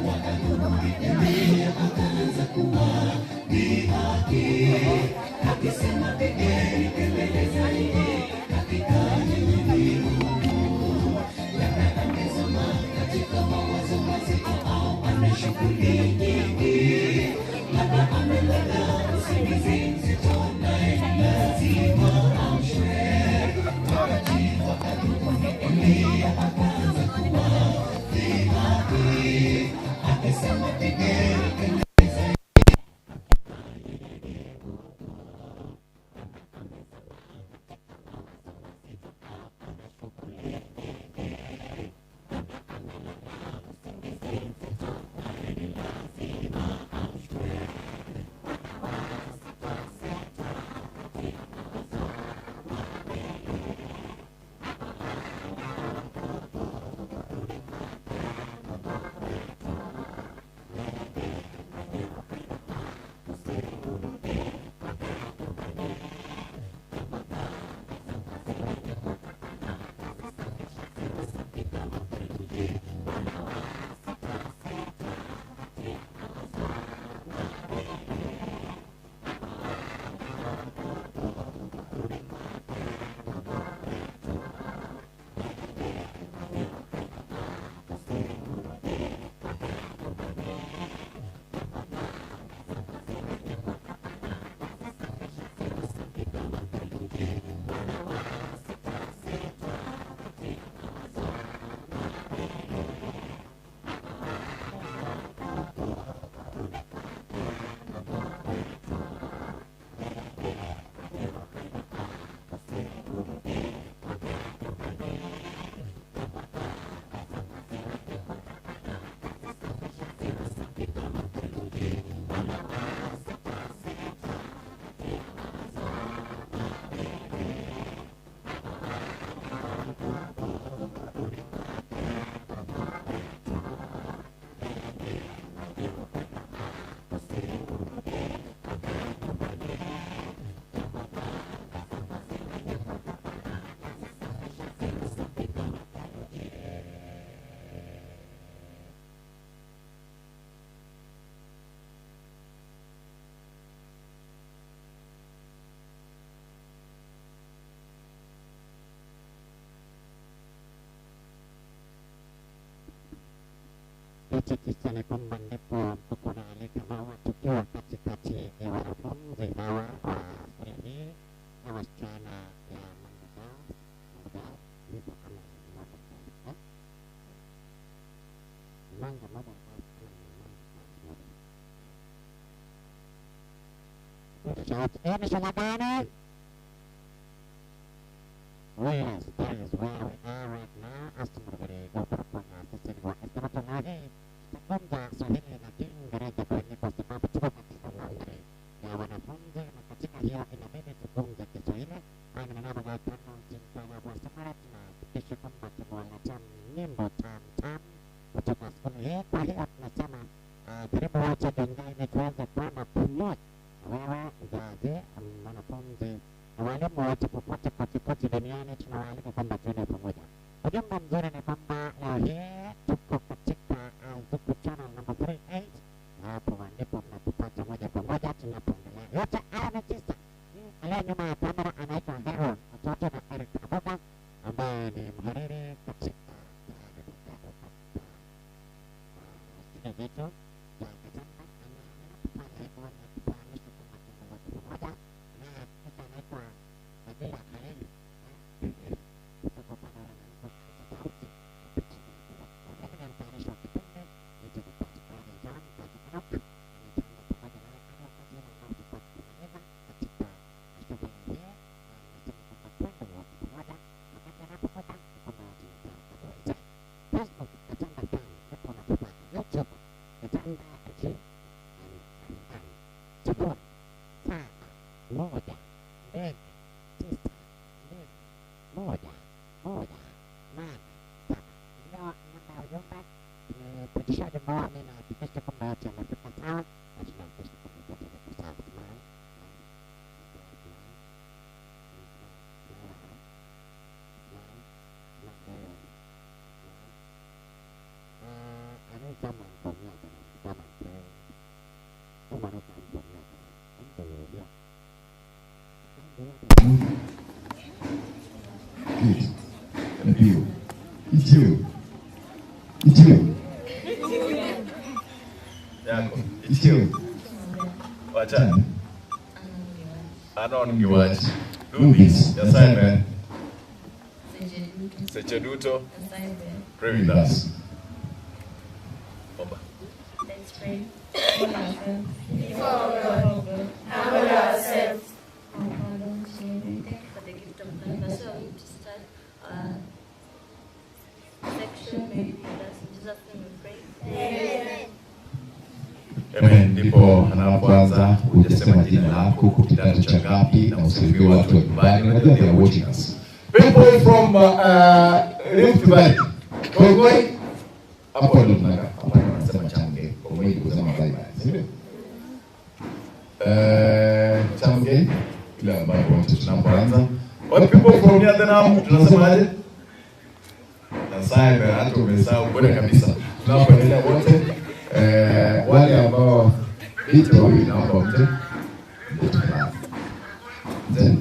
wa adhuhuri, Eliya akaanza kuwadhihaki akisema, pigeni kelele zaidi, hakika yeye ni Mungu. Labda amezama katika mawazo mazito au ana shughuli nyingi, labda amelala usingizi mzito, naye lazima amshwe. Wakati wa adhuhuri, Eliya akaanza kuwadhihaki akisema, pigeni kelele zaidi. Hichi kisa ni kwamba ndipo tunaalika hawa tukiwa katikati ya wanafunzi hawa wa shule hii na wasichana ya Manga hivyo kama Manga moja Manga. Ni shule gani? Yes, that is where we are right now. Asante Swahili na Kiingereza kwenye, kwa sababu tuko katika umri ya wanafunzi na katika hiyo inabidi tuzungumze Kiswahili. Haya ni maneno ya tano jinsi ya Samara, tunahakikisha kwamba tumewaletea nyimbo tam tam kutoka skuli hii. Kwa hiyo tunasema karibu wote duniani tuweze kuona pamoja, wewe mzazi, mwanafunzi na walimu wote popote kote kote duniani, tunawaalika kwamba tuende pamoja. Ujumbe mzuri ni kwamba leo hii tuko katika Zuku Channel number 38, hapo ndipo mnatupata moja kwa moja tunapoendelea. Yote haya ni tisa. Aliye nyuma ya kamera anaitwa Heron Watoto na Eric Abuga ambaye ni mhariri katika studio zetu za Katanga. Anapofanya hivyo ni kufahamisha kwamba tuko wote pamoja, na kisha anaitwa Fadhila Khalili kutoka upande wa sauti. Mimi ni mtayarishi wa kipindi Facebook Katanga Fan, ndipo unatupata. YouTube Katanga G M 0 7 1 2 9 2 1 1 8 7. Ndio namba ya ujumbe. Tumepitisha ujumbe wao, mimi nahakikisha kwamba yote yamefika sawa na tunahakikisha kwamba yote yamefika sawa. Smile, smile, smile, smile, smile. I need someone from here. Good. Napiu. Ichiu. Ichiu. Yako. Ichiu. Wacha. Anon giwach. Lubis. Nyasaye ber. Seche duto. Pray with us. Omba. Let's pray. Humble ourselves. Our Father, which art in heaven, thank you for the gift of life. As we are going to start our section, may you be with us. In Jesus' name we pray. Amen. Ndipo anapoanza hujasema jina lako, uko kidato cha ngapi, na usalimie watu wa nyumbani. Unajua they are watching us. People from Rift Valley. Kongoi. Hapo ndio tunakaa. Hapo wanasema chamge. Kongoi ni kusema bye bye, si ndio? Chamge kile ambapo wote tunapoanza. What people from Nyandanam tunasemaje? Nyasaye ber, hata umesahau bure kabisa. Tunapoendelea wote Wale ambao viti wawili naomba mje. Mje tafadhali. Mje.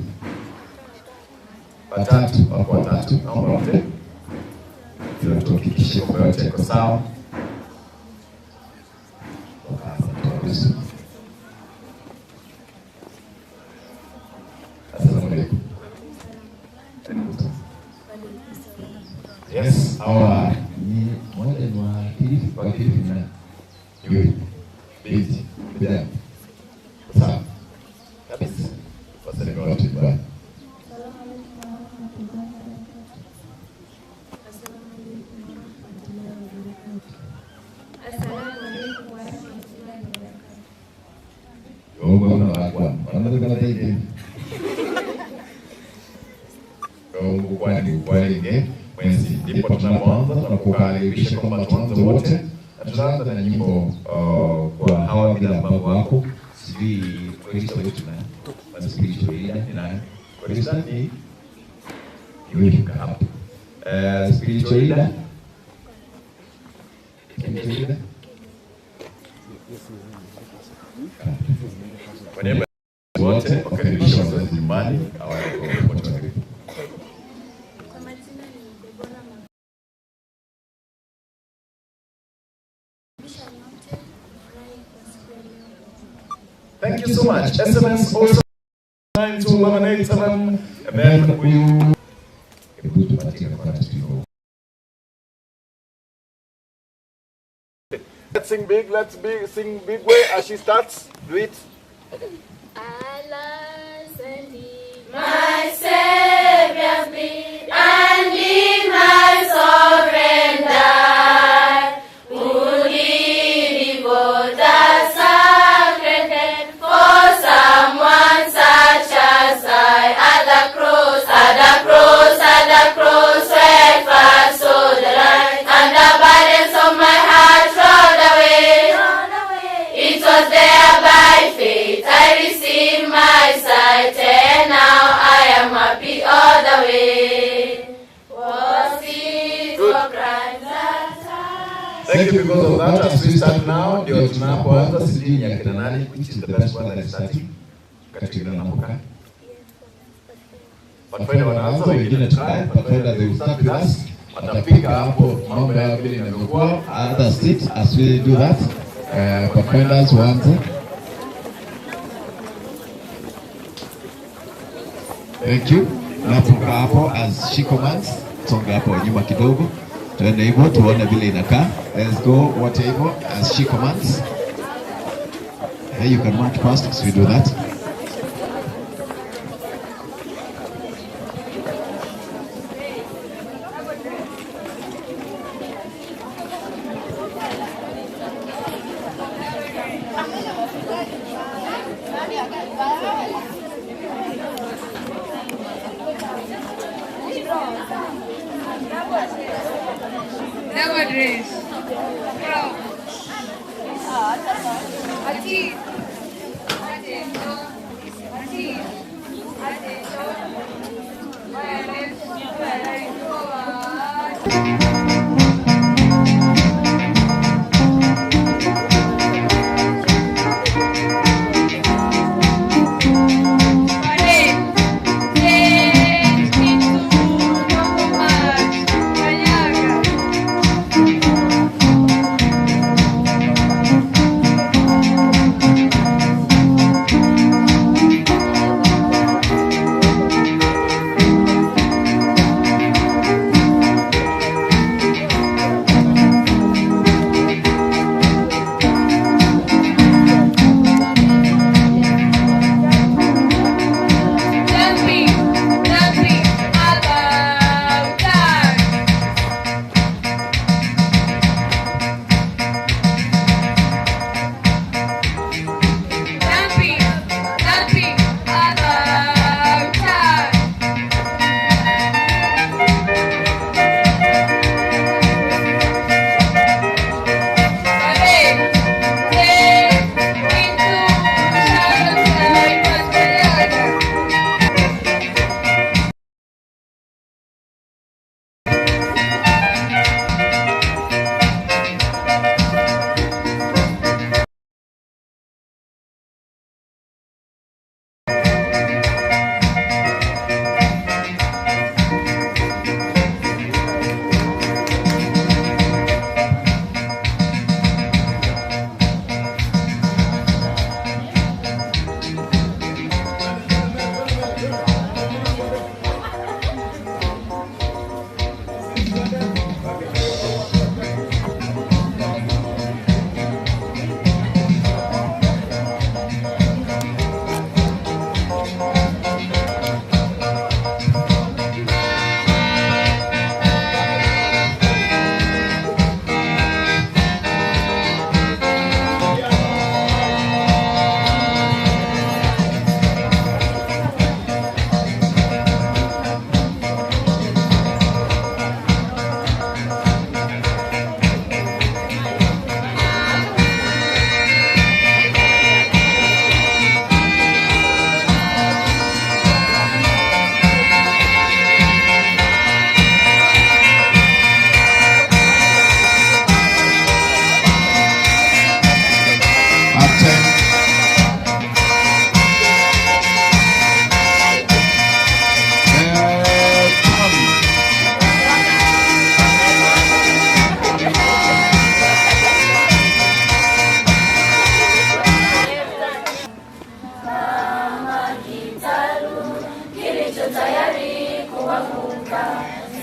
Watatu, wako watatu, naomba mje. Ndio tuhakikishe kwamba yote yako sawa. Wakaanza kutoa. Assalamu alaikum. Yes, Hawa ni mmoja ni wa Kilifi, wa Kilifi ni nani? Yule. Binti. Bidhaa. Sawa. Kabisa. Wasalimie watu nyumbani. Assalamu alaikum warahmatullahi wabarakatuh. Yogo na wakwa. Wanaweza kana hivi. Mungu kwani ukweli mwenzi. Ndipo tunapoanza tunakukaribisha kwamba tuanze wote na tunaanza na nyimbo kwa hawa bila ambavyo wako Sijui Kristo wetu na spiritual leader ni nani? Kristo ni Yule hapo. Spiritual leader. Spiritual leader. Kwa niaba ya wote wakaribisha wazazi nyumbani wote karibu. Kwa majina ni Debora Magisha nyote kufurahi kwa siku ya leo. Thank you so much. SMS also 92187 and then we Hebu tupatie nafasi tuko. Let's sing big, let's be, sing big way as she starts. Do it. Allah send My Savior's been and in my sovereign die. Would he devote the sacred head for someone such as I? At the cross, at the cross, at the cross, where first saw the light, and the burdens of my heart rolled away. It was there by faith I received my sight, and now I am happy all the way. Was it for Christ that I Thank you because of that. As we start now, ndio tunapoanza sijui ni akina nani, which is the best one that is starting. Katika napokaa. Pathfinder wanaanza, wengine tukae. Pathfinder they will start with us. Watapika hapo mambo yao vile inavyokuwa. Others sit as we do that. Pathfinders waanze. Thank you. Napokaa hapo as she commands, songa hapo nyuma kidogo. Tuende hivyo tuone vile inakaa. Let's go wote hivyo as she commands. Hey, you can march past as we do that. Double dress. Achi. Achi. Achi.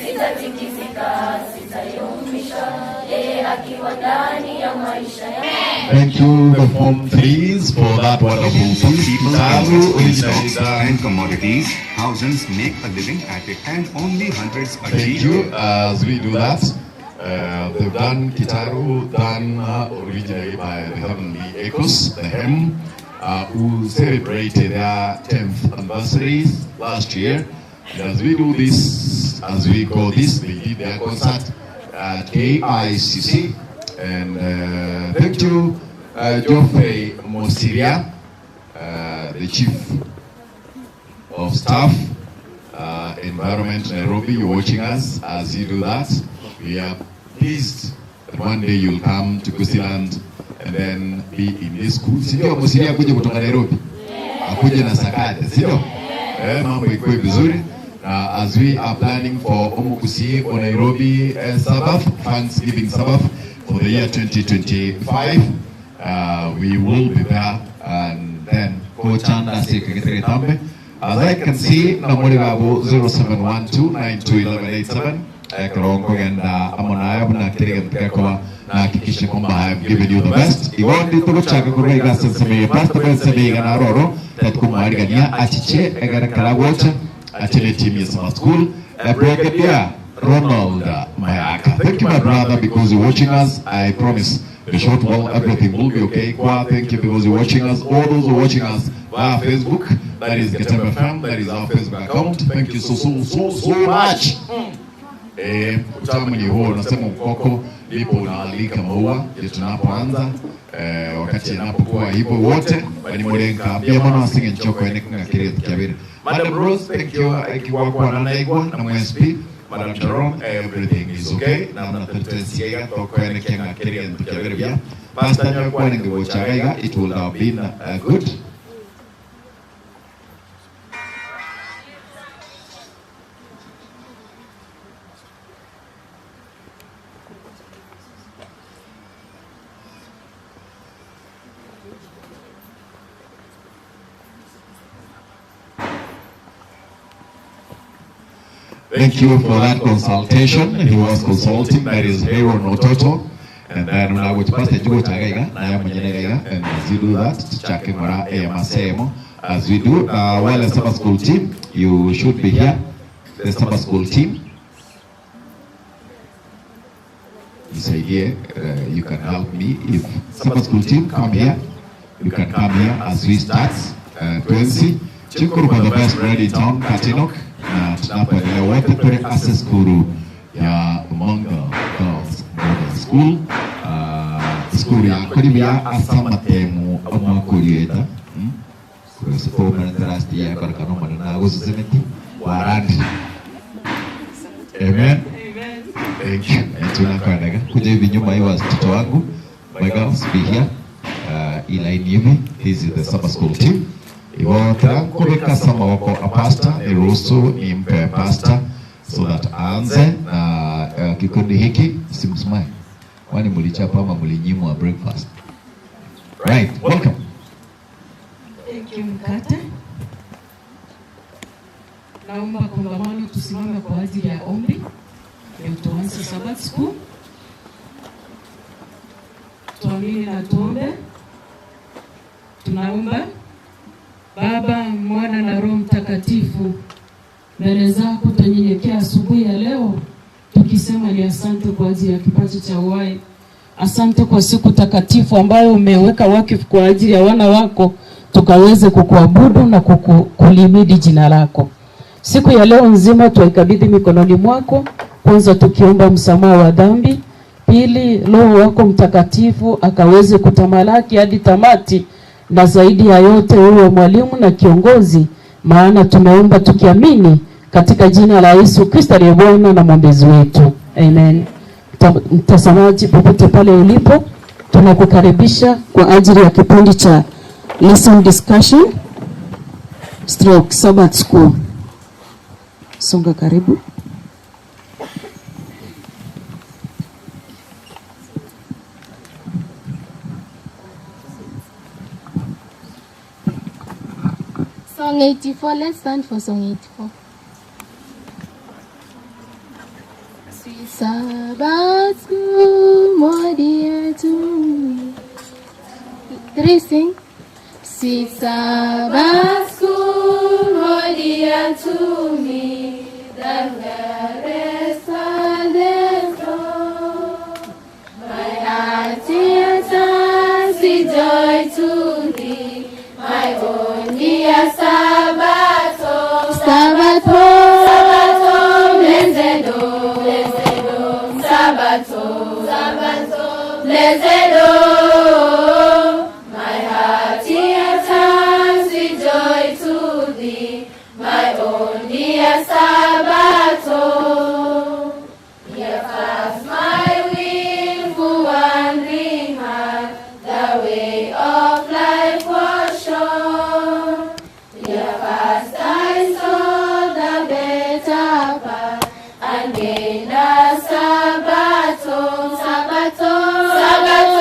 Sitatikisika, sitayumbishwa, yeye akiwa ndani ya maisha yangu. Thank you, the Form 3s, for that wonderful piece. People Kitaru in originally stocks done. and commodities, thousands make a living at it, and only hundreds Thank achieve you. it. As we do that, they've done Kitaru, done originally by the Heavenly Echoes, the HEM, who celebrated their 10th anniversary last year. And as we do this, as we go this, they did their concert at KICC. And thank you, Geoffrey Mosiria, the Chief of Staff, Environment Nairobi. You're watching us as you do that. We are pleased that one day you'll come to Gusiland and then be in this school. Sindio, Mosiria akuje kutoka Nairobi, akuje na Sakaja, sindio? Eh, mambo ikuwe vizuri. As we are planning for Omugusi or Nairobi Sabbath, Thanksgiving Sabbath for the year 2025, we will be there and then kochanda sikagitere. As I can see, namuri gabo 0712921187 karongo genda amonaya buna kirega mtikakoba na hakikisha kwamba I have given you the best. Igondi tuguchaka kurwa igasa nsemeye pastor ben semeye gana roro tatkumwarigania achiche egara karagocha achile team ya summer school. Brigadier Ronald Mayaka. Thank you, my brother, because you're watching us. I promise the short while everything will be okay. Kwa, thank you because you're watching us. All those who are watching us via Facebook, that is Getembe FM, that is our Facebook account. Thank you so, so, so, so much. Eh, utamu ni huo, unasema ukoko ndipo unaalika maua, ndio tunapoanza wakati inapokuwa hivyo wote banimurenga pia mwana wasinge nchoko ene kungakire kyabiri. Madam Rose, thank you ikiwa na naigwa na MSP. Madam Sharon, everything is okay. Na mna tetensiga toko ene kengakire kyabiri bya. Pastor nyakwa ningewochagaiga, it will have been good. Thank you for that consultation. He was consulting, that is Aaron Ototo. And then when I would pastor Jugo Chagaiga, na mwenye, and as you do that, chake mara e masemo. As we do, while the summer school team, you should be here. The summer school team. Nisaidie, you can help me if summer school team come here. You can come here as we start. 20. Chukuru for the best bread in town, Katinok. Na tunapoendelea wote kule Access Skuru ya Umongo Girls Model School. Skuru ya kuribia asamatemu omwakulieta. Warandi. Amen. Thank you. Tunakwenda kuja hivi nyuma hiyo watoto wangu. My girls be here. Ilaini hivi. This is the summer school team. Iwo kubika sama wako a pastor, niruhusu nimpe pastor so that aanze na kikundi hiki. Simsmile. Kwani mlichapa ama mlinyimwa breakfast? Right, welcome. Thank you, Mkate. Naomba kongamano tusimame kwa ajili ya ombi ndio tuanze Sabbath School. Tuamini na tuombe. Tunaomba. Baba, Mwana na Roho Mtakatifu, mbele zako tunyenyekea asubuhi ya leo tukisema ni asante kwa ajili ya kipaji cha uhai. Asante kwa siku takatifu ambayo umeweka wakfu kwa ajili ya wana wako tukaweze kukuabudu na kulimidi jina lako. Siku ya leo nzima tuikabidhi mikononi mwako, kwanza tukiomba msamaha wa dhambi, pili Roho wako Mtakatifu akaweze kutamalaki hadi tamati, na zaidi ya yote uwe mwalimu na kiongozi, maana tumeomba tukiamini katika jina la Yesu Kristo aliye Bwana na mwombezi wetu. Amen. Mtazamaji popote pale ulipo, tunakukaribisha kwa ajili ya kipindi cha Lesson Discussion Stroke Sabbath School. Songa karibu. Song 84, let's stand for song 84. Sweet Sabbath school, more dear to me. Three sing. Sweet Sabbath school, more dear to me than the rest of the floor. My heart is with joy to thee, my own dear Sabbath, Sabbath, Sabbath, blessed, oh, blessed, oh, Sabbath, Sabbath, blessed, oh, my heart is with joy to thee, my own dear Sabbath. Here fast my willful wandering heart, the way of life was shown. Here fast I saw the better path and gained a Sabbath, Sabbath, Sabbath,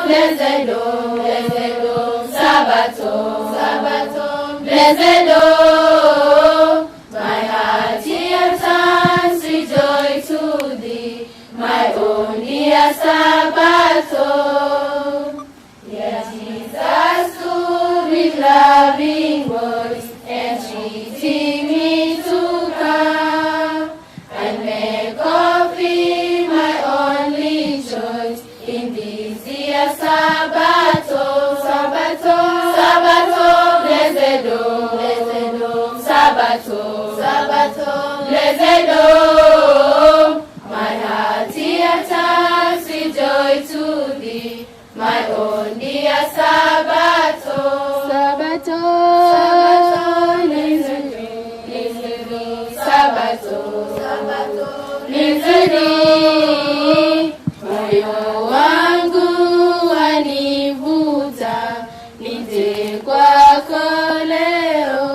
blessed, oh, blessed, oh, Sabbath, Sabbath, blessed, oh, my heart here turns with joy to thee, my own dear Sabbath. Here Jesus stood with loving words, entreating me to come and make of him my only choice in this dear Sabbath, Sabbath, Sabbath, blessed, oh, blessed, oh, Sabbath, Sabbath, blessed, oh, my heart here turns with joy to thee, my own dear Sabbath, Sabbath, Sabbath, Sabbath, Sabbath, blessed, moyo wangu wanivuta nije kwako leo.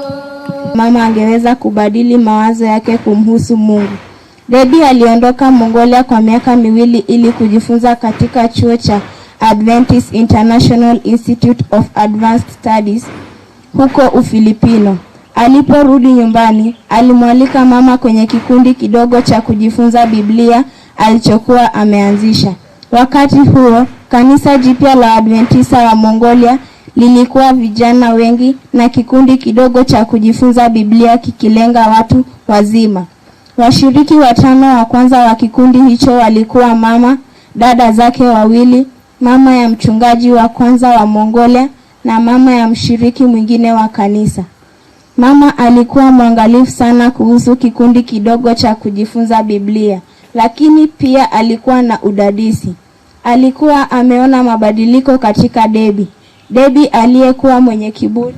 Mama angeweza kubadili mawazo yake kumhusu Mungu. Debbie aliondoka Mongolia kwa miaka 2 ili kujifunza katika chuo cha Adventist International Institute of Advanced Studies huko Ufilipino. Aliporudi nyumbani, alimwalika mama kwenye kikundi kidogo cha kujifunza Biblia alichokuwa ameanzisha. Wakati huo, kanisa jipya la Adventista wa Mongolia lilikuwa vijana wengi na kikundi kidogo cha kujifunza Biblia kikilenga watu wazima. Washiriki 5 wa kwanza wa kikundi hicho walikuwa mama, dada zake 2, mama ya mchungaji wa kwanza wa Mongolia na mama ya mshiriki mwingine wa kanisa. Mama alikuwa mwangalifu sana kuhusu kikundi kidogo cha kujifunza Biblia, lakini pia alikuwa na udadisi. Alikuwa ameona mabadiliko katika Debbie. Debbie aliyekuwa mwenye kiburi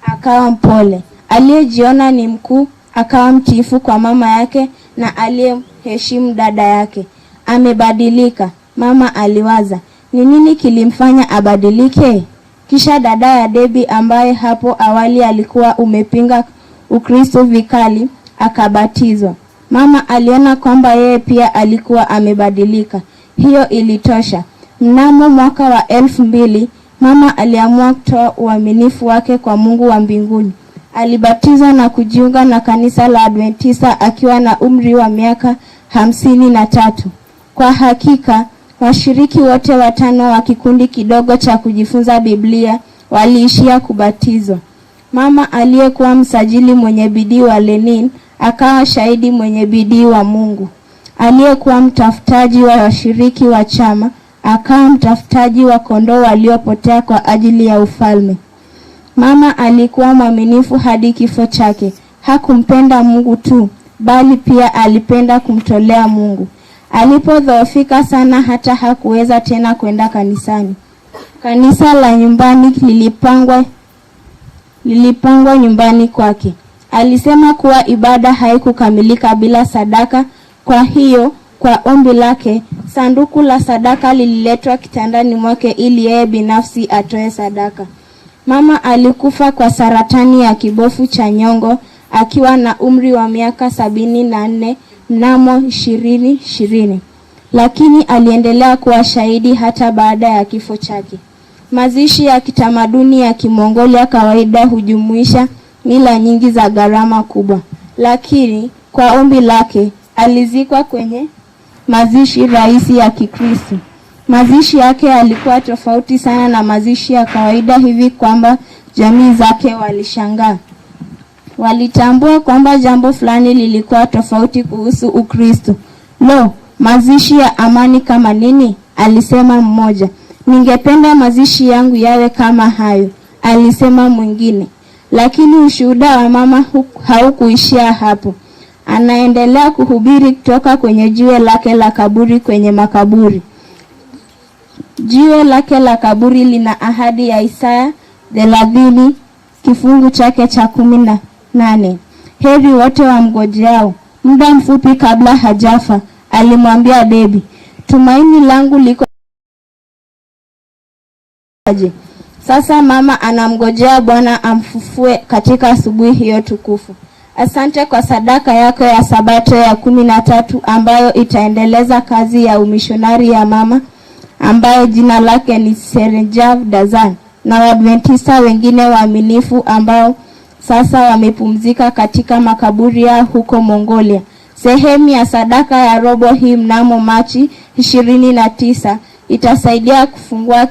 akawa mpole, aliyejiona ni mkuu akawa mtiifu kwa mama yake na aliyeheshimu dada yake. Amebadilika, mama aliwaza. Ni nini kilimfanya abadilike? Kisha dada ya Debbie ambaye hapo awali alikuwa umepinga Ukristo vikali akabatizwa. Mama aliona kwamba yeye pia alikuwa amebadilika. Hiyo ilitosha. Mnamo mwaka wa 2000 mama aliamua kutoa uaminifu wake kwa Mungu wa mbinguni. Alibatizwa na kujiunga na kanisa la Adventista akiwa na umri wa miaka 53. Kwa hakika, washiriki wote 5 wa kikundi kidogo cha kujifunza Biblia waliishia kubatizwa. Mama aliyekuwa msajili mwenye bidii wa Lenin akawa shahidi mwenye bidii wa Mungu. Aliyekuwa mtafutaji wa washiriki wa chama akawa mtafutaji wa kondoo waliopotea kwa ajili ya ufalme. Mama alikuwa mwaminifu hadi kifo chake. Hakumpenda Mungu tu, bali pia alipenda kumtolea Mungu. Alipodhoofika sana hata hakuweza tena kwenda kanisani. Kanisa la nyumbani lilipangwa nyumbani kwake. Alisema kuwa ibada haikukamilika bila sadaka. Kwa hiyo, kwa ombi lake, sanduku la sadaka lililetwa kitandani mwake ili yeye binafsi atoe sadaka. Mama alikufa kwa saratani ya kibofu cha nyongo akiwa na umri wa miaka 74 mnamo 2020. Lakini aliendelea kuwa shahidi hata baada ya kifo chake. Mazishi ya kitamaduni ya Kimongolia kawaida hujumuisha mila nyingi za gharama kubwa, lakini kwa ombi lake alizikwa kwenye mazishi rahisi ya Kikristo. Mazishi yake yalikuwa tofauti sana na mazishi ya kawaida hivi kwamba jamii zake walishangaa. Walitambua kwamba jambo fulani lilikuwa tofauti kuhusu Ukristo. "Lo, mazishi ya amani kama nini?" alisema mmoja. "Ningependa mazishi yangu yawe kama hayo," alisema mwingine. Lakini ushuhuda wa mama haukuishia hapo. Anaendelea kuhubiri kutoka kwenye jiwe lake la kaburi kwenye makaburi. Jiwe lake la kaburi lina ahadi ya Isaya 30 kifungu chake cha 18: "Heri wote wamngojeao." Muda mfupi kabla hajafa, alimwambia Debbie, "Tumaini langu liko aje." Sasa mama anamngojea Bwana amfufue katika asubuhi hiyo tukufu. Asante kwa sadaka yako ya Sabato ya 13 ambayo itaendeleza kazi ya umishonari ya mama ambaye jina lake ni Serenjav Dazan na Waadventista wengine waaminifu ambao sasa wamepumzika katika makaburi yao huko Mongolia. Sehemu ya sadaka ya robo hii mnamo Machi 29 itasaidia kufungua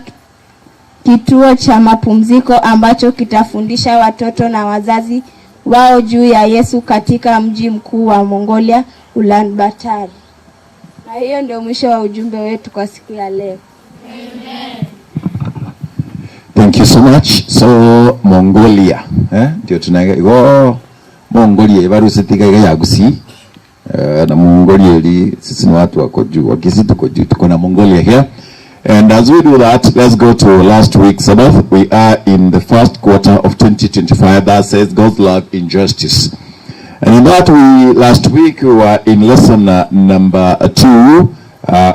kituo cha mapumziko ambacho kitafundisha watoto na wazazi wao juu ya Yesu katika mji mkuu wa Mongolia, Ulaanbaatar. Na hiyo ndio mwisho wa ujumbe wetu kwa siku ya leo. Thank you so much. So Mongolia, eh? Ndio tunaga igo Mongolia ibarusitiga iga ya Gusii. Na Mongolia ili sisi ni watu wako juu, Wakisii tuko juu, tuko na Mongolia here. And as we do that, let's go to last week's Sabbath. We are in the first quarter of 2025 that says God's love in justice. And in that we last week we were in lesson number 2,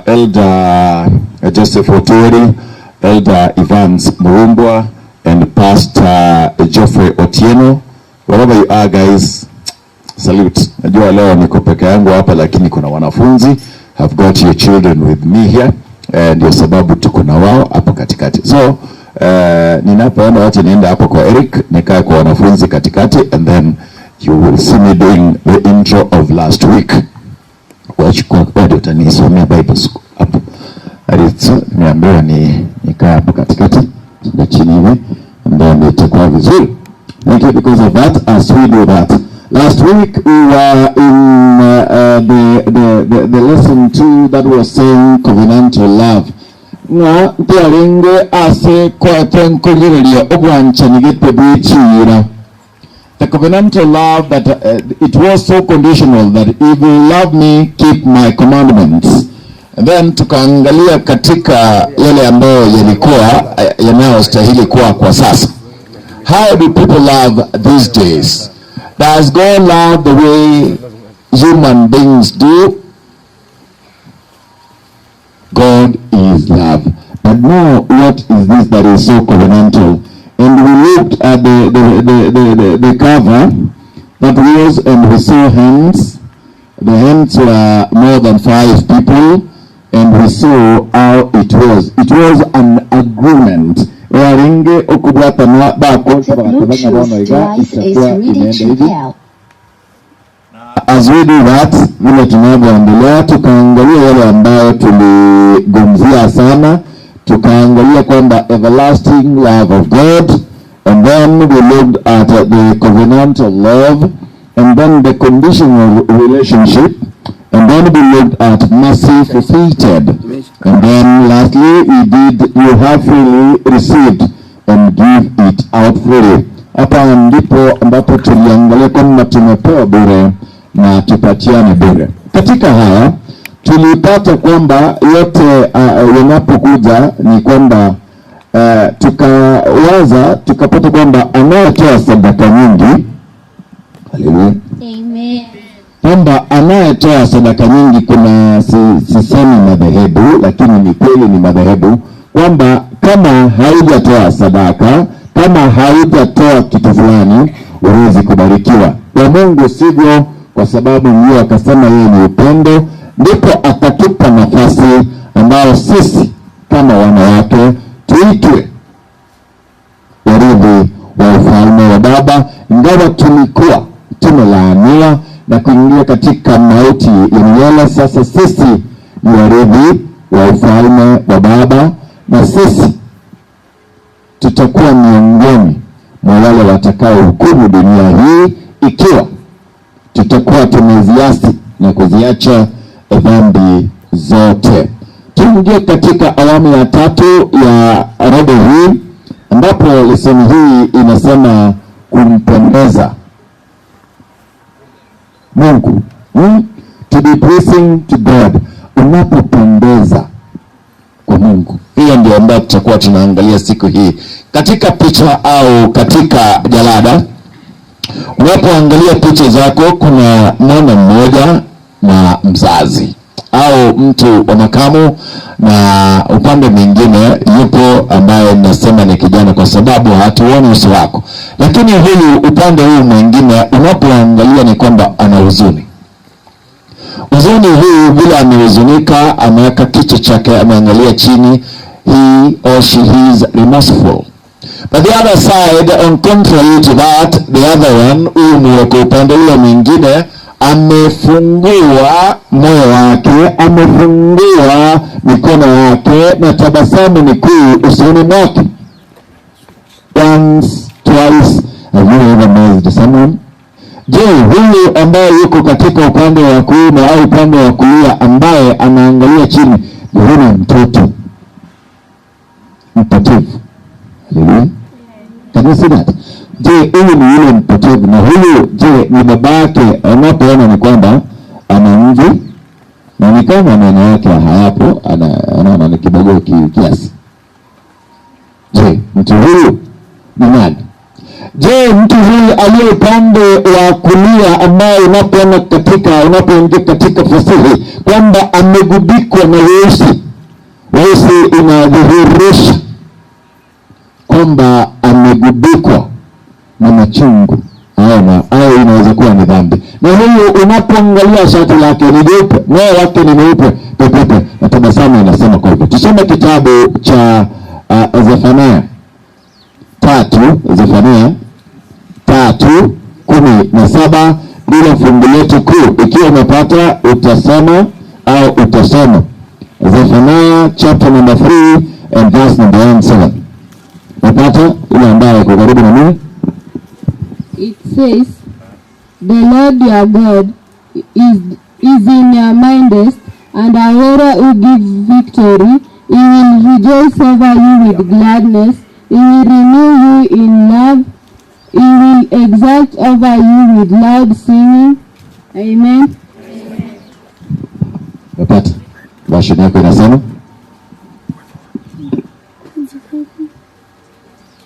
Elder Joseph Otori, Elder Evans Murumbwa, and Pastor Geoffrey Otieno. Wherever you are, guys, salute. Najua leo niko peke yangu hapa, lakini kuna wanafunzi. Have got your children with me here. Ndio sababu tuko na wao hapo katikati. So ninapoenda, wacha nienda hapo kwa Eric, nikae kwa wanafunzi katikati, and then you will see me doing the intro of last week. Wachukua bado utanisomea Bible school hapo. So nimeambiwa ni nikae hapo katikati na chini hivi, and then itakuwa vizuri. Thank you because of that, as we do that. Last week we were in the lesson 2 that was saying covenantal love. Ng'a ntiarenge ase kwenkogereria obwanchanigete bwechira. The covenantal love that it was so conditional that if you love me, keep my commandments. And then tukaangalia katika yale ambayo yalikuwa yanayostahili kuwa kwa sasa. How do people love these days? Does God love the way human beings do? God is love. But now, what is this that is so covenantal? And we looked at the cover that was, and we saw hands. The hands were more than five people, and we saw how it was. It was an agreement. Waringe okubwatana bakosha bakatabanga bono iga itakuwa imeenda hivi. As we do that, vile tunavyoendelea, tukaangalia yale ambayo tuligumzia sana, tukaangalia kwamba everlasting love of God, and then we looked at the covenantal love, and then the conditional relationship, and then we looked at mercy forfeited, and then lastly we did you have freely received and give it out freely. Hapa ndipo ambapo tuliangalia kwamba tumepewa bure na tupatiane bure. Katika haya tulipata kwamba yote yanapokuja ni kwamba tukawaza tukapata kwamba anayetoa sadaka nyingi, haleluya, Amen. Kwamba anayetoa sadaka nyingi, kuna sisemi madhehebu, lakini ni kweli ni madhehebu, kwamba kama haujatoa sadaka, kama haujatoa kitu fulani, huwezi kubarikiwa. Kwa Mungu sivyo, kwa sababu yeye akasema yeye ni upendo, ndipo akatupa nafasi ambayo sisi kama wanawake tuitwe Baba, ingawa tulikuwa tumelaaniwa na kuingia katika mauti ya milele, sasa sisi ni warithi wa ufalme wa Baba, na sisi tutakuwa miongoni mwa wale watakaohukumu dunia hii ikiwa tutakuwa tumeziasi na kuziacha dhambi zote. Tuingie katika awamu ya tatu ya robo hii, ambapo lesoni hii inasema kumpendeza Mungu, To be pleasing to God, unapopendeza kwa Mungu. Hiyo ndio ambayo tutakuwa tunaangalia siku hii katika picha au katika jalada. Unapoangalia picha zako, kuna mwana mmoja na mzazi au mtu wa makamu, na upande mwingine yupo ambaye nasema ni kijana kwa sababu hatuoni uso wako, lakini huyu upande huu mwingine unapoangalia ni kwamba ana huzuni. Huzuni huu, vile amehuzunika, ameweka kichwa chake, ameangalia chini, he or she is remorseful. But the other side, on contrary to that, the other one, huyu mweko upande ule mwingine amefungua moyo wake, amefungua mikono yake na tabasamu ni kuu usoni mwake. Once, twice, have you ever married someone? Je, huyu ambaye yuko katika upande wa kuume au upande wa kulia ambaye anaangalia chini ni huyu mtoto mpotevu? Haleluya. Can you see that? Je, huyu ni yule mpotevu na huyu je ni babake? Unapoona ni kwamba ana mvi na ni kama meno yake hayapo, anaona ni kidogo kiasi. Je, mtu huyu ni nani? Je, mtu huyu aliye upande wa kulia ambaye unapoona katika unapoingia katika fasihi kwamba amegubikwa na weusi, weusi inadhihirisha kwamba amegubikwa na machungu au inaweza kuwa ni dhambi. Na huyu unapoangalia shati lake ni jeupe, moyo wake ni mweupe pepepe, na tabasamu inasema kwa hivyo. Tusome kitabu cha Zefania 3, Zefania 3:17, ndilo fungu letu kuu. Ikiwa umepata utasoma au utasoma Zefania chapter number 3 and verse number 17. Umepata ile ambayo iko karibu na mimi? It says, the Lord your God is in your midst, and a warrior who gives victory. He will rejoice over you with gladness. He will renew you in love. He will exult over you with loud singing. Amen. Umepata? Version yako inasema?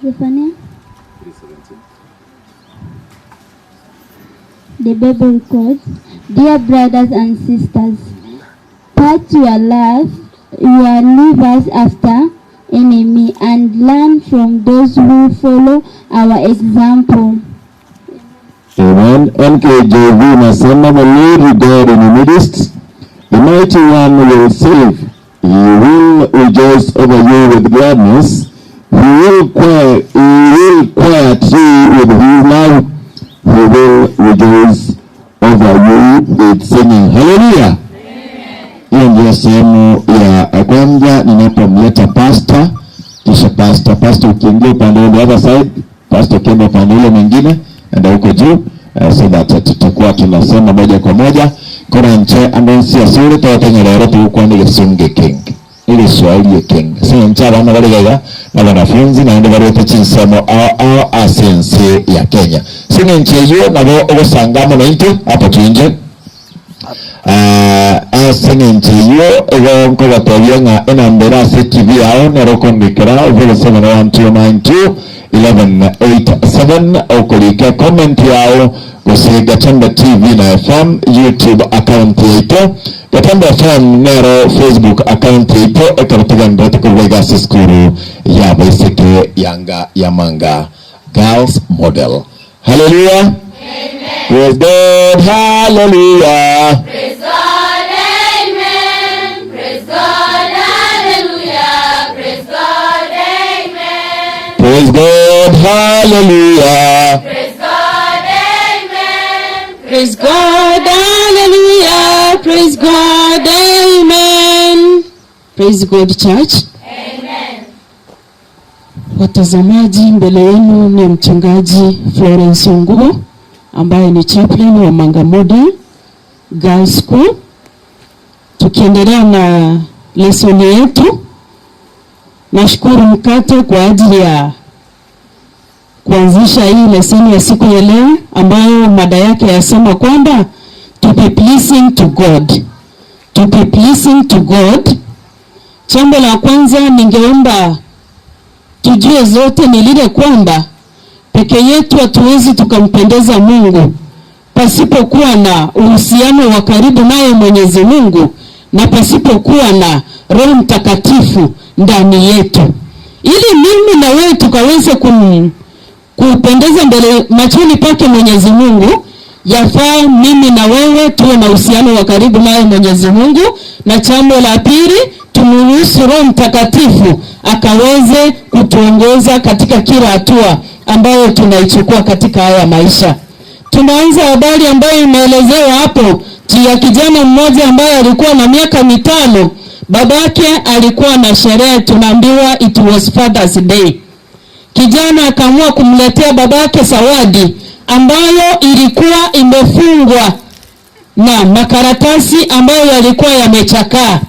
Zephaniah. The Bible records, dear brothers and sisters, part your love, your livers after enemy, and learn from those who follow our example. Amen. NKJV inasema, the Lord God in the midst, the mighty one will save. He will rejoice over you with gladness. He will quiet you with his love. He will rejoice over you with singing. Hallelujah. Hiyo ndio sehemu ya kwanza ninapomleta pastor. Kisha pastor ukiingia upande ule other side, pastor ukienda upande ule mwingine, enda huko juu, so that tutakuwa tunasema moja kwa moja kora nche andonsia suri tawatanyerero tukwani gesunge king ili Swahili king si ncha abana bali na wanafunzi na ndi bali chinsemo ao asense ya Kenya singe nche hiyo nabo ogosangamo na intu hapo tuinje asenye nche hiyo ego nkobatobia ng'a enambera ase TV ao nerokondikera 071292 1187 okolika comment yao gose Gatemba TV na FM YouTube account yetu Gatemba FM nero Facebook account yetu ekarutigandete kurwega skuru ya baiseke yanga yamanga Girls Model. Hallelujah. Amen. Praise God. Hallelujah. Praise God. Amen. Praise God. Hallelujah. Praise God. Amen. Praise God, hallelujah. Praise God, amen. Praise God, hallelujah. Praise God, amen. Praise God, church. Amen. Watazamaji, mbele yenu ni mchungaji Florence Ongubo ambaye ni chaplain wa Manga Model Girls School. Tukiendelea na lesoni yetu, nashukuru mkate kwa ajili ya kuanzisha hii lesoni ya siku ya leo ambayo mada yake yasema kwamba to be pleasing to God. To be pleasing to God. Jambo la kwanza ningeomba tujue zote ni lile kwamba peke yetu hatuwezi tukampendeza Mungu pasipokuwa na uhusiano wa karibu naye Mwenyezi Mungu na pasipokuwa na Roho Mtakatifu ndani yetu, ili mimi na wewe tukaweze kupendeza mbele machoni pake Mwenyezi Mungu, yafaa mimi na wewe tuwe na uhusiano wa karibu naye Mwenyezi Mungu, na jambo la pili tumruhusu Roho Mtakatifu akaweze kutuongoza katika kila hatua ambayo tunaichukua katika haya maisha. Tunaanza habari ambayo imeelezewa hapo ya kijana mmoja ambaye alikuwa na miaka 5. Babake alikuwa na sherehe, tunaambiwa it was Father's Day. Kijana akaamua kumletea babake zawadi ambayo ilikuwa imefungwa na makaratasi ambayo yalikuwa yamechakaa.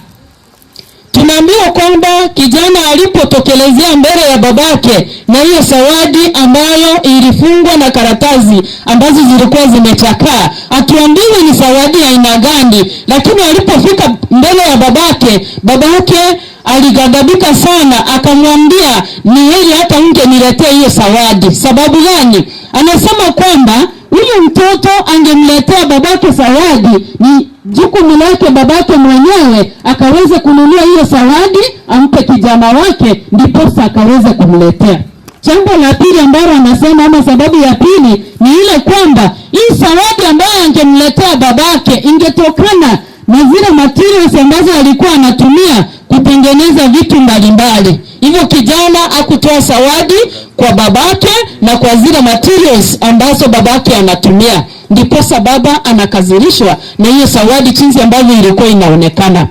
Tunaambiwa kwamba kijana alipotokelezea mbele ya babake na hiyo zawadi ambayo ilifungwa na karatasi ambazo zilikuwa zimechakaa, hatuambiwi ni zawadi ya aina gani, lakini alipofika mbele ya babake, babake alighadhabika sana, akamwambia ni heri hata ungeniletea hiyo zawadi. Sababu gani? Anasema kwamba huyu mtoto angemletea babake zawadi, ni jukumu lake babake mwenyewe akaweze kununua hiyo zawadi ampe kijana wake, ndiposa akaweze kumletea. Jambo la pili ambalo anasema ama sababu ya pili ni ile kwamba hii zawadi ambayo angemletea babake ingetokana na zile materials ambazo alikuwa anatumia kutengeneza vitu mbalimbali. Hivyo kijana hakutoa zawadi kwa babake na kwa zile materials ambazo babake anatumia, ndiposa baba anakasirishwa na hiyo zawadi jinsi ambavyo ilikuwa inaonekana.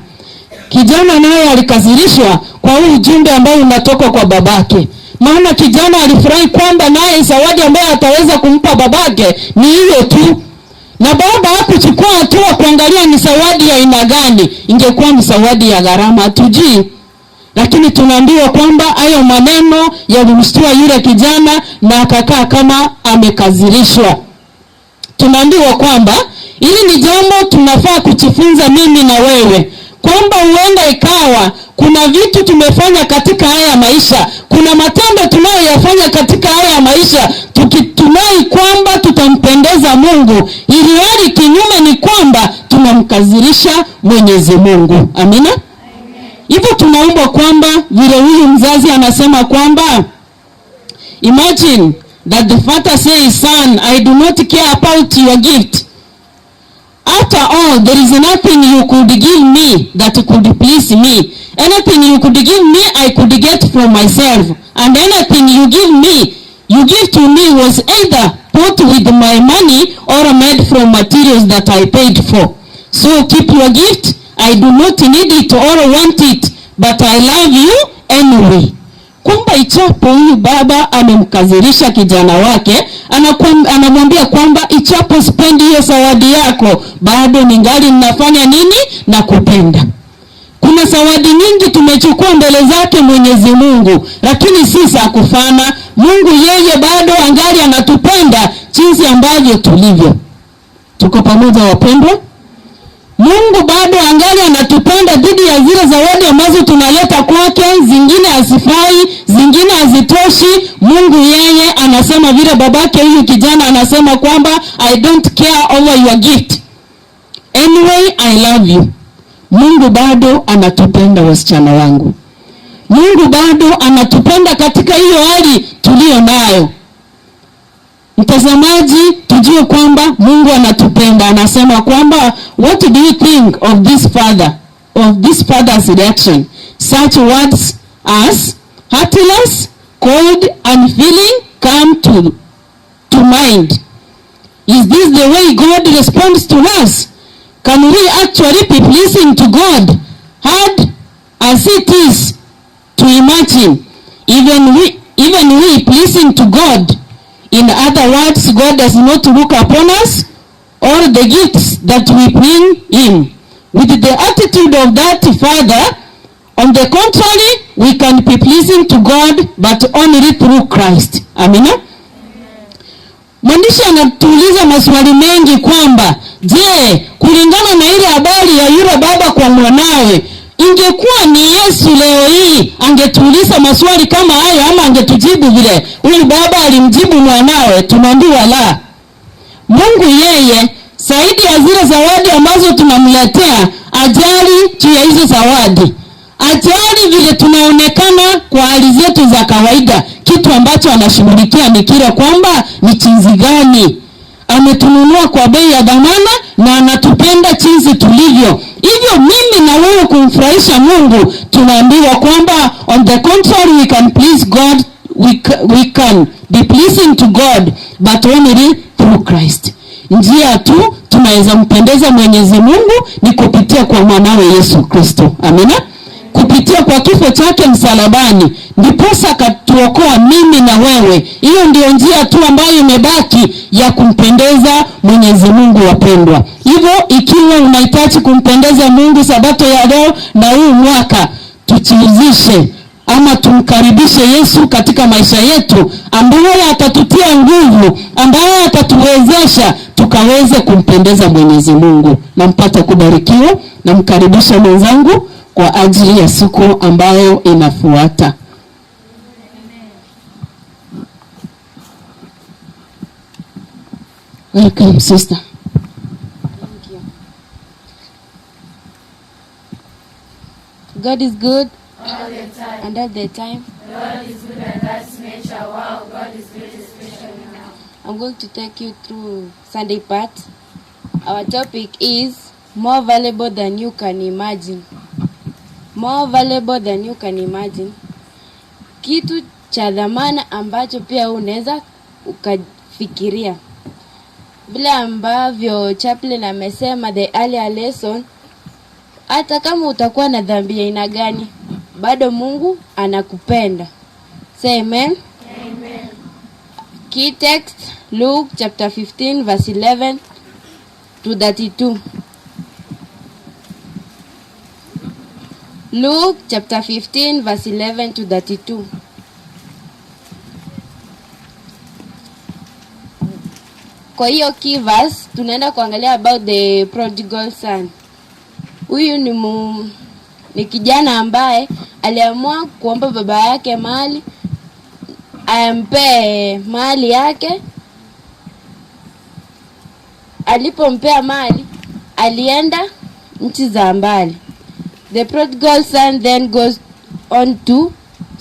Kijana naye alikasirishwa kwa huu ujumbe ambao unatoka kwa babake, maana kijana alifurahi kwamba naye zawadi ambayo ataweza kumpa babake ni hiyo tu, na baba hakuchukua hatua kuangalia ni zawadi ya aina gani. Ingekuwa ni zawadi ya gharama hatujui, lakini tunaambiwa kwamba hayo maneno yalimshtua yule kijana na akakaa kama amekasirishwa. Tunaambiwa kwamba hili ni jambo tunafaa kujifunza mimi na wewe, kwamba huenda ikawa kuna vitu tumefanya katika haya maisha, kuna matendo tunayoyafanya katika haya maisha tukitumai kwamba tutampendeza Mungu, ili hali kinyume ni kwamba tunamkasirisha Mwenyezi Mungu. Amina. Hivyo tunaomba kwamba vile huyu mzazi anasema kwamba imagine that the father says, son, I do not care about your gift. After all, there is nothing you could give me that could please me. Anything you could give me, I could get from myself. And anything you give me, you give to me was either bought with my money or made from materials that I paid for. So keep your gift. I do not need it or want it, but I love you anyway. Kwamba ichapo huyu baba amemkasirisha kijana wake, anamwambia kwamba ichapo sipendi hiyo zawadi yako, bado ningali ninafanya nini? Nakupenda. Kuna zawadi nyingi tumechukua mbele zake Mwenyezi Mungu, lakini si za kufana. Mungu yeye bado angali anatupenda jinsi ambavyo tulivyo. Tuko pamoja wapendwa? Mungu bado angali anatupenda dhidi ya zile zawadi ambazo tunaleta kwake, zingine hazifai, zingine hazitoshi. Mungu yeye anasema vile babake huyu kijana anasema kwamba I don't care over your gift. Anyway, I love you. Mungu bado anatupenda wasichana wangu. Mungu bado anatupenda katika hiyo hali tuliyo nayo. Mtazamaji, tujue kwamba Mungu anatupenda. Anasema kwamba what do you think of this father, of this father's reaction? Such words as heartless, cold, unfeeling come to mind. Is this the way God responds to us? Can we actually be pleasing to God? Hard as it is to imagine, even we pleasing to God. In other words, God does not look upon us or the gifts that we bring him with the attitude of that father. On the contrary, we can be pleasing to God, but only through Christ. Amina. Mwandishi anatuuliza maswali mengi kwamba je, kulingana na ile habari ya yule baba kwa mwanawe, ingekuwa ni Yesu leo hii angetuuliza maswali kama hayo ama angetujibu vile huyu baba alimjibu mwanawe? Tunaambiwa la. Mungu yeye zaidi ya zile zawadi ambazo tunamletea, hajali juu ya hizo zawadi, hajali vile tunaonekana kwa hali zetu za kawaida. Kitu ambacho anashughulikia ni kile kwamba ni jinsi gani ametununua kwa bei ya dhamana na anatupenda jinsi tulivyo. Hivyo mimi na wewe kumfurahisha Mungu, tunaambiwa kwamba on the contrary we can please God, we can be pleasing to God, but only through Christ. Njia tu tunaweza mpendeza Mwenyezi Mungu ni kupitia kwa mwanawe Yesu Kristo. Amina. Kupitia kwa kifo chake msalabani, ndiposa akatuokoa mimi na wewe. Hiyo ndio njia tu ambayo imebaki ya kumpendeza Mwenyezi Mungu, wapendwa. Hivyo ikiwa unahitaji kumpendeza Mungu sabato ya leo na huu mwaka, tujihusishe ama tumkaribishe Yesu katika maisha yetu, ambaye atatutia nguvu, ambaye atatuwezesha tukaweze kumpendeza Mwenyezi Mungu. Na mpate kubarikiwa. Namkaribisha mwenzangu kwa ajili ya siku ambayo inafuata. Welcome, sister. Thank you. God is good All the time. And all the time. The Lord is good and that's nature. Wow, God is great, especially now. I'm going to take you through Sunday part. Our topic is more valuable than you can imagine. More valuable than you can imagine. Kitu cha dhamana ambacho pia unaweza ukafikiria. Vile ambavyo chaplain amesema the earlier lesson, hata kama utakuwa na dhambi ya aina gani, bado Mungu anakupenda. Say amen. Amen. Key text, Luke chapter 15 verse 11 to 32. Luke chapter 15 verse 11 to 32. Kwa hiyo key verse tunaenda kuangalia about the prodigal son. Huyu ni kijana ambaye aliamua kuomba baba yake mali, ampee mali yake. Alipompea mali, alienda nchi za mbali. The prodigal son then goes on to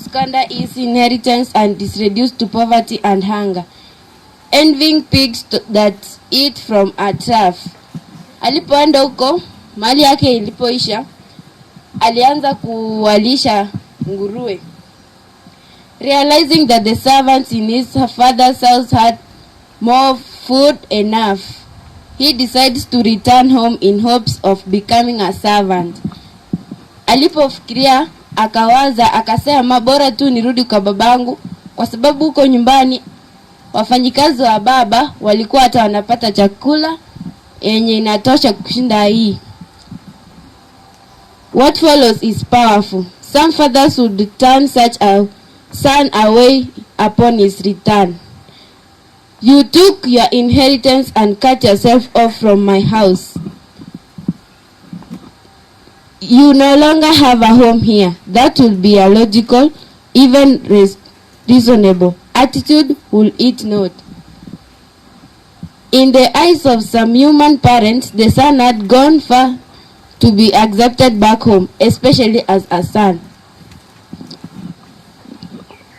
squander his inheritance and is reduced to poverty and hunger, envying pigs that eat from a trough. Alipoenda huko, mali yake ilipoisha, alianza kuwalisha nguruwe. Realizing that the servants in his father's house had more food enough, he decides to return home in hopes of becoming a servant. Alipofikiria akawaza, akasema bora tu nirudi kwa babangu, kwa sababu huko nyumbani wafanyikazi wa baba walikuwa hata wanapata chakula yenye inatosha kushinda hii. What follows is powerful. Some fathers would turn such a son away upon his return. "You took your inheritance and cut yourself off from my house. You no longer have a home here." That will be a logical, even reasonable attitude, will it not? In the eyes of some human parents, the son had gone far to be accepted back home, especially as a son.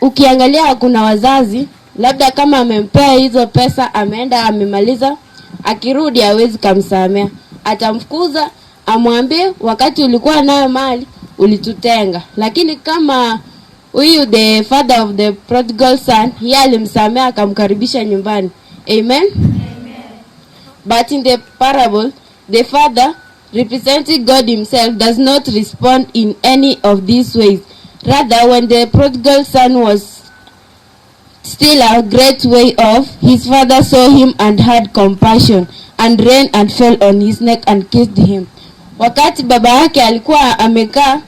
Ukiangalia kuna wazazi, labda kama amempea hizo pesa, ameenda amemaliza, akirudi hawezi kumsamea, atamfukuza, amwambie wakati ulikuwa nayo mali ulitutenga. Lakini kama Huyu the father of the prodigal son, yeye alimsamea akamkaribisha nyumbani. Amen? But in the parable, the father, representing God himself, does not respond in any of these ways. Rather, when the prodigal son was still a great way off, his father saw him and had compassion, and ran and fell on his neck and kissed him. Wakati baba yake alikuwa amekaa,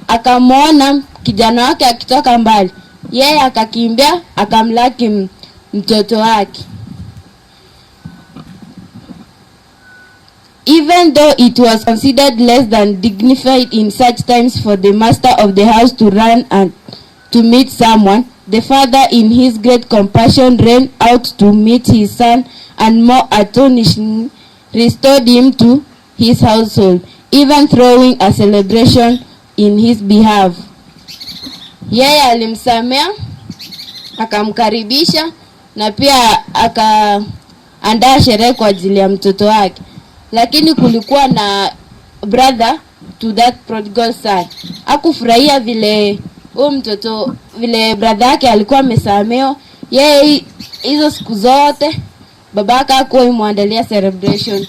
akamwona kijana wake akitoka mbali, yeye akakimbia akamlaki mtoto wake. Even though it was considered less than dignified in such times for the master of the house to run and to meet someone, the father in his great compassion ran out to meet his son and, more astonishingly, restored him to his household, even throwing a celebration in his behalf. Yeye alimsamea, akamkaribisha na pia akaandaa sherehe kwa ajili ya mtoto wake. Lakini kulikuwa na brother to that prodigal son. Hakufurahia vile huyu mtoto, vile brother yake alikuwa amesamewa. Yeye hizo siku zote babaka hakuwa imwandalia celebration.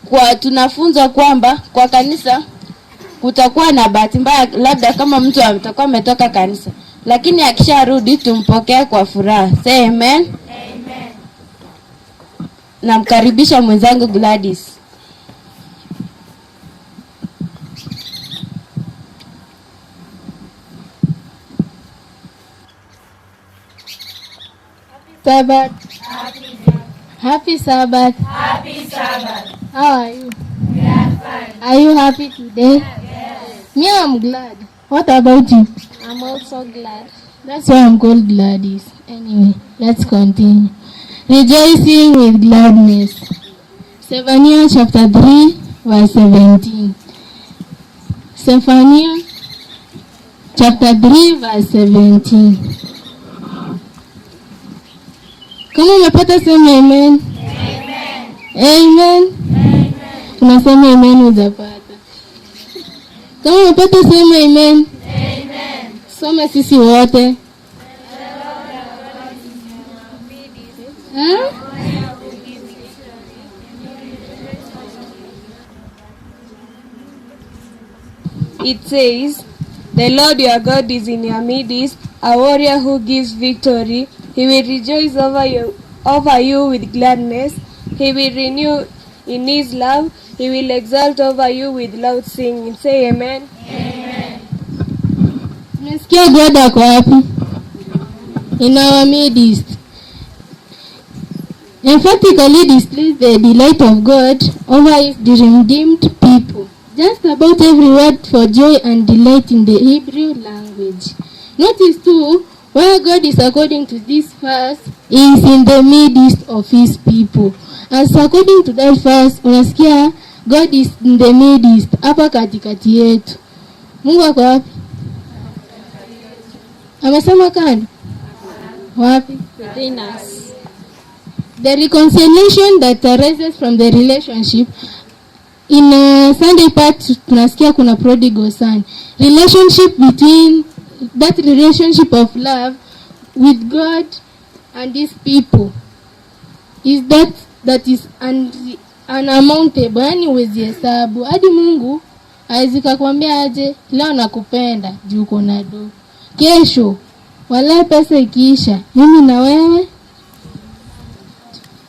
Kwa tunafunzwa kwamba kwa kanisa kutakuwa na bahati mbaya, labda kama mtu atakuwa ametoka kanisa, lakini akisharudi tumpokee kwa furaha. Say amen. Amen. Namkaribisha mwenzangu Gladys. Sabbath. Happy Sabbath. Happy Sabbath. How are you? We are fine. Are you happy today? Yes. Me, I'm glad. What about you? I'm also glad. That's why I'm called Gladys. Anyway, let's continue. Rejoicing with gladness. Zephaniah chapter 3, verse 17. Zephaniah chapter 3, verse 17. Kama umepata sema amen. Amen. Amen. Unasema amen utapata. Kama umepata sema amen. Amen. Soma sisi wote. Huh? It says, "The Lord your God is in your midst, a warrior who gives victory. He will rejoice over you with gladness. He will renew in his love. He will exult over you with loud singing." Say amen. Amen. Umesikia God ako wapi? In our midst. Emphatically displays the delight of God over his redeemed people. Just about every word for joy and delight in the Hebrew language. Notice too, where God is according to this verse, is in the midst of his people. As according to that verse, unasikia God is in the midst, hapa katikati yetu. Mungu ako wapi? Amesema kando? Wapi? Within us. The reconciliation that arises from the relationship. In a Sunday part tunasikia kuna prodigal son. Relationship between that relationship of love with God and these people is that is unamountable. Yani huwezi hesabu. Hadi Mungu hawezi kukwambia aje leo nakupenda juu uko na do. Kesho wala pesa ikiisha, mimi na wewe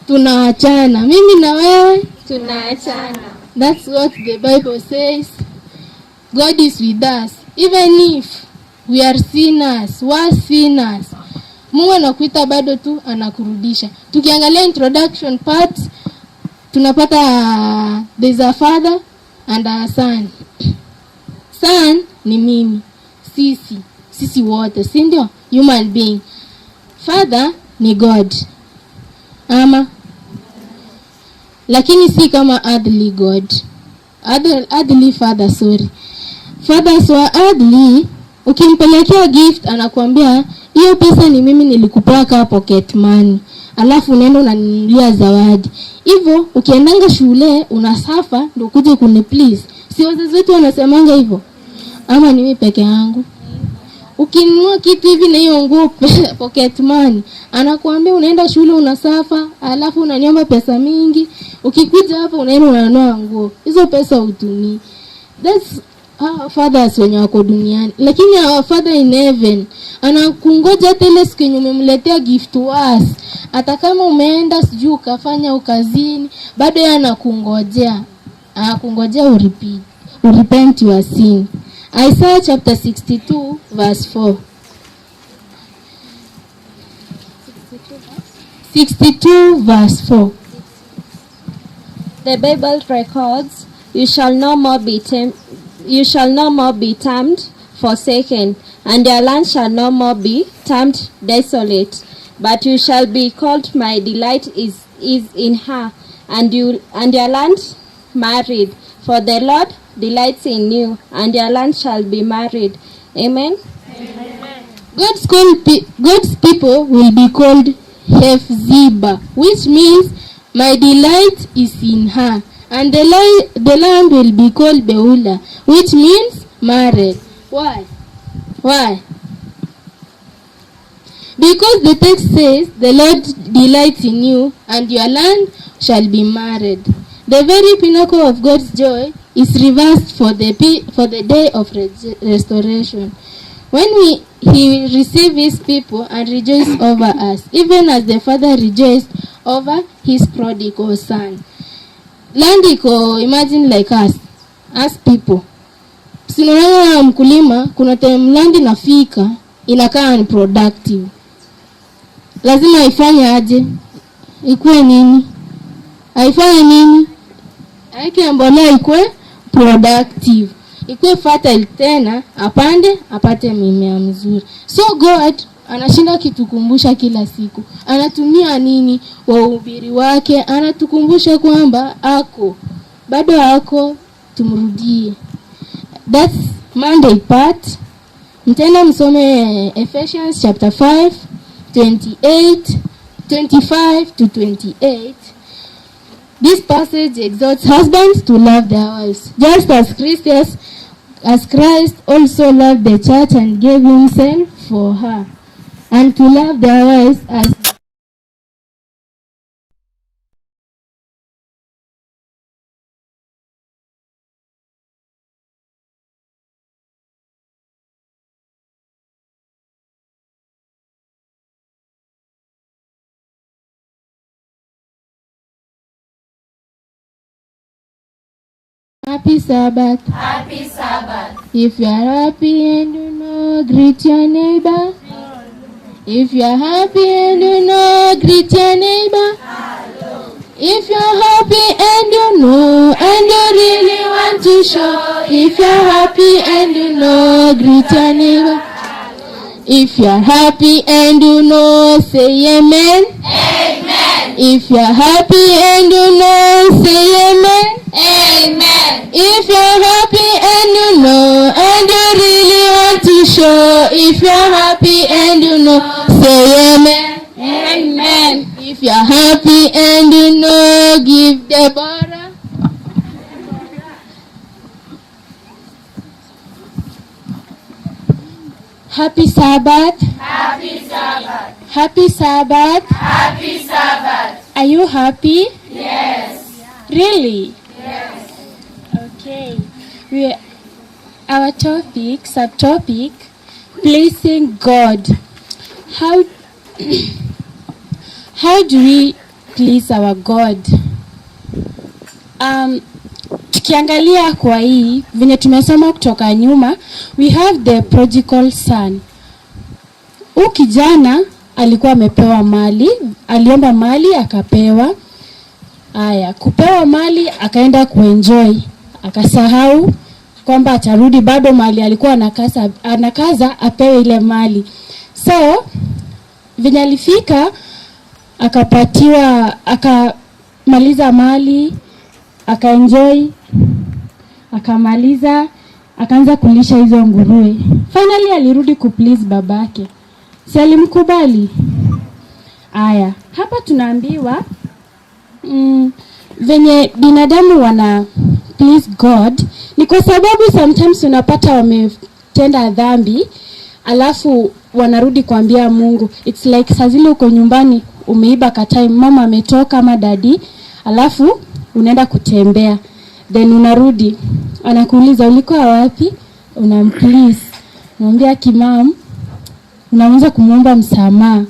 tunaachana. Mimi na wewe tunaachana. That's what the Bible says. God is with us even if we are sinners, we are sinners. Mungu anakuita bado tu anakurudisha. Tukiangalia introduction part tunapata there's a father and a son. Son ni mimi, sisi wote, si ndio? Human being. Father ni God. Ama lakini si kama earthly God. Earthly father, sorry. Fathers wa earthly, ukimpelekea gift anakuambia hiyo pesa ni mimi nilikupea kama pocket money. Alafu unaenda unaninunulia zawadi. Hivyo ukiendanga shule unasafa ndio ukuje kuni please. Si wazazi wetu wanasemanga hivyo? Ama ni mimi peke yangu? Ukinunua kitu hivi na hiyo nguo pocket money, anakuambia unaenda shule unasuffer, alafu unaniomba pesa mingi. Ukikuja hapa unaenda unanunua nguo, hizo pesa hutumii. That's our fathers wenye wako duniani, lakini our Father in heaven anakungoja hata ile siku yenye umemletea gift was, hata kama umeenda sijui ukafanya ukazini, bado yeye anakungojea, anakungojea urepeat, urepent your sin. Isaiah chapter 62 verse 4. 62 verse 4. The Bible records, "You shall no more be termed forsaken, and your land shall no more be termed desolate, but you shall be called My delight is in her, and your land married. For the Lord delights in you, and your land shall be married." Amen. God's people will be called Hephzibah, which means my delight is in her. And the land will be called Beulah, which means married. Why? Why? Because the text says, "The Lord delights in you, and your land shall be married." The very pinnacle of God's joy is reversed for the day of restoration, when he will receive his people and rejoice over us, even as the father rejoiced over his prodigal son. Land iko imagine like us, as people. Si unaona mkulima, kuna time land inafika, inakaa unproductive. Lazima ifanye aje? Ikuwe nini? Aifanye nini? Aeke mbolea ikuwe productive, ikuwe fertile tena, apande apate mimea mzuri. So God anashinda akitukumbusha kila siku. Anatumia nini? Wahubiri wake, anatukumbusha kwamba ako bado ako, tumrudie. That's Monday part. Mtaenda msome Ephesians chapter 5 28 25 to 28. This passage exhorts husbands to love their wives, just as Christ also loved the church and gave himself for her, and to love their wives as Happy Sabbath. Happy Sabbath. If you are happy and you know, greet your neighbor. If you are happy and you know, greet your neighbor. If you are happy and you know, and you really want to show. If you are happy and you know, greet your neighbor. If you are happy and you know, say amen. Amen. If you are happy and you know, say amen. Amen. If you are happy and you know, and you really want to show. If you are happy and you know, say amen. Amen. If you are happy and you know, give Deborah. Happy Sabbath. Happy Sabbath. Happy Sabbath. Happy Sabbath. Are you happy? Yes. Really? Yes. Okay. Our topic, subtopic, pleasing God. How do we please our God? Tukiangalia kwa hii venye tumesoma kutoka nyuma, we have the prodigal son. Huu kijana alikuwa amepewa mali, aliomba mali akapewa. Aya, kupewa mali akaenda kuenjoy, akasahau kwamba atarudi bado mali alikuwa anakaza apewe ile mali. So venye alifika akapatiwa, akamaliza mali, akaenjoy, akamaliza, akaanza kulisha hizo nguruwe. Finally alirudi kuplease babake. Si alimkubali? Aya, hapa tunaambiwa venye binadamu wana please God ni kwa sababu sometimes unapata wametenda dhambi, Alafu wanarudi kuambia Mungu. It's like saa zile uko nyumbani umeiba ka time, mama ametoka ama daddy, alafu unaenda kutembea, then unarudi, anakuuliza ulikuwa wapi, unamplease, unamwambia kimam, unaanza kumwomba msamaha.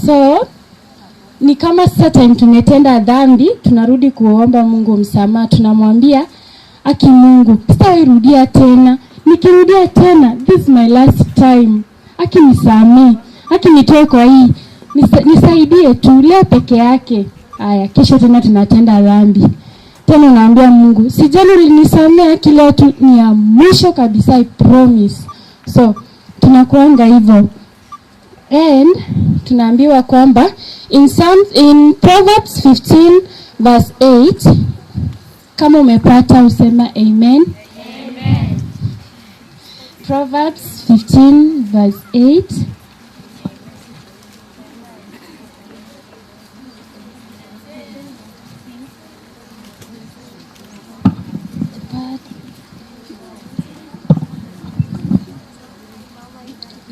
So ni kama sasa time tumetenda dhambi, tunarudi kuomba Mungu msamaha, tunamwambia, "Aki Mungu, sitairudia tena. Nikirudia tena, this is my last time. Aki nisamee, aki nitoe kwa hii, nisaidie tu leo peke yake." Aya, kesho tena tunatenda dhambi tena, unaambia Mungu, "Sijali, ulinisamea, aki leo tu ni ya mwisho kabisa, I promise." So tunakuanga hivyo. And tunaambiwa kwamba in Proverbs 15 verse 8, kama umepata usema amen. Amen. Proverbs 15 verse 8.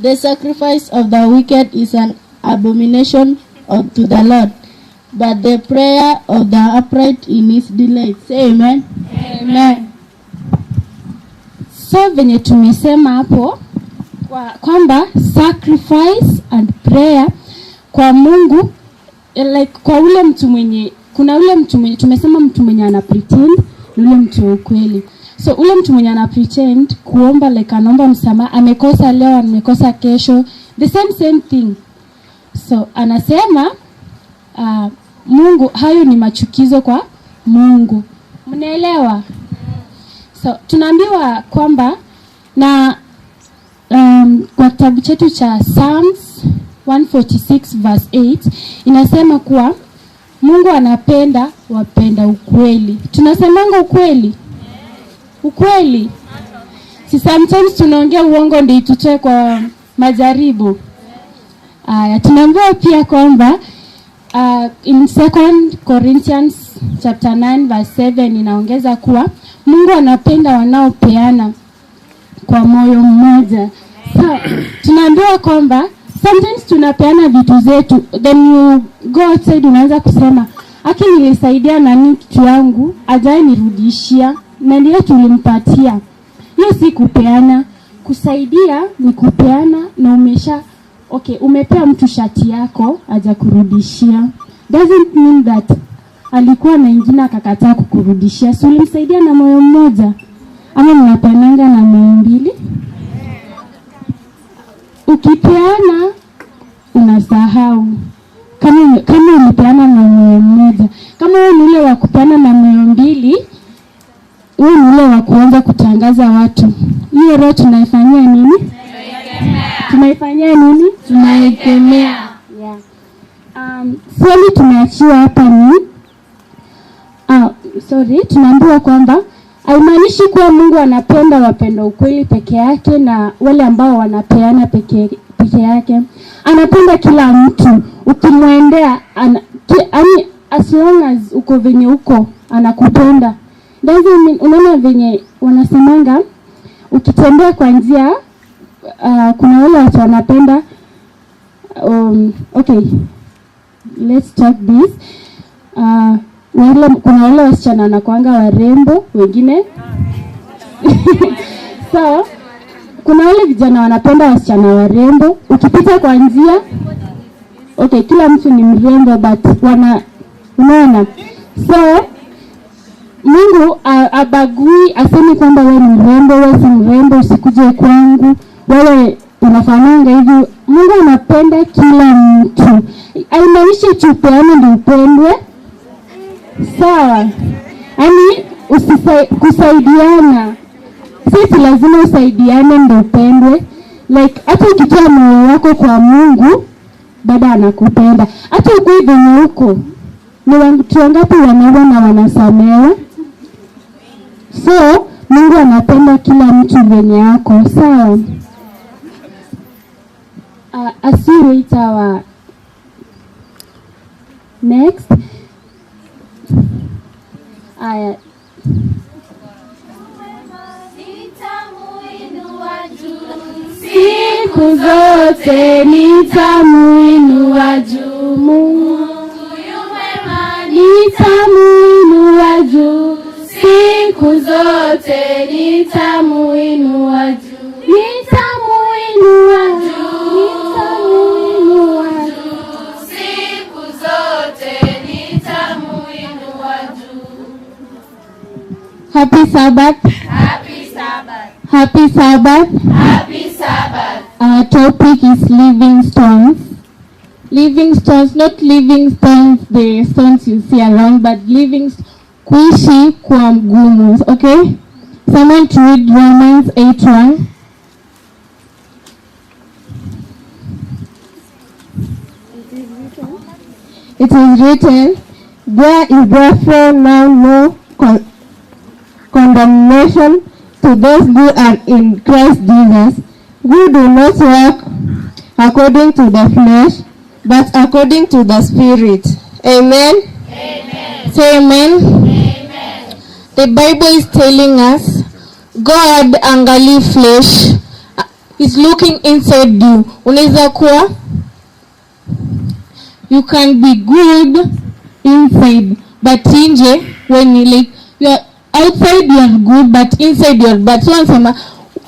The sacrifice of the wicked is an abomination to the Lord, but the prayer of the upright in his delight. Say amen. Amen. So venye tumesema hapo kwamba sacrifice and prayer kwa Mungu, like kwa ule mtu mwenye, kuna ule mtu mwenye tumesema, mtu mwenye ana pretend ni ule mtu wa ukweli. So ule mtu mwenye ana pretend kuomba, like anaomba msamaha, amekosa leo, amekosa kesho, the same same thing. So anasema Mungu, hayo ni machukizo kwa Mungu. Mnaelewa? So tunaambiwa kwamba na kwa kitabu chetu cha Psalms 146 verse 8 inasema kuwa Mungu anapenda wapenda ukweli. Tunasemanga ukweli? Ukweli? Si sometimes tunaongea uongo ndio itutoe kwa majaribu. Aya, tunaambiwa pia kwamba in 2 Corinthians chapter 9 verse 7 inaongeza kuwa Mungu anapenda wanaopeana kwa moyo mmoja. So tunaambiwa kwamba sometimes tunapeana vitu zetu, then you go outside unaanza kusema, "Aki nilisaidia nani kitu yangu, ajai nirudishia, na ndiye tulimpatia." Hiyo si kupeana. Kusaidia ni kupeana na umesha, okay, umepea mtu shati yako hajakurudishia. Doesn't mean that alikuwa na ingine akakataa kukurudishia. So ulimsaidia na moyo mmoja, ama mnapeananga na moyo mbili? Ukipeana unasahau. Kama ulipeana na moyo mmoja. Kama wewe ni ule wa kupeana na moyo mbili, wewe ni ule wa kuanza kutangaza watu. Hiyo roho tunaifanyia nini? Tunaifanyia nini? Tunaikemea. Yeah. Swali tumeachiwa hapa ni sorry, tunaambiwa kwamba haimaanishi kuwa Mungu anapenda wapenda ukweli peke yake na wale ambao wanapeana peke yake. Anapenda kila mtu. Ukimwendea yaani as long as uko venye uko anakupenda. Doesn't mean, unaona venye wanasemanga ukitembea kwa njia, kuna wale watu wanapenda, okay, let's talk this. Kuna wale wasichana wanakuanga warembo wengine. So kuna wale vijana wanapenda wasichana warembo. Ukipita kwa njia, okay, kila mtu ni mrembo, but wana, unaona. So Mungu abagui, asemi kwamba wewe ni mrembo, wewe si mrembo, usikuje kwangu, wewe unafananga hivi. Mungu anapenda kila mtu. Haimaanishi tupeane ndio upendwe. Sawa? Yaani kusaidiana. Sisi lazima usaidiane ndio upendwe. Like hata ukitoa moyo wako kwa Mungu, bado anakupenda. Hata uko venye uko. Ni watu wangapi wanaua na wanasamehewa? So Mungu anapenda kila mtu venye yako. Sawa? As you wait our next. Aya. Siku zote nitamuinua juu. Mungu yu mwema, nitamuinua juu. Siku zote nitamuinua juu. Nitamuinua juu. Nitamuinua juu. Siku zote nitamuinua juu. Happy Sabbath. Happy Sabbath. Happy Sabbath. Happy Sabbath. Our topic is living stones. Living stones, not living stones, the stones you see around, but living kuishi kwa mgumu. Okay? Someone to read Romans 8:1. It is written, "There is therefore now no condemnation to those who are in Christ Jesus, who do not walk according to the flesh, but according to the Spirit." Amen? Amen. Say amen. Amen. The Bible is telling us, God angali flesh is looking inside you. Unaweza kuwa, you can be good inside, but nje, when you like, you are outside you are good, but inside you are bad. So anasema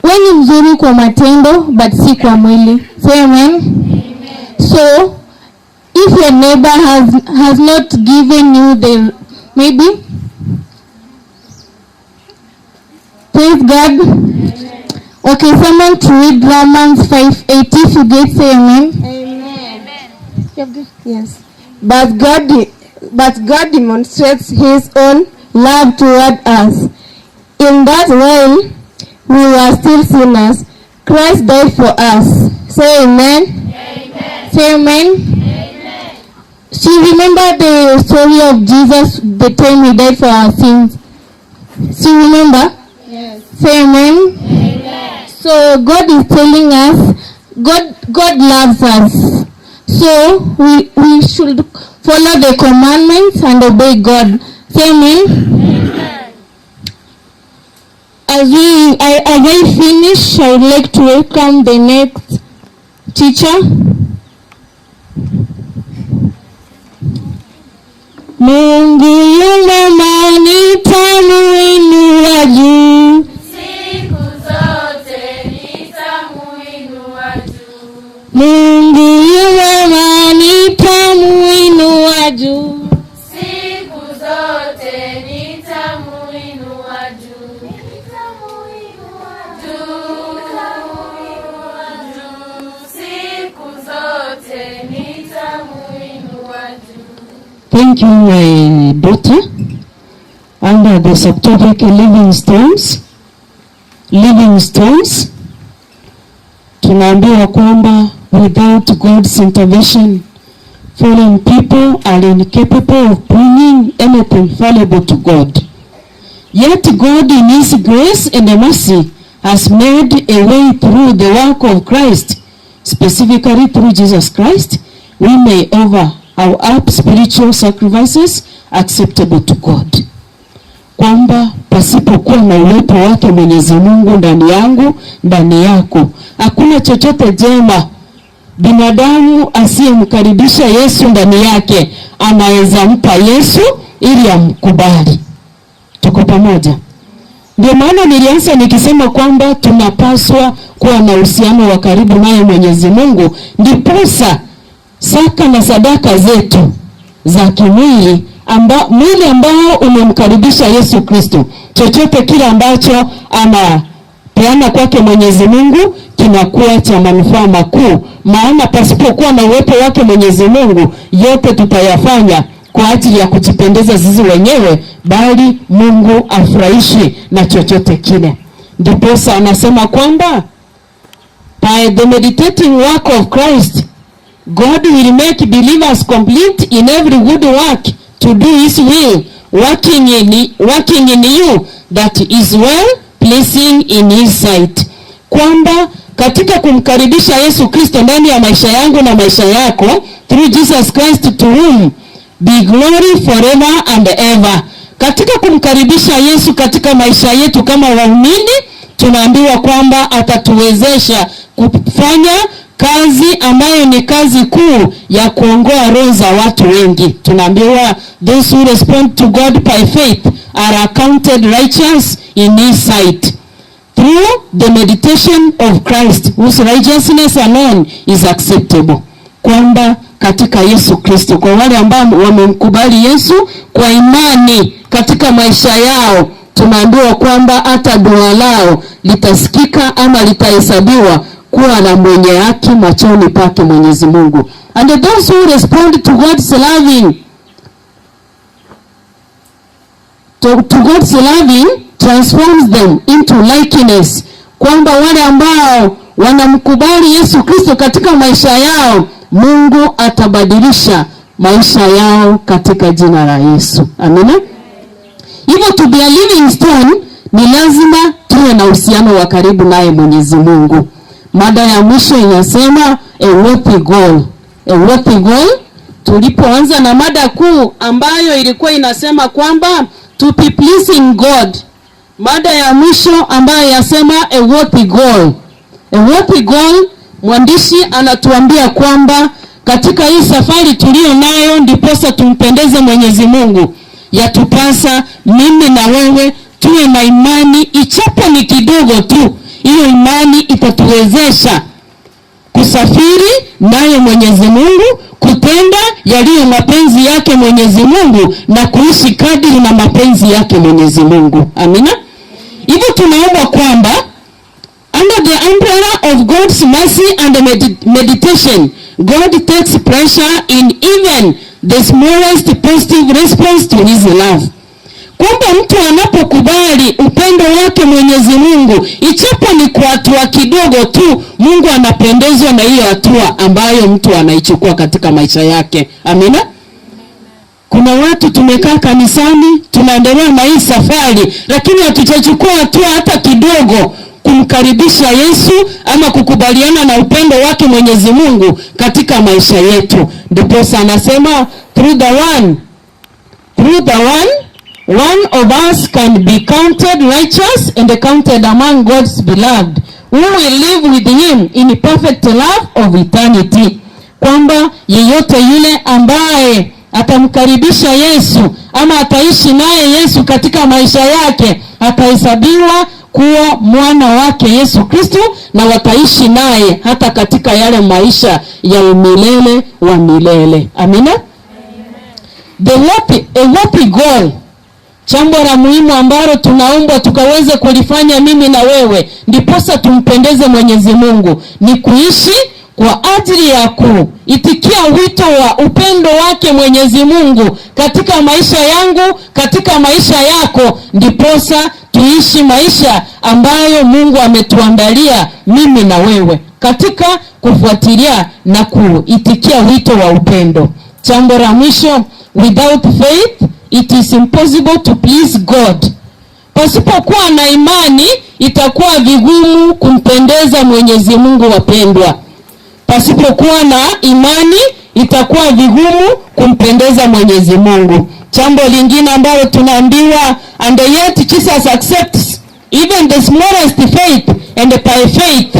wewe ni mzuri kwa matendo, but si kwa mwili. Say amen. Amen. So if your neighbor has not given you the, maybe, praise God. Amen. Okay, someone to read Romans 5:8. If you get, say amen. Amen. Yes. But God demonstrates his own love toward us, in that while we were still sinners, Christ died for us. Say amen. Amen. Say amen. Amen. So you remember the story of Jesus, the time he died for our sins. So you remember? Yes. Say amen. Amen. So God is telling us, God loves us. So we should follow the commandments and obey God. Say amen. Amen. As I finish, I would like to welcome the next teacher. Mungu yu mwema, nitamuinua juu. Siku zote nitamuinua juu. Mungu yu mwema, nitamuinua juu. Siku zote nitamuinua juu. Nitamuinua juu. Siku zote nitamuinua juu. Thank you, my daughter. Under the subtopic Living Stones, Living Stones, tunaambiwa kwamba without God's intervention, fallen people are incapable of bringing anything valuable to God. Yet God in his grace and mercy has made a way through the work of Christ, specifically through Jesus Christ, we may offer our up spiritual sacrifices acceptable to God. Kwamba pasipokuwa na uwepo wake Mwenyezi Mungu ndani yangu, ndani yako, hakuna chochote jema binadamu asiyemkaribisha Yesu ndani yake anaweza mpa Yesu ili amkubali. Tuko pamoja? Ndio maana nilianza nikisema kwamba tunapaswa kuwa na uhusiano wa karibu naye Mwenyezi Mungu, ndiposa saka na sadaka zetu za kimwili, mwili ambao umemkaribisha Yesu Kristo, chochote kile ambacho anapeana kwake Mwenyezi Mungu kinakuwa cha manufaa makuu. Maana pasipokuwa na uwepo wake Mwenyezi Mungu, yote tutayafanya kwa ajili ya kujipendeza sisi wenyewe, bali Mungu afurahishi na chochote kile. Ndiposa anasema kwamba by the meditating work of Christ, God will make believers complete in every good work to do his will, working in you that is well pleasing in his sight. Kwamba katika kumkaribisha Yesu Kristo ndani ya maisha yangu na maisha yako, through Jesus Christ to whom be glory forever and ever. Katika kumkaribisha Yesu katika maisha yetu kama waumini, tunaambiwa kwamba atatuwezesha kufanya Kazi ambayo ni kazi kuu ya kuongoa roho za watu wengi. Tunaambiwa those who respond to God by faith are accounted righteous in his sight through the meditation of Christ, whose righteousness alone is acceptable. Kwamba katika Yesu Kristo, kwa wale ambao wamemkubali Yesu kwa imani katika maisha yao, tunaambiwa kwamba hata dua lao litasikika ama litahesabiwa kuwa na mwenye haki machoni pake Mwenyezi Mungu. And those who respond to God's loving to God's loving transforms them into likeness, kwamba wale ambao wanamkubali Yesu Kristo katika maisha yao, Mungu atabadilisha maisha yao katika jina la Yesu. Amina. Hivyo to be a living stone ni lazima tuwe na uhusiano wa karibu naye Mwenyezi Mungu. Mada ya mwisho inasema a worthy goal. A worthy goal. Tulipoanza na mada kuu ambayo ilikuwa inasema kwamba to be pleasing God. Mada ya mwisho ambayo yasema a worthy goal. A worthy goal, mwandishi anatuambia kwamba katika hii safari tuliyo nayo ndiposa tumpendeze Mwenyezi Mungu, yatupasa mimi na wewe tuwe na imani, ichapo ni kidogo tu, hiyo imani itatuwezesha kusafiri naye Mwenyezi Mungu, kutenda yaliyo mapenzi yake Mwenyezi Mungu na kuishi kadiri na mapenzi yake Mwenyezi Mungu. Amina. Hivyo tunaomba kwamba under the umbrella of God's mercy and meditation, God takes pleasure in even the smallest positive response to his love. Kwamba mtu anapokubali upendo wake Mwenyezi Mungu, ichapo ni kwa hatua kidogo tu, Mungu anapendezwa na hiyo hatua ambayo mtu anaichukua katika maisha yake. Amina. Kuna watu tumekaa kanisani, tunaendelea na hii safari, lakini hatujachukua hatua hata kidogo kumkaribisha Yesu ama kukubaliana na upendo wake Mwenyezi Mungu katika maisha yetu. Ndiposa anasema through the one, one of us can be counted righteous and counted among God's beloved, who will live with him in perfect love of eternity. Kwamba yeyote yule ambaye atamkaribisha Yesu ama ataishi naye Yesu katika maisha yake, atahesabiwa kuwa mwana wake Yesu Kristo, na wataishi naye hata katika yale maisha ya umilele wa milele. Amina. A worthy goal, jambo la muhimu ambalo tunaombwa tukaweze kulifanya mimi na wewe ndiposa tumpendeze Mwenyezi Mungu, ni kuishi kwa ajili ya kuitikia wito wa upendo wake Mwenyezi Mungu katika maisha yangu, katika maisha yako, ndiposa tuishi maisha ambayo Mungu ametuandalia mimi na wewe katika kufuatilia na kuitikia wito wa upendo. Jambo la mwisho, without faith it is impossible to please God. Pasipokuwa na imani itakuwa vigumu kumpendeza Mwenyezi Mungu, wapendwa. Pasipokuwa na imani itakuwa vigumu kumpendeza Mwenyezi Mungu. Jambo lingine ambalo tunaambiwa, and yet Jesus accepts even the smallest faith and by faith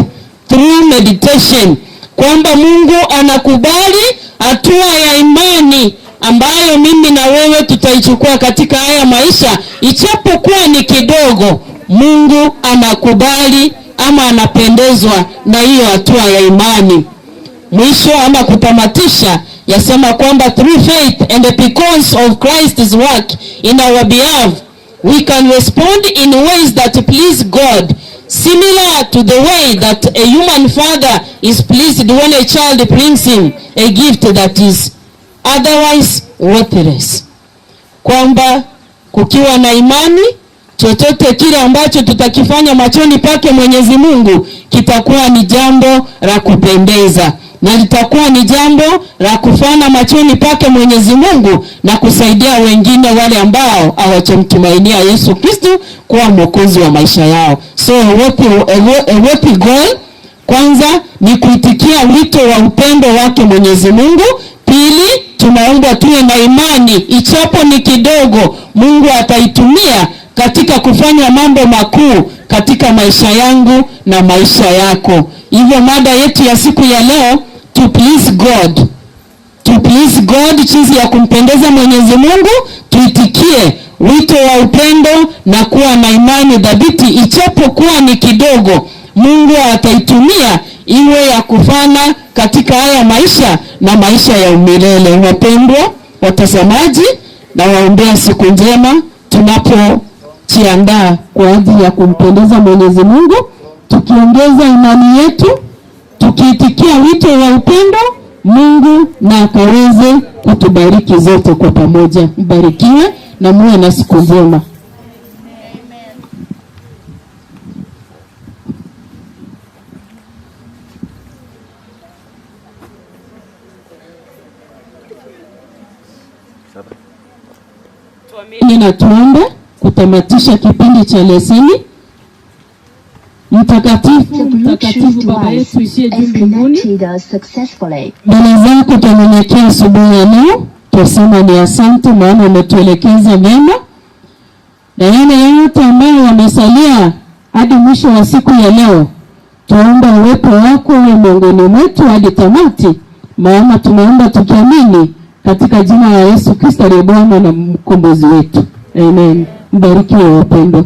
through meditation, kwamba Mungu anakubali hatua ya imani ambayo mimi na wewe tutaichukua katika haya maisha, ichapokuwa ni kidogo. Mungu anakubali ama anapendezwa na hiyo hatua ya imani. Mwisho ama kutamatisha, yasema kwamba through faith and because of Christ's work in our behalf, we can respond in ways that please God, similar to the way that a human father is pleased when a child brings him a gift that is otherwise worthless. Kwamba kukiwa na imani, chochote kile ambacho tutakifanya machoni pake Mwenyezi Mungu kitakuwa ni jambo la kupendeza, na litakuwa ni jambo la kufana machoni pake Mwenyezi Mungu na kusaidia wengine wale ambao hawajamtumainia Yesu Kristo kuwa mwokozi wa maisha yao. So a worthy goal, kwanza ni kuitikia wito wa upendo wake Mwenyezi Mungu. Pili, tunaomba tuwe na imani, ichapo ni kidogo, Mungu ataitumia katika kufanya mambo makuu katika katika maisha yangu na maisha yako. Hivyo mada yetu ya siku ya leo, to please God. To please God, jinsi ya kumpendeza Mwenyezi Mungu, tuitikie wito wa upendo na kuwa na imani dhabiti, ijapokuwa ni kidogo, Mungu ataitumia iwe ya kufana katika haya maisha na maisha ya umilele. Wapendwa watazamaji, na waombea siku njema tunapojiandaa kwa ajili ya kumpendeza Mwenyezi Mungu, tukiongeza imani yetu, tukiitikia wito wa upendo, Mungu na akaweze kutubariki zote kwa pamoja. Mbarikiwe na muwe na siku njema. Tuamini na tuombe kutamatisha kipindi cha leseni. Mtakatifu, mtakatifu Baba yetu isiye juu mbinguni, mbele zako tunanyenyekea asubuhi ya leo, twasema ni asante, maana umetuelekeza vyema, na yale yote ambayo yamesalia hadi mwisho wa siku ya leo, tuomba uwepo wako uwe miongoni mwetu hadi tamati, maana tumeomba tukiamini katika jina la Yesu Kristo aliye Bwana na mkombozi wetu. Amen. Mbarikiwe wapendwa.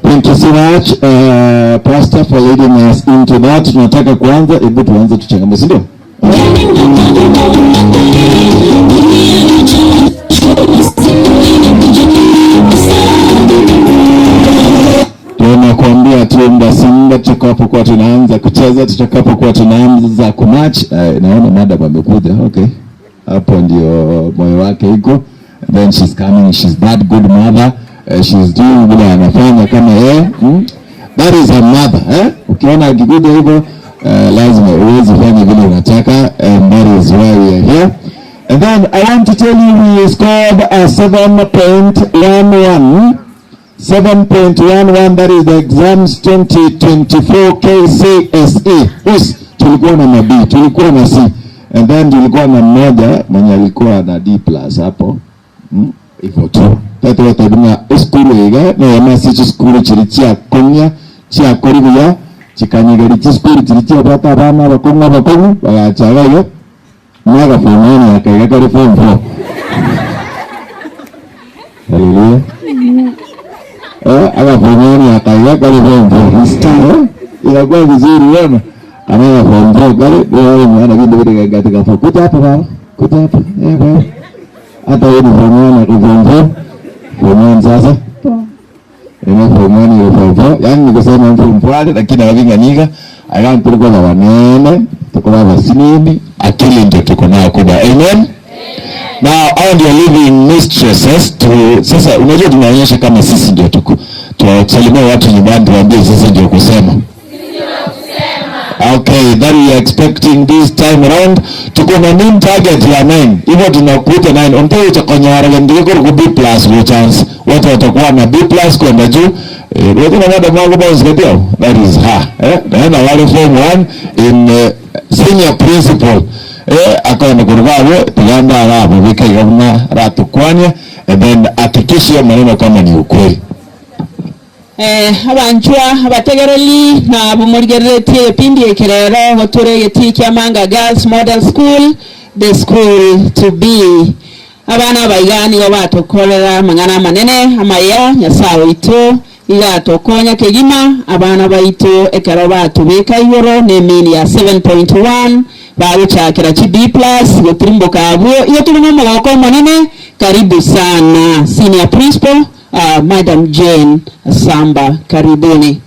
Thank you so much, Pastor, for leading us into that. Tunataka kuanza, hebu tuanze tuchangamke, si ndio? Tunakuambia tu muda si muda tutakapokuwa tunaanza kucheza, tutakapokuwa tunaanza kumatch. Naona madam amekuja. Okay. Hapo ndio moyo wake iko. Then she's coming, she's that good mother. She's doing vile anafanya kama yeye. That is her mother, eh? Ukiona akikuja hivyo, lazima uweze fanya vile unataka, and that is why we are here. And then I want to tell you we scored a 7.11. 7.11, that is the exams 2024 KCSE. Us, tulikuwa na B, tulikuwa na C. And then tulikuwa na mmoja mwenye alikuwa na D plus hapo. Hivyo tu. Tatu watabuna skulu iga na yamasi skulu chiri chia konya chia koribuya chikanyigari chiskulu chiri chia bata bana bakonga bakongu bagachaga yo mwaga form 1 akaiga kari form 4. Haleluya. Aga form 1 akaiga kari form 4. Inakuwa vizuri wewe. Anaga form 4 kari wewe mwana bindu bide katika form. Kuja hapa baba. Kuja hapa. Baba. Hata wewe ni form 1 na form 4. Form 1 sasa. Ina form 1 ya form 4. Yaani nikosema form 4 lakini hawavinganiga. Aya tulikuwa na wanene, tuko na wasinini, akili ndio tuko nayo kubwa. Amen. Now hao ndio living mistresses tu. Sasa unajua tunaonyesha kama sisi ndio tuko. Tuwasalimie watu nyumbani tuwaambie sisi ndio kusema. Okay, that we are expecting this time around. Tuko na name target ya 9. Hivyo tunakuta 9. Onto utakonyara ndio kwa B plus kwa chance. Watu watakuwa na B plus kwenda juu. Watu na madam wangu boss ndio. That is her. Na wale form 1 in senior principal. Akaona kurugabo tuganda arapo bikaigana ratukwanya and then hakikisha maneno kama ni ukweli. Abanchwa abategereli na bumurigeretie pindi ekerero goturegeti kia Manga Girls Model School, the school to be. Abana baigani batokorera mangana manene amaya Nyasaye wito igatokonya kegima abana baito ekero batubika igoro ne mini ya 7.1 baruchakira chi B plus gotirimboka abo iyo tuli nomogoko monene. Karibu sana senior principal, Madam Jane Samba, karibuni.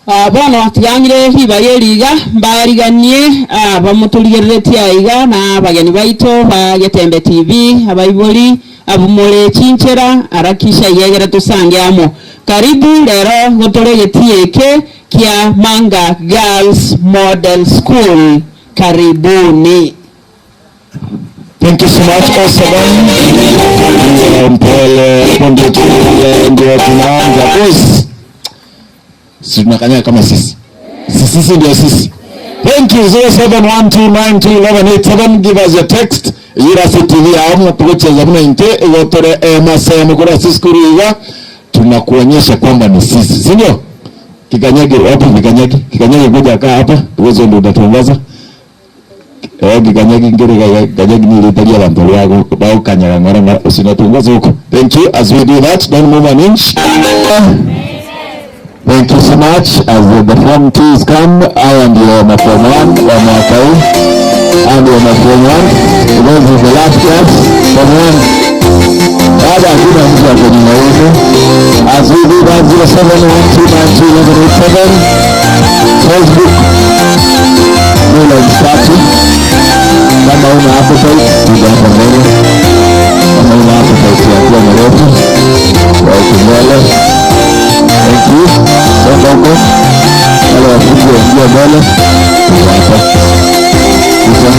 Bono tigangire ribaga eriga mbariganie bamutuligereretie aiga na bageni baito ba Getembe TV abaibori abumore chinchera harakisha yegera tusange amo. Karibu lero gotoregetie eke kia Manga Girls Model School. Karibuni. Thank you so much, Osaban. Mpole, ndio tunaanza boss. Sisi tunakanyaga kama sisi. Sisi ndio sisi. Thank you. 0712921187. Give us your text. Yirasi TV hapo tukocheza mna inte gotore masemo kura sisi kuriga tunakuonyesha kwamba ni sisi, si ndio? Kikanyage wapi kikanyage? Kikanyage kuja kaa hapa, uwezo ndio utatuongoza. Kikanyage ngere kikanyage ni litalia bantu yako bao kanyaga ngora ngora usinatuongoza huko. Thank you. As we do that, don't move an inch. Thank you so much. As the form 2s come, I am your form 1 wa mwaka huu. I am your form 1. This is the last class. Form 1. Baada hakuna mtu ako nyuma yenu. As we do that, 0712921187. Facebook Newlands Party. Kama una appetite, kuja hapa mbele. Kama una appetite ya kuwa mrefu, wauku mbele. Thank you. Songa huko. Wale wafupi waingia mbele. Kuja hapa. Kuja.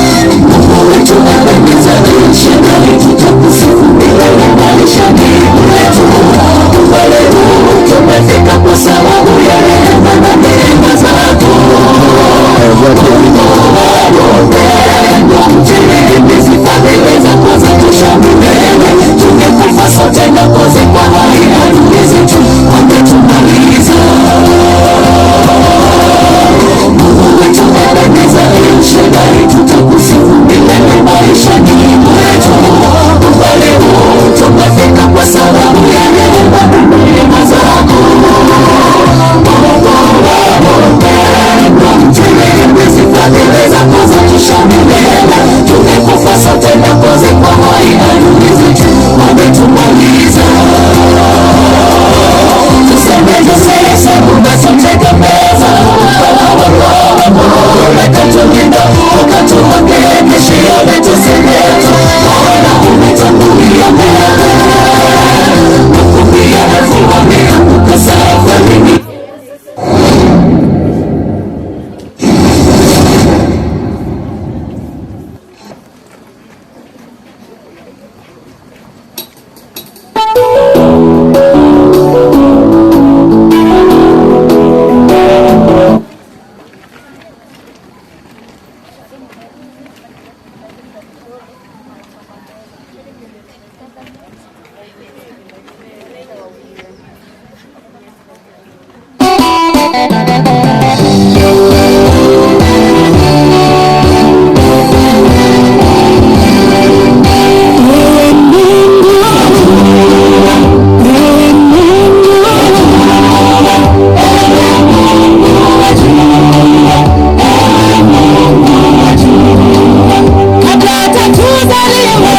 Kabla hata tuzaliwe,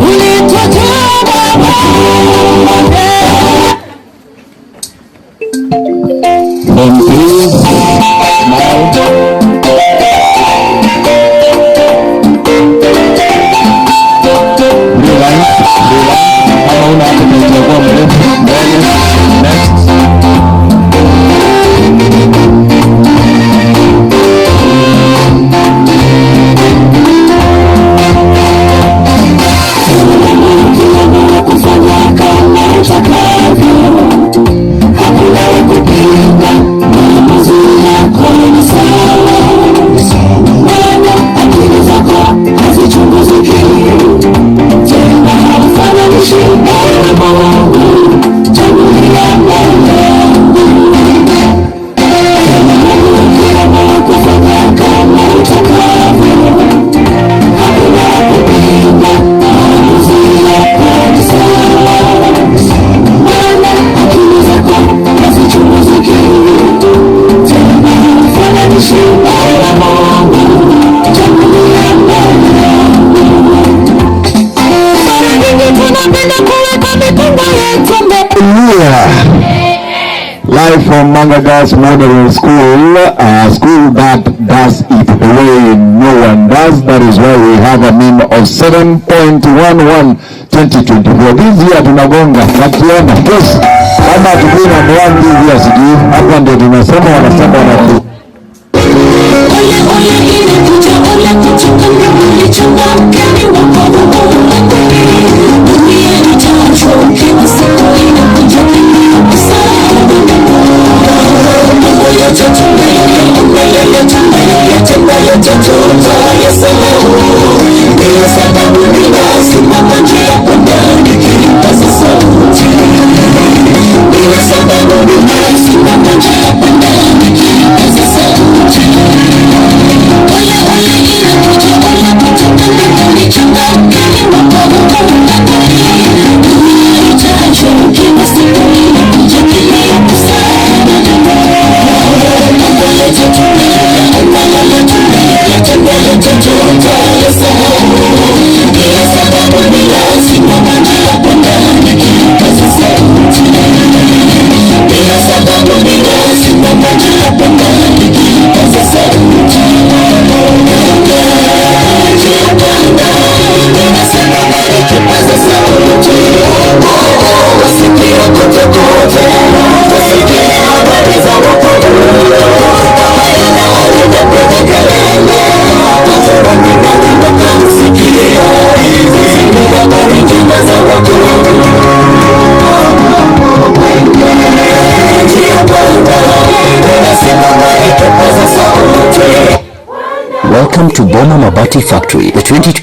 ulituona. Live from Manga Girls Model School, a school that does it the way no one does. That is why we have a mean of 7.11 2024. This year tunagonga nakiona. Yes, kama tukui number one this year sijui. Hapa ndio tunasema wanasema wanatu. Welcome to Boma Mabati Factory, the 20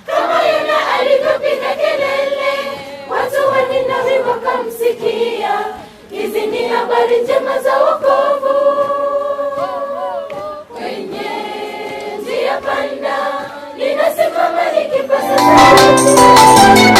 Kama Yona alivyopiga kelele, watu wa Ninawi wakamsikia. Hizi ni habari njema za wokovu. Kwenye njia panda, ninasimama nikipaza sauti.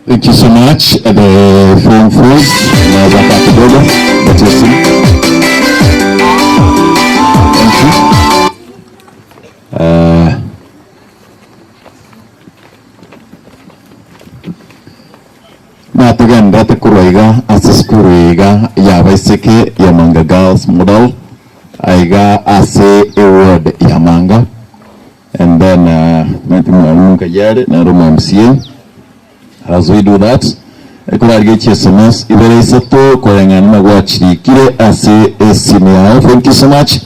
Thank you so much. The form fours, naweza kaa kidogo, but you see. Thank you. Natugendete kurwa ase sukuru iga ya baiseke ya Manga Girls Model aiga ase award ya Manga, and then mwalimu Kajare na Roma MCA. As we do that, kurargechi SMS ibere isato korengana na gwachirikire ase esimu yao. Thank you so much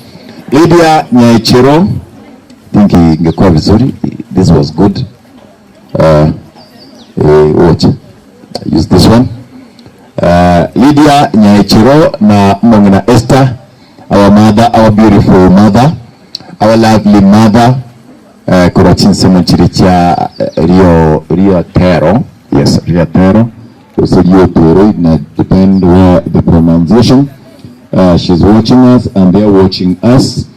Lydia Nyaichero. Think ingekuwa vizuri. This was good. Watch. Use this one. Lydia Nyaichero na Mongina Esther, our mother, our beautiful mother, our lovely mother, kurachinse chiricha Rio Tero. Yes, Rio Tero. Also Rio Tero, na depend where the pronunciation. She's watching us and they're watching us.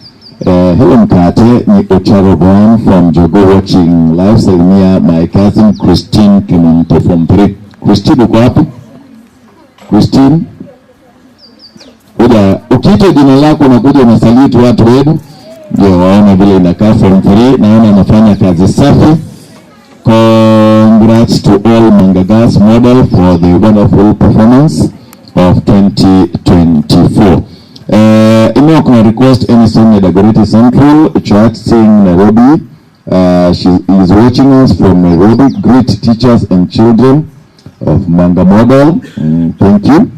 Hello Mkate, ni Ocharo Brown from Jogo watching live. Salimia my cousin Christine Kimonto from 3. Christine uko wapi? Christine? Kuja, ukiitwa jina lako unakuja unasaliti watu wenu. Ndio waone vile inakaa form 3. Naona anafanya kazi safi. Congrats to all Manga Girls Model for the wonderful performance of 2024. Email kuna request any song at Dagoretti Central Church sing Nairobi. She is watching us from Nairobi. Greet teachers and children of Manga Model. Thank you.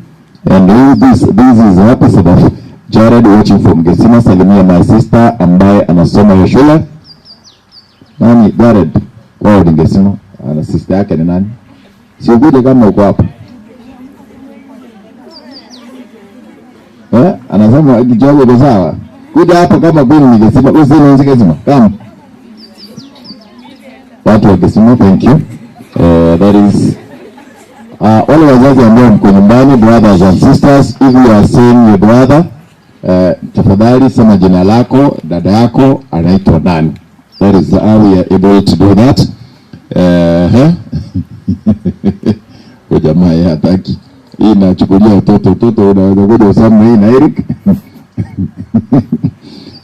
And this is happy Sabbath. Jared watching from Gesima. Salimia my sister ambaye anasoma hiyo shule. Nani Jared? Wao ni Gesima. Ana sister yake ni nani? Sio kuja kama uko hapa. Anasema kijago iko sawa. Kuja hapa kama kweli ni Gesima. Usije Gesima. Kama watu wa Gesima, thank you. That is wale wazazi ambao mko nyumbani, brothers and sisters, if you are saying your brother, tafadhali sema jina lako, dada yako anaitwa nani. That is how we are able to do that. Kwa jamaa ya hataki. Hii inachukulia watoto unaweza kuja useme hii na Eric.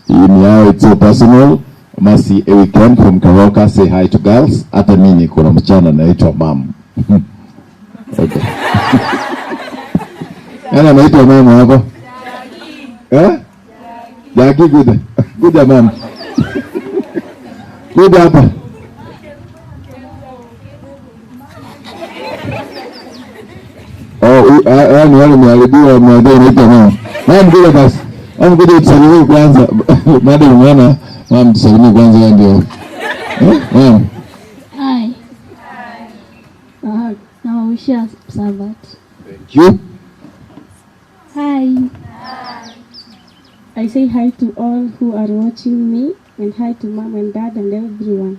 Hii ni how it's so personal. Masi Weekend from Karoka, say hi to girls. Hata mimi kuna msichana anaitwa mam. Okay. Ana anaitwa mama hapo. Eh? Jackie kuja. Kuja mama. Kuja hapa. Oh, ni wale mharibiwa mwadai anaitwa mama. Mama kuja basi. Mama kuja tusalimie kwanza. Baada ya mwana, mama tusalimie kwanza ndio. Eh? Mama. Hi. Nawawishia Sabbath. Thank you. Hi. I say hi to all who are watching me and hi to mom and dad and everyone.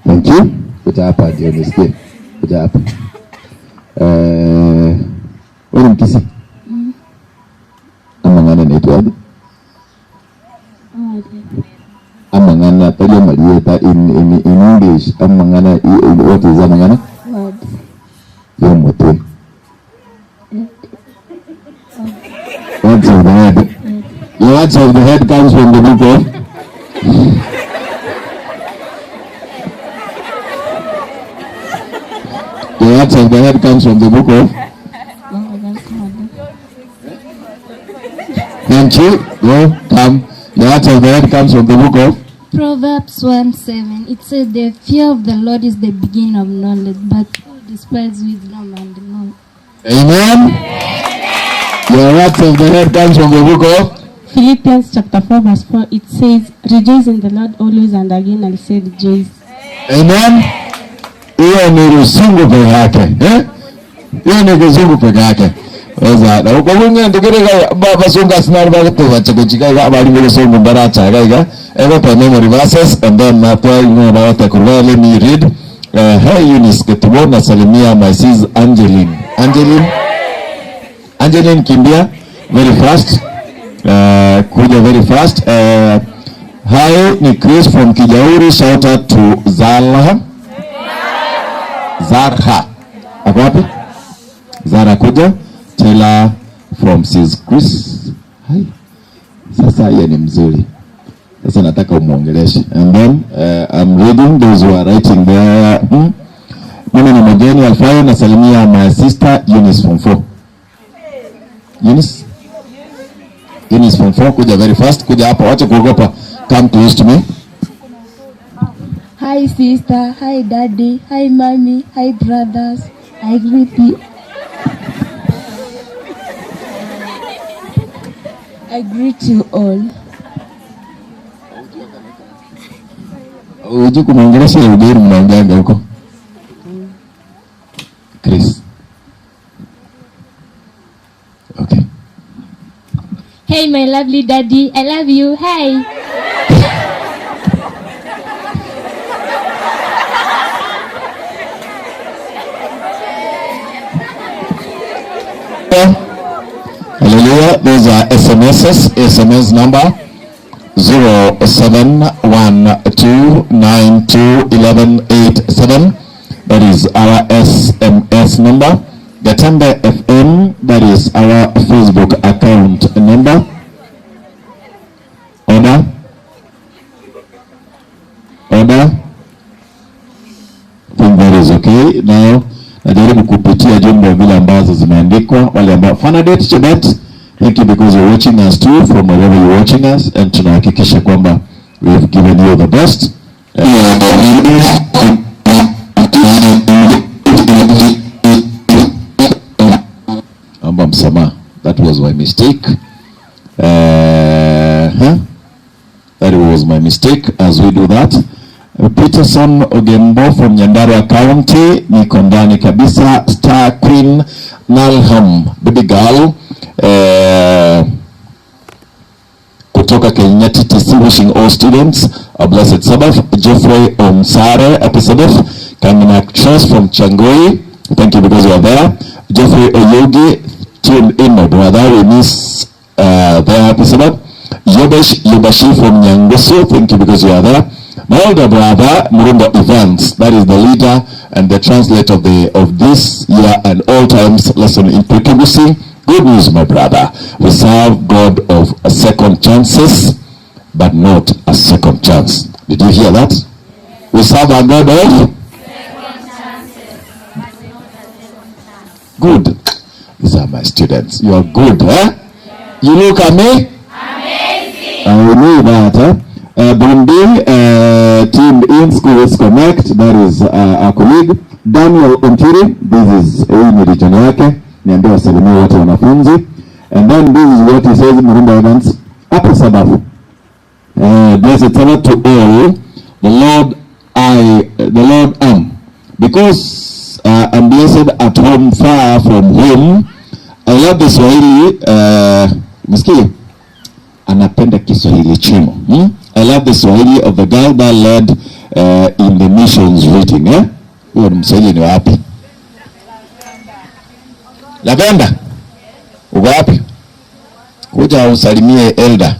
Thank you. Kuja hapa ndio nisikie. Kuja hapa. Wewe ni Mkisi? Amangana in English. Amangana, what is amangana? Words. Yomotwe. Words of the head. The words of the head comes from the book of. The words of the head comes from the book of. Thank you. Go, come. The words of the head comes from the book of Proverbs 1:7. It says, "The fear of the Lord is the beginning of knowledge, but who despises wisdom and knowledge." Amen. The words of the head comes from the book of Philippians chapter 4 verse 4. It says, "Rejoice in the Lord always, and again I'll say rejoice." Amen. Hiyo ni rusungu peke yake. Eh? Hiyo ni kizungu peke yake. Weza na uko bunge ndikirega basunga sinari bakutuba chikuchika bali rusungu mbaracha gaiga. Ego pa memory verses and then na kwa ino na wote kurwa. Let me read. Hey Eunice Ketubo, nasalimia my sis Angeline. Angeline. Angeline kimbia very fast. Kuja very fast. Hi ni Chris from Kijauri, shout out to Zala. Zarha. Ako wapi? Zara kuja. Taylor from sis Chris. Hi. Sasa yeye ni mzuri. Sasa nataka umuongeleshe. And then I'm reading those who are writing there. Mimi ni Mojeni Alfayo, nasalimia my sister Eunice from 4. Eunice? Eunice from 4, kuja very fast, kuja hapa, wacha kuogopa. Come close to me. Hi sister, hi daddy, hi mommy, hi brothers. I greet you. I greet you all. Uji kumwongelesha ugeni mnaongeanga huko. Chris. Okay. Hey my lovely daddy, I love you. Hi. Hallelujah. Those are SMSs. SMS number 0712921187. That is our SMS number. Gatembe FM, that is our Facebook account number. Order. Order. I think that is okay. Now, najaribu kupitia jumbe vile ambazo zimeandikwa. Wale ambao Fanadet Chebet, thank you because you're watching us too from wherever you're watching us, and tunahakikisha kwamba we've given you the best. Amba msamaha, that was my mistake. That was my mistake as we do that. Peterson Ogembo from Nyandarua County, niko ndani kabisa. Star Queen Nalham, baby girl, kutoka Kenya TTC, wishing all students a blessed Sabbath. Jeffrey Omsare, happy Sabbath. Kangina Actress from Changoi, thank you because you are there. Jeffrey Oyogi, tune in my brother, we miss there, happy Sabbath. Yobesh Yobashi from Nyangusu, thank you because you are there. My older brother, Murumba Evans, that is the leader and the translator of this year and all times lesson in Prekegusi. Good news, my brother. We serve God of second chances, but not a second chance. Did you hear that? We serve a God of second chances, but not a second chance. Good. These are my students. You are good, eh? Yeah. You look at me? Amazing. I knew that, eh? Burundi, team in Schools Connect, that is our colleague Daniel Ontiri. This is huyu ni region yake, niambia wasalimie wote wanafunzi. And then this is what he says, Murumba Evans, happy Sabbath. Blessed Sabbath to all. The Lord am, because I'm blessed at home, far from home. I love the Swahili. Msikie, anapenda Kiswahili chimo. I love the Swahili of the girl that led in the missions reading. Eh? Huyo ni Mswahili ni wapi? Lavenda. Uko wapi? Kuja usalimie elder.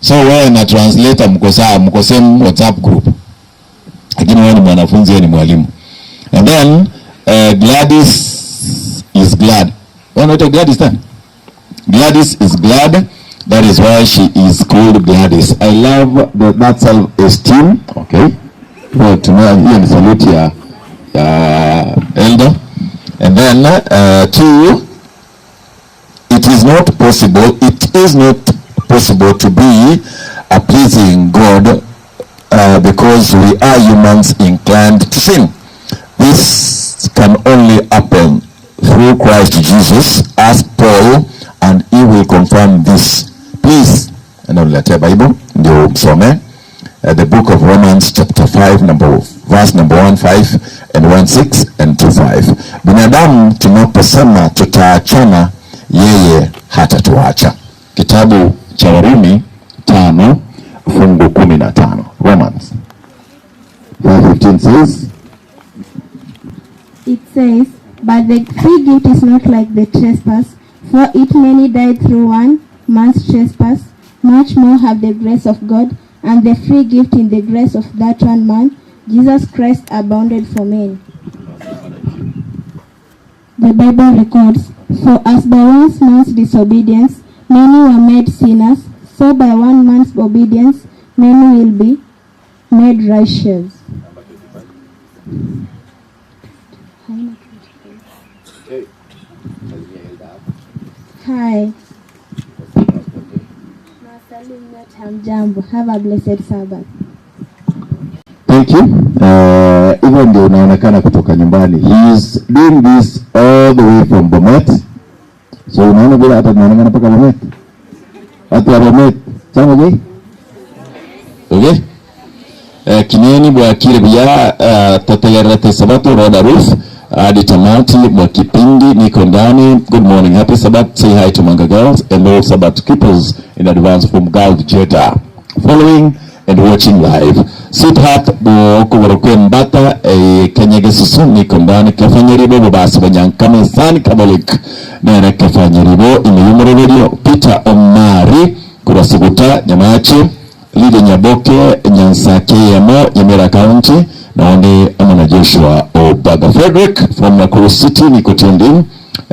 So wewe na translator mko sawa, mko same WhatsApp group. Lakini wewe ni mwanafunzi, wewe ni mwalimu. And then Gladys is glad. Wewe unaitwa Gladys tena? Gladys is glad. That is why she is called Gladys. I love that self-esteem. Okay. Well, tuna hiyo ni salute ya elder. And then two, it is not possible. It is not possible to be a pleasing God because we are humans inclined to sin. This can only happen through Christ Jesus. Ask Paul and he will confirm this. Please, enda Bible ndio msome. The book of Romans chapter 5 number verse number 1 5 and 1 6 and 2 5. Binadamu tunaposema tutaachana, yeye hatatuacha. Kitabu cha Warumi 5 fungu 15. Romans 5:15 says, It says, "But the free gift is not like the trespass, for if many died through one man's trespass, much more have the grace of God and the free gift in the grace of that one man, Jesus Christ, abounded for men." The Bible records, "For as by one man's disobedience many were made sinners, so by one man's obedience many will be made righteous." Hi. Nawasalimu nyote, hamjambo. Have a blessed Sabbath. Thank you. Hivyo ndio unaonekana kutoka nyumbani. He is doing this all the way from Bomet. So unaona vile hata tunaonekana mpaka Bomet. Watu wa Bomet. Chama je? Okay. Kineni bwakire bya totegerete sabato Roda Roof hadi tamati mwa kipindi niko ndani. Good morning, happy Sabbath. Say hi to Manga girls and all Sabbath keepers in advance from Gulf Jeddah. Following and watching live. Sweetheart bo mbata Kenya Gesusu niko ndani kafanyeribo bobasi banyankame sani Catholic nere kafanyeribo imeyumuro radio Peter Omari kurasiguta Nyamachi Lide Nyaboke Nyansa KMO Nyamira County naonde Amana Joshua Obaga Frederick from Nakuru City niko tuned in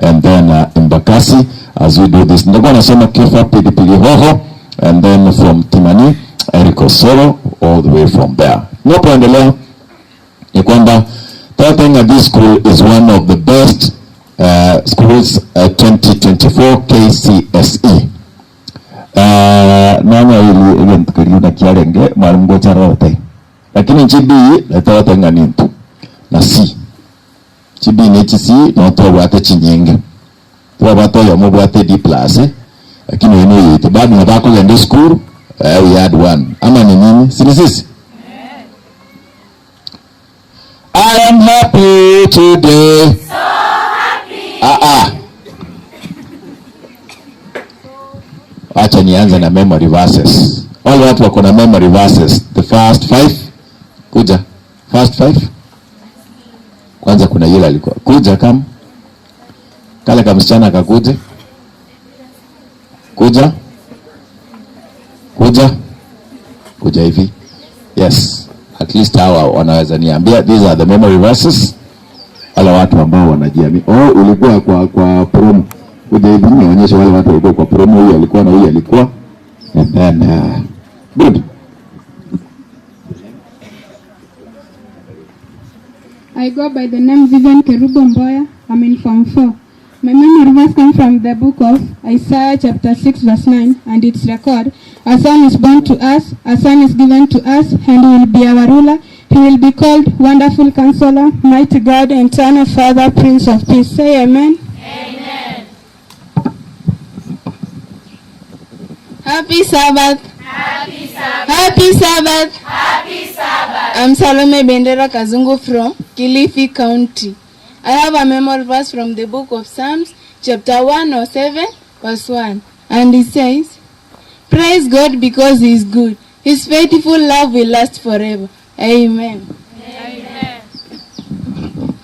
and then Embakasi as we do this nitakuwa nasoma Kefa Pilipili Hoho and then from Timani Eric Osoro all the way from there. Napoendelea ni kwamba Tatenga this school is one of the best schools 2024 KCSE. Nanya ili ili ntukariuna kiarenge mwalimu gocharote lakini nchi B letawatenga nintu na C chi B ne chi C no twabwate chinyinge twabwate oyo mubwate D plus lakini ino yitu bado nabakogenda school we had one ama ni nini si ni sisi. I am happy today. So happy. Ah ah. Acha nianze na memory verses. Wale watu wako na memory verses, the first five. Kuja. First five. Kwanza kuna yule alikuwa. Kuja kama. Kale kama msichana akakuja. Kuja. Kuja. Kuja hivi. Yes. At least hawa wanaweza niambia these are the memory verses. Wale watu ambao wanajiamini. Oh, ulikuwa kwa promo. Kuja hivi nionyeshe wale watu walikuwa kwa promo, huyu alikuwa na huyu alikuwa. And then good. I go by the name Vivian Kerubo Mboya. I'm in Form 4. My memory verse comes from the book of Isaiah chapter 6 verse 9, and it's record, "A son is born to us, a son is given to us, and he will be our ruler. He will be called Wonderful Counselor, Mighty God, Eternal Father, Prince of Peace." Say amen. Amen. Happy Sabbath. Happy Sabbath. Happy Sabbath. Happy Sabbath. I'm Salome Bendera Kazungu from Kilifi County. I have a memory verse from the book of Psalms, chapter 107, verse 1. And it says, "Praise God because he is good. His faithful love will last forever. Amen." Amen.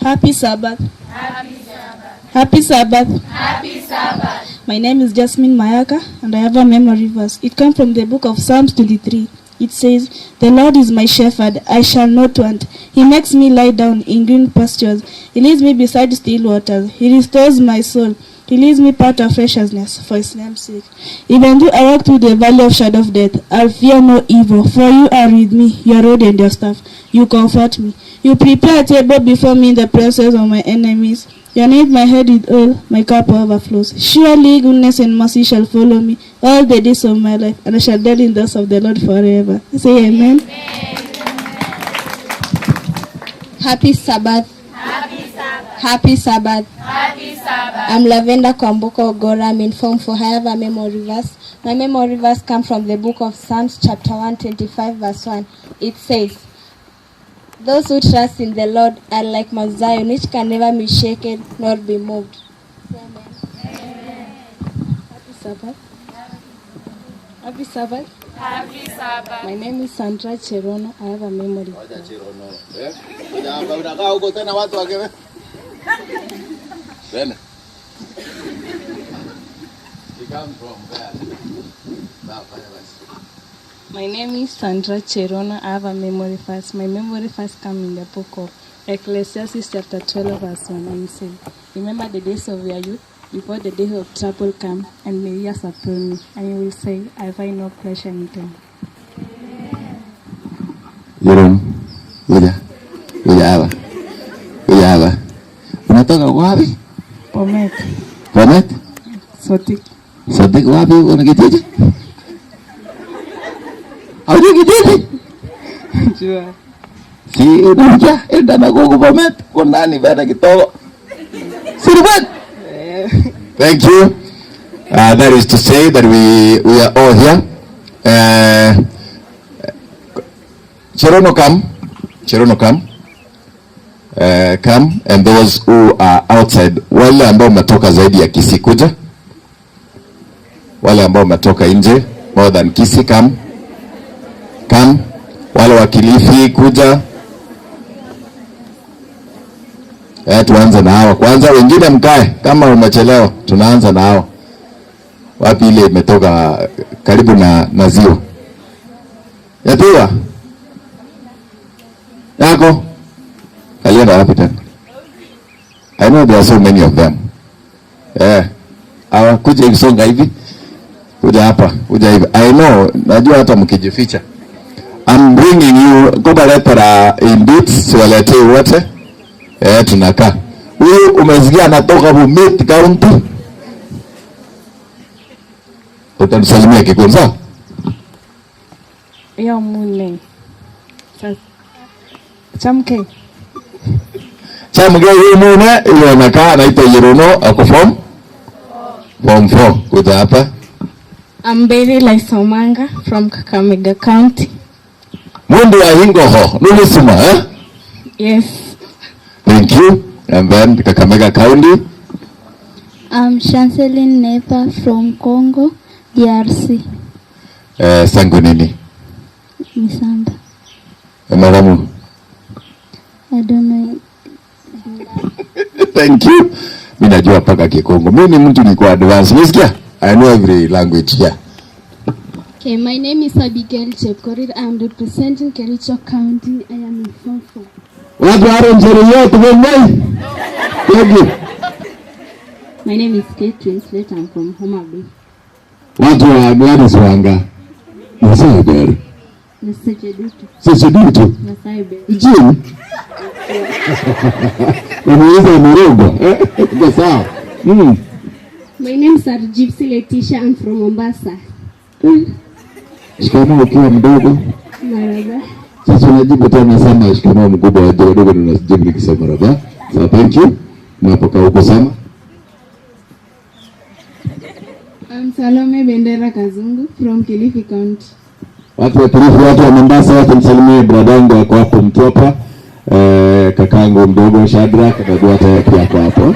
Happy Sabbath. Happy Sabbath. Happy Sabbath. Happy Sabbath. My name is Jasmine Mayaka and I have a memory verse. It comes from the book of Psalms 23 It says, The Lord is my shepherd, I shall not want. He makes me lie down in green pastures. He leads me beside still waters. He restores my soul. He leads me path of righteousness for his name's sake. Even though I walk through the valley of shadow of death, I fear no evil, for you are with me, your rod and your staff. You comfort me. You prepare a table before me in the presence of my enemies. You anoint my head with oil, my cup overflows. Surely goodness and mercy shall follow me all the days of my life, and I shall dwell in the house of the Lord forever. Say amen. Happy Sabbath. Happy Sabbath. Happy Sabbath. Happy Sabbath. I'm Lavenda Kwambuko Ogora. I'm in Form 4. I have a memory verse. My memory verse comes from the book of Psalms, chapter 125, verse 1. It says, Those who trust in the Lord are like Mount Zion, which can never be shaken nor be moved. Happy Sabbath. Happy Sabbath. Happy Sabbath. My name is Sandra Cherono. I have a memory. Unakaa huko tena watu wake. Tena. He comes from there. Sawa, fanya basi. My name is Sandra Cherono. I have a memory verse. My memory verse comes in the book of Ecclesiastes chapter 12 verse 1 and say, Remember the days of your youth before the day of trouble come and may years upon you, and you will say, I find no pleasure in them. Jerome, kuja. Kuja hapa. Kuja hapa. Unatoka wapi? Bomet. Bomet? Sotik. Sotik wapi? Una kijiji? Haujui kijiji? Jua. Si unaja enda na gogo Bomet kwa nani bana kidogo. Sirubet. Thank you. That is to say that we are all here. Cherono come. Cherono come. Come and those who are outside, wale ambao mmetoka zaidi ya Kisii kuja. Wale ambao mmetoka nje more than Kisii come. Come. Wale wa Kilifi kuja. Tuanze na hawa kwanza, wengine mkae kama umechelewa. Tunaanza na hawa. Wapi ile imetoka karibu na ziwa? Yapiwa yako alienda wapi tena? I know there are so many of them. Hawa kuja hivi, songa hivi, kuja hapa, kuja hivi. I know, najua hata mkijificha. I'm bringing you kobaletera in bits, siwaletei wote. Tunakaa. Huyu umesikia anatoka Bomet County. Utanisalimia Kikuyu sawa? Yo mune. Chamke. Chamke huyu mune, huyu anakaa anaitwa Yerono, ako form 4. Kuja hapa. I'm Berry Laisomanga from Kakamega County. Mundu wa Hingoho, nulisuma eh? Yes. Thank you. And then Kakamega County. I'm Chanceline Nepa from Congo, DRC. Sangu nini? Misamba. Maramu. I don't know. Thank you. Mimi najua mpaka Kikongo. Mimi ni mtu niko advanced. Unasikia? I know every language here. Okay, my name is Abigail Chepkorir. I am representing Kericho County. I am in Form 4. Watu wa Njeri yote wewe. Thank you. My name is Kate Winslet. I'm from Homa Bay. Watu wa Gladys Wanga. Masai Beri. Nasechedutu. Sechedutu. Masai Beri. Jim. Unaweza Morogoro. Iko sawa. My name is Gypsy Letitia. I'm from Mombasa. Shikamoo ukiwa mdogo. Marhaba. Sasa unajibu tu unasema shikamoo mkubwa wa wadogo tunajibu nikisema marhaba. So thank you. Napoka huko sema. I'm Salome Bendera Kazungu from Kilifi County. Watu wa Kilifi, watu wa Mombasa, watu msalimie bradangu wako hapo Mtwapa. Kakangu mdogo Shadrack najua hata yeye pia ako hapo.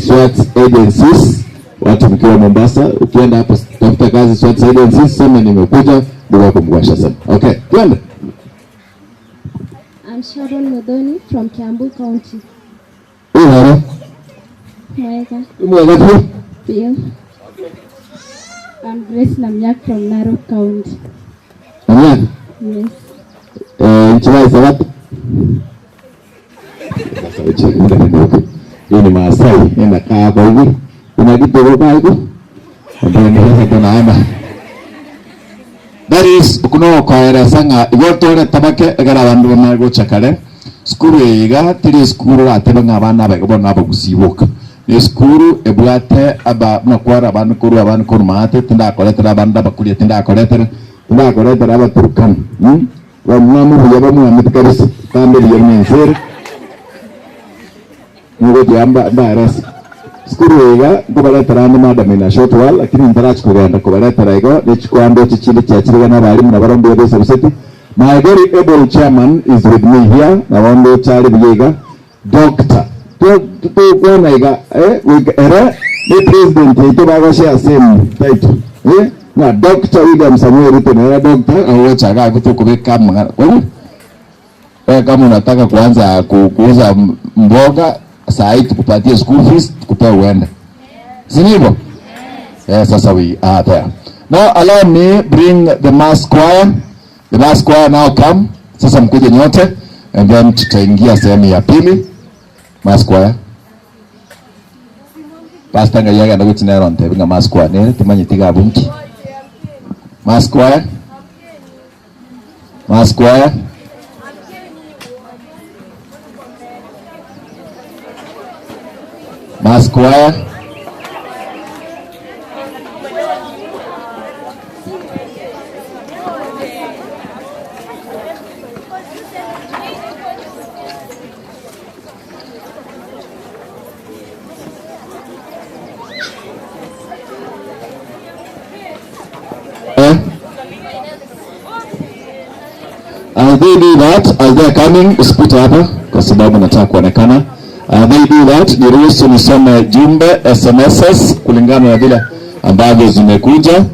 SWAT agencies, watu mkiwa Mombasa, ukienda hapo tafuta kazi SWAT agencies, sema nimekuja ndugu yako mgwasha sana. Okay, twende. I'm Sharon Modoni from Kiambu County. Uhara. Mwega. Mwega tu. Pia. I'm Grace Namyak from Narok County. Namyak. Yes. Nchimai sabato. Sasa uche muda kidogo. Hii ni Maasai, inakaa hapa hivi. Kuna kitu kwa huko. Ndio ndio tunaona. That is kuno kwaeresa ng'a igo tore tabake egera abandu bamare gocha kare. Skuru iga tiri skuru ratebe ng'a abana abaige bono abagusiboka. Ni skuru ebwate aba nakwara abandu korwa abandu korwa maate tindakoretera abandu abakuria tindakoretera tindakoretera abaturukana. Bamwamu buya bamwamite kabisa tambe buya mensere. Nugo jamba mbarasi. Skuru iga nkobaretera ande madam ina short while lakini ntarachi kugenda kobaretera igo nechikwambe chichinde chiachiriga n'abarimu nabarombe besabuseti. My very able chairman is with me here nabondo chali buyiga doctor tukwana iga ere ni president ito bagoshare same title na Dr. William Samuel Ruto na doctor awochaga kutukubika mangana kwa kama unataka kuanza kuuza mboga saa hii tukupatie school fees tukupea uende. Si ndivyo? Yeah, sasa we are there. Now allow me bring the mass choir. The mass choir now come. Sasa mkuje nyote and then tutaingia sehemu ya pili. Mass choir. Pastor ngayaga ndagutinera ntebe nga mass choir nere tumanye tiga bunki. Mass choir. Mass choir. Mass choir. As they do that, as they are coming, usipite hapa kwa sababu nataka kuonekana. They do that, niruhusu nisome jumbe SMSs kulingana na vile ambavyo zimekuja.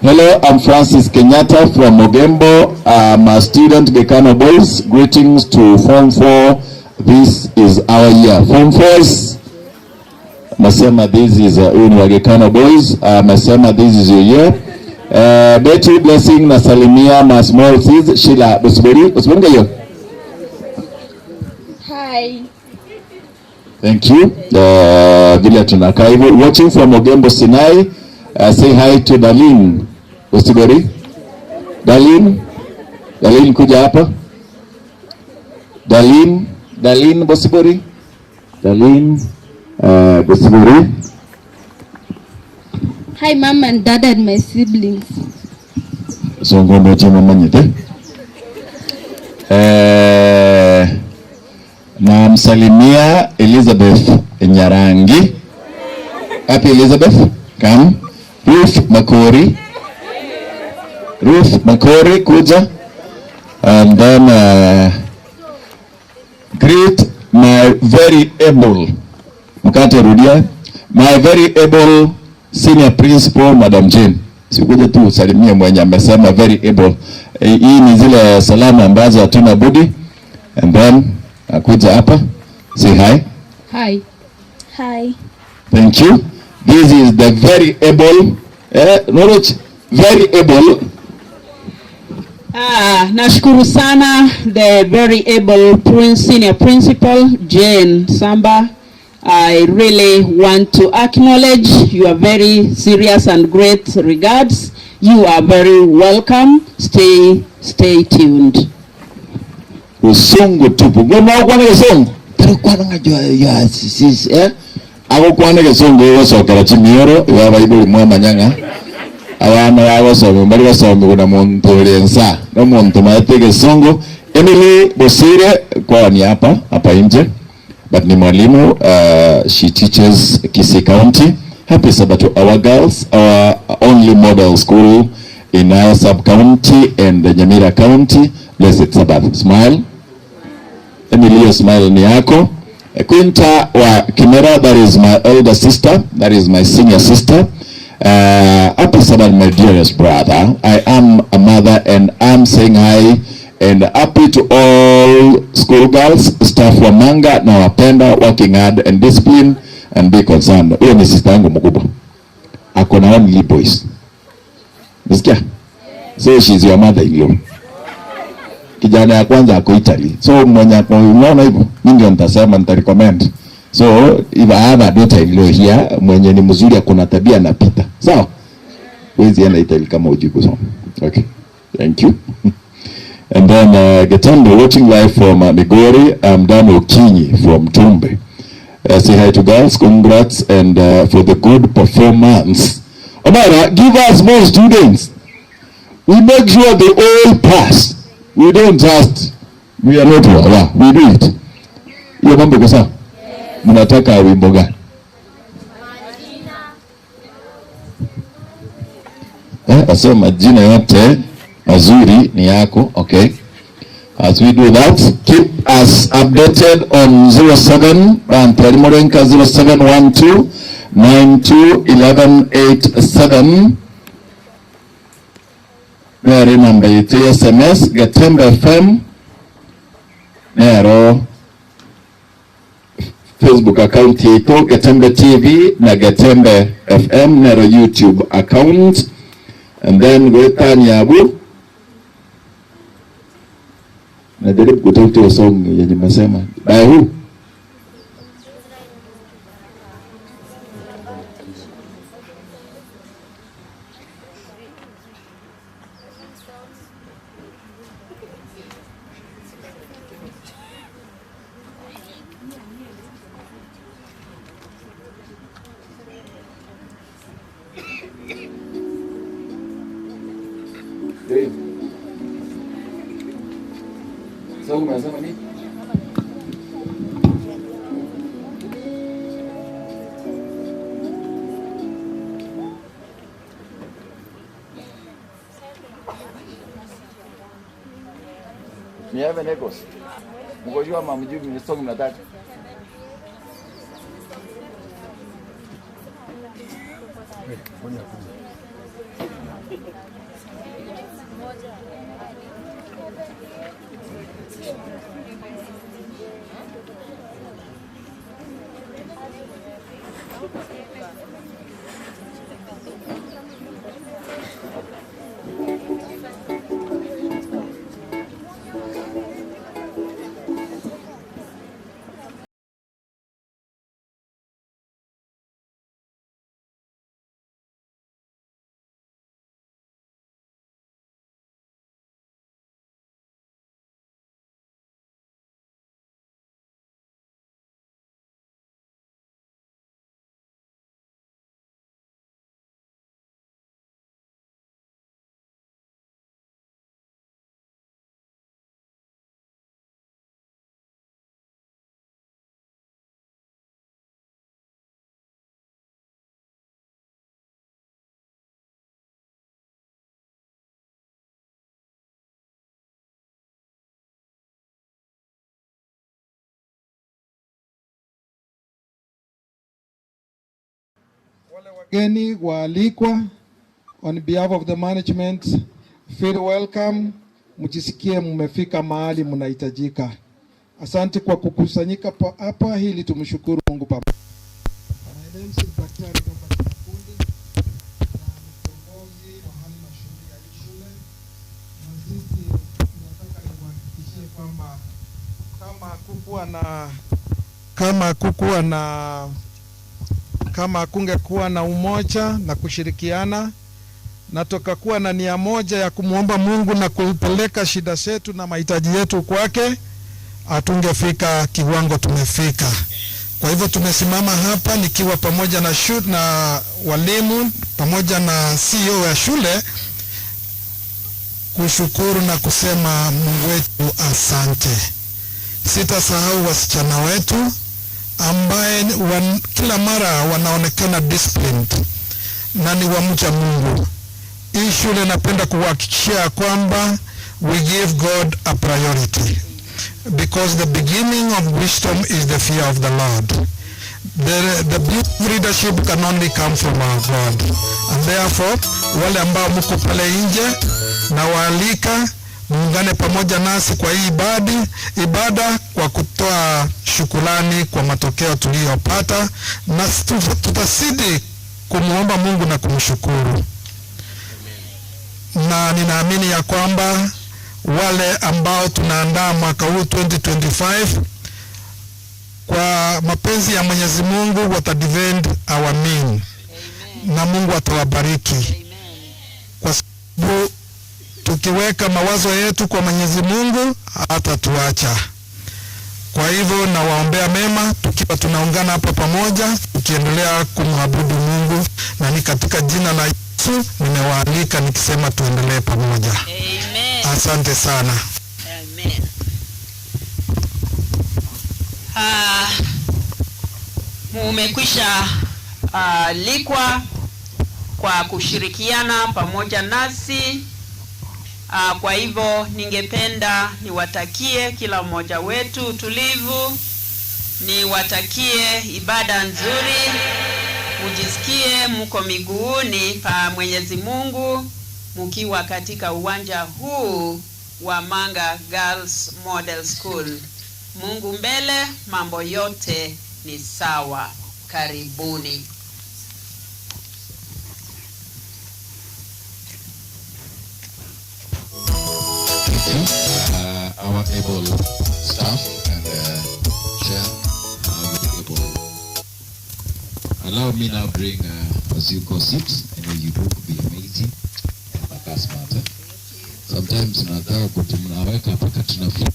Hello, I'm Francis Kenyatta from Mogembo. I'm a student Gekano Boys. Greetings to Form 4. This is our year. Form 4s. Nasema this is huyu ni wa Gekano Boys. Nasema this is your year. Betty Blessing nasalimia ma small sis Sheila Bosibori. Bosibori ngayo. Hi. Thank you. Vile tunakaa hivyo. Watching from Ogembo Sinai. Say hi to Darlene. Bosibori. Darlene. Darlene kuja hapa. Darlene. Darlene Bosibori. Darlene Bosibori. Hi mom and dad and my siblings. So ngombe chema manyete. Na msalimia Elizabeth Nyarangi. Happy Elizabeth, come. Ruth Makori. Ruth Makori kuja. And then greet my very able. Mkate rudia. My very able senior principal Madam Jane. Sikuja tu usalimie mwenye amesema very able. Hii ni zile salamu ambazo hatuna budi. And then akuja hapa. Say hi. Hi. Hi. Thank you. This is the very able Norwich, very able. Nashukuru sana the very able senior principal Jane Samba. I really want to acknowledge your very serious and great regards. You are very welcome. Stay tuned. Usungu tupu. Ngoma ukwana kisungu. Pero kwana ngajua ya sisi eh. Ako kwana kisungu igosokera chimioro iwa Bible mwa manyanga. Abana bagosoma bari basoma kuna muntu urensa. No muntu maete kisungu. Emily Bosire kwa ni hapa hapa nje. But ni mwalimu, she teaches Kisii County. Happy Sabbath to our girls, our only model school in our sub-county and the Nyamira County. Blessed Sabbath. Smile. Emily, smile ni yako. Quinta wa Kimera, that is my elder sister, that is my senior sister. Happy Sabbath, my dearest brother. I am a mother and I'm saying hi and happy to all school girls, staff wa Manga na wapenda, working hard and discipline and be concerned. Huyo ni sister yangu mkubwa. Ako na only boys. Nisikia? So she's your mother-in-law. Kijana ya kwanza ako Italy. So mwenye ako, unaona hivyo, mimi ndio nitasema, nitarecommend. So if I have a daughter in law here, mwenye ni mzuri, akona tabia, anapita. Sawa? Huwezi enda Italy kama hujui kusoma. Okay. Thank you. And then Getembe watching live from Migori. I'm Dan Okinyi from Tumbe. Say hi to girls. Congrats and for the good performance. Omara, give us more students. We make sure they all pass. We don't just, we are not wawa. We do it. Hiyo mambo iko sawa? Mnataka wimbo gani? Eh, asema majina yote mazuri ni yako. Okay. As we do that, keep us updated on 07 Morenka 0712 92 1187. Nero namba yetu ya SMS Getembe FM, nero Facebook account yetu Getembe TV na Getembe FM, nero YouTube account, and then Gwetani Abu. Najaribu kutafuta hiyo song yenye nimesema. By who? Song umesema nini? Ni Heaven Echoes. Mko jua ama mjui ni song mnataka? Wageni waalikwa, on behalf of the management, feel welcome, mjisikie mmefika mahali mnahitajika. Asante kwa kukusanyika hapa ili tumshukuru Mungu pamoja. My name is Daktari Robert Makundi na ni kiongozi wa halmashauri ya hii shule, na sisi tunataka niwahakikishie kwamba kama kungekuwa na umoja na kushirikiana na tukakuwa na nia moja ya kumwomba Mungu na kuipeleka shida zetu na mahitaji yetu kwake, hatungefika kiwango tumefika. Kwa hivyo tumesimama hapa nikiwa pamoja na na walimu pamoja na CEO ya shule kushukuru na kusema Mungu wetu asante. Sitasahau wasichana wetu ambaye kila mara wanaonekana disciplined na ni wamcha Mungu. Hii shule napenda kuhakikishia kwamba we give God a priority, because the beginning of wisdom is the fear of the Lord. The beauty of leadership can only come from our God. And therefore, wale ambao mko pale nje na waalika muungane pamoja nasi kwa hii ibada kwa kutoa shukrani kwa matokeo tuliyopata, na tutazidi kumuomba Mungu na kumshukuru. Na ninaamini ya kwamba Wale ambao tunaandaa mwaka huu 2025, kwa mapenzi ya Mwenyezi Mungu watadefend our mean, na Mungu atawabariki, kwa sababu tukiweka mawazo yetu kwa Mwenyezi Mungu hatatuacha. Kwa hivyo nawaombea mema, tukiwa tunaungana hapa pamoja, tukiendelea kumwabudu Mungu, na ni katika jina la Yesu nimewaalika nikisema tuendelee pamoja. Amen. Asante sana. Amen. Mumekwisha likwa kwa kushirikiana pamoja nasi. Kwa hivyo ningependa niwatakie kila mmoja wetu utulivu, niwatakie ibada nzuri, mujisikie mko miguuni pa Mwenyezi Mungu mkiwa katika uwanja huu wa Manga Girls Model School. Mungu mbele, mambo yote ni sawa. Karibuni. Thank you. Our able staff and chair, our able. Allow me now bring, as you go sit, I know you look be amazing and unakaa smart, eh? Sometimes nataka kutumnaweka mpaka tunafika.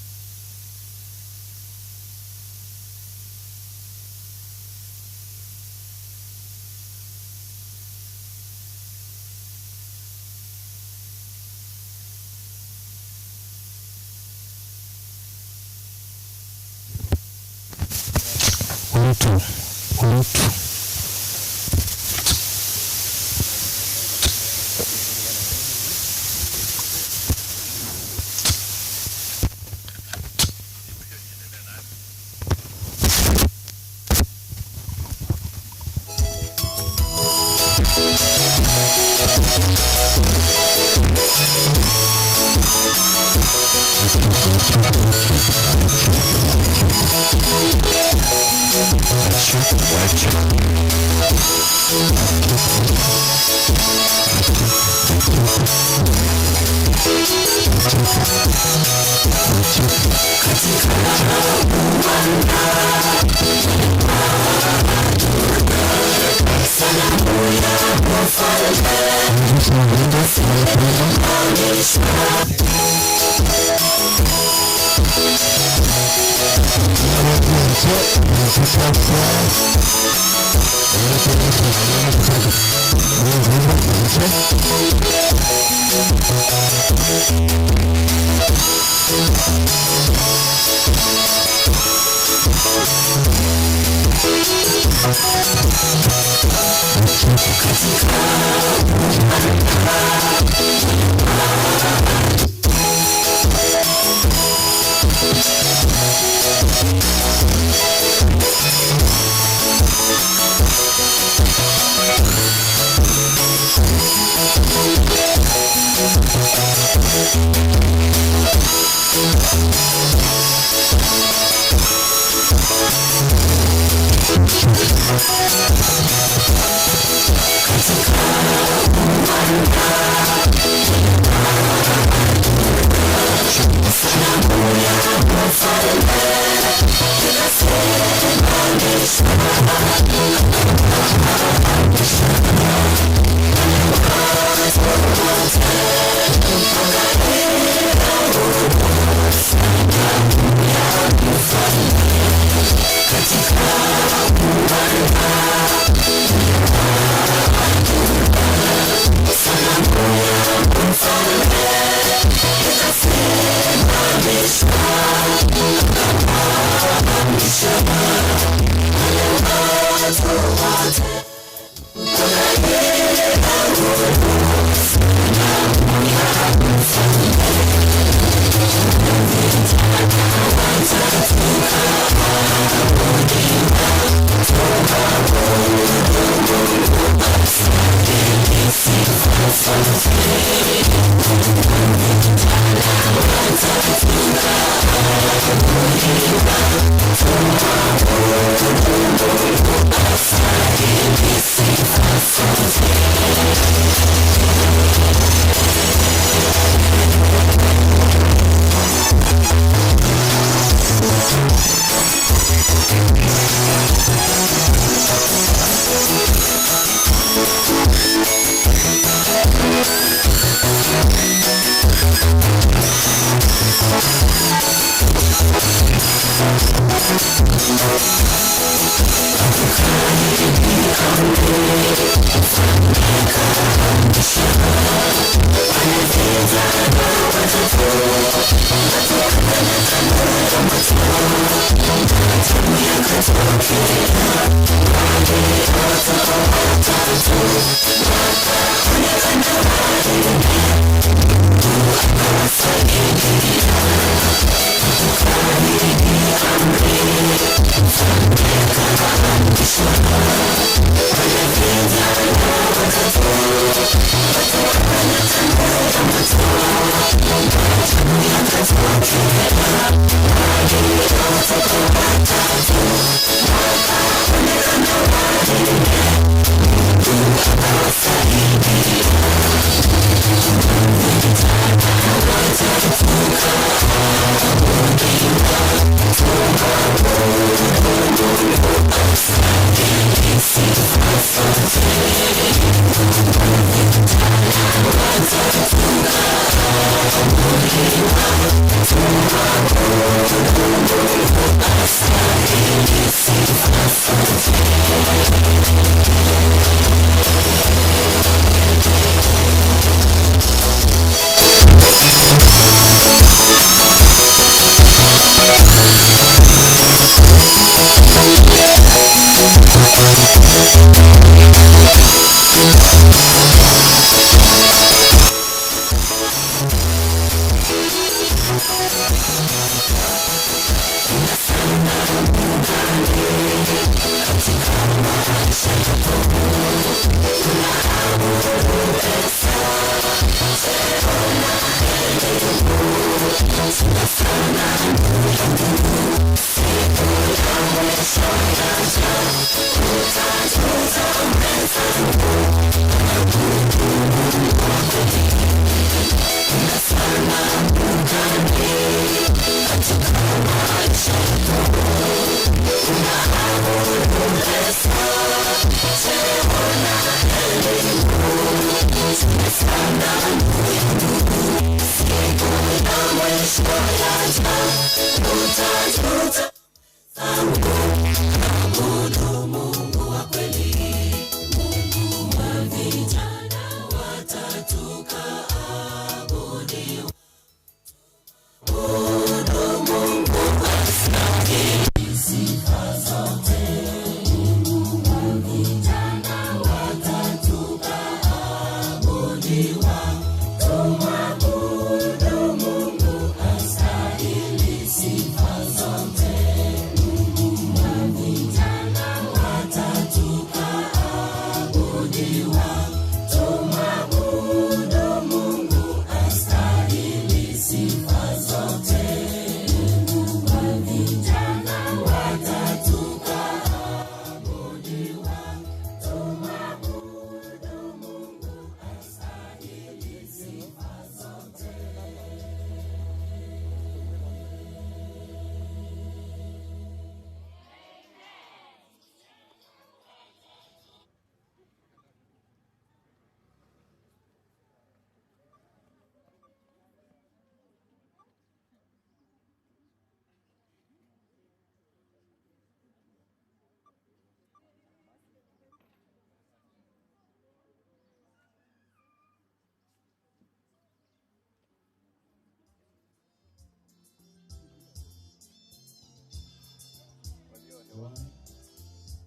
One, two, one, two.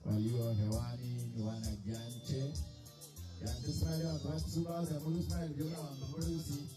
Walio hewani ni wana Jante. Jante smile wa Batsuba za Mulu smile jona wa Mulusi.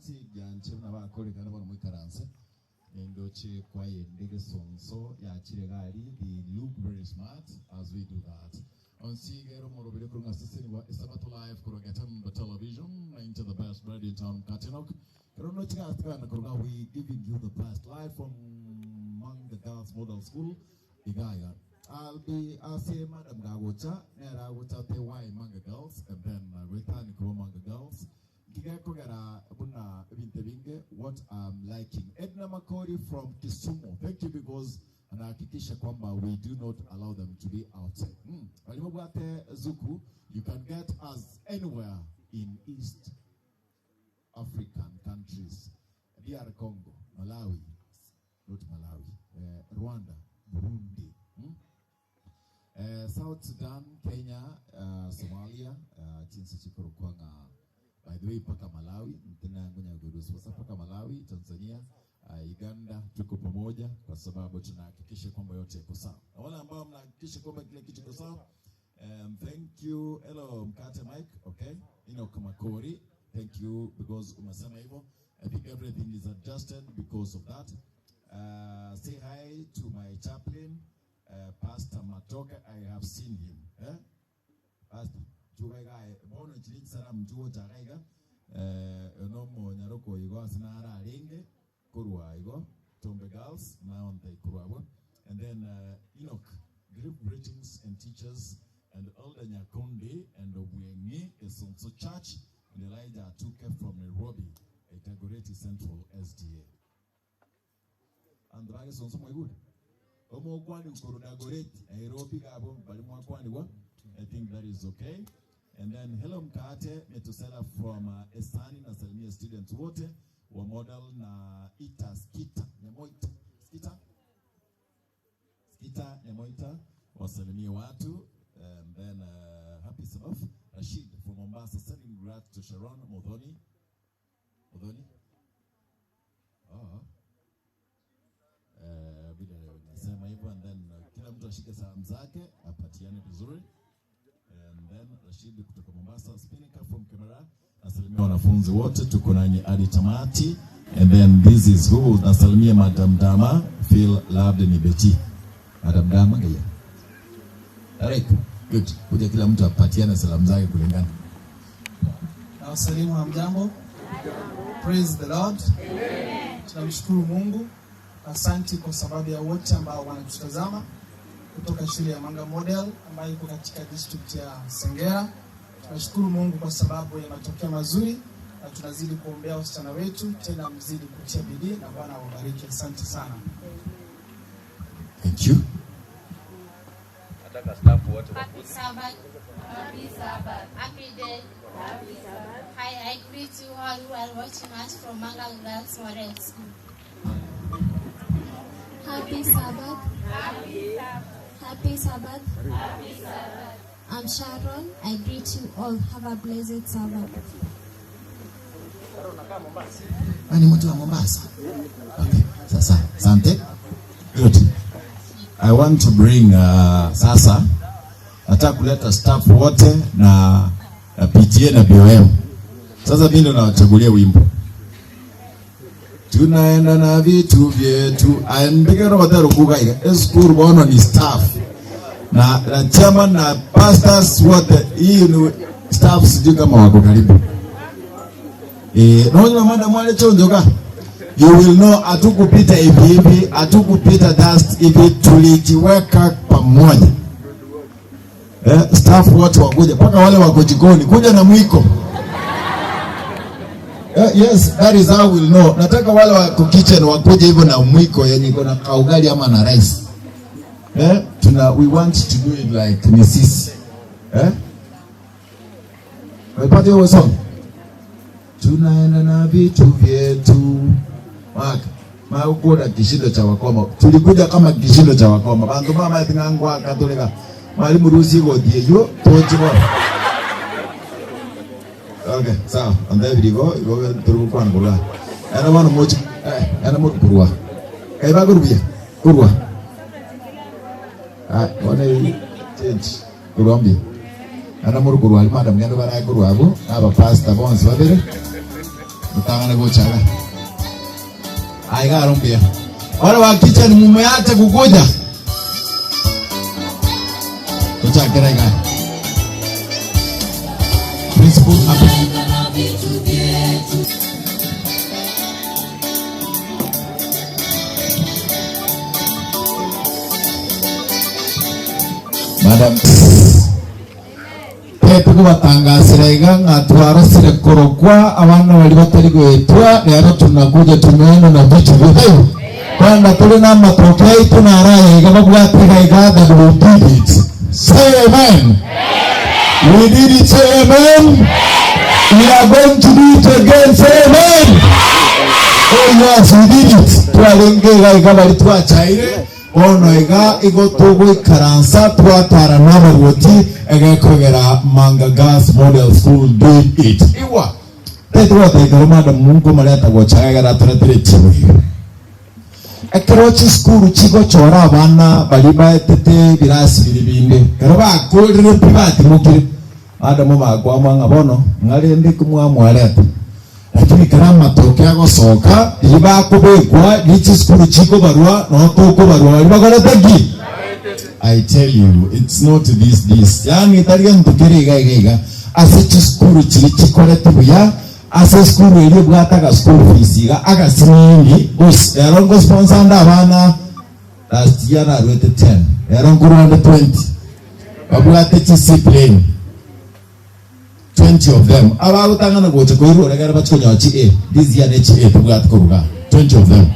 bonsi gyanche na bakorekana bono mwikaranse nendoche kwaye ndege sonso ya chiregari. They look very smart as we do that. Onsigero morobire kurunga sisini wa Isabato Live kurunga Temba Television into the best radio in town Katinok. Karono chika kurunga we giving you the best live from Manga Girls Model School Igaya. I'll be say Madam Gagocha nera gocha te why Manga Girls and then return ko Manga Girls. Kigakogera buna binte binge what I'm liking. Edna Makori from Kisumu. Thank you because anahakikisha kwamba we do not allow them to be outside. Walimobwate Zuku, you can get us anywhere in East African countries. DR Congo, Malawi, not Malawi, Rwanda, Burundi, South Sudan, Kenya, Somalia, chinsi chikurukwanga. By the way, paka Malawi, mtena ngonya gurusu, paka Malawi, Tanzania, Uganda, tuko pamoja kwa sababu tunahakikisha kwamba yote iko sawa. Na wale ambao mnahakikisha kwamba kila kitu kiko sawa, thank you. Hello Mkate Mike, okay? Enoch Makori, thank you because umesema hivyo. I think everything is adjusted because of that. Say hi to my chaplain, Pastor Matoka. I have seen him. Eh? Pastor Chugaiga, bono chiri sana mchuo chagaiga. Nomo nyaroko igo asinara ringe. Kurwa igo, Tombe Girls, naonte kurwa. And then Enoch, group greetings and teachers, and Elder Nyakundi and Obwengi, Esonso Church, and Elijah Atuke from Nairobi, Dagoretti Central SDA. And the Sonso Mwigud. Omo kwani ukoro Dagoretti, Nairobi gabo, bali mwakwani wa. I think that is okay. And then hello Mkate, Metusela from Esani na salimia students wote wa model na Ita Skita Nyamoita Skita Skita Nyamoita wasalimie watu. And then happy Sabbath Rashid from Mombasa sending congrats to Sharon Modhoni. Modhoni? Oh. Vile nasema hivyo and then kila mtu ashike salamu zake apatiane vizuri. And then Rashid kutoka Mombasa, Spinnaker from Kemera, nasalimia wanafunzi wote, tuko nanyi hadi tamati. And then this is who nasalimia Madam Dama, feel loved ni Betty. Madam Dama ngaya. Alright, good. Kuja kila mtu apatiane salamu zake kulingana. Na wasalimu hamjambo. Praise the Lord. Amen. Tunamshukuru Mungu. Asante kwa sababu ya wote ambao wanatutazama kutoka shule ya Manga Model ambayo iko katika district ya Sengera. Tunashukuru Mungu kwa sababu ya matokeo mazuri na tunazidi kuombea wasichana wetu, tena mzidi kutia bidii na Bwana awabariki. Asante sana. Thank you. Nataka staff wote Happy Sabbath. Happy Sabbath. Happy day. Happy Sabbath. Hi, I greet you all who are watching us from Manga Girls Model School. Happy Sabbath. Happy Sabbath. Happy Sabbath. Happy Sabbath. I'm Sharon. I greet you all. Have a blessed Sabbath. Ani mtu wa Mombasa. Okay, sasa, asante. Good. I want to bring sasa nataka kuleta staff wote na PTA na BOM. Sasa mimi ndo nawachagulia wimbo. Tunaenda na vitu vyetu. Ambigero bataro kuga school bono ni staff. Na chairman na pastors wote, hii ni staff sijui kama wako karibu. Naona madam wale chonjoka. You will know hatukupita hivi hivi, hatukupita dust hivi, tulijiweka pamoja. Staff wote wakuja, mpaka wale wako jikoni, kuja na mwiko. Yes, that is how we'll know. Nataka wale wako kitchen wakuje hivyo na mwiko yenye iko na kaugali ama na rice. We want to do it like ni sisi. Wapate hiyo song. Tunaenda na vitu vyetu. Maka kishindo cha wakoma. Tulikuja kama kishindo cha wakoma. Bantu mama tingangwa katolika. Mwalimu rusi godie yo tochi. Okay, sawa. And there we go. Go turukwana kurwa. Ana wana mochi ana mo kurwa. Kaiba kurwa. Kurwa. Ah, wana change. Kurwa mbi. Ana mo kurwa madam ngendo bara kurwa abo. Aba pastor bonds babere. Mtangana gochaga. Aiga rumbia. Wale wa kitchen mumeacha kukuja. Tuchakera iga. Principal hapo. Madam tukubatangasira nga twarosire korokwa abana bali batari gwetwa rero tunakuja tumeona na vitu vyetu kwanda tuli na matokeo yetu na raha iga babwatega iga that we did it. Say amen. We did it. Say amen. We are going to do it again. Say amen. Oh yes, we did it. Twalengega iga bali twachaire ono iga igo tugwikaransa twatara n'abarwoti egekogera Manga Girls Model School did it. Iwa tetwatekero madam Mungu maretagwo chagera turetere chibu ekerochi skuru chigochora abana bari baetete birasi biri binde kero bakurire private mukire madam bagwamwa ngabono ngarende kumwamwareta lakini karama tokea gosoka libakubekwa lichi skuru chiko barua no toko barua libakoreteki. I tell you it's not this yani tariga ntukere iga iga ase skuru chiri chikorete buya ase skuru eri bwataga school fees iga agasinini bus erongo sponsor nda abana last year na rwete 10 erongo rwande 20 babwate discipline 20 of them. Abagutangana gocha koirora gara bachikonyachi a this year nechi a tubwate koruga 20 of them.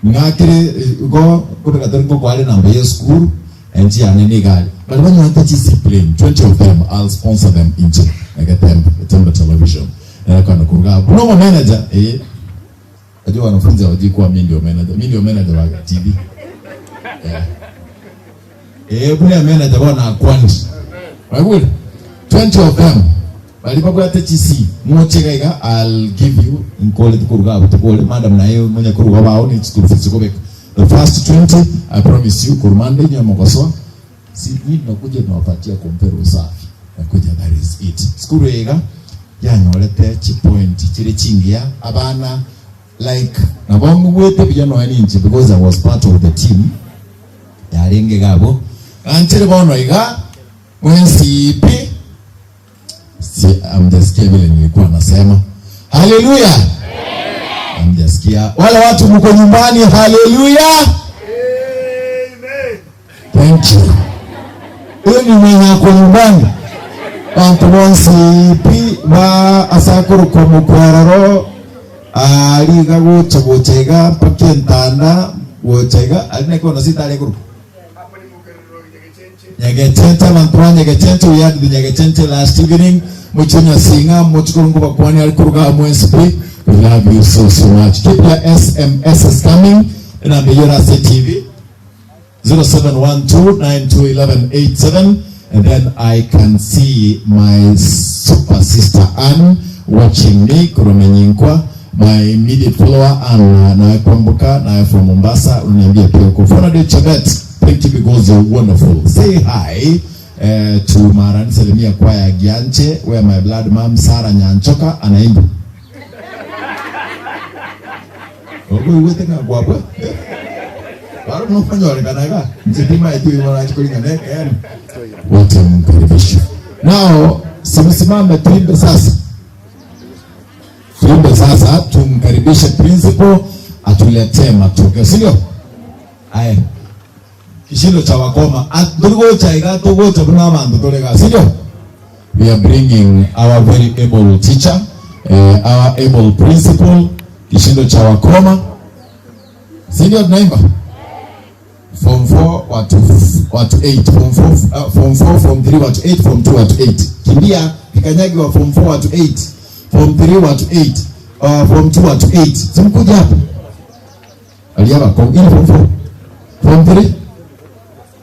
Ngakire go kubeka tori kwale namba ye school and yane nigali. But when you want discipline 20 of them, I'll sponsor them into like a temple television. Na kwa kuruga. Kuna manager eh. Najua wanafunzi hawajui kuwa mimi ndio manager. Mimi ndio manager wa TV. Yeah. Eh, kuna manager bwana kwani. Right? 20 of them. Balipagwate TC. Mwochega iga I'll give you in call it kuruga butukole madam na yeye mwenye kuruga bao ni school fees kobeka. The first 20 I promise you kurumande nyamokoso. Si mimi nakuja nawapatia kompero usafi. Nakuja that is it. School iga yanyorete chi point chiri chingia abana like nabongu wete bijano eninchi because I was part of the team. Yarenge gabo. Anchire bono iga mwensipi si amjasikia vile nilikuwa nasema. Haleluya. Amjasikia. Wale watu mko nyumbani, haleluya. Amen. Thank you. Hiyo ni mwenye kwa nyumbani. Bantu bonsi pi ba asakuru kumukwararo aliga gocha gochega pakentanda gochega alineko na sita alikuru. Nyagechenche bantu ba Nyagechenche, we had the Nyagechenche last evening. Muchunya singa muchukurungu bakwani alikuruga MSP. We love you so so much. Keep your SMS coming na Miyora TV 0712921187, and then I can see my super sister Ann watching me Kurumenyinkwa, my immediate follower Ann na Kwambuka na from Mombasa uniambia pia uko Fonade Chebet. Thank you because you're wonderful. Say hi to Maran Salimia Kwaya Gianche where my blood mom Sarah Nyanchoka anaimba. Ogo wete ngwa baro no fanyore kanaga nzipima itu imara chikulinga neke yani. Wote mkaribisha. Now simsimame tuimbe sasa. Tuimbe sasa tumkaribishe principal atuletee matokeo, si ndio? Aye. Kishindo cha wakoma atugocha igatugocha buna bantu tolega, si ndio? We are bringing our very able teacher, our able principal, kishindo cha wakoma. Si ndio tunaimba? Form 4 watu 8, form 4 form 4, form 3 watu 8, form 2 watu 8. Kimbia kikanyagi wa form 4 watu 8, form 3 watu 8, form 2 watu 8. Simkuja hapa. Aliaba kwa ile form 4. Form 3.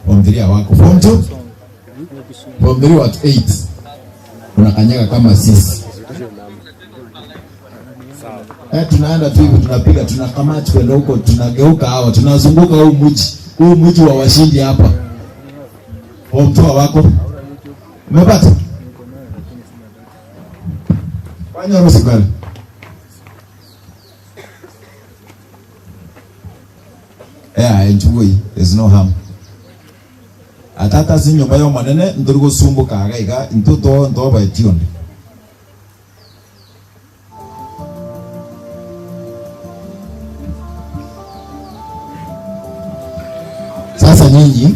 Form 3 hawako. Form 2. Form 3 watu 8. Unakanyaga kama sisi. Tunaenda tu hivi tunapiga tunakamata kwenda huko tunageuka hawa tunazunguka huu mji wa washindi hapa. Form 2 wako. Umepata? Fanya ruhusa kweli. Yeah, enjoy. There's no harm. Atata si nyumba yo manene nduri gusumbuka agaiga ntuto ntoba etionde. Sasa nyinyi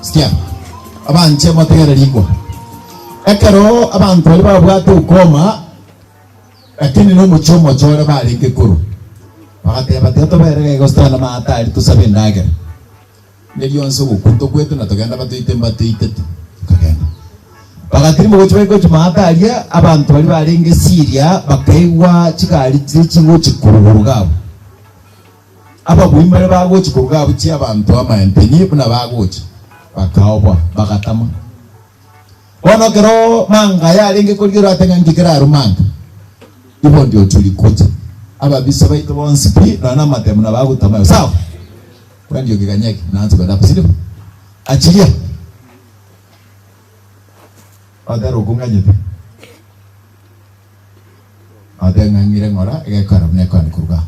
sikia abanche mategere rigwa ekero abantu bari babwate ukoma lakini no muchomo chore baringe kuru bagateba teto berege gostana maatari tusabe ndagera nilionse gukunto kwetu na tugenda batuite mbatuite kagenda bagatiri mu gochwe ko maatari abantu bari baringe Syria bakaigwa chikari chingo chikuruguru gabo aba buimare bagochi kurugabo chi abantu amaempeni buna bagochi bakaobwa bagatama bono kero manga yaringe kugira atenga ngikira rumanga ibo ndio tulikuja aba bisa baito bonsi pi na na matemu na bagutama sawa kwa ndio kiganyaki naanza kwenda hapo sio achilia adaro kunganyete adenga ngire ngora egekora mneko nikuruga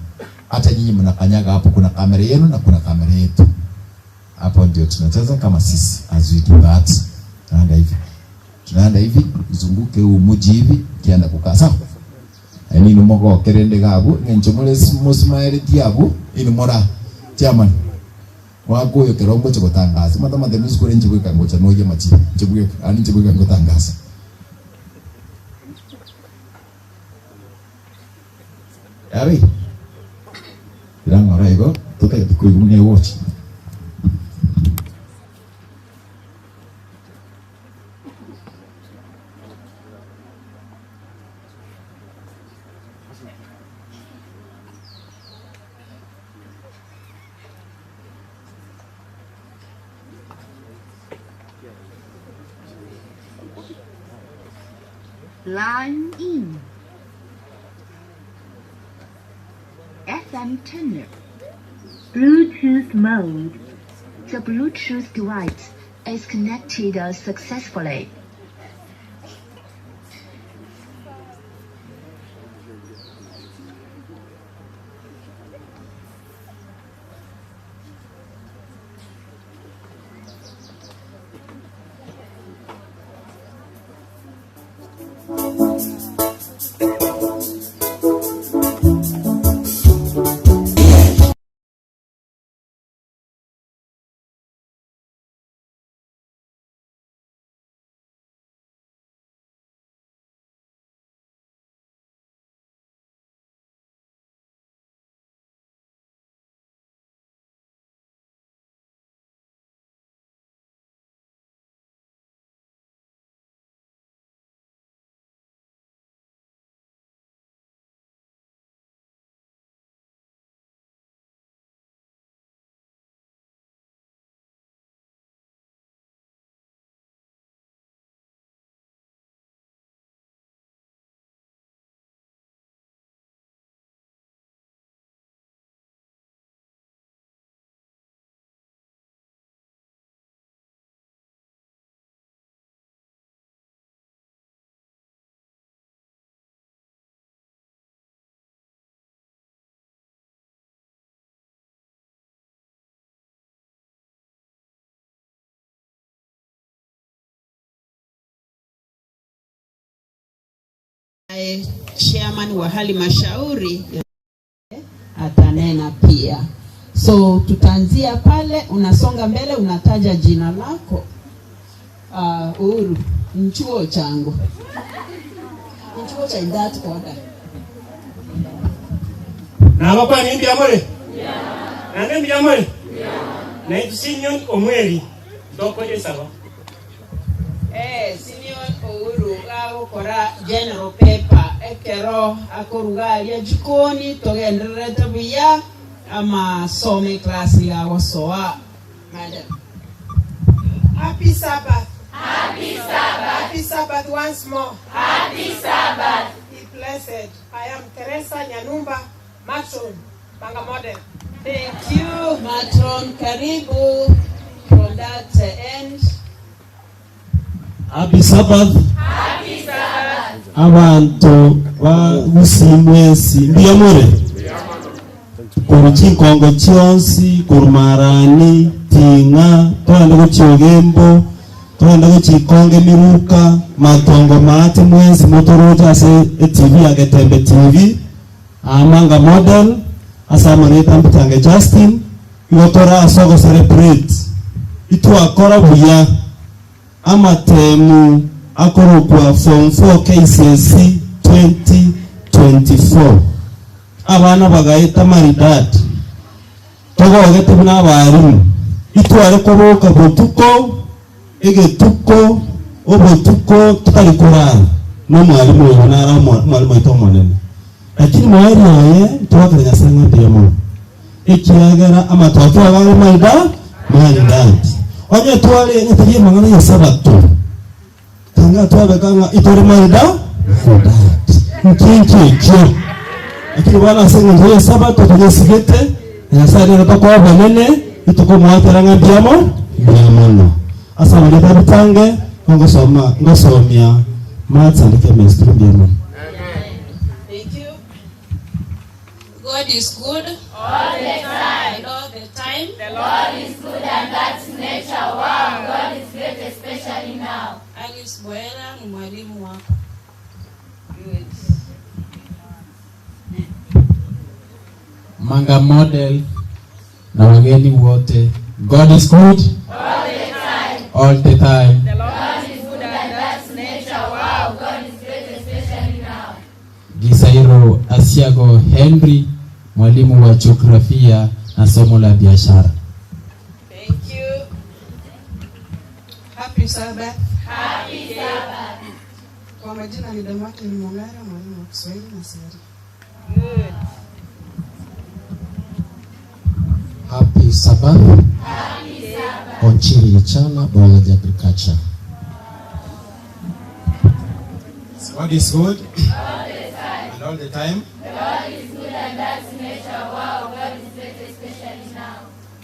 hata nyinyi mnakanyaga hapo kuna kamera yenu na kuna kamera yetu hapo ndio tunacheza kama sisi as we do that. Tunaenda hivi. Tunaenda hivi uzunguke huu mji hivi kienda kukaa sawa. Ani ni moko kerende gabu ngenchomole musmaere tiabu ini mora chairman wako yo kerongo chogotangaza mata mate music kore nchibweka ngocha noye machi nchibweka ani nchibweka ngotangaza Ari Irangora igo tuta tukuigune watch. Line in. FM tuner. Bluetooth mode. The Bluetooth device is connected successfully. Chairman wa halmashauri atanena pia. So tutaanzia pale, unasonga mbele, unataja jina lako. Uhuru, nchuo changu. Nchuo cha in that order. Na hapa ni mbia more? Yeah. Na mbia more? Yeah. Na Simeon Omweri. Ndoko sawa. Simeon Uhuru agukora general paper ekero akorugaria jikoni togendererete buya ama some class ya gosoa. Madam. Happy Sabbath. Happy Sabbath. Happy Sabbath once more. Happy Sabbath. Be blessed. I am Teresa Nyanumba, Matron, Banga Model. Thank you, Matron. Karibu from that end. Happy Sabbath. Happy Sabbath. Abantu ba busimwesi mbiyamure. Koru chinkongo chionsi koru marani tinga togende gochiogembo togende gochikonge miruka matongo maate mwensi motoroche ase eTV ya Getembe TV amanga model ase amareta mbitange Justin igo tora ase ogocelebrate itwakora buya amatemu akorokwa form 4 KCSE 2024 abana bagaeta maridadi togogete buna abarimu itware koboka botuko egetuko obotuko tutari kurara n'omwarimu oyo nara omwarimu oito omonene lakini mwari oye twakara Nyasaye ng'ambia mono ekiagera amatokeo agare maridadi onye tware nyatarie mang'ana ya sabato kanga twabekanga itore maridadi nkinki ekio lakini bwana ase eng'encho ya sabato tunyesigete Nyasaye rero tokoa banene itukumwatera ng'ambiamo mbuya mono ase abareta bitange ngosoma ngosomia maths and chemistry mbuya mono. Thank you. God is good all the time. And all the time. The Lord is good and that's nature. Wow, God is great, especially now. Alice Boela ni mwalimu wako. Good. Manga Model na wageni wote. God is good all the time. All the time. The Lord is good and that's nature. Wow, God is great, especially now. Gisairo Asiago Henry, mwalimu wa jiografia na somo la biashara. Thank you. Happy Sabbath. Happy Sabbath. Kwa majina ni Damaki Mongara, mwalimu wa Kiswahili na Seri. Good. Happy Sabbath. Happy Sabbath. Onchiri Yechana, Biology Agriculture. God is good all the time. And all the time. The Lord is good and that's nature. Wow, God is great, especially now.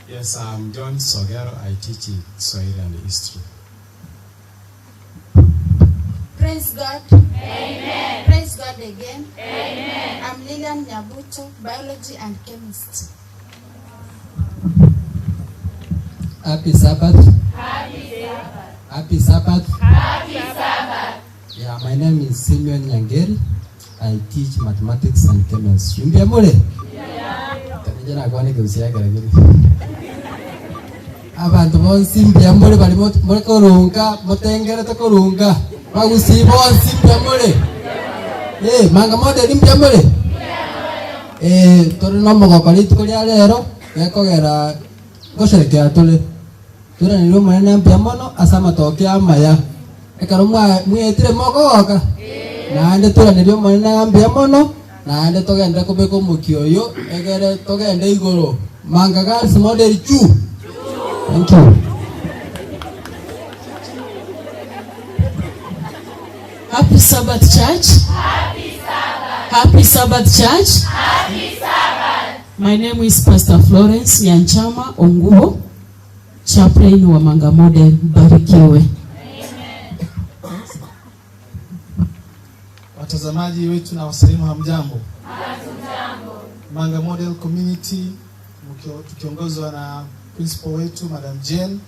Yes, I'm John Sogero. I teach Swahili and history. Praise God. Amen. Praise God again. Amen. I'm Lilian Nyabuto, biology and chemistry. Happy Sabbath. Happy Sabbath. Happy Sabbath. Happy Sabbath. Yeah, my name is Simeon Nyangeri. I teach mathematics and chemistry. Mbia mule? Yeah. Tanijana kwa nige usiaga lakini. Abantu bonsi mbia mule bali mole korunga, motengere to korunga. Bagusi bonsi mbia mule. Eh, Manga Model mbia mule. Eh, tore no mogoko rituko ria rero gekogera gosherekea tore. Turanirwo munene mbia mono ase amatoke amaya. Ekero mwetire mogogoka naende turanirwo munene mbia mono naende togende kobeka omoki oyo egere togende igoro. Manga Girls Model chu. Thank you. Happy Sabbath Church. Happy Sabbath. Happy Sabbath Church. Happy Sabbath. My name is Pastor Florence Nyanchama Ongubo, chaplain wa Manga Model. Barikiwe. Amen. Watazamaji wetu na wasalimu, hamjambo? Hatujambo. Manga Model Community tukiongozwa na principal wetu Madam Jane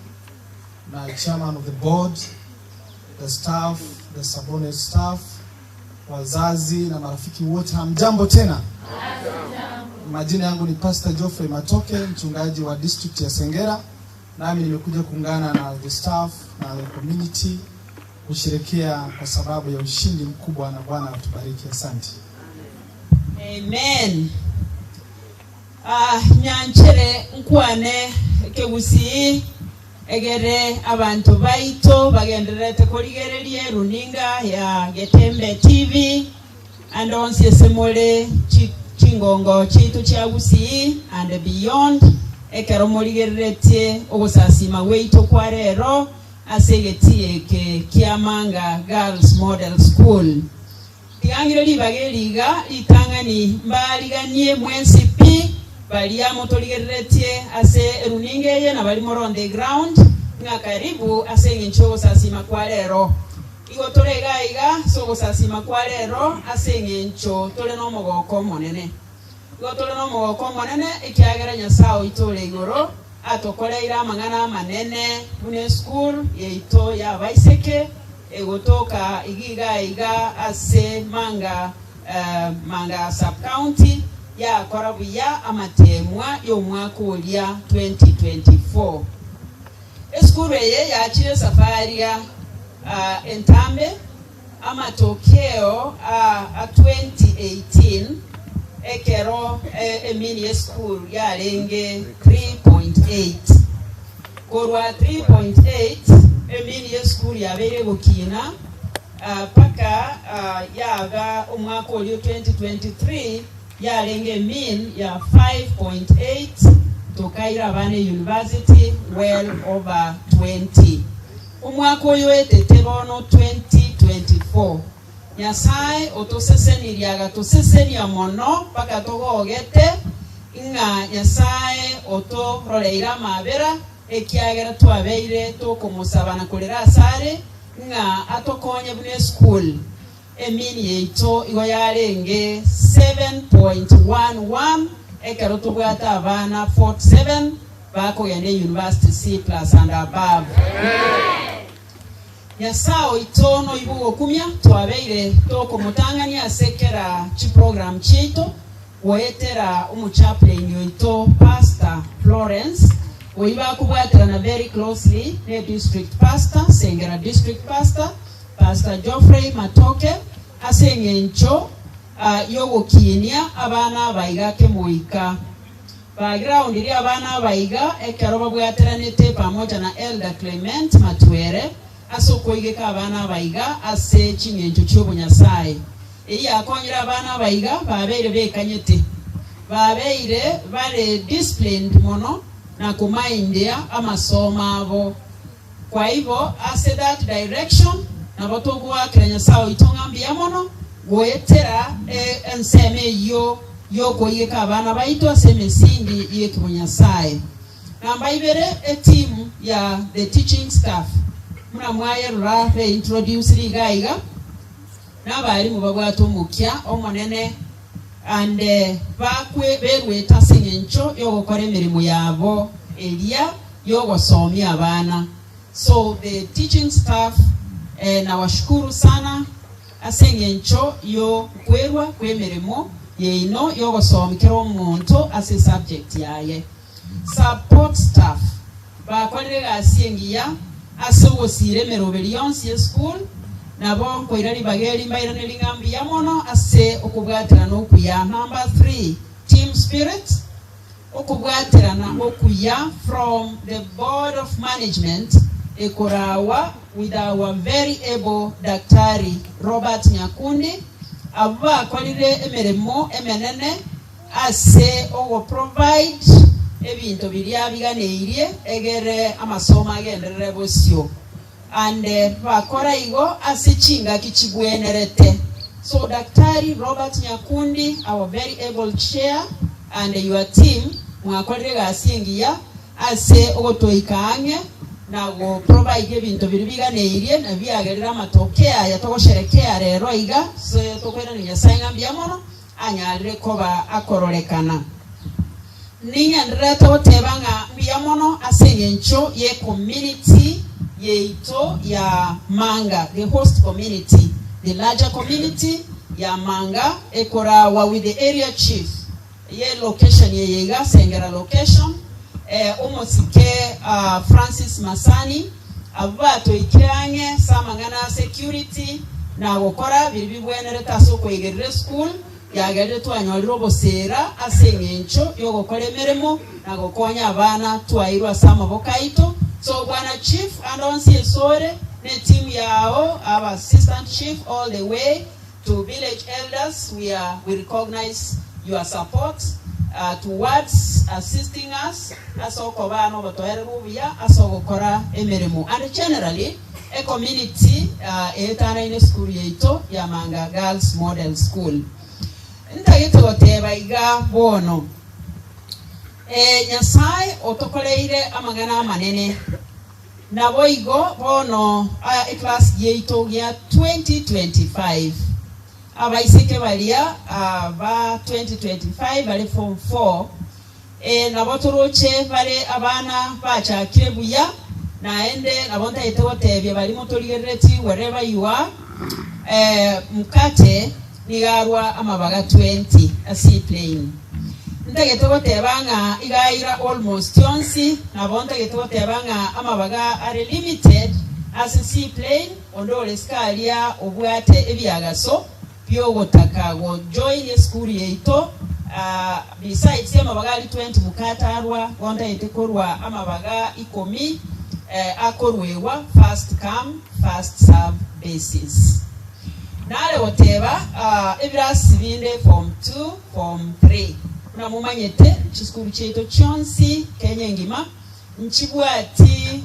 na chairman of the board, the staff, the subordinate staff, wazazi na marafiki wote, hamjambo tena? Hatujambo. Majina yangu ni Pastor Geoffrey Matoke, mchungaji wa district ya Sengera, nami nimekuja kuungana na the staff na the community kusherehekea kwa sababu ya ushindi mkubwa, na Bwana atubariki. Asante. Amen. Nyanchere nkwane kegusi egere abantu baito bagenderete korigererie runinga ya Getembe TV and onsi esemole chingongo chitu chia Gusii and beyond ekero morigereretie ogosasima gweito kwa rero ase egetie eke kia Manga Girls Model School. Tigangire ribage riga ritang'ani mbariganie mwensi pi baria motorigereretie ase eruninga eye na bari more on the ground ng'a karibu ase eng'encho ogosasima kwa rero. Igo tore iga iga ase ogosasima kwa rero ase eng'encho tore na omogoko omonene. Igo tore na omogoko omonene ekiagera Nyasaye oito ore igoro atokoreire amang'ana amanene buna eschool yaito ya abaiseke egotoka igiga iga ase Manga, Manga sub county yakora buya amatemwa y'omwaka oria 2024. Esukuru eye yakire safari ya entambe amatokeo a 2018 ekero e mean y'esukuru yarenge 3.8. Korwa 3.8 e mean y'esukuru yabeire gukina paka yaga omwaka olio 2023 yarenge mean ya 5.8, tukaira abana university well over 20. Omwaka oyo etete bono 2024, Nyasaye otosesenirie, agatosesenia mono paka togogete ng'a Nyasaye otororeire amabera ekiagera twabeire tokomosabana korera asare ng'a atokonye buna eschool. E mean yaito igo yarenge 7.11 ekero tobwate abana 47 bakogenda university C+ and above. Nyasaye oito noibugokumia twabeire tokomotang'ania ase kera chiprogram chiaito goetera omuchaplain oito Pastor Florence oyi bakubwaterana very closely ne district pastor, Sengera district pastor, Pastor Geoffrey Matoke, ase eng'encho yogokinia abana abaiga kemoika background iri abana abaiga ekero babwateranete pamoja na Elder Clement Matwere ase okoigeka abana abaiga ase ching'encho chi'obonyasaye. Eyi yakonyera abana abaiga babeire bekanyete, babeire bare disciplined mono na kumaindia amasomo abo. Kwa hivyo ase that direction nabo togwakira Nyasaye oito ng'ambia mono gwetera enseme eyo yokoigeka abana baito ase emisingi yekibonyasaye. Namba ibere, etimu ya the teaching staff muna mwayerura reintroduce rigaiga n'abarimu babwate omukia omonene and bakwe berweta ase eng'encho yogokora emirimo yabo eria yogosomia abana. So the teaching staff, nawashukuru sana ase eng'encho yokwerwa kw'emirimo yeino yogosomekera omonto ase subject yaye. Support staff bakorire gasi engiya ase ogosira emeroberi yonsi eschool. Nabo nkoira ribaga mbairane ring'ambi mono ase okobwaterana okuya. Number 3, team spirit, okobwaterana okuya from the board of management ekorawa with our very able Daktari Robert Nyakundi. Abo bakorire emirimo emenene ase ogo provide ebinto biria biganeirie egere amasomo agenderere bosio and bakora igo ase chingaki chigwenerete. So Daktari Robert Nyakundi, our very able chair, and your team, mwakorire gasi engiya ase ogotoika ang'e na go provide ebinto biri biganeirie na biagerera amatokeo aya togosherekea rero iga. So tokwirana Nyasaye ng'ambia mono anyarire koba akororekana. Ning'enderete goteba ng'a mbuya mono ase eng'encho ye community yeito ya Manga, the host community, the larger community ya Manga ekorawa with the area chief ye location yeyeiga Sengera location, omosike Francis Masani. Abo batoikire ang'e samang'ana security na gokora biri bibwenerete ase okoigerera school yagerire twanyorire obosera ase eng'encho yogokora emeremo na gokonya abana twairwe ase amaboko aito. So bwana chief and onsi esore ne team yao, our assistant chief, all the way to village elders, we recognize your support towards assisting us ase okobana obotoereru obuya ase ogokora emeremo and generally a community etanaine school yaito ya Manga Girls Model School. Ntagete goteba iga bono, Nyasaye otokoreire amang'ana amanene nabo igo bono eclass yaito ya 2025. Abaiseke balia ba 2025 bali form 4 nabo turoche bale abana bachakire buya naende nabo ntaete gotebia bali motorigerereti wherever you are mukate nigarwa amabaga 20 asi plane ntagete goteba ng'a igaira almost yonsi nabo ntagete goteba ng'a amabaga are limited as C plane ondole skalia obwate ebyagaso byogotaka go join school yeito besides amabaga ali 20 mukatarwa gonda itekorwa amabaga 10 akorwewa first come first serve basis. Nale goteba ebirasi binde form 2 form 3 na mumanyete chiskuru cheito chonsi Kenya ngima nchibwati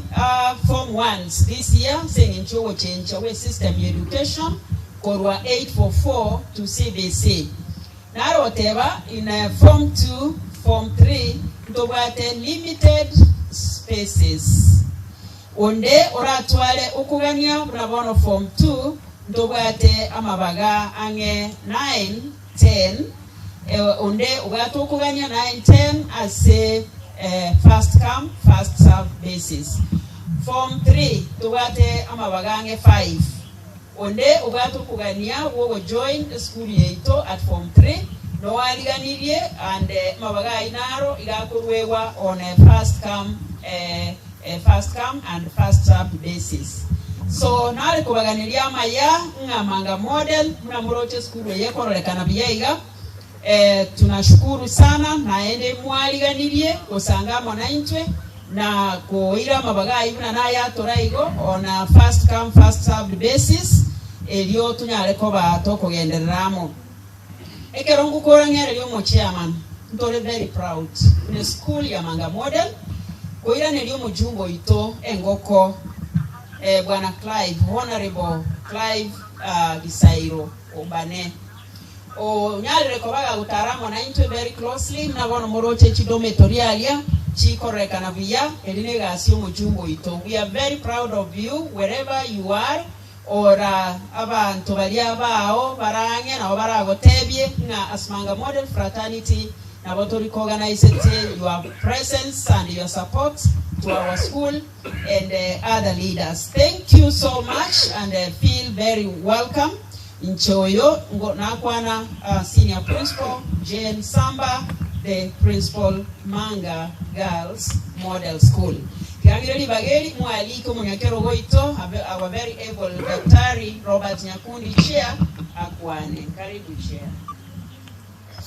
form 1s this year saying nchogo change we system education korwa 844 to CBC. Naroteba in form 2 form 3 ntobwate limited spaces onde oratwale okugania brabono form 2 ntobwate amabaga ange 9 10 onde obwate okugania 9 10 as a first come first serve basis. Form 3 tubwate amabaga ange 5 onde obwate okugania wogo join school yeito at form 3 no aliganirie and mabaga inaro igakorwewa on a first come and first serve basis. So nale kubaganiria amaya ng'amanga model mnamuroche school yekororekana biyaiga. Tunashukuru sana naende mwaliganirie gosanga mwanantwe na koira mabaga ibuna naya toraigo on a first come first served basis elio tunyale koba tokogendereramo ekerongo korangere lyo mo chairman ntore very proud in school ya Manga Model koira nelio mujumbo ito engoko bwana Clive, Honorable Clive Gisairo Obane o nyalire kobaga gutaramo na intwe very closely mnabono moroche chidometoria chikorekana buya eline gasi omujumbo ito. We are very proud of you wherever you are ora abantu balia bao barange nabo baragotebye na Asmanga Model Fraternity nabo tori organize your presence and your support to our school and other leaders. Thank you so much and feel very welcome. Nchoyo nakwana senior principal Jane Samba, the principal Manga Girls Model School. Kiangireli bageri mwaliko munyakero goito our very able Daktari Robert Nyakundi chair akwane. Karibu chair.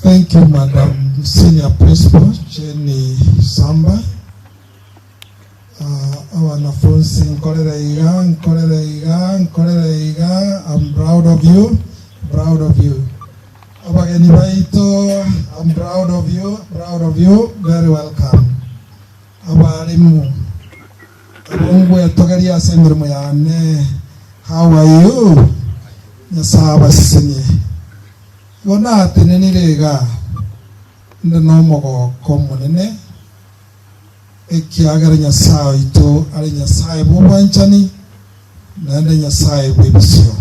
Thank you, Madam Senior Principal Jenny Samba. Wanafunzi nkorera iga nkorera iga nkorera iga. I'm proud of you, proud of you. Abageni baito, I'm proud of you, proud of you, very welcome. Abarimu abungwe togeria ase emirimo yane, how are you? Nyasaye abasisenye igo natenenire iga nde nomogoko monene ekiagera Nyasaye oito ari Nyasaye bw'obwanchani naende Nyasaye bw'ebisio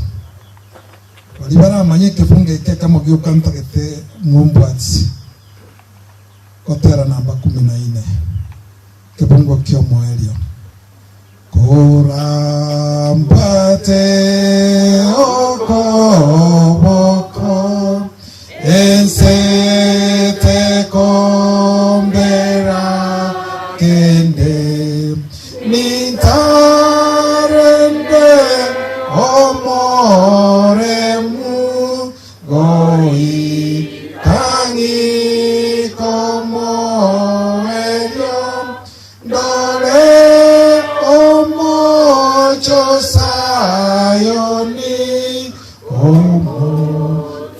bari baramanye ekefungo eke ekamo gioka ntagete ng'ombwatsi gotera namba 14 kebungo kiomoerio korambate okoboko ensete kombera kende nintarende omoremu goi tangi komoerio dole omocho sayoni omo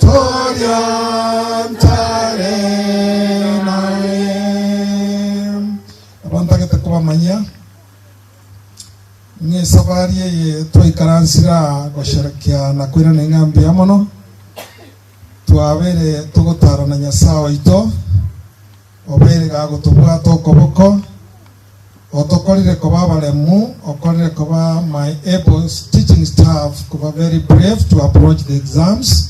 toriantare nae abantagete kubamanya ng'esabari eye twaikaransira gosherekea na kwirana eng'ambi ya mono twabere tugutarana Nyasaye oito obere gagotubwata okoboko otokorire koba abaremu okorire koba my able teaching staff kuba very brave to approach the exams.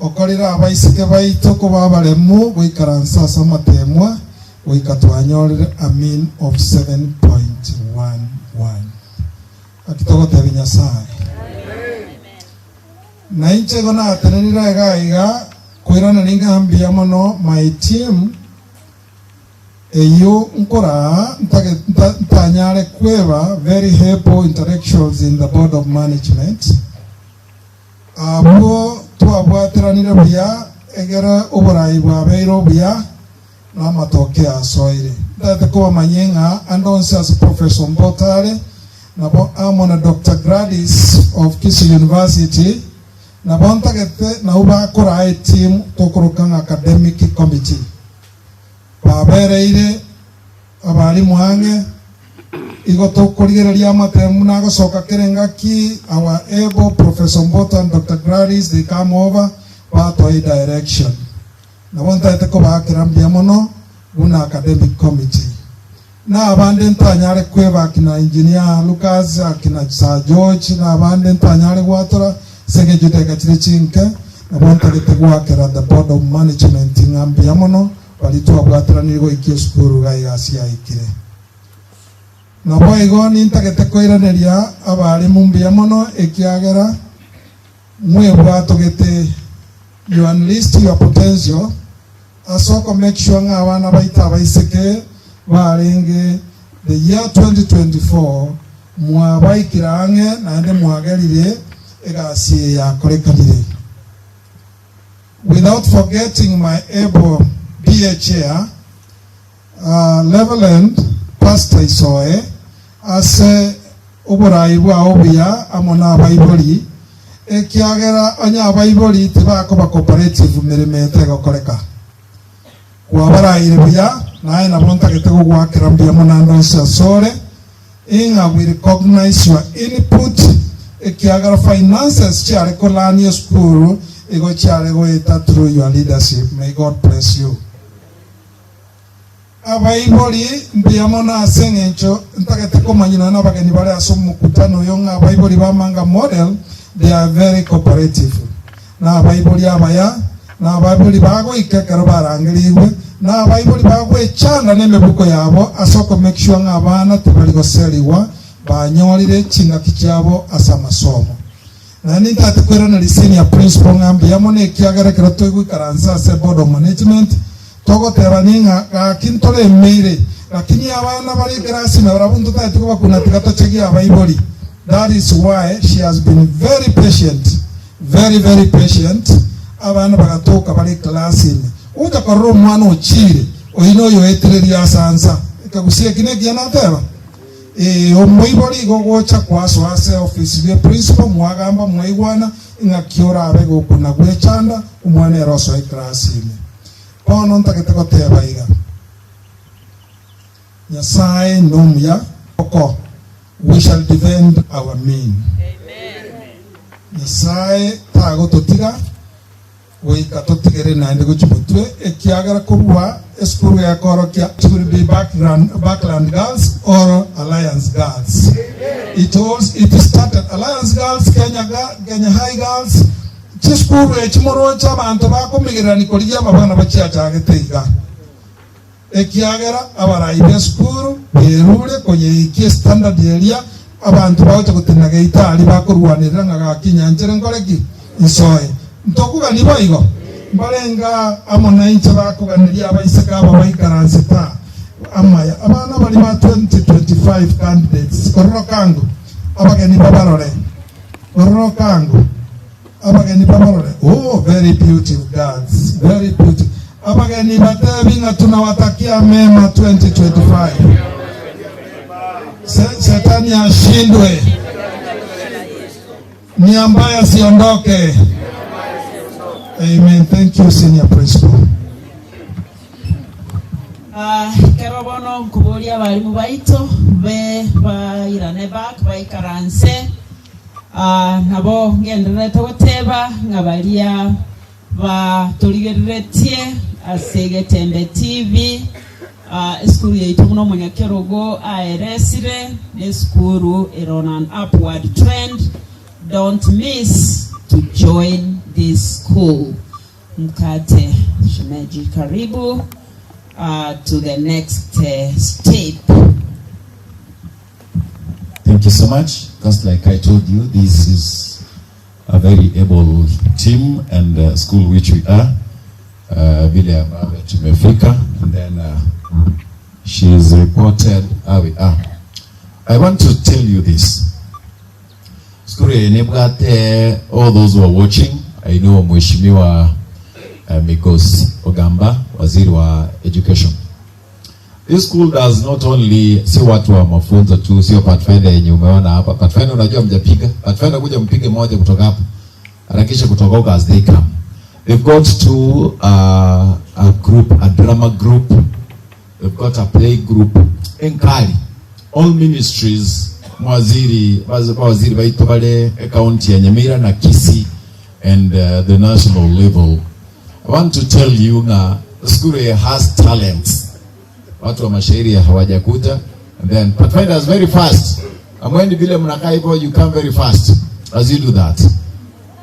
Okorera abaiseke baito koba abaremu goikaransa ase amatemwa goika twanyorire a mean of 7.11. Akitogotebia Nyasaye. Na inche igo natenenire iga iga kwirana ninga mono my team eyo nkora ntanyare kweba very helpful intellectuals in the board of management. Abo twabwatiranire buya egera oburayi bwabeire obuya n'amatoke asoire. Ndate kubamanye ng'a andonse as Professor Mbotare nabo amo na Dr. Gladys of Kisii University nabo ntagete nabo bakora team tokorokanga academic committee. Babereire abarimu ang'e igo tokorigereria amatemu nagosoka kerengaki our able Professor Mbota and Dr. Gladys, they come over batoi direction. Nabo ntaete kobakera mbuya mono buna academic committee. Na abande ntanyare kweba akina Engineer Lucas, akina Sir George, na abande ntanyare gwatora segejuteka chire chinke nabo ntagete gwakera the board of management ng'a mbuya mono balitwabwatiranire goikia esukuru gai gasi yaikire. Nabo igo nintagete koiraneria abarimu mbuya mono ekiagera mwebwatogete you unleashed your potential asoko make sure ng'a abana baita abaiseke barenge the year 2024 mwabaikira ang'e naende mwagerire egasi yakorekanire. Without forgetting my able BA chair, Reverend Pastor Isoe, ase oburayi bwa obuya amo n'abaibori ekiagera onye abaibori tibakoba cooperative mirimo etegokoreka kwabarayire buya naye nabo ntagete gogwakera mbuya mono onse asore ing'a we recognize your input ekiagera finances chiare kolani esukuru igo chiare goeta through your leadership. May God bless you. Abaibori mbuya mono ase eng'encho ntagete komanyina n'abageni bare ase omokutano oyo ng'a abaibori ba Manga Model, they are very cooperative. Na abaibori abaya, na abaibori bagoika ekero barangerigwe, na abaibori bagwechanda n'emebuko yabo ase oko make sure ng'a abana tibari goseriwa banyorire ching'aki chiabo ase amasomo. Na nintate kwerana senior principal ng'a mbuya mono ekiagera ekero togoikaransa ase board of management togoteba ning'a gaki ntoremeire lakini abana bari ekerasi na barabwo ntotagete kobakuna tiga tochegie abaibori. That is why she has been very patient, very very patient. Abana bagatoka bari class ime uja korora omwana ochire oino oyo oetereria asansa ekagusia eki nekiya nateba omoibori igo gocha kwasoa ase office bia principal mwagamba mwaigwana ing'aki orabe gokuna gwechanda omwana ere osoe eclass ime. Bono ntagete goteba iga Nyasaye nomuya oko we shall defend our mean. Nyasaye tagototiga goika totigere naende gochimotwe ekiagera korwa esukuru gekorokia it will be Backland Girls or Alliance Girls. It started Alliance Girls, Kenya, Kenya High Girls chisukuru echimorocha abanto bakomigererani korigia abana bachiachagete iga ekiagera abarayi ba esukuru berure koyeikia standard eria abantu bagocha gotenena geitari bakorwanirira ng'a gakinyanchere nkoreki nsoe ntokugani boigo mbarenga amo nainche bakuganiria abaiseke aba baikaranseta amaya abana bari ba 2025 candidates kororo kangu abageni babarore kororo kangu abageni babarore. Oh, very beautiful girls, very beautiful. Abageni batebi ng'a tunawatakia mema 2025. Shetani ashindwe, ni ambaye asiondoke. Amen. Thank you, Senior Principal. Kero bono nkuboria abarimu baito be bairane back baikaranse nabo ngenderete goteba ng'abaria batorigereretie ase Getembe TV esukuru yaitu muno omonyakerogo aeresire nesukuru ere on an upward trend. Don't miss to join this school. mkate. Shemeji, karibu to the next step. Thank you so much. Just like I told you, this is a very able team and school which we are. Vile ambavyo tumefika, and then she is reported how we are. I want to tell you this. Skuru yenebwate, all those who are watching, I know Mheshimiwa Migosi Ogamba, waziri wa education. This school does not only, si watu wa mafunzo tu, sio Pathfinder yenye umeona hapa. Pathfinder unajua mjapiga. Pathfinder kuja mpige moja kutoka hapa. Harakisha kutoka huko as they come. They've got two, a group, a drama group. They've got a play group. Enkali. All ministries, mwaziri, waziri baito bale, county ya Nyamira na Kisii and the national level. I want to tell you na school has talents. Watu wa mashairi hawajakuja, and then Pathfinders very fast. Amwendi vile mnakaa hivyo, you come very fast as you do that.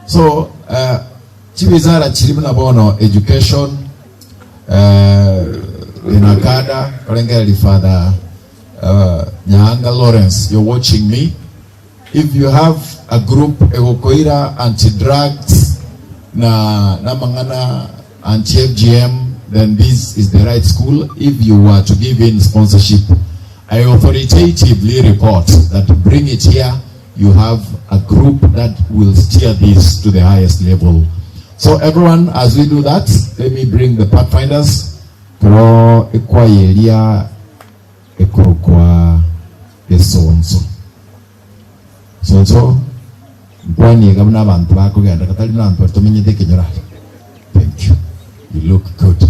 So chiwizara chirimu na bono education inakada kalengeli Father Nyahanga Lawrence, you're watching me. If you have a group egokoira anti-drugs na namangana anti-FGM, then this is the right school. If you were to give in sponsorship, I authoritatively report that bring it here, you have a group that will steer this to the highest level. So everyone, as we do that, let me bring the Pathfinders. Kro ekwayelia ekrokwa esonso. Sonso, mkwani gamna abantu bakugenda katali na abantu batomenyete kenyora. Thank you. You look good.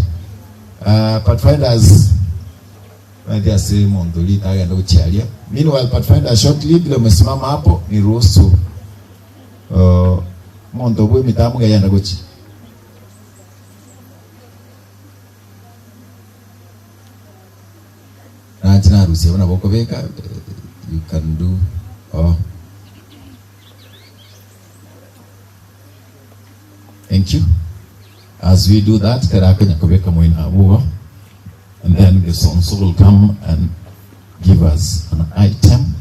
Pathfinders, meanwhile, Pathfinders shortly, bila umesimama hapo, niruhusu mondo bwe mitamu gayanda gochi. Nanti naruhusi wana boko beka, you can do. Oh. Thank you. As we do that, and then the Sonso will come and give us an item.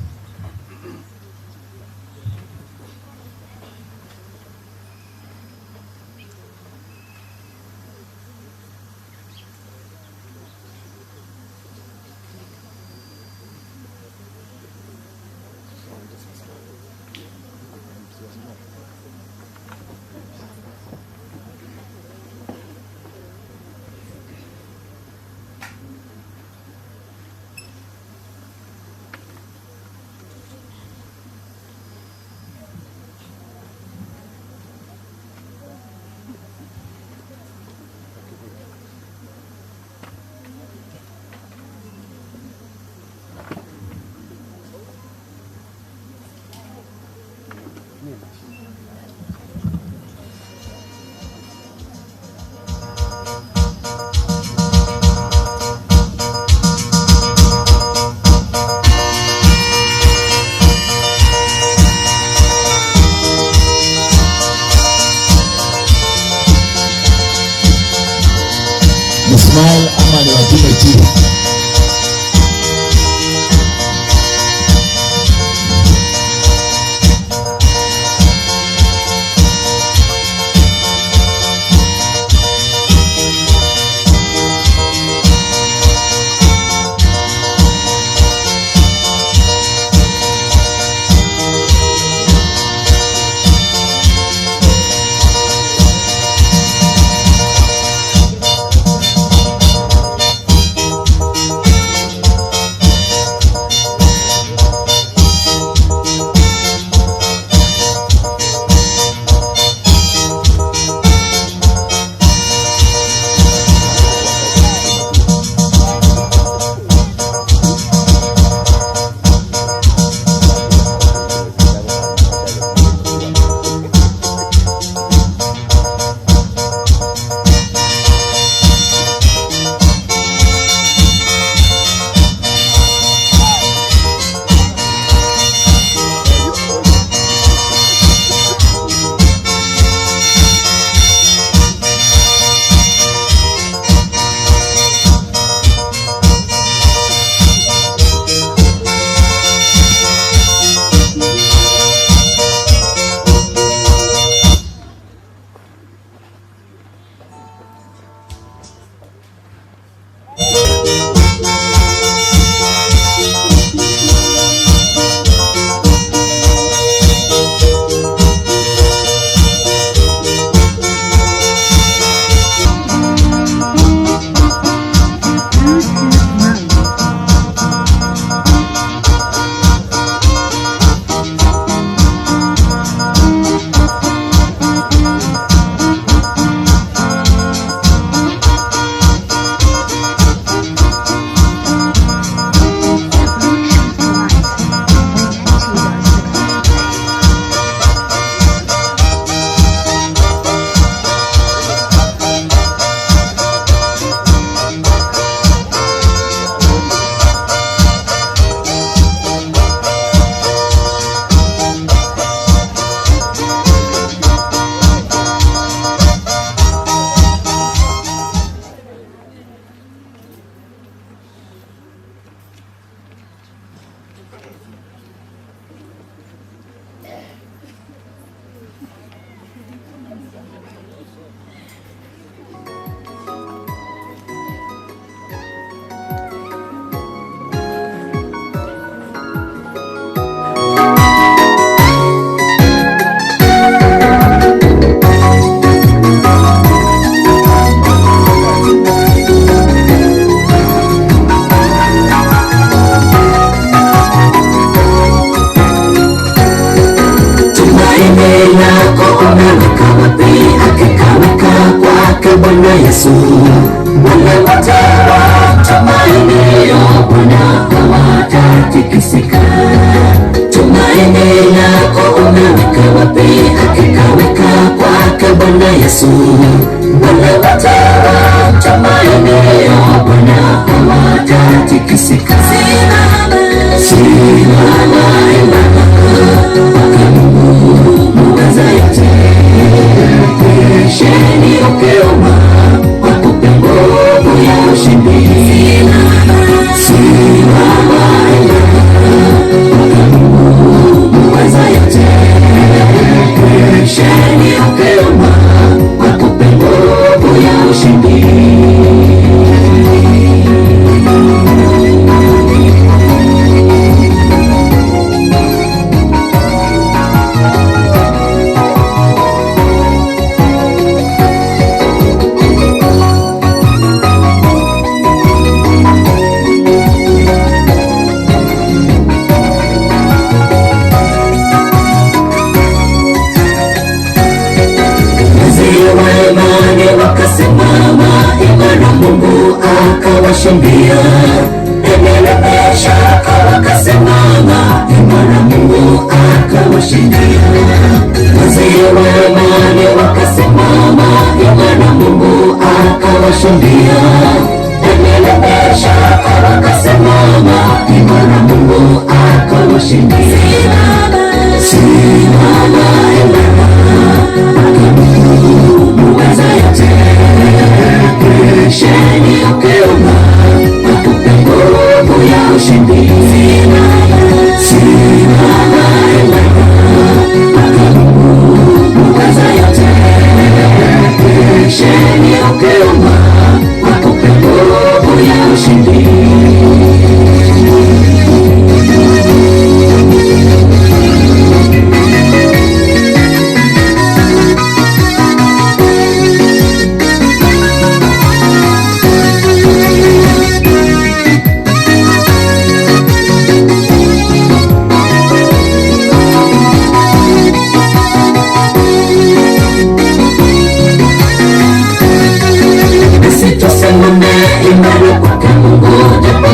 Smile ama ni watume tu. Kwake Bwana Yesu, wale wote wamtumainio Bwana hawatatikisika. Tumaini lako umeweka wapi? Hakika weka kwake Bwana Yesu, wale wote wamtumainio Bwana hawatatikisika. Simama imara kwake Mungu muweza yote. Sheni ukiomba akupe nguvu ya ushindi. Simama imara kwake Mungu muweza yote. Sheni ukiomba akupe nguvu ya ushindi. Wakasimama imara, Mungu akawashindia. Shaka wakasimama imara, Mungu akawashindia. Wazee wa imani wakasimama imara, Mungu akawashindia. Shaka wakasimama imara, Mungu akawashindia. Simama imara kwake Mungu muweza yote. Sheni ukiomba akupe nguvu ya ushindi. Simama imara kwake Mungu muweza yote. Sheni ukiomba akupe nguvu ya ushindi. Tusimame imara kwake Mungu.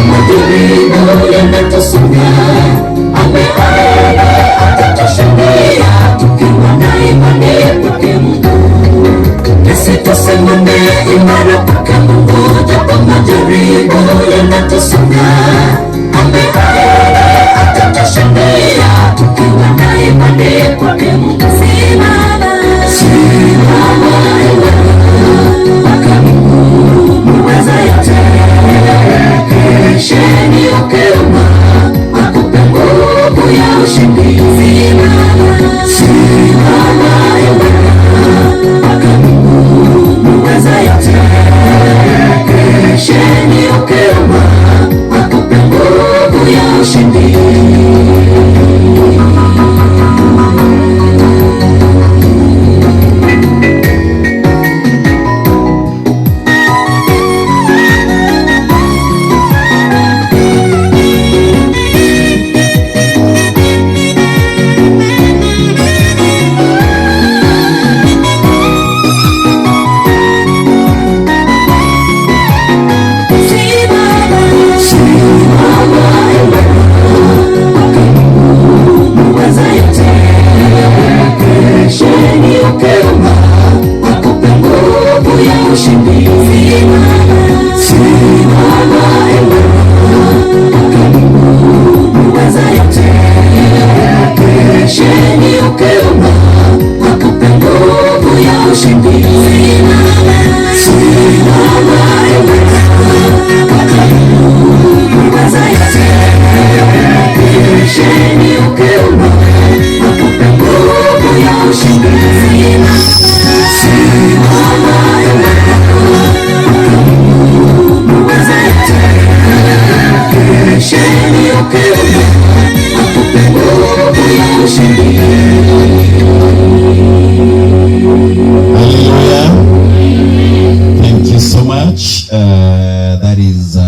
That is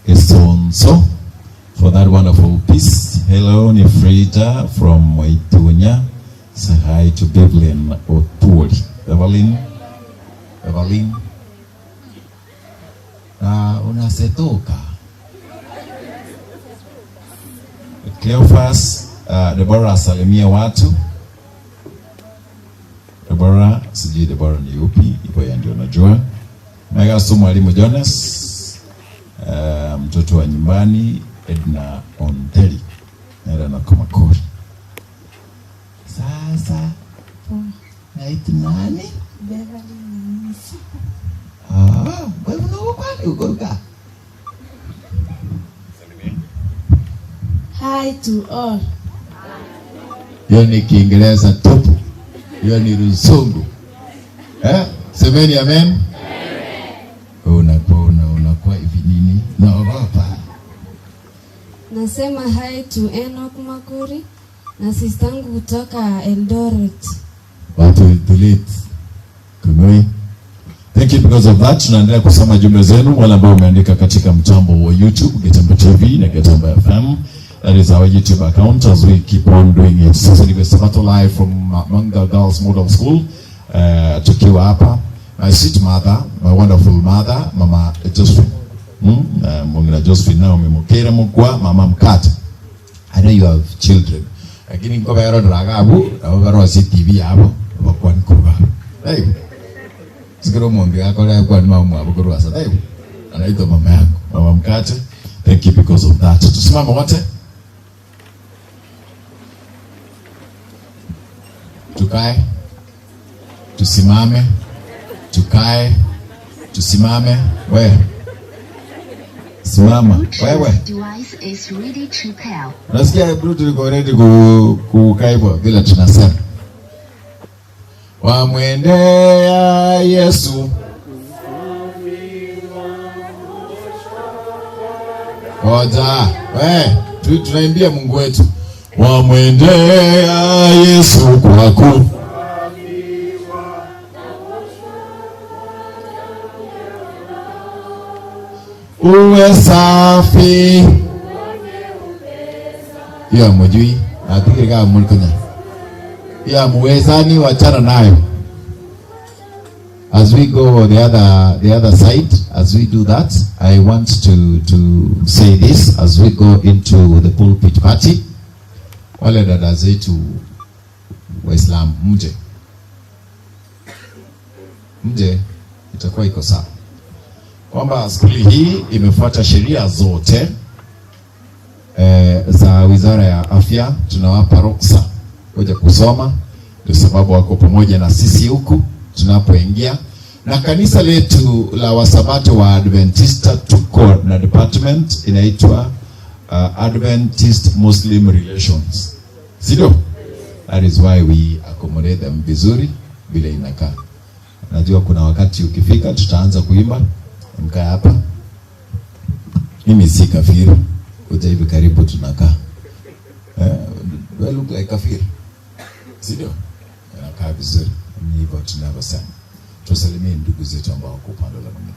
Esonso for that wonderful piece. Hello, ni Frida from Waitunya. Say hi to Bevelyn Oturi. Evelyn. Evelyn. Na unasetoka. Cleophas, Deborah asalimia watu. Deborah, sijui Deborah ni yupi, ipo ya ndio najua. Megasu mwalimu Jonas, mtoto wa nyumbani Edna Onteri. Naenda na Komakori. Sasa naitwa nani? Beverly Nyamisi. Ah, wewe unaokwani ukoruka? Hi to all. Hiyo ni Kiingereza tupu. Hiyo ni Ruzungu. Eh? Semeni amen. Unakuwa hivi nini? Naogopa. Nasema hi to Enoch Makuri na sistangu kutoka Eldoret. Watu delete. Kungoi. Thank you because of that. Tunaendelea kusoma jumbe zenu wale ambao umeandika katika mtambo wa YouTube Getembe TV na Getembe FM. That is our YouTube account as we keep on doing it. Sasa ni Sabato live from Manga Girls Model School. Tukiwa hapa. My sweet mother, my wonderful mother, Mama Josephine. Mongera Josephine nao memokera mukwa mama mkate. I know you have children. Lakini ngoba yaro dragabu, abo baro CTV abo, bakwan kuba. Hey. Sikiro mwombi akora kwa ni mama abo kurwa sasa. Hey. Anaitwa mama yangu, mama mkate. Thank you because of that. Tusimame wote. Tukae. Tusimame. Tukae. Tusimame. Wewe. Simama. Wewe. Device is ready to pair. Nasikia Bluetooth iko ready kukaa hivyo vile tunasema. Wamwendea Yesu. Oja, we, tunaimbia Mungu wetu. Wamwendea Yesu kwako. Uwe safi. Hiyo mjui, nafikiri kama mlikunya. Ya muwezani wachana nayo. As we go the other side, as we do that, I want to say this as we go into the pulpit party. Wale dada zetu Waislamu mje. Mje itakuwa iko sawa. Kwamba skuli hii imefuata sheria zote za Wizara ya Afya. Tunawapa ruksa kuja kusoma, ndio sababu wako pamoja na sisi huku tunapoingia. Na kanisa letu la Wasabato wa Adventista tuko na department inaitwa Adventist Muslim Relations. Sio? That is why we accommodate them vizuri vile inakaa. Najua kuna wakati ukifika tutaanza kuimba. Mkae hapa. Mimi si kafiri. Kuja hivi karibu tunakaa. Do I look like kafiri? Sio? Inakaa vizuri. Ni hivyo tunavyosema. Tusalimie ndugu zetu ambao wako upande wa mwingine.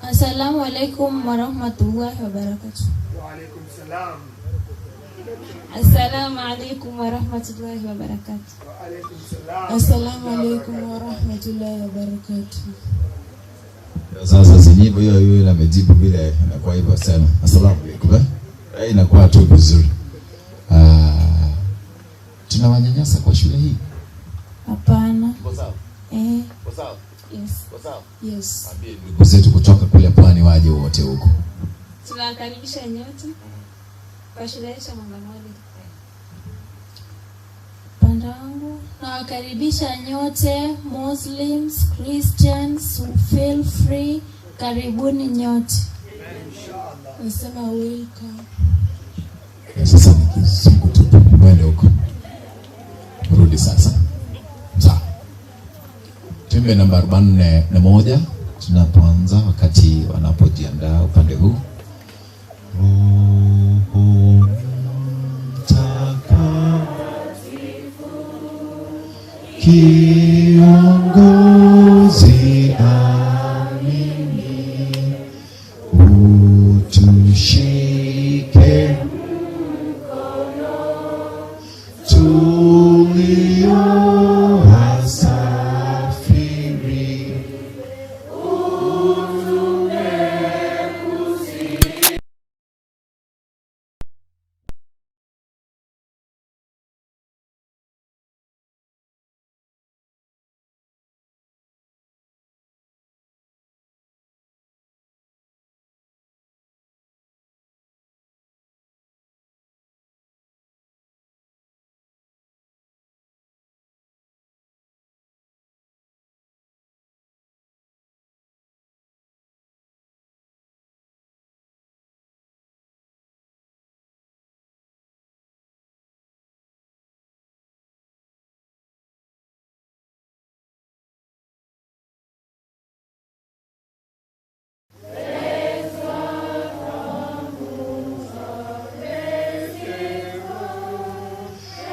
Assalamu alaikum warahmatullahi wabarakatuh. Wa alaikum salam. Assalamu alaikum warahmatullahi wabarakatuh. Wa alaikum salam. Assalamu alaikum warahmatullahi wabarakatuh. Sasa sinyimbo hiyo hiyo ina majibu vile inakuwa hivyo sema. Assalamu alaikum. Inakuwa tu vizuri. Tunawanyanyasa kwa shule hii? Hapana. Kwa sawa? Kwa sawa? Yes. Kwa sawa? Yes. Ambie ndugu zetu kutoka kule pwani waje wote huko. Tunawakaribisha nyote kwa shule yetu ya Manga Model. Upande wangu nawakaribisha nyote, Muslims, Christians, feel free, karibuni nyote. Nasema welcome. Sasa ni kizungu tu. Mwende huko. Rudi sasa. Sawa. Tuimbe namba 41 tunapoanza wakati wanapojiandaa upande huu. Roho Mtakatifu kiongozi amina.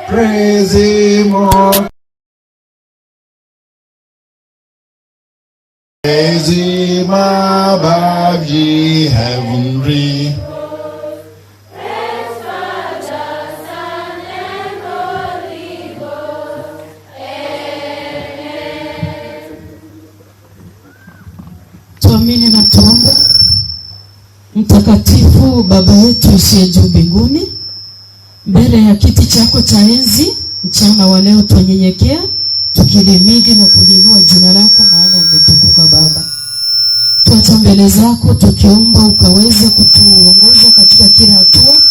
Praise him, all. Praise him above, ye heavenly. Tuamini na tuombe. Mtakatifu Baba yetu usiye juu mbinguni, mbele ya kiti chako cha enzi mchana wa leo twanyenyekea tukilimidi na kuliinua jina lako, maana umetukuka Baba. Twacha mbele zako tukiomba ukaweze kutuongoza katika kila hatua,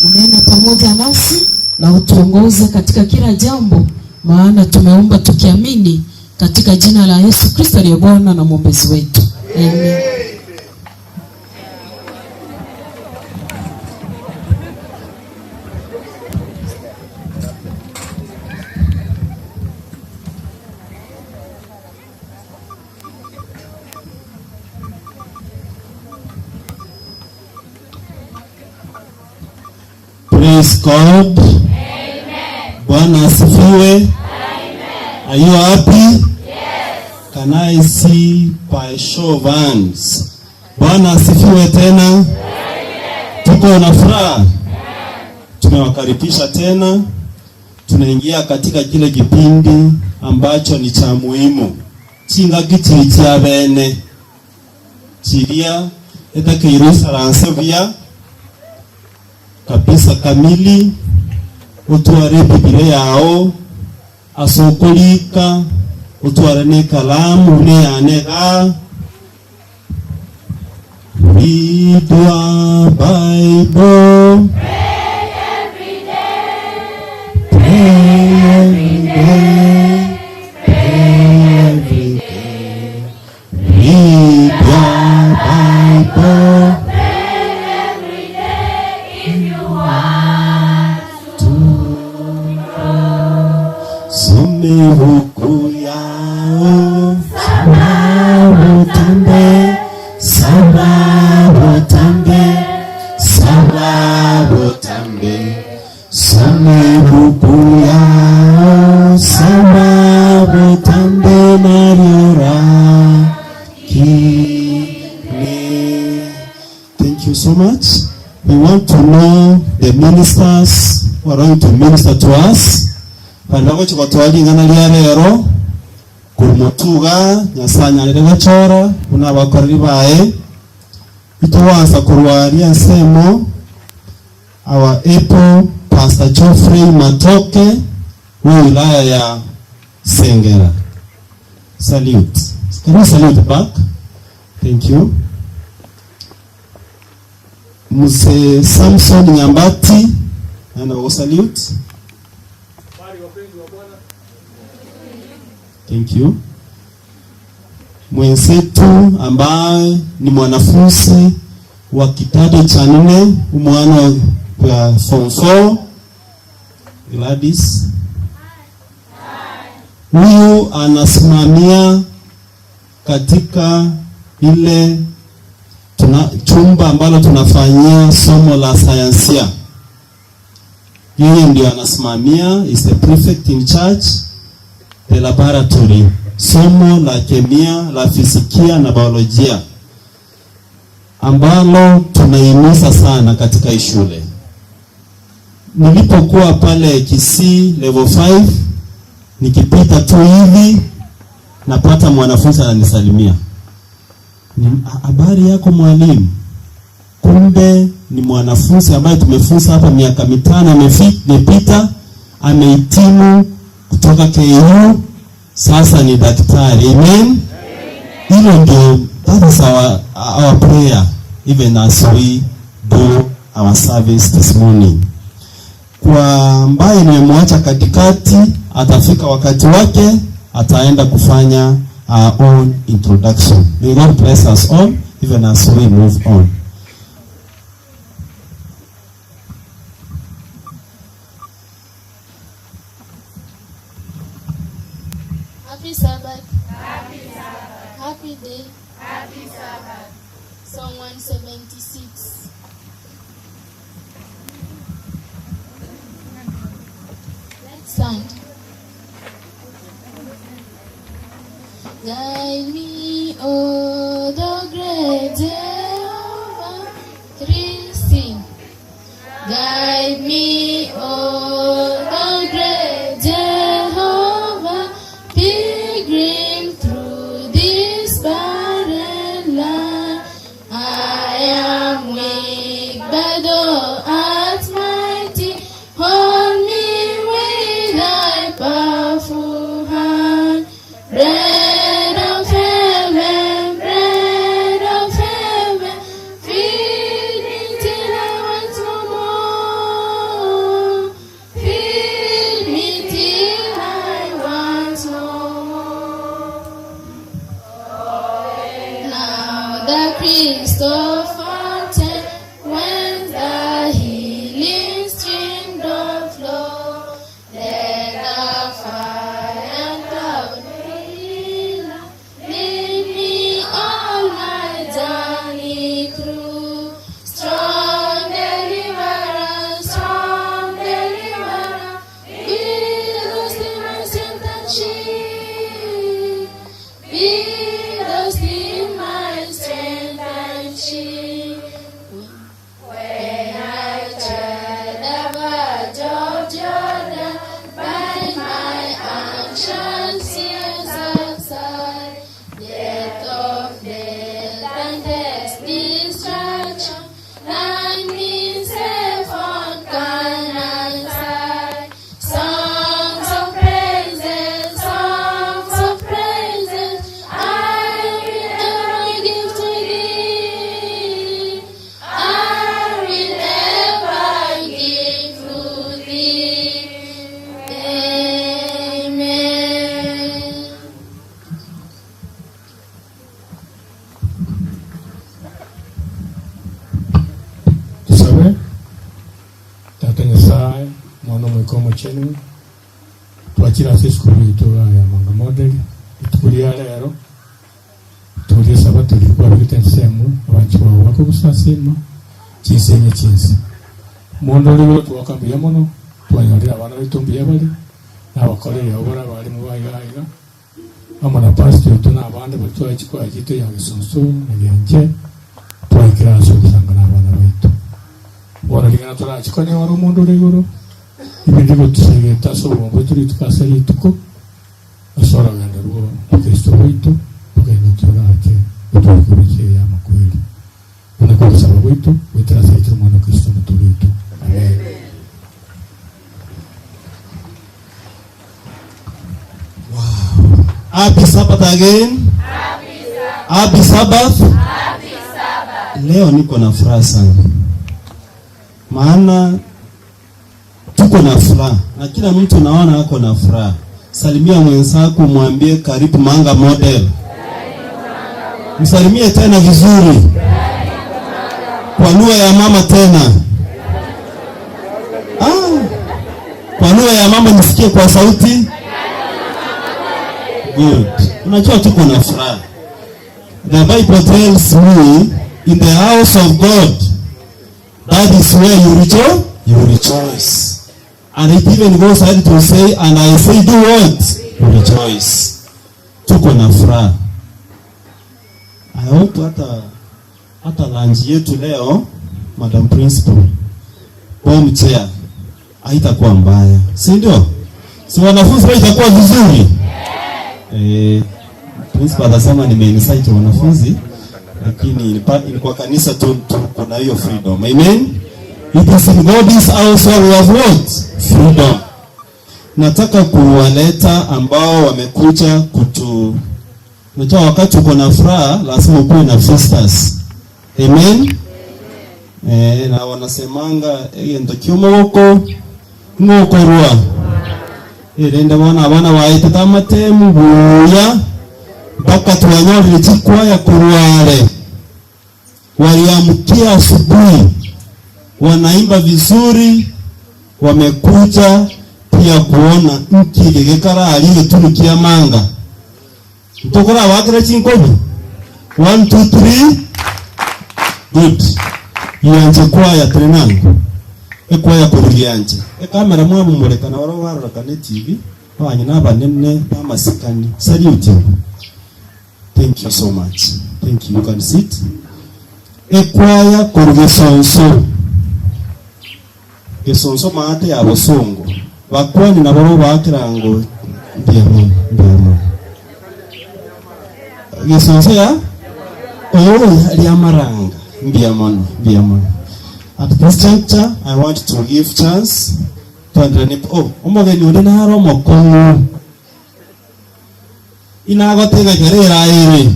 unene pamoja nasi na utuongoze katika kila jambo, maana tumeomba tukiamini katika jina la Yesu Kristo aliye Bwana na mwombezi wetu. Amen. Praise God. Bwana asifiwe. Are you happy? Yes. Can I see by show of hands? Bwana asifiwe tena. Tuko na furaha. Tumewakaribisha tena. Tunaingia katika kile kipindi ambacho ni cha muhimu. Chingaki chiri bene. Chiria etakirusaranse buya kabisa kamili, utware Biblia yao asokolika, utware ne kalamu ne yanega. Read your Bible. Pray every day. Pray every day. Read your Bible. Some huku yao sababu tambe, sababu tambe, sababu tambe. Some huku yao sababu tambe mariora kine. Thank you so much. We want to know the ministers who are going to minister to us. Bandago chikotwalingana lia rero kurumutuga nyasanyarire gachora buna abakoreri baye itowansa kurwaria nsemo our Apple Pastor Geoffrey Matoke wa wilaya ya Sengera. Salute. Can you salute back? Thank you. Mzee Samson Nyambati and I will salute. Thank you. Mwenzetu ambaye ni mwanafunzi wa kidato cha nne, mwana wa form 4, Gladys. Huyu anasimamia katika ile chumba ambalo tunafanyia somo la sayansia. Yeye ndio anasimamia, is the prefect in charge the laboratory, somo la kemia, la fizikia na biolojia ambalo tunahimiza sana katika hii shule. Nilipokuwa pale Kisii level 5, nikipita tu hivi napata mwanafunzi ananisalimia, habari yako mwalimu? Kumbe ni mwanafunzi ambaye tumefunza hapa miaka 5 imepita, amehitimu kutoka KU, sasa ni daktari. Amen. Hilo ndio, that is our prayer even as we do our service this morning. Kwa ambaye nimemwacha katikati, atafika wakati wake, ataenda kufanya our own introduction. May God bless us all even as we move on. Happy Sabbath. Happy Sabbath. Happy day. Happy Sabbath. Psalm 176. Let Stand. Guide me, O the great Jehovah. 3, sing. Guide me, O the great Jehovah, pilgrim through this barren land. I am weak, but thou art mighty. Hold me with thy powerful hand. Bread of heaven, feed me till I want no more. Feed me till I want no more. Now the crystal fountain, when the healing stream doth flow, let the fire and cloud lead me all my journey through. Strong deliverer, be thou still my strength and shield. Be thou still my strength and shield. When I tread the verge of Jordan, bind my anxious tears aside. Death of death and death's destruction, land me safe on Canaan's side. Songs of praises, I will ever give to thee. I will ever give to thee. Amen. Tusabe. Tata Nyasaye mwana mwikomo chenu twakira ase esukuru yitu ya Manga Model itukuria lero turie sabato likwabirite ensemu abanchi bawe bakogusasima chinsenye chinse mondo rigoro twakambia mono twanyorera abana baitu mbuya bari n'abakorere abo bara abarimu baigaiga amo na pastor wetu n'abandi bari twachikwa gitu ya Gisunsu na Gianche twaikira ase ogusanga n'abana baitu bora rigana turachikonya wari omundu ore igoro ibindi gotusegeta ase obongo turi tukase rituko ase orogendo rwo Kristo bwaitu tugenda turache gutwikubikia ya makweli unakugusaba bwaitu gwitirasaitire omwana Kristo muturitu. Amen. Happy Sabbath again. Happy Sabbath. Leo niko na furaha sana, maana tuko na furaha na kila mtu naona ako na furaha. Salimia mwenzako, mwambie karibu Manga Model. Msalimie tena vizuri kwa lugha ya mama tena. Kwa lugha ya mama nisikie kwa sauti. Good. Unajua tuko na furaha. The Bible tells me in the house of God, that is where you rejoice. You rejoice. And it even goes ahead to say, and I say, do what? Rejoice. Tuko na furaha. I hope hata lunch yetu leo, Madam Principal, bomb chair, haitakuwa mbaya. Si ndio? Si wanafunzi leo itakuwa vizuri? Principal atasema nimeincite wanafunzi, lakini ilikuwa kanisa tu kuna hiyo freedom. Amen. It is in God's house where we have what? Freedom. Nataka kuwaleta ambao wamekuja kutu. Unajua wakati uko na furaha lazima ukuwe na visitors. Amen. Na wanasemanga endo huko ngoko rua. Irenda wana abana waiteta amatemu buya mpaka tuwanyorire chikwaya kurware. Waliamkia asubuhi wanaimba vizuri, wamekuja pia kuona nkigegekara ali tunukia manga. Mtokora wakira chinkobi. 1 2 3. Good. Ianje kwaya trenango. Ekwaya kurugianje. Ekamera mwamumureka na waro warora TV. Abanyina abanene bamasikani. Salute. Thank you so much. Thank you. You can sit. Ekwaya kurugesonso. Gesonso maate ya bosongo. Bakwani na baro bakirango ndiamo ndiamo. Gesonso ya oh lyamaranga ndiamo ndiamo. At this juncture, I want to give chance to Andreni. Oh, omogeni onde naro mokongo. Inagotega kerera ere.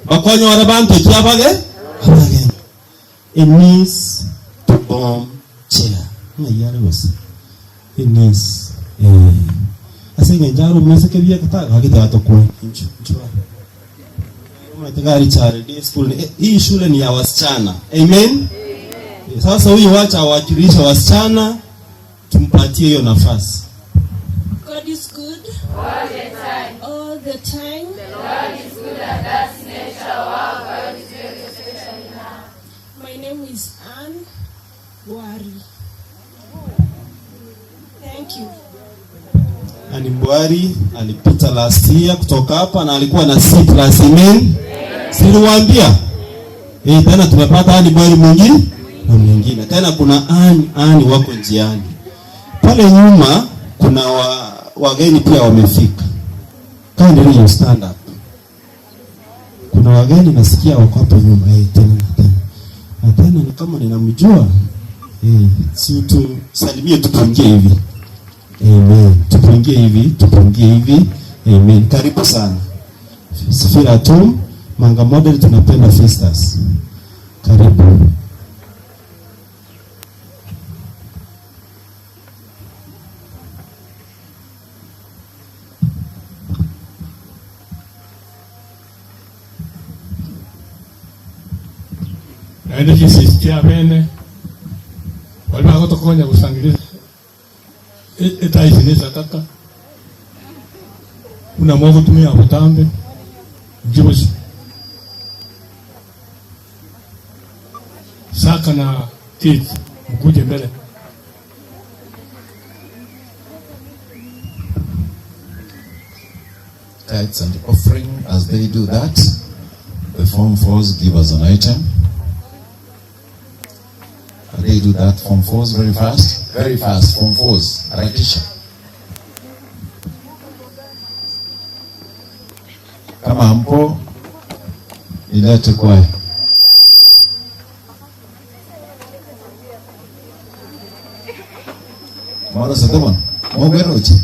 Bakonyora bantu kiabage? Abage. Enis to bomb chair. Ngayare gose. Enis. Ase njaro meseke bia kata gagita tokwe. Inchu inchu. Mwana chare day school. Hii shule ni ya wasichana. Amen. Sasa huyu wacha awakilisha wasichana, tumpatie hiyo nafasi. God is good. All the time. All the time. The Lord is good and that's nature. Wow, God is very special now. My name is Anne Wari. Thank you. Anne Mbwari alipita last year kutoka hapa na alikuwa na C plus. Amen. Siliwaambia? Tena tumepata Anne Mbwari mwingine na mwingine. Tena kuna Anne wako njiani. Pale nyuma kuna wageni pia wamefika. Kindly you stand up. Kuna wageni nasikia wako hapo nyuma. Tena tena. Na tena ni kama ninamjua. Si tusalimie tupungie hivi. Amen. Tupungie hivi, tupungie hivi. Amen. Karibu sana. Safira tu Manga Model tunapenda Festus. Karibu. Naende kisistia bene wali bagotokonya gusangiriza etaisinisa kaka una mwogo tumia butambe njibuzi Saka na Titi mkuje mbele. Tithes and offering, as they do that, the form 4s give us an item. They do that form 4s very fast, very fast. Form 4s, harakisha. Kama hampo, ilete kwaya. Mara sadama, mogerochi.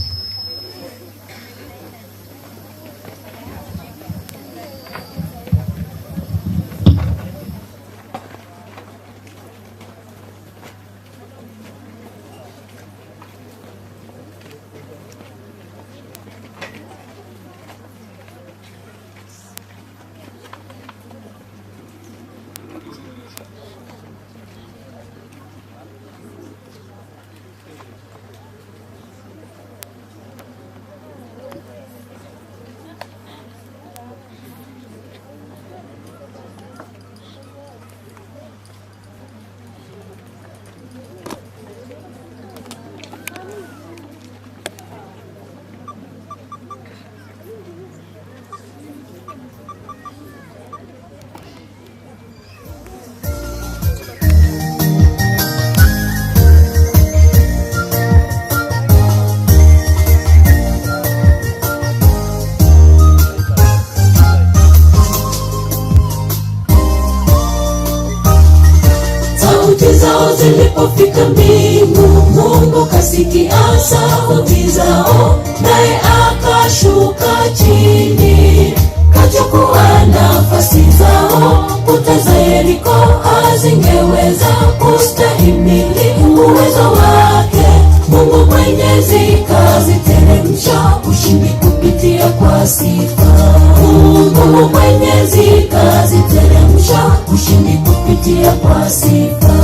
Zilipofika mbingu, Mungu kasikia sauti zao, naye akashuka chini, kachukua nafasi zao. Kuta za Yeriko hazingeweza kustahimili uwezo wake. Mungu Mwenyezi kaziteremsha ushindi kupitia kwa sifa. Mungu Mwenyezi kaziteremsha ushindi kupitia kwa sifa.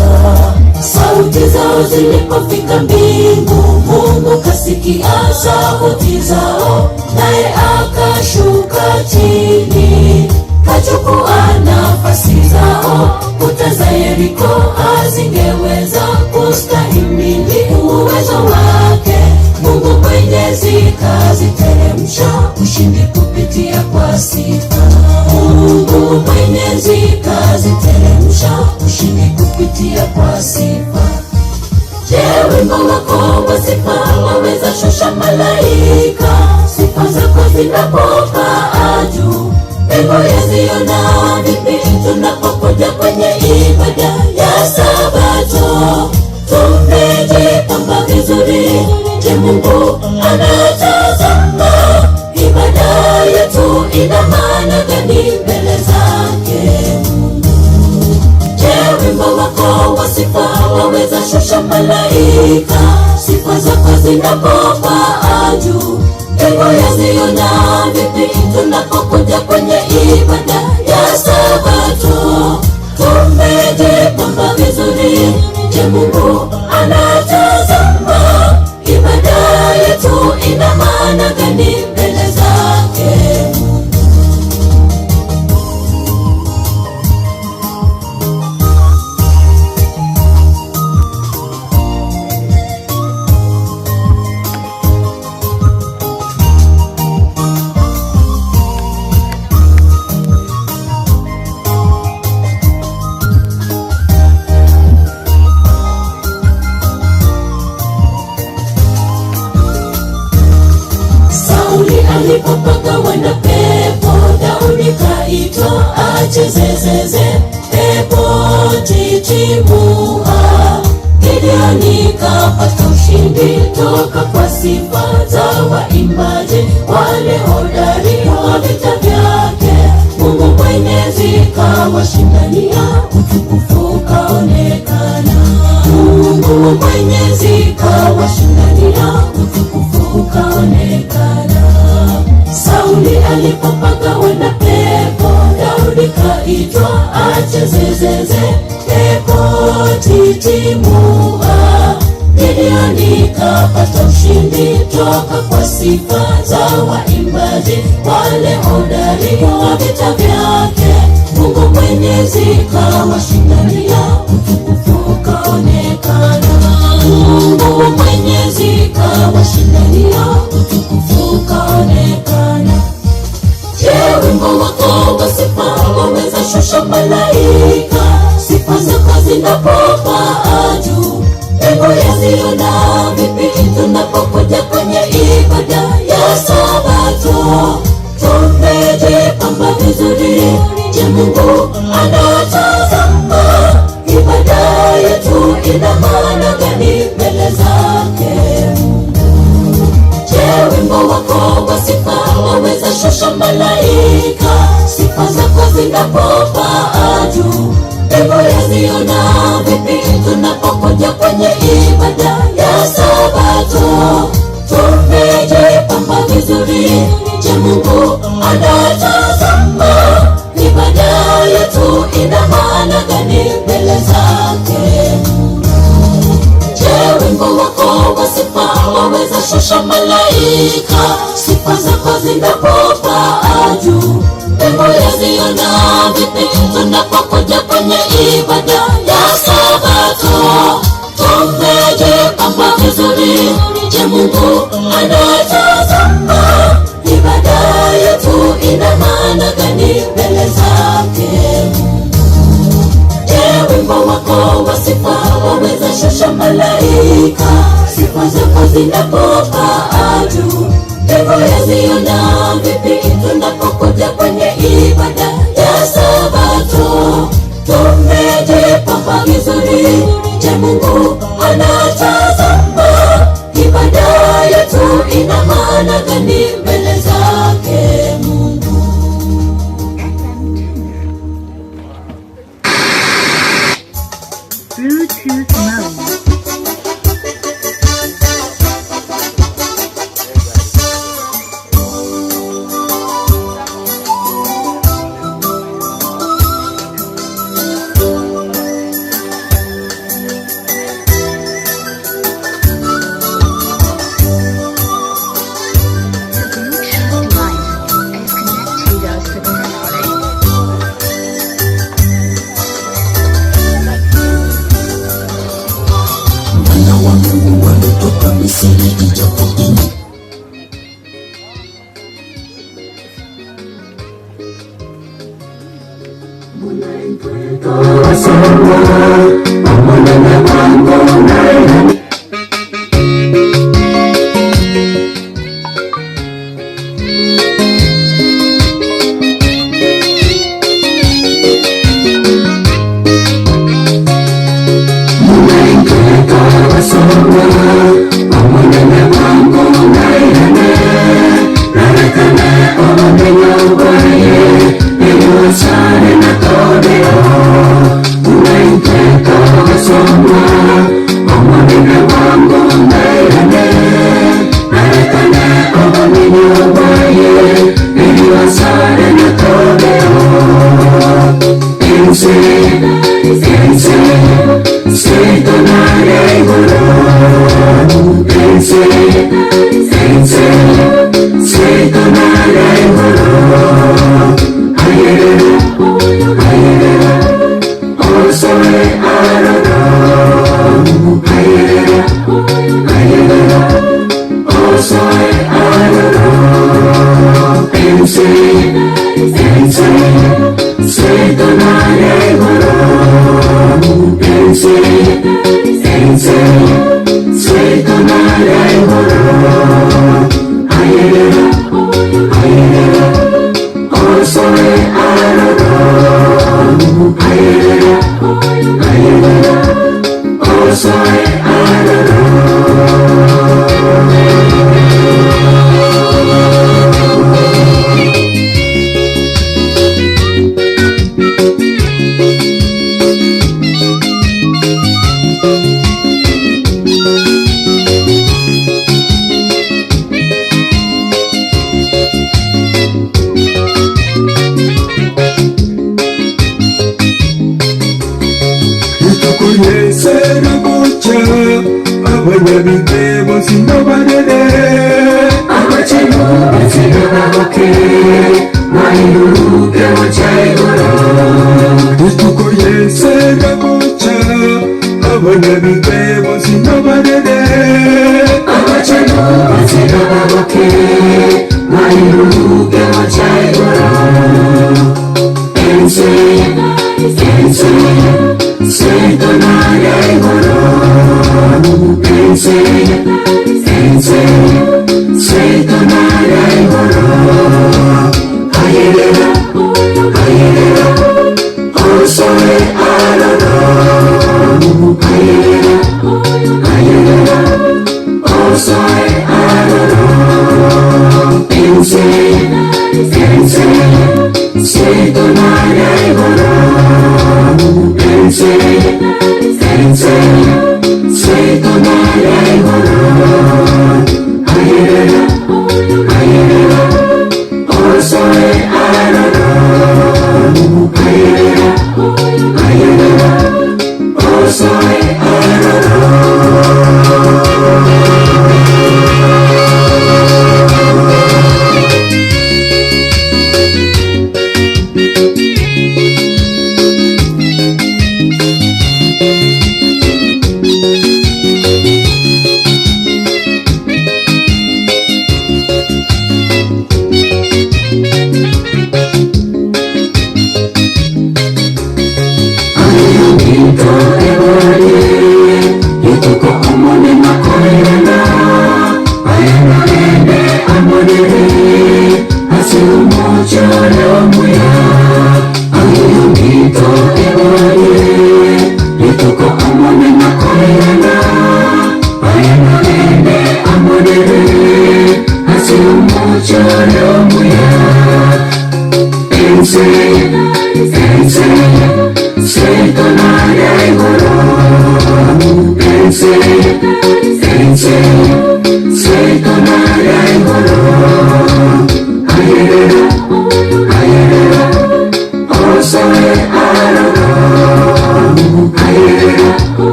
Sauti zao zilipofika mbingu, Mungu kasikia sauti zao, naye akashuka chini, kachukua nafasi zao. Kuta za Yeriko hazingeweza ku kustahimili uwezo wake. Mungu Mwenyezi kaziteremsha ushindi kupitia kwa sifa. Mungu Mwenyezi kaziteremsha ushindi kupitia kwa sifa. Je, wimbo wako wa sifa waweza shusha malaika? Sifa zako zinapopaa juu, mbingu yaziona vipi tunapokuja kwenye ibada ya Sabato? Tumejipamba vizuri, je, Mungu anatazama? Ibada yetu ina maana gani mbele zake? Je, wimbo wako wa sifa waweza shusha malaika? Sifa zako zinapopaa juu, mbingu yaziona vipi tunapokuja kwenye ibada ya Sabato? Tumejipamba vizuri, je, Mungu anatazama? Ibada yetu ina maana gani mbele zake? Sauli alipopagawa na pepo, Daudi kaitwa achezezeze pepo titimua. Gideoni kapata ushindi toka kwa sifa za waimbaji wale hodari wa vita vyake. Mungu Mwenyezi kawashindania, utukufu kaonekana. Mungu Mwenyezi kawashindania, utukufu kaonekana. Sauli alipopagawa na pepo, Daudi kaitwa achezezeze pepo titimua. Gideoni kapata ushindi toka kwa sifa za waimbaji wale hodari wa vita vyake. Mungu Mwenyezi kawashindania, utukufu kaonekana. Mungu Mwenyezi kawashindania, utukufu kaonekana. Je, wimbo wako wa sifa waweza shusha malaika? Sifa zako zinapopaa juu, mbingu yaziona vipi tunapokuja kwenye ibada ya Sabato? Tumejipamba vizuri, je, Mungu anatazama? Ibada yetu ina maana gani mbele zake? Je, wimbo wako wa sifa waweza shusha malaika? Sifa zako zinapopaa juu, mbingu yaziona vipi tunapokuja kwenye ibada ya Sabato? Tumejipamba vizuri, je, Mungu anatazama? Ibada yetu ina maana gani mbele zake? Je, wimbo wako wa sifa waweza shusha malaika? Sifa zako zinapopaa juu, mbingu yaziona vipi tunapokuja kwenye ibada ya Sabato? Tumejipamba vizuri, je, Mungu anatazama? Ibada yetu ina maana gani mbele zake? Je, wimbo wako wa sifa waweza shusha malaika? Sifa zako zinapopaa juu, mbingu yaziona vipi tunapokuja kwenye ibada ya Sabato? Tumejipamba vizuri, je, Mungu anatazama? Ibada yetu ina maana gani mbele zake Mungu? Bluetooth mode. The Bluetooth device is connected successfully.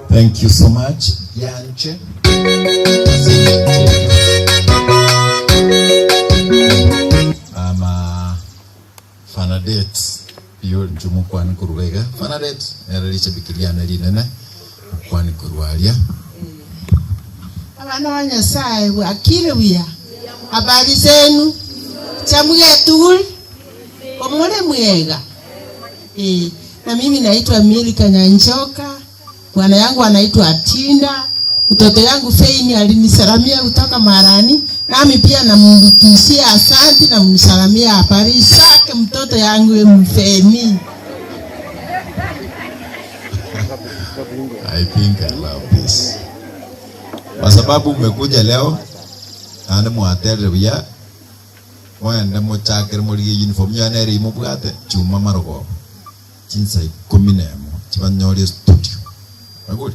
Thank you so much. Yanche. Ama Fanadet yo njumu kwani kurubega Fanadet eralisha bikiliana linene kwani kurwalia Abana wa Nyasaye akile wiya habari zenu chamuge tugul omole mwega. Na mimi naitwa Milika Nyanjoka, bwana yangu anaitwa Atinda, mtoto yangu Feini alinisalamia kutoka Marani, nami pia namrudishia asante na msalamia habari zake mtoto yangu Mfeni. I think I love this. Kwa sababu umekuja leo ande mwaterere buya mwende muchakere murigie uniform yanere imubwate chuma marogoba chinsa 11 chibanyorie studio maguri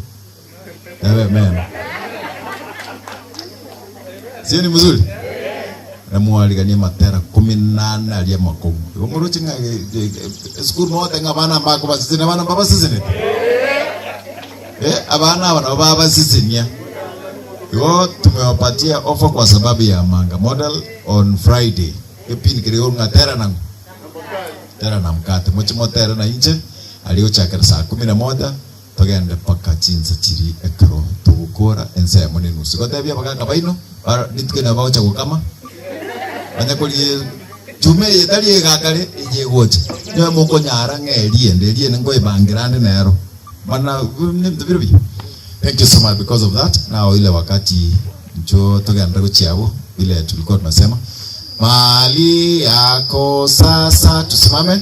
ewe mema sio ni mzuri na mwaliganie matera 18 alia makomu ngoro chinga school mote ngabana mbako basizine bana baba sizine abana bana baba sizinia. Yo tumewapatia offer kwa sababu ya Manga Model on Friday. Kipindi kile ngatera nangu. Tera na mkate. Mochimo tera na inje aliochakera saa 11 togende paka chinsa chiri ekro tugukora ensemo ni nusu. Gotebia bakaka baino nituke na baocha gukama. Banya kori jume yetari egakare ije gocha. Nyo mukonyara ng'erie nderie ngo ibangirande nero. Bana nimbirubi. Thank you so much because of that. Now ile wakati njo togenda kuchiabo ile tulikuwa tunasema mali yako sasa, tusimame.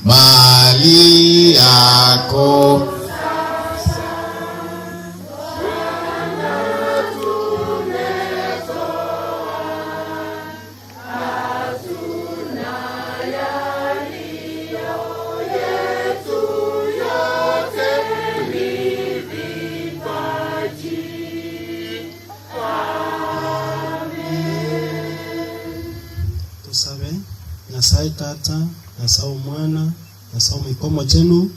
Mali yako Nyasaye tata, Nyasaye mwana, Nyasaye mikomo chenu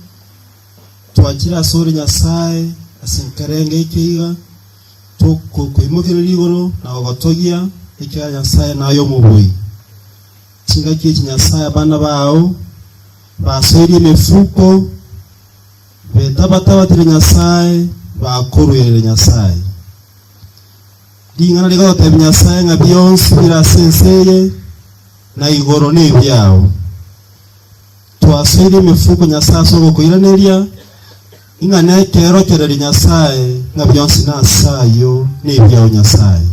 twakira sori Nyasaye asinkerenge ikiga tukuimukira igoro na ogotogia ikiga Nyasaye nayo mubui chingaki iki Nyasaye abana bao basoirie mifuko betabatabatire Nyasaye bakorwere Nyasaye dingana ligotebya Nyasaye nga byonsi birasenseye na igoro ni byao twasiri mifuko Nyasaye soko kuiraneria ingane kero kereri Nyasaye nga byonsi nasayo ni byao Nyasaye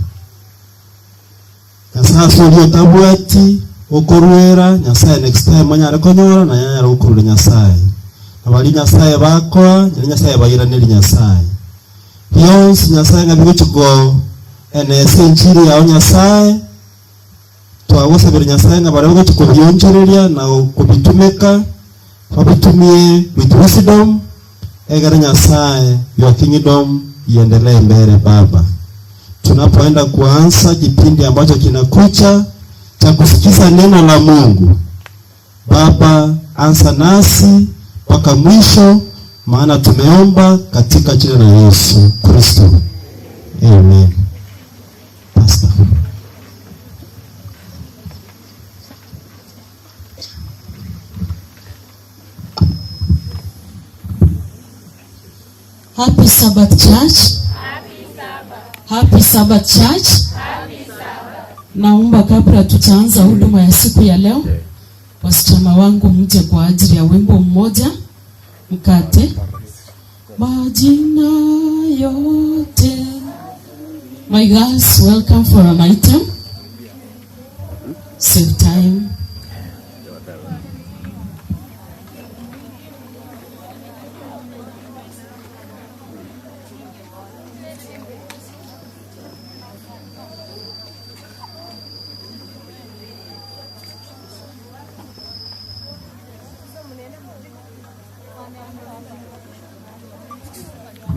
Nyasaye soko tabwati okorwera Nyasaye next time manyara konyora na nyara okorwera Nyasaye abali Nyasaye bakwa Nyasaye bayiraneri Nyasaye byonsi Nyasaye nga bigochugo enese nchiri yao Nyasaye twagusabira Nyasaye nga barebe kubyonjereria na kubitumeka babitumie with wisdom egera Nyasaye your kingdom iendelee mbele Baba. Tunapoenda kuanza kipindi ambacho kinakucha cha kusikiza neno la Mungu, Baba anza nasi mpaka mwisho, maana tumeomba katika jina la Yesu Kristo, amen. Pastor. Happy Sabbath Church. Happy Sabbath. Happy Sabbath Church. Happy Sabbath. Naomba kabla tutaanza huduma ya siku ya leo, wasichana wangu mje kwa ajili ya wimbo mmoja mkate. Majina yote. My girls, welcome for an item. Save time.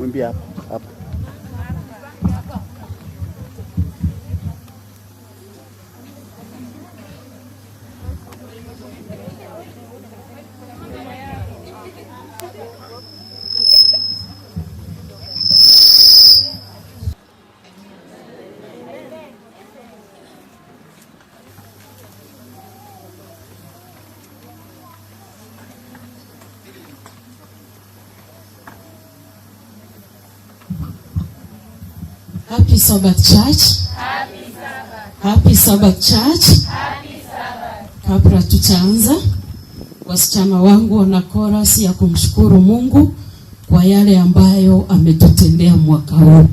Mwimbie hapa hapa. Happy Sabbath Church. Happy Sabbath. Happy Sabbath Church. Happy Sabbath. Kabla tutaanza, wasichana wangu wana chorus ya kumshukuru Mungu kwa yale ambayo ametutendea mwaka huu.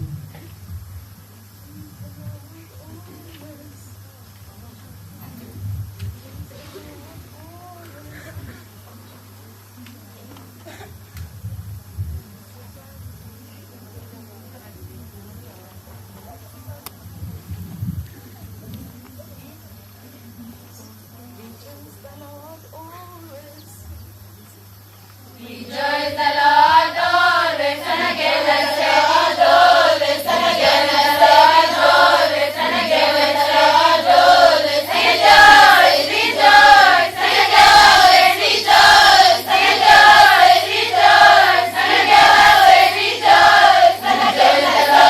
Rejoice the Lord always, and again I say always, and again I say always, and again I say always. Rejoice, rejoice, and again always rejoice, and again always rejoice, and again always rejoice, and again I say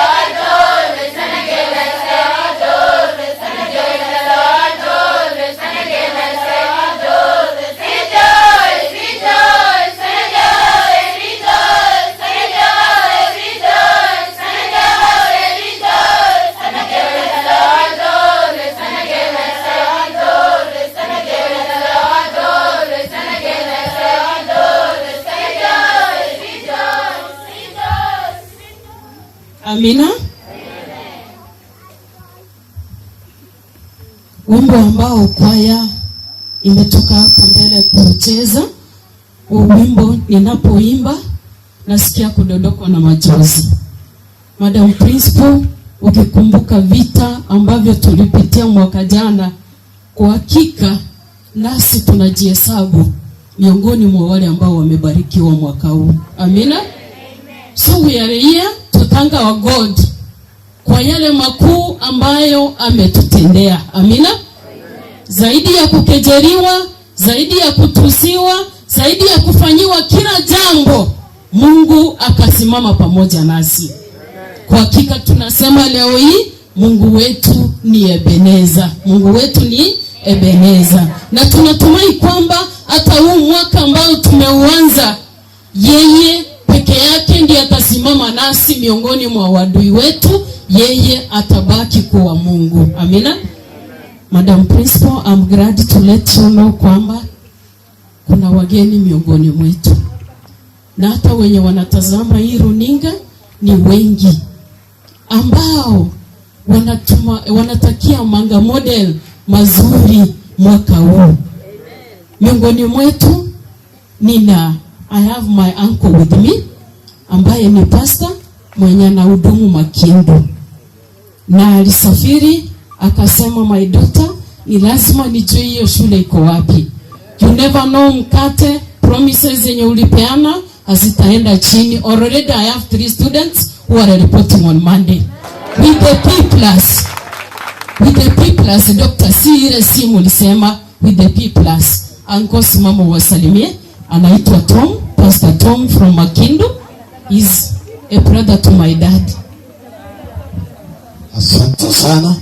always, and again I say always, and again I say always, and again I say always. Rejoice, rejoice, and again always rejoice, and again always rejoice, and again always rejoice, and again I say always, and again I say always, and again I say always, and again I say always, rejoice, rejoice, rejoice. Amina. Wimbo ambao kwaya imetoka hapa mbele kucheza, huu wimbo ninapoimba nasikia kudondokwa na machozi. Madam Principal, ukikumbuka vita ambavyo tulipitia mwaka jana, kwa hakika nasi tunajihesabu miongoni mwa wale ambao wamebarikiwa mwaka huu. Amina. So we are here to thank our God kwa yale makuu ambayo ametutendea. Amina. Zaidi ya kukejeliwa, zaidi ya kutusiwa, zaidi ya kufanyiwa kila jambo, Mungu akasimama pamoja nasi. Kwa hakika tunasema leo hii Mungu wetu ni Ebeneza. Mungu wetu ni Ebeneza. Na tunatumai kwamba hata huu mwaka ambao tumeuanza, yeye peke yake ndiye atasimama nasi miongoni mwa wadui wetu, yeye atabaki kuwa Mungu. Amina. Madam Principal, I'm glad to let you know kwamba kuna wageni miongoni mwetu, na hata wenye wanatazama hii runinga ni wengi ambao wanatakia Manga Model mazuri mwaka huu. Miongoni mwetu nina I have my uncle with me ambaye ni pastor mwenye anahudumu Makindu, na alisafiri akasema, my daughter, ni lazima nijue hiyo shule iko wapi. You never know, mkate promises zenye ulipeana hazitaenda chini. Already I have 3 students who are reporting on Monday with the P plus, with the P plus. Doctor, si ile simu ulisema with the P plus. Uncle, simama uwasalimie. Anaitwa Tom, Pastor Tom from Makindu, is a brother to my dad. Asante sana.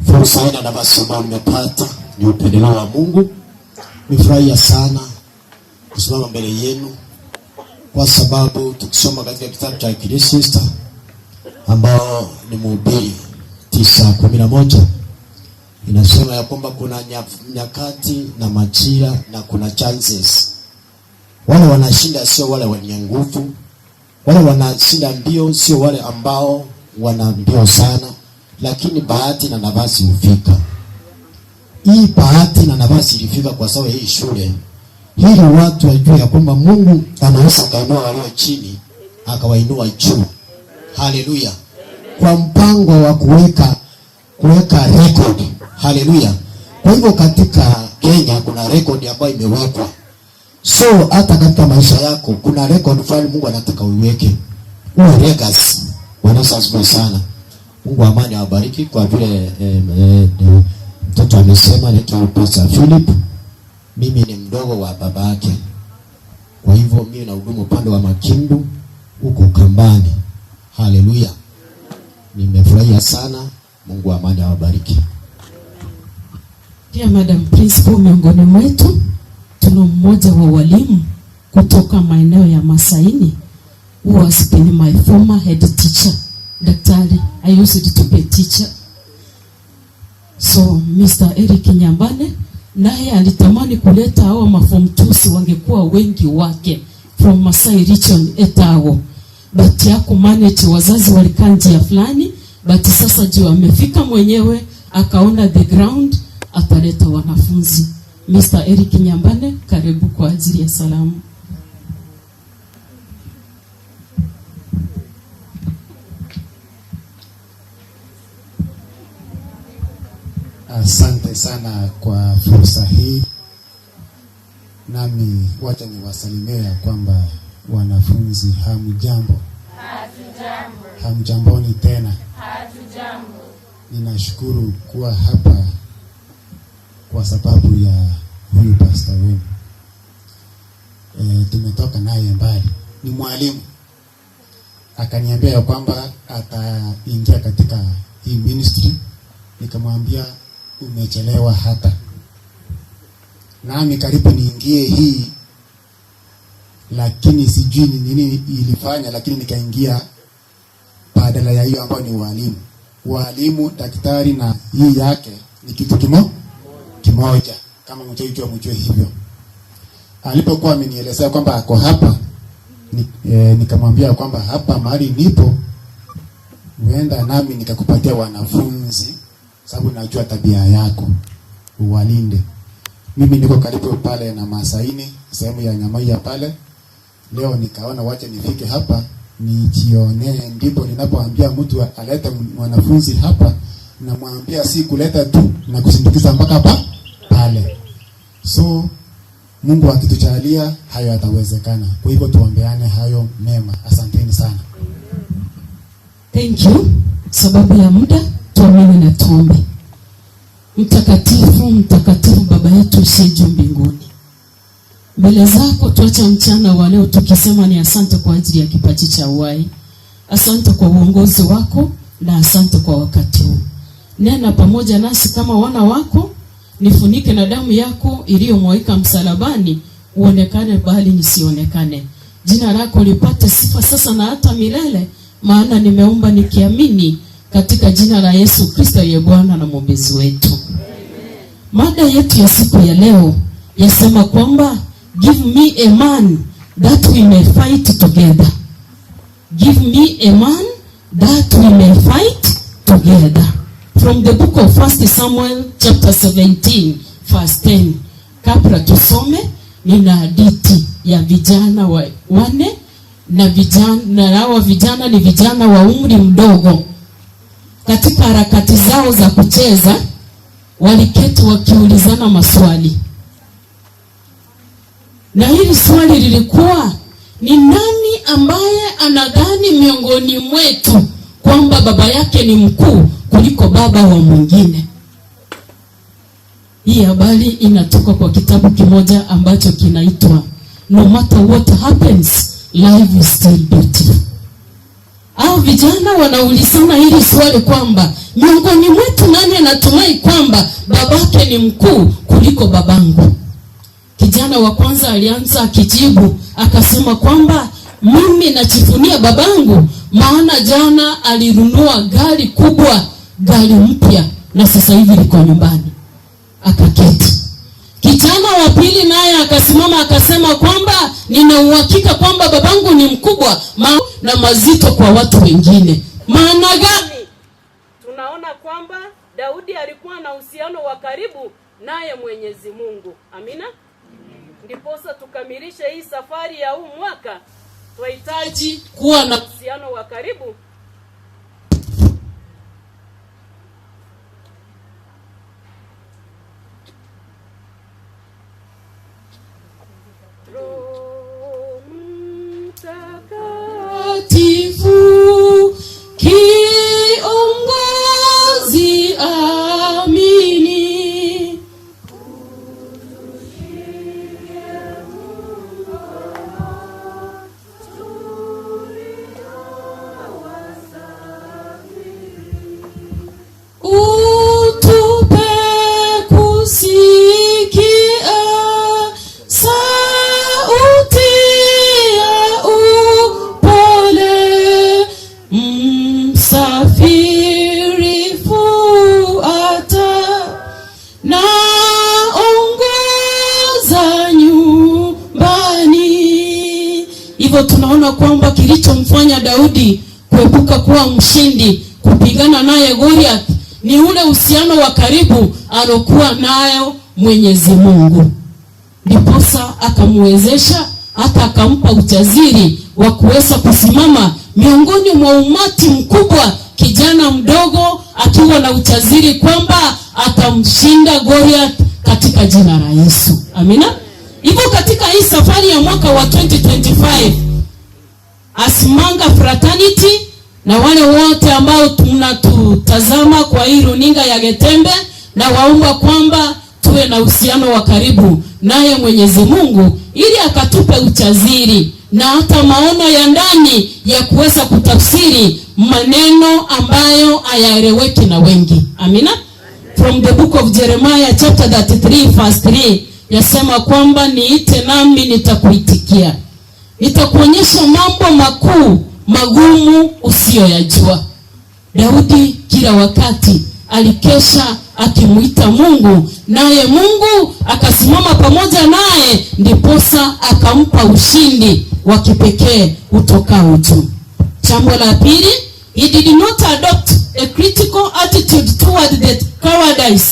Fursa hii na nafasi ambayo nimepata ni upendeleo wa Mungu. Nifurahia sana kusimama mbele yenu, kwa sababu tukisoma katika kitabu cha Ecclesiastes ambao ni Mhubiri 9:11 inasema ya kwamba kuna nyakati na majira na kuna chances. Wale wanashinda sio wale wenye nguvu, wale wanashinda mbio sio wale ambao wana mbio sana, lakini bahati na nafasi hufika. Hii bahati na nafasi ilifika kwa sababu hii shule, ili watu wajue ya kwamba Mungu anaweza akainua walio chini akawainua juu. Haleluya. Kwa mpango wa kuweka record. Haleluya. Kwa hivyo katika Kenya kuna record ambayo imewekwa. So hata katika maisha yako kuna record fulani Mungu anataka uiweke. Huyo Regas. Bwana Yesu asifiwe sana. Mungu wa amani awabariki kwa vile mtoto amesema naitwa Pastor Philip. Mimi ni mdogo wa baba yake. Kwa hivyo mimi nahudumu upande wa Makindu huko Kambani. Haleluya. Nimefurahia sana. Mungu wa amani awabariki. Pia Madam Principal, miongoni mwetu tuna mmoja wa walimu kutoka maeneo ya Masaini who has been my former head teacher. Daktari, I used to be a teacher. So Mr. Eric Nyambane naye alitamani kuleta hawa maform 2 wangekuwa wengi wake from Masai region Etago, but ya manage wazazi walikaa njia fulani, but sasa juu amefika mwenyewe akaona the ground, ataleta wanafunzi. Mr. Eric Nyambane, karibu kwa ajili ya salamu. Asante sana kwa fursa hii. Nami wacha niwasalimie ya kwamba wanafunzi hamjambo. Hatujambo. Hamjamboni tena. Hatujambo. Ninashukuru kuwa hapa kwa sababu ya huyu pastor wenu. Tumetoka naye mbali. Ni mwalimu. Akaniambia ya kwamba ataingia katika hii ministry. Nikamwambia umechelewa hata. Nami karibu niingie hii, lakini sijui ni nini ilifanya, lakini nikaingia badala ya hiyo ambayo ni walimu. Walimu, daktari na hii yake ni kitu kimoja. Kama mchaijua mjue hivyo. Alipokuwa amenielezea kwamba ako hapa, nikamwambia kwamba hapa mahali nipo huenda nami nikakupatia wanafunzi, sababu najua tabia yako, uwalinde. Mimi niko karibu pale na Masaini, sehemu ya Nyamaiya pale. Leo nikaona wacha nifike hapa nijionee, ndipo ninapoambia mtu alete mwanafunzi hapa, namwambia si kuleta tu na kusindikiza mpaka hapa pale. So Mungu akitujalia hayo yatawezekana. Kwa hivyo tuombeane hayo mema. Asanteni sana. Thank you. Sababu ya muda, tuamini na tuombe. Mtakatifu, mtakatifu Baba yetu usiye juu mbinguni, mbele zako tuacha mchana wa leo tukisema ni asante kwa ajili ya kipaji cha uhai. Asante kwa uongozi wako na asante kwa wakati huu. Nena pamoja nasi kama wana wako, nifunike na damu yako iliyomwagika msalabani, uonekane bali nisionekane. Jina lako lipate sifa sasa na hata milele, maana nimeomba nikiamini katika jina la Yesu Kristo aliye Bwana na Mwombezi wetu. Mada yetu ya siku ya leo yasema kwamba give me a man that we may fight together. Give me a man that we may fight together. From the book of 1 Samuel chapter 17 verse 10. Kabla tusome, nina hadithi ya vijana wanne, na vijana hawa vijana ni vijana wa umri mdogo. Katika harakati zao za kucheza waliketi wakiulizana maswali. Na hili swali lilikuwa ni nani ambaye anadhani miongoni mwetu kwamba baba yake ni mkuu kuliko baba wa mwingine? Hii habari inatoka kwa kitabu kimoja ambacho kinaitwa No Matter What Happens, Life is Still Beautiful. Hao vijana wanaulizana hili swali kwamba miongoni mwetu nani anatumai kwamba babake ni mkuu kuliko babangu? Kijana wa kwanza alianza akijibu akasema kwamba mimi najivunia babangu, maana jana alinunua gari kubwa, gari mpya, na sasa hivi liko nyumbani. Akaketi. Kijana wa pili naye akasimama akasema kwamba nina uhakika kwamba babangu ni mkubwa na mazito kwa watu wengine. Maana gani? Tunaona kwamba Daudi alikuwa na uhusiano wa karibu naye Mwenyezi Mungu. Amina. Ndiposa tukamilishe hii safari ya huu mwaka, tunahitaji kuwa na uhusiano wa karibu. Roho Mtakatifu Hivyo tunaona kwamba kilichomfanya Daudi kuepuka kuwa mshindi kupigana naye Goliath ni ule uhusiano wa karibu alokuwa nayo Mwenyezi Mungu, ndiposa akamwezesha hata akampa ujasiri wa kuweza kusimama miongoni mwa umati mkubwa, kijana mdogo akiwa na ujasiri kwamba atamshinda Goliath katika jina la Yesu. Amina. Hivyo katika hii safari ya mwaka wa 2025 as Manga Fraternity na wale wote ambao tunatutazama kwa hii runinga ya Getembe, na waomba kwamba tuwe na uhusiano wa karibu naye Mwenyezi Mungu ili akatupe ujasiri na hata maono ya ndani ya kuweza kutafsiri maneno ambayo hayaeleweki na wengi. Amina. From the book of Jeremiah chapter 33 verse 3 yasema kwamba niite nami nitakuitikia, nitakuonyesha mambo makuu magumu usiyoyajua. Daudi kila wakati alikesha akimuita Mungu, naye Mungu akasimama pamoja naye, ndiposa akampa ushindi wa kipekee utokao juu. Jambo la pili, he did not adopt a critical attitude toward the cowardice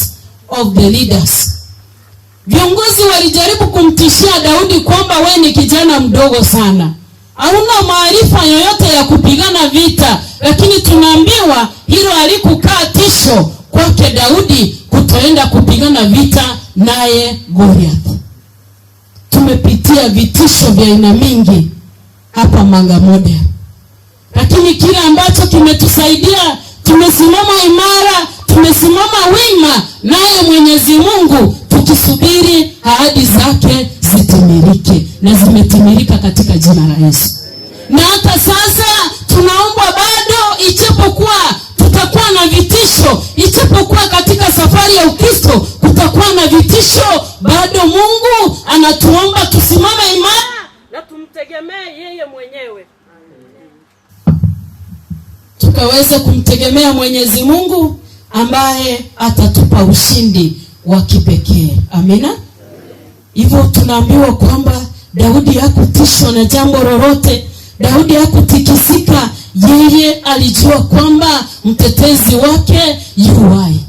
of the leaders. Viongozi walijaribu kumtishia Daudi kwamba we ni kijana mdogo sana, hauna maarifa yoyote ya kupigana vita, lakini tunaambiwa hilo halikukaa tisho kwake Daudi kutoenda kupigana vita naye Goliath. Tumepitia vitisho vya aina mingi hapa Manga Model, lakini kile ambacho kimetusaidia, tumesimama imara, tumesimama wima naye Mwenyezi Mungu, tukisubiri ahadi zake zitimilike, na zimetimilika katika jina la Yesu. Na hata sasa tunaomba bado, ijapokuwa tutakuwa na vitisho, ijapokuwa katika safari ya Ukristo kutakuwa na vitisho, bado Mungu anatuomba tusimame imara na tumtegemee yeye mwenyewe, tukaweze kumtegemea Mwenyezi Mungu ambaye atatupa ushindi wa kipekee. Amina. Hivyo tunaambiwa kwamba Daudi hakutishwa na jambo lolote. Daudi hakutikisika. Yeye alijua kwamba mtetezi wake yu hai.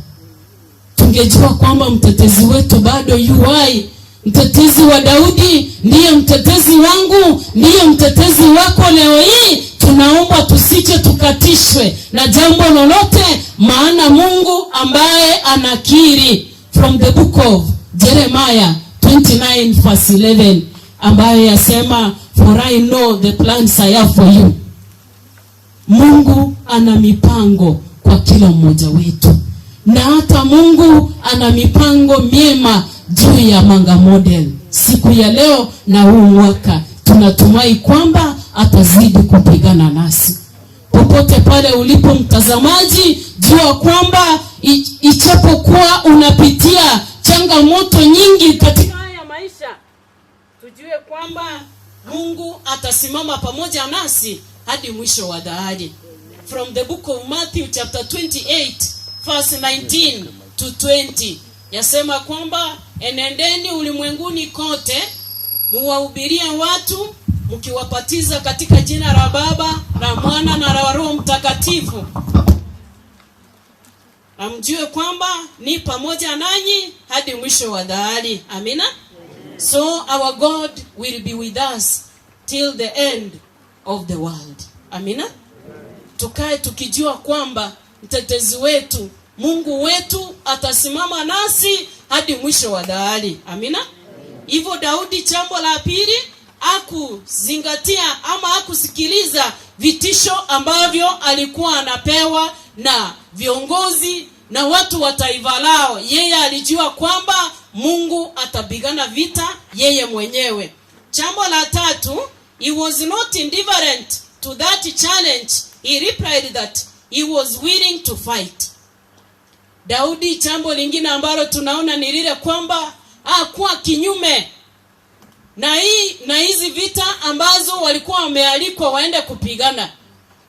Tungejua kwamba mtetezi wetu bado yu hai. Mtetezi wa Daudi ndiye mtetezi wangu, ndiye mtetezi wako leo hii. Tunaomba tusije tukatishwe na jambo lolote, maana Mungu ambaye anakiri, from the book of Jeremiah 29 verse 11, ambayo yasema, "For I know the plans I have for you." Mungu ana mipango kwa kila mmoja wetu, na hata Mungu ana mipango miema juu ya Manga Model siku ya leo na huu mwaka. Tunatumai kwamba atazidi kupigana nasi popote pale ulipo mtazamaji, jua kwamba ijapokuwa unapitia changamoto nyingi katika haya maisha, tujue kwamba Mungu atasimama pamoja nasi hadi mwisho wa dahari. From the book of Matthew chapter 28 verse 19 to 20 yasema kwamba enendeni ulimwenguni kote muwahubirie watu, mkiwabatiza katika jina la Baba, la Mwana na la Roho Mtakatifu, na mjue kwamba ni pamoja nanyi hadi mwisho wa dahari. Amina. So our God will be with us till the end of the world. Amina. Tukae tukijua kwamba mtetezi wetu, Mungu wetu, atasimama nasi hadi mwisho wa dahari. Amina. Hivyo Daudi, jambo la pili, hakuzingatia ama hakusikiliza vitisho ambavyo alikuwa anapewa na viongozi na watu wa taifa lao. Yeye alijua kwamba Mungu atapigana vita yeye mwenyewe. Jambo la tatu, he was not indifferent to that challenge. He replied that he was willing to fight. Daudi, jambo lingine ambalo tunaona ni lile kwamba hakuwa kinyume na hizi vita ambazo walikuwa wamealikwa waende kupigana.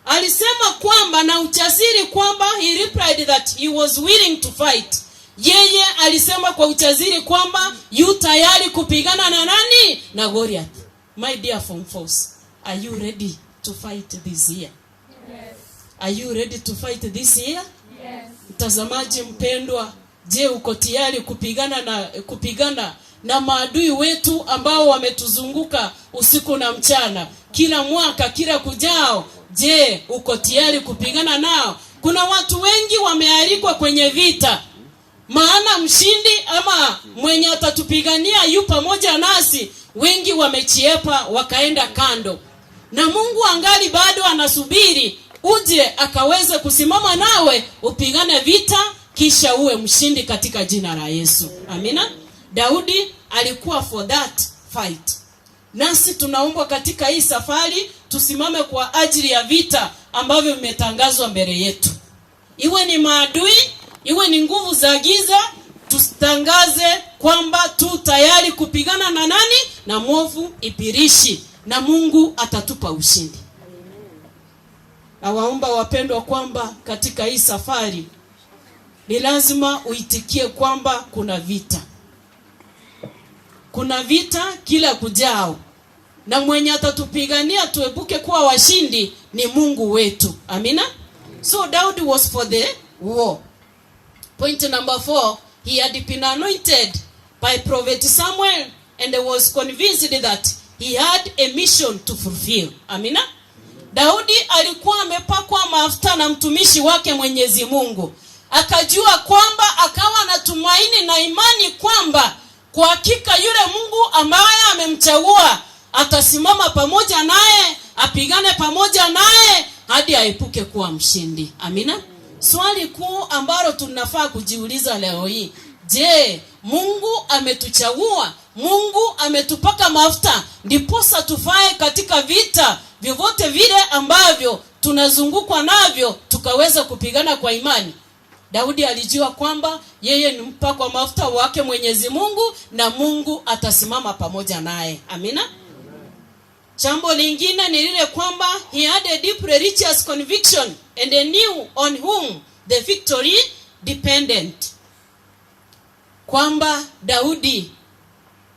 Alisema kwamba na ujasiri kwamba, he replied that he was willing to fight. Yeye alisema kwa ujasiri kwamba yu tayari kupigana na nani? Na Goliath. My dear form fours, Are you ready to fight this year? Yes. Are you ready to fight this year? Yes. Mtazamaji mpendwa, je, uko tayari kupigana na maadui wetu ambao wametuzunguka usiku na mchana, kila mwaka, kila kujao? Je, uko tayari kupigana nao? Kuna watu wengi wamealikwa kwenye vita, maana mshindi ama mwenye atatupigania yu pamoja nasi. Wengi wamechiepa wakaenda kando, na Mungu angali bado anasubiri uje akaweze kusimama nawe upigane vita, kisha uwe mshindi katika jina la Yesu. Amina. Daudi alikuwa for that fight. Nasi tunaombwa katika hii safari tusimame kwa ajili ya vita ambavyo vimetangazwa mbele yetu, iwe ni maadui, iwe ni nguvu za giza, tutangaze kwamba tu tayari kupigana na nani? Na mwovu Ibilisi, na Mungu atatupa ushindi. Nawaomba wapendwa, kwamba katika hii safari ni lazima uitikie kwamba kuna vita, kuna vita kila kujao, na mwenye atatupigania tuepuke kuwa washindi ni Mungu wetu. Amina. So Daudi was for the war. Point number 4, he had been anointed by Prophet Samuel and was convinced that he had a mission to fulfill. Amina. Daudi alikuwa amepakwa mafuta na mtumishi wake Mwenyezi Mungu, akajua kwamba, akawa na tumaini na imani kwamba kwa hakika yule Mungu ambaye amemchagua atasimama pamoja naye, apigane pamoja naye hadi aepuke kuwa mshindi. Amina. Swali kuu ambalo tunafaa kujiuliza leo hii, je, Mungu ametuchagua? Mungu ametupaka mafuta ndiposa tufae katika vita vyovyote vile ambavyo tunazungukwa navyo, tukaweza kupigana kwa imani? Daudi alijua kwamba yeye ni mpakwa mafuta wake Mwenyezi Mungu na Mungu atasimama pamoja naye. Amina. Jambo lingine ni lile kwamba he had a deep religious conviction and he knew on whom the victory depended. Kwamba Daudi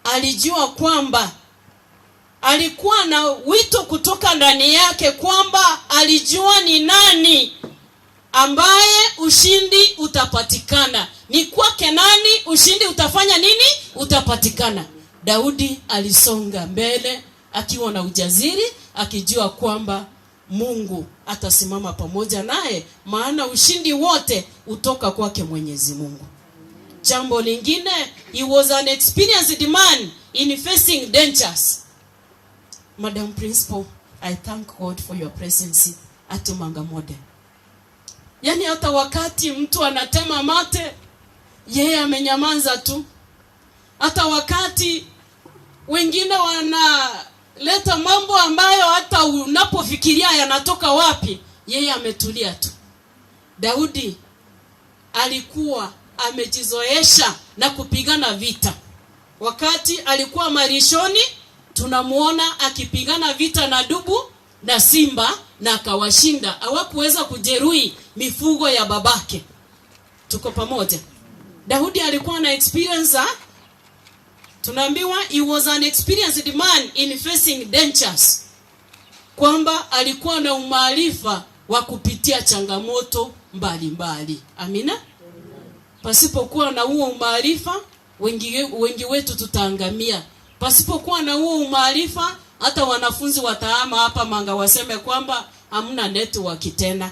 alijua kwamba alikuwa na wito kutoka ndani yake, kwamba alijua ni nani ambaye ushindi utapatikana, ni kwake nani ushindi utafanya nini, utapatikana. Daudi alisonga mbele akiwa na ujasiri, akijua kwamba Mungu atasimama pamoja naye, maana ushindi wote utoka kwake Mwenyezi Mungu. Jambo lingine, he was an experienced man in facing dangers. Madam Principal, I thank God for your presence at Manga Model. Yaani hata wakati mtu anatema mate, yeye amenyamaza tu. Hata wakati wengine wanaleta mambo ambayo hata unapofikiria yanatoka wapi, yeye ametulia tu. Daudi alikuwa amejizoesha na kupigana vita. Wakati alikuwa malishoni, tunamuona akipigana vita na dubu na simba na akawashinda. Hawakuweza kujeruhi mifugo ya babake. Tuko pamoja? Daudi alikuwa na experience, tunaambiwa he was an experienced man in facing dangers, kwamba alikuwa na umaarifa wa kupitia changamoto mbalimbali. Amina. Pasipokuwa na huo umaarifa, wengi, wengi wetu tutaangamia. Pasipokuwa na huo umaarifa, hata wanafunzi watahama hapa Manga waseme kwamba hamna network tena.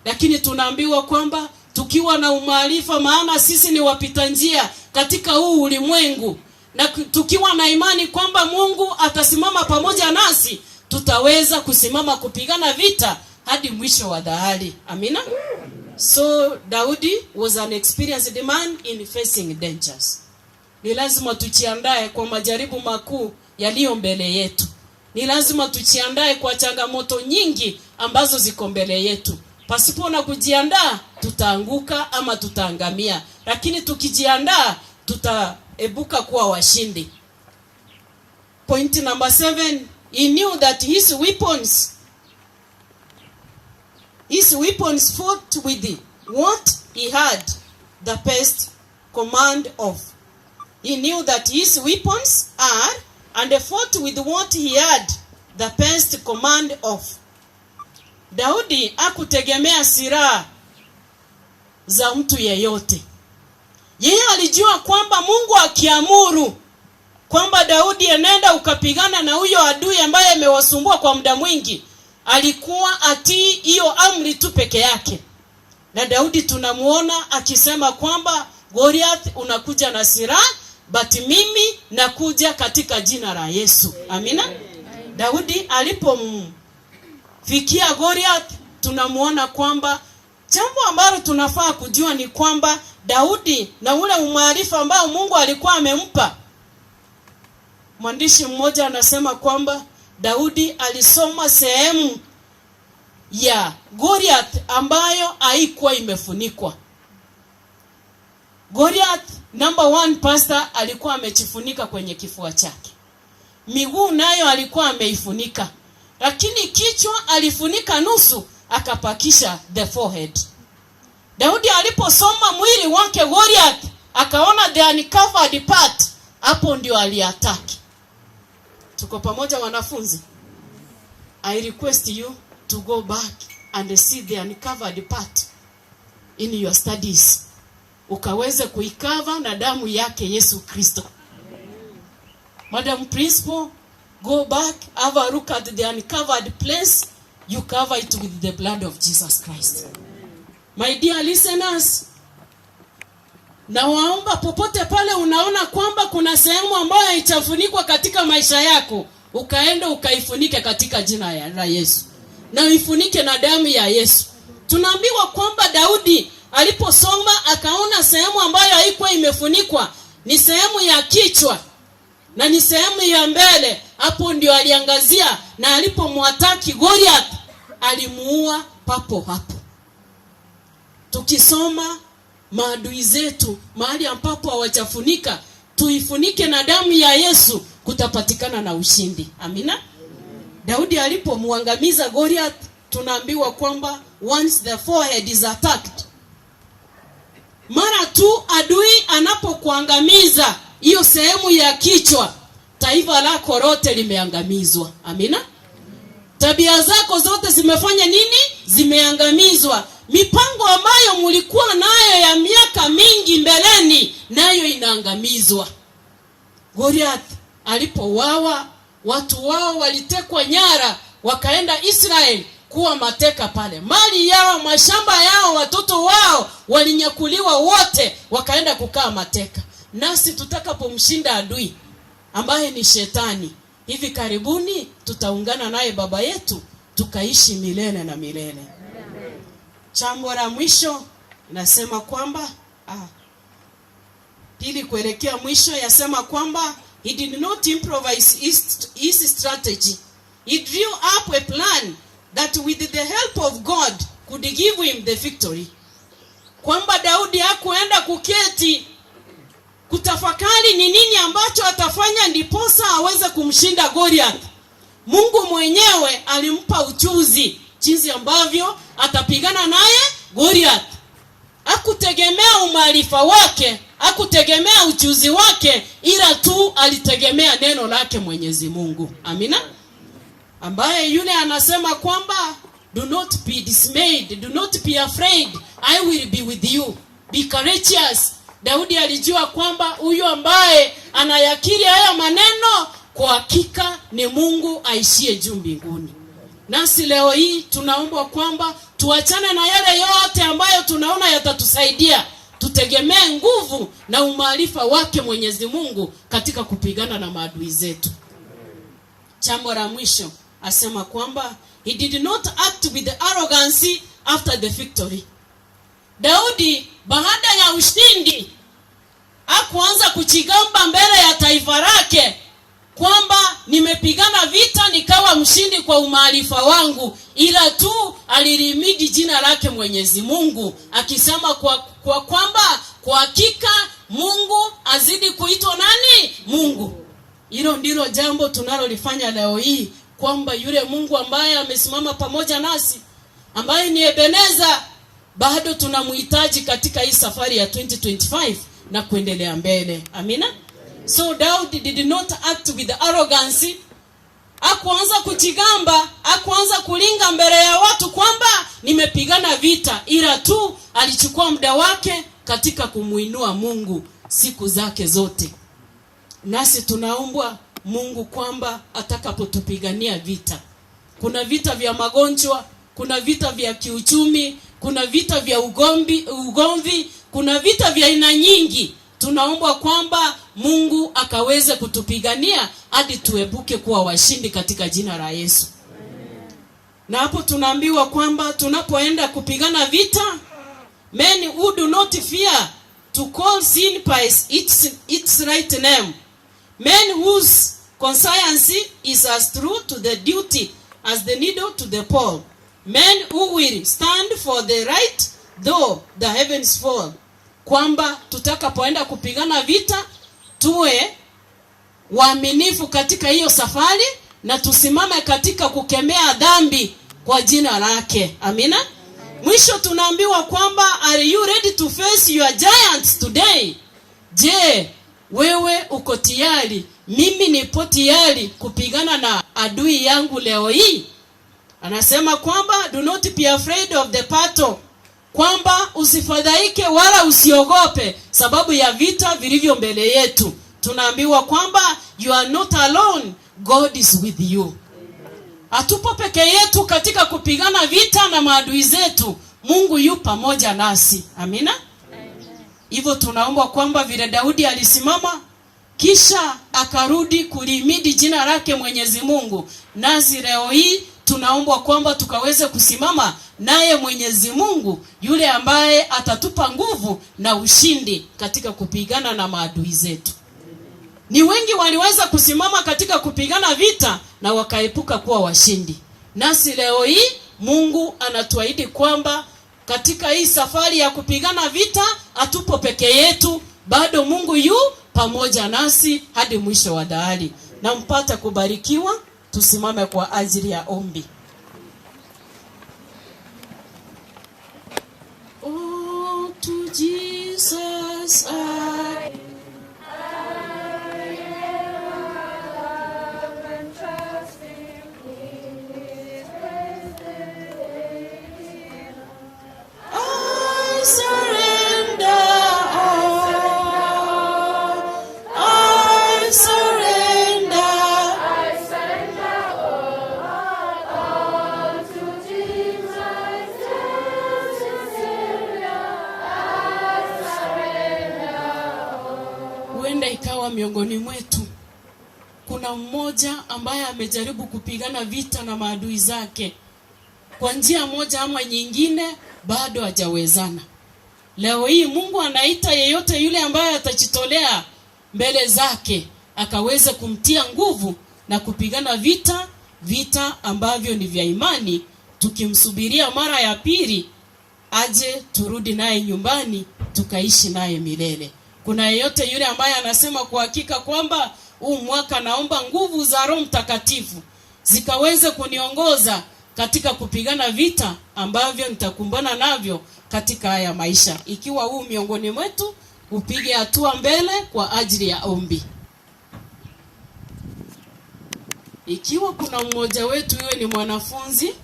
Lakini tunaambiwa kwamba tukiwa na umaarifa, maana sisi ni wapita njia katika huu ulimwengu, na tukiwa na imani kwamba Mungu atasimama pamoja nasi, tutaweza kusimama kupigana vita hadi mwisho wa dahari. Amina. So Daudi was an experienced man in facing dangers. Ni lazima tujiandae kwa majaribu makuu yaliyo mbele yetu. Ni lazima tujiandae kwa changamoto nyingi ambazo ziko mbele yetu. Pasipo na kujiandaa, tutaanguka ama tutaangamia, lakini tukijiandaa, tutaebuka kuwa washindi. Point number 7, he knew that his weapons fought with what he had the best command of. He knew that his weapons are and fought with what he had the best command of. Daudi hakutegemea silaha za mtu yeyote. Yeye alijua kwamba Mungu akiamuru kwamba Daudi, enenda ukapigana na huyo adui ambaye amewasumbua kwa muda mwingi, alikuwa atii hiyo amri tu peke yake. Na Daudi tunamuona akisema kwamba, "Goliath, unakuja na silaha, but mimi nakuja katika jina la Yesu." Amina. Daudi alipomfikia Goliath, tunamuona kwamba jambo ambalo tunafaa kujua ni kwamba Daudi na ule umaarifa ambao Mungu alikuwa amempa. Mwandishi mmoja anasema kwamba Daudi alisoma sehemu ya Goliath ambayo haikuwa imefunikwa. Goliath number one, pastor, alikuwa amejifunika kwenye kifua chake, miguu nayo alikuwa ameifunika, lakini kichwa alifunika nusu, akabakisha the forehead. Daudi aliposoma mwili wake Goliath, akaona the uncovered part, hapo ndio aliattack. Tuko pamoja, wanafunzi? I request you to go back and see the uncovered part in your studies, ukaweze kuicover na damu yake Yesu Kristo. Madam Principal, go back, have a look at the uncovered place, you cover it with the blood of Jesus Christ. My dear listeners, nawaomba popote pale unaona kwamba kuna sehemu ambayo haijafunikwa katika maisha yako, ukaenda ukaifunike katika jina la Yesu, na uifunike na damu ya Yesu. Tunaambiwa kwamba Daudi aliposoma akaona sehemu ambayo haikuwa imefunikwa ni sehemu ya kichwa na ni sehemu ya mbele. Hapo ndio aliangazia, na alipomwattack Goliath alimuua papo hapo. Tukisoma maadui zetu mahali ambapo hawajafunika, tuifunike na damu ya Yesu, kutapatikana na ushindi. Amina. Daudi alipomwangamiza Goliath, tunaambiwa kwamba once the forehead is attacked, mara tu adui anapokuangamiza hiyo sehemu ya kichwa, taifa lako lote limeangamizwa. Amina. Tabia zako zote zimefanya nini? Zimeangamizwa. Mipango ambayo mlikuwa nayo ya miaka mingi mbeleni, nayo inaangamizwa. Goliath alipouawa, watu wao walitekwa nyara, wakaenda Israeli kuwa mateka pale. Mali yao, mashamba yao, watoto wao walinyakuliwa wote, wakaenda kukaa mateka. Nasi tutakapomshinda adui ambaye ni Shetani, hivi karibuni tutaungana naye Baba yetu tukaishi milele na milele. Jambo la mwisho nasema kwamba pili kuelekea mwisho yasema kwamba he did not improvise his strategy. He drew up a plan that with the help of God could give him the victory. Kwamba Daudi hakuenda kuketi kutafakari ni nini ambacho atafanya ndiposa aweze kumshinda Goliath. Mungu mwenyewe alimpa ujuzi jinsi ambavyo atapigana naye Goliath. Hakutegemea umaarifa wake, hakutegemea ujuzi wake, ila tu alitegemea neno lake Mwenyezi Mungu. Amina. Ambaye yule anasema kwamba, "Do not be dismayed, do not be afraid, I will be with you. Be courageous." Daudi alijua kwamba huyu ambaye anayakiri haya maneno kwa hakika ni Mungu aishie juu mbinguni. Nasi leo hii tunaombwa kwamba tuachane na yale yote ambayo tunaona yatatusaidia, tutegemee nguvu na umaarifa wake Mwenyezi Mungu katika kupigana na maadui zetu. Jambo la mwisho asema kwamba he did not act with arrogance after the victory. Daudi baada ya ushindi hakuanza kujigamba mbele ya taifa lake kwamba nimepigana vita nikawa mshindi kwa umaarifa wangu, ila tu alilihimidi jina lake Mwenyezi Mungu akisema kwa kwamba kwa hakika Mungu azidi kuitwa nani? Mungu. Hilo ndilo jambo tunalolifanya leo hii, kwamba yule Mungu ambaye amesimama pamoja nasi, ambaye ni Ebeneza, bado tunamhitaji katika hii safari ya 2025 na kuendelea mbele. Amina. So Daud did not act with arrogance. Hakuanza kujigamba, hakuanza kulinga mbele ya watu kwamba nimepigana vita, ila tu alichukua muda wake katika kumuinua Mungu siku zake zote. Nasi tunaombwa Mungu kwamba atakapotupigania vita. Kuna vita vya magonjwa, kuna vita vya kiuchumi, kuna vita vya ugomvi, kuna vita vya aina nyingi. Tunaomba kwamba Mungu akaweze kutupigania hadi tuepuke kuwa washindi katika jina la Yesu. Na hapo tunaambiwa kwamba tunapoenda kupigana vita, men who do not fear to call sin by its right name, men whose conscience is as true to the duty as the needle to the pole, men who will stand for the right though the heavens fall. Kwamba tutakapoenda kupigana vita tuwe waaminifu katika hiyo safari na tusimame katika kukemea dhambi kwa jina lake. Amina. Mwisho tunaambiwa kwamba are you ready to face your giants today? Je, wewe uko tayari? Mimi nipo tayari kupigana na adui yangu leo hii. Anasema kwamba do not be afraid of the battle, kwamba usifadhaike wala usiogope sababu ya vita vilivyo mbele yetu. Tunaambiwa kwamba you are not alone, God is with you. Hatupo peke yetu katika kupigana vita na maadui zetu, Mungu yu pamoja nasi. Amina. Hivyo tunaomba kwamba vile Daudi alisimama kisha akarudi kulihimidi jina lake Mwenyezi Mungu, nasi leo hii tunaomba kwamba tukaweze kusimama naye Mwenyezi Mungu yule ambaye atatupa nguvu na ushindi katika kupigana na maadui zetu. Ni wengi waliweza kusimama katika kupigana vita na wakaepuka kuwa washindi. Nasi leo hii Mungu anatuahidi kwamba katika hii safari ya kupigana vita hatupo peke yetu, bado Mungu yu pamoja nasi hadi mwisho wa dahari. Na mpate kubarikiwa. Tusimame kwa ajili ya ombi. Oh, to Jesus I surrender all. I surrender. I surrender all to Jesus, Savior. I surrender all. Huenda ikawa miongoni mwetu kuna mmoja ambaye amejaribu kupigana vita na maadui zake kwa njia moja ama nyingine, bado hajawezana. Leo hii Mungu anaita yeyote yule ambaye atajitolea mbele zake akaweze kumtia nguvu na kupigana vita, vita ambavyo ni vya imani, tukimsubiria mara ya pili aje turudi naye nyumbani tukaishi naye milele. Kuna yeyote yule ambaye anasema kwa hakika kwamba huu mwaka naomba nguvu za Roho Mtakatifu zikaweze kuniongoza katika kupigana vita ambavyo nitakumbana navyo katika haya maisha. Ikiwa huu miongoni mwetu, upige hatua mbele kwa ajili ya ombi. Ikiwa kuna mmoja wetu, iwe ni mwanafunzi,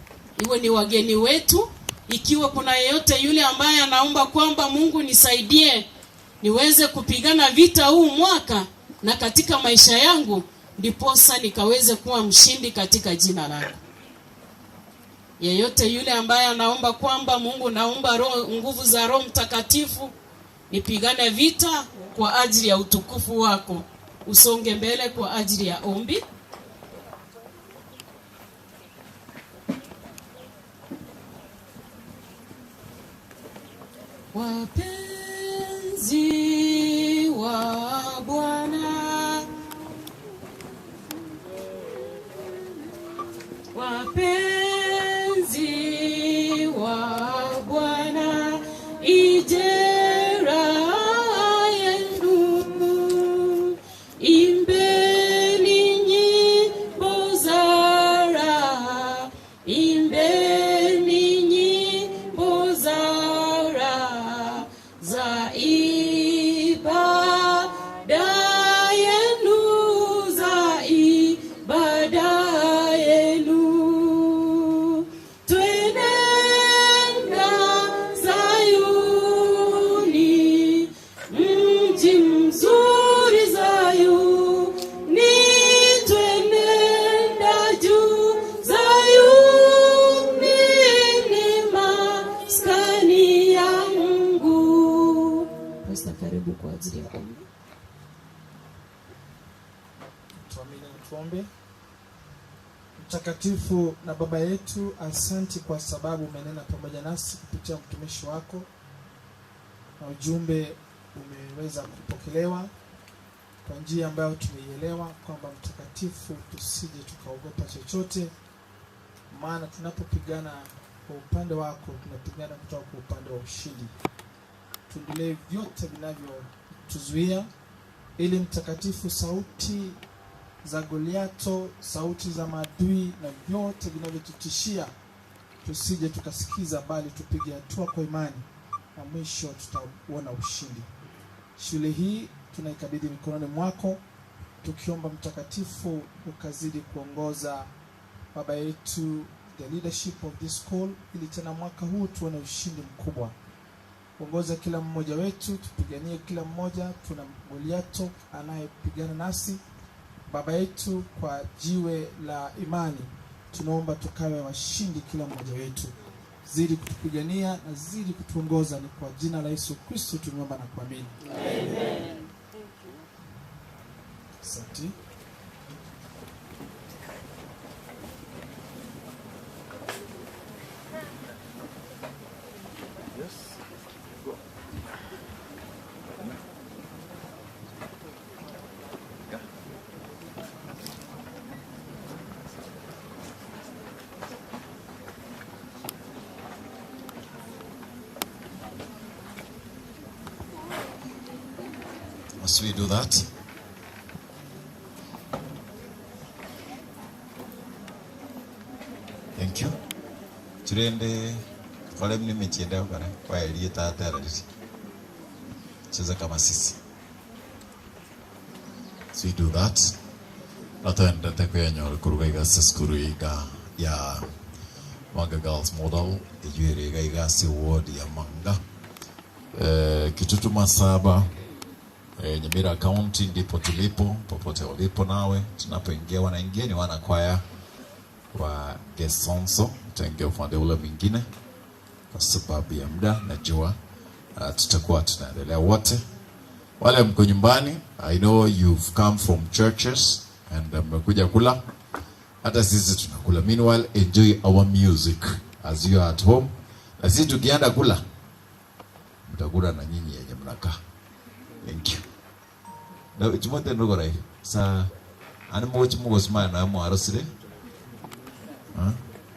iwe ni wageni wetu, ikiwa kuna yeyote yule ambaye anaomba kwamba Mungu nisaidie niweze kupigana vita huu mwaka na katika maisha yangu, ndiposa nikaweze kuwa mshindi katika jina lako. Yeyote yule ambaye anaomba kwamba Mungu naomba nguvu za Roho Mtakatifu nipigane vita kwa ajili ya utukufu wako, usonge mbele kwa ajili ya ombi. Wapenzi wa Bwana, wapenzi wa Bwana, ije raha yenu, imbeni nyimbo za raha, imbeni nyimbo za raha za ibada yenu, za ibada. Tuombe. Mtakatifu na Baba yetu, asanti kwa sababu umenena pamoja nasi kupitia mtumishi wako na ujumbe umeweza kupokelewa kwa njia ambayo tumeielewa, kwamba Mtakatifu, tusije tukaogopa chochote, maana tunapopigana kwa upande wako tunapigana kutoka kwa upande wa ushindi. Tuendelee vyote vinavyotuzuia, ili Mtakatifu, sauti za Goliato, sauti za maadui na vyote vinavyotutishia tusije tukasikiza, bali tupige hatua kwa imani na mwisho tutaona ushindi. Shule hii tunaikabidhi mikononi mwako, tukiomba Mtakatifu ukazidi kuongoza baba yetu, the leadership of this school, ili tena mwaka huu tuone ushindi mkubwa. Ongoza kila mmoja wetu, tupiganie kila mmoja. Tuna Goliato anayepigana nasi, Baba yetu, kwa jiwe la imani tunaomba tukawe washindi kila mmoja wetu. Zidi kutupigania na zidi kutuongoza, ni kwa jina la Yesu Kristo tumeomba na kuamini. Amen. Asante. Yes. Go. Yeah. Must we do that? Thank you. Turende wale mnimechienda kwa kwa elieta tayari. Cheza kama sisi. So we do that. Natenda tekwenyo kuruga igasa skuru iga ya Manga Girls Model ejwere iga igasi ward ya Manga. Kitutu Masaba, Nyamira County ndipo tulipo, popote ulipo nawe. Tunapoingia wanaingia ni wana kwaya wa Gesonso, tutaingia upande ule mwingine kwa sababu ya muda. Najua tutakuwa tunaendelea wote. Wale mko nyumbani, I know you've come from churches and mmekuja kula. Hata sisi tunakula. Meanwhile, enjoy our music as you are at home. Na sisi tukienda kula, mtakula na nyinyi yenye mnakaa. Thank you. Na chimote ndogora hivi. Sa ani mochi mugosima na mwarosire.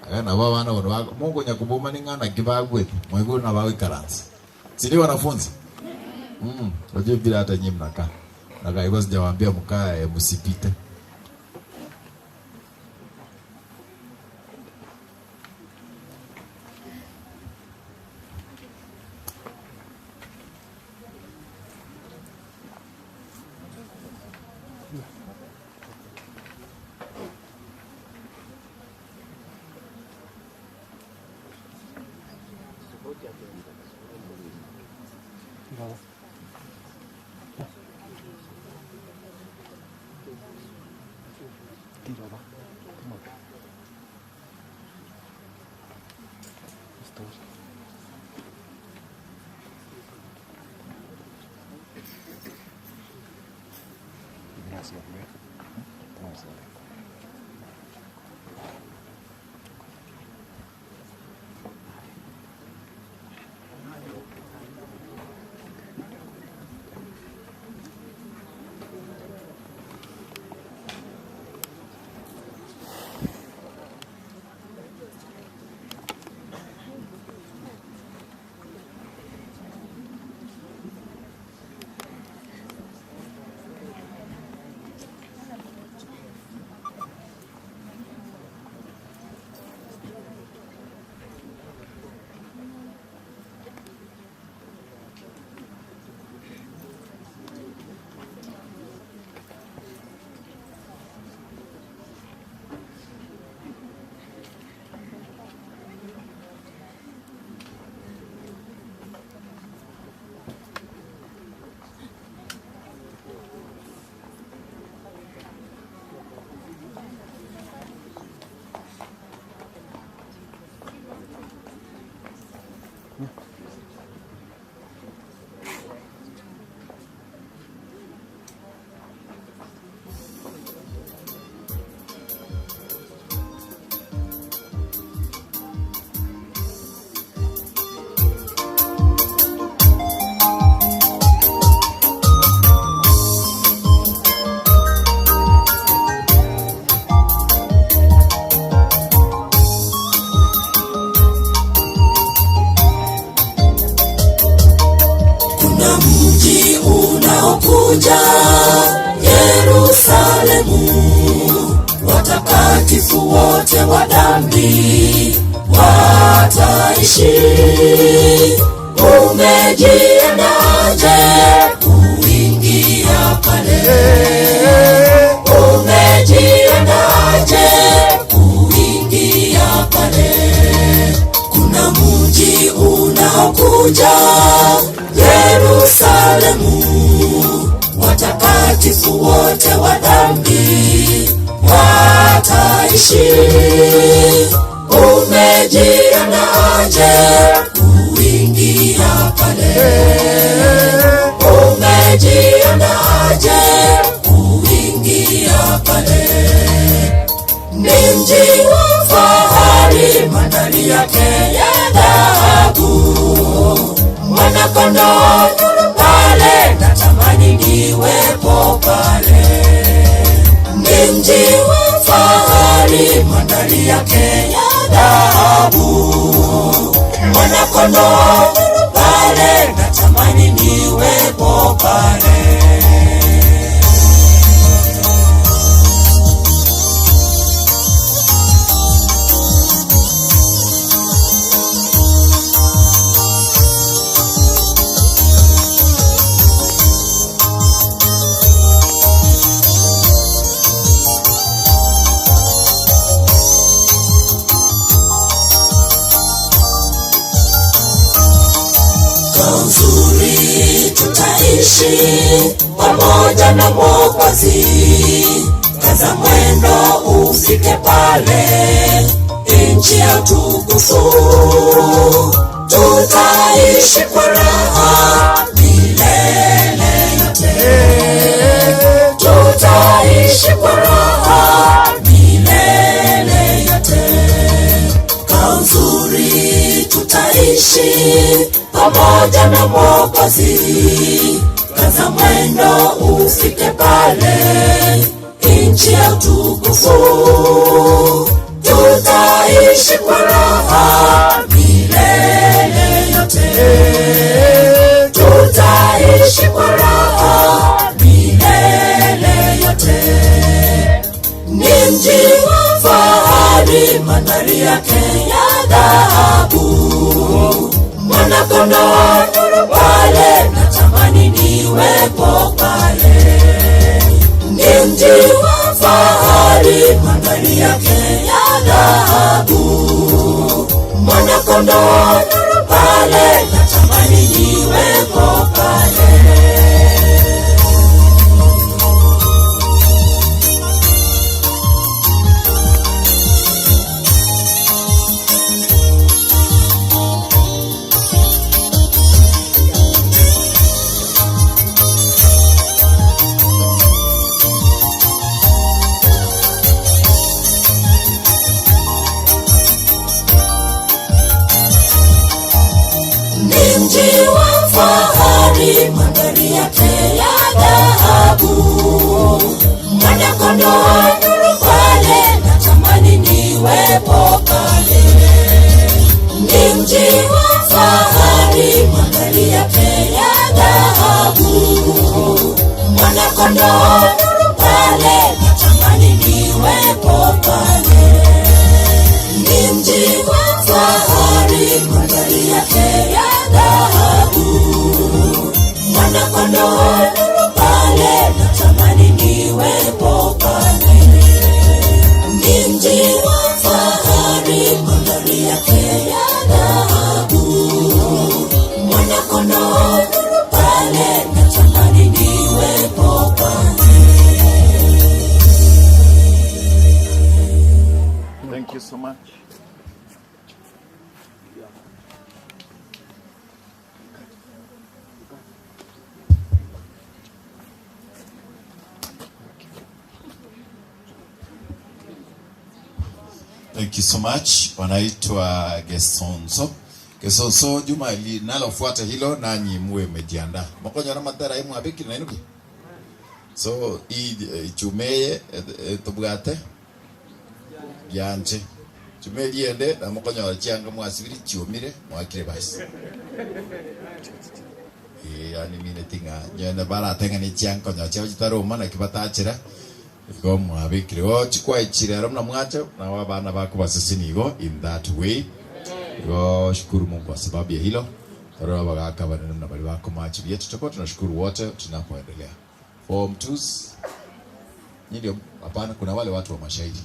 Aga na baba na wako Mungu nyakuboma ningana kibagwe mwego na bawe karansi. Sili wanafunzi. Unajua bila hata nyinyi mnakaa. Na kwa sijawaambia mkae msipite. unaokuja Yerusalemu, watakatifu wote wa dhambi wataishi. Umejiandaje kuingia pale? Umejiandaje kuingia pale? Kuna mji unaokuja Yerusalemu, watakatifu wote wa dhambi wataishi. Umejiandaje kuingia pale? Umejiandaje kuingia pale? Ni mji wa fahari, mandhari yake ya dhahabu. Mwana-kondoo pale, natamani niwepo pale. Ni mji wa fahari, mandhari yake ya dhahabu. Mwana-kondoo pale, natamani niwepo pale. Uzuri tutaishi pamoja na Mwokozi, kaza mwendo ufike pale nchi ya utukufu. Tutaishi kwa raha milele yote, tutaishi kwa raha milele yote. Kwa uzuri tutaishi pamoja na Mwokozi, kaza mwendo ufike pale nchi ya utukufu. Tutaishi kwa raha milele yote, tutaishi kwa raha milele yote. Ni mji wa fahari, mandhari yake ya dhahabu. Mwana-kondoo pale, natamani niwepo pale. Ni mji wa fahari, mandhari yake ya dhahabu. Mwana-kondoo pale, natamani niwepo pale. Mji wa fahari, mandhari yake ya dhahabu. Mwana-kondoo pale, natamani niwepo pale. Ni mji wa fahari, mandhari yake ya dhahabu. Mwana-kondoo pale, natamani niwepo pale. Ni mji wa fahari, mandhari yake ya dhahabu. Mwana-kondoo pale, natamani niwepo pale. Ni mji wa fahari, mandhari yake ya dhahabu. Mwana-kondoo pale, natamani niwepo pale. Thank you so much. Thank you so much. Wanaitwa Gesonso. Gesonso, juma linalofuata hilo nanyi muwe mmejiandaa. Mokonyo na matara imu abiki na inuki. So ichumeye tubwate gianje. Chumeye liende na mokonyo chianga mwasibiri chiumire mwakire basi. Yani mine tinga nyene barateng'ani chianko nyocheo chitaroma naki batachera igo mwabikire o chikwaichire aro mna mwache na wabana bako basisi igo in that way. Igo shukuru Mungu kwa sababu ya hilo. Toro bagaka banene na bali bako machi yetu tutakuwa tunashukuru wote tunapoendelea. Form 2s ndio hapana, kuna wale watu wa mashairi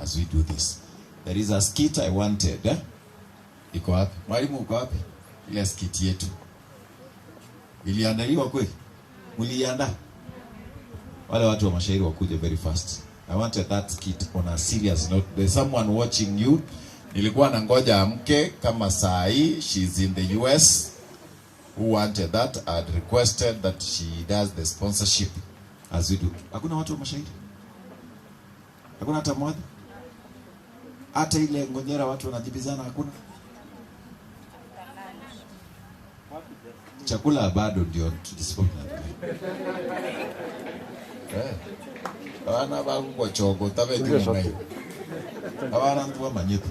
as we do this. There is a skit I wanted. Eh? Iko wapi? Mwalimu uko wapi? Ile skit yetu. Iliandaliwa kweli? Mliandaa? Wale watu wa mashairi wakuje very fast. I wanted that skit on a serious note. There's someone watching you. Nilikuwa nangoja amke kama saa hii, she's in the US, who wanted that. I'd requested that she does the sponsorship as we do. Hakuna watu wa mashairi? Hakuna hata mmoja? Hata ile ngonyera watu wanajibizana hakuna? Chakula bado ndio tulisipona. Abana bagugochogo tabeti munai. Abana ntuwa manyete.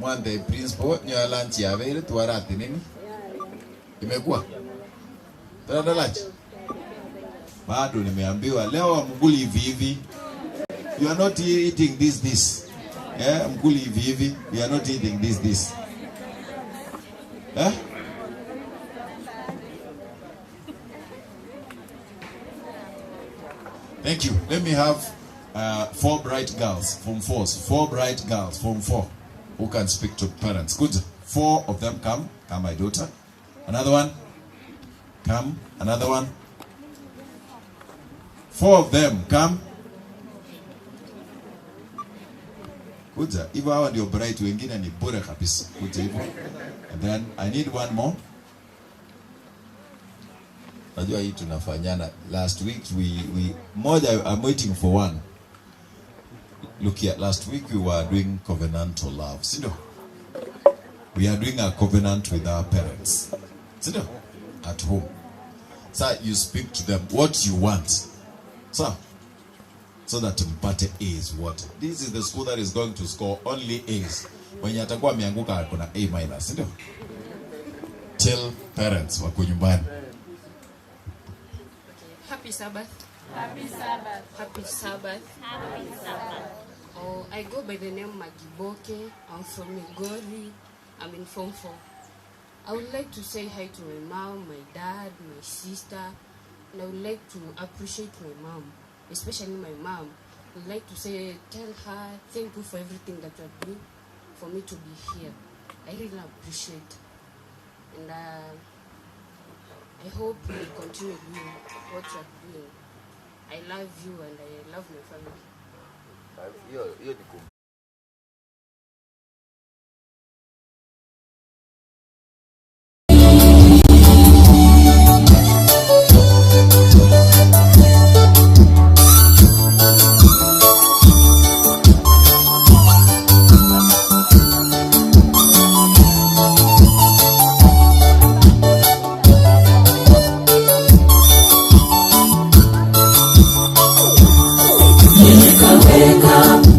Mwande principal nyo lunch ya vere tuwarati nini? Imekuwa? Tunaenda lunch? Bado nimeambiwa leo mguli hivi hivi. You are not eating this this. Eh, mguli hivi hivi. You are not eating this this. Eh? Thank you. Let me have four bright girls from fours. Four bright girls from four who can speak to parents. Good. Four of them come. Come, my daughter. Another one. Come. Another one. Four of them come. Kuja. Hivyo hawa ndio bright, wengine ni bure kabisa. Kuja hivyo. And then I need one more. Najua hii tunafanyana. Last week we moja, I'm waiting for one. Look here, last week we were doing covenantal love. Sindo? We are doing a covenant with our parents. Sindo? At home. So you speak to them what you want. So that mpate A's what? This is the school that is going to score only A's. Mwenye atakuwa ameanguka kuna A minus, sindo? Tell parents wako nyumbani. Happy Sabbath. Happy Sabbath. Happy Sabbath. Happy Sabbath. Oh, I go by the name Magiboke. I'm from Migori. I'm in Form 4. I would like to say hi to my mom, my dad, my sister, and I would like to appreciate my mom, especially my mom. I would like to say, tell her thank you for everything that you are doing for me to be here. I really appreciate. And I hope you continue doing what you are doing. I love you and I love my family.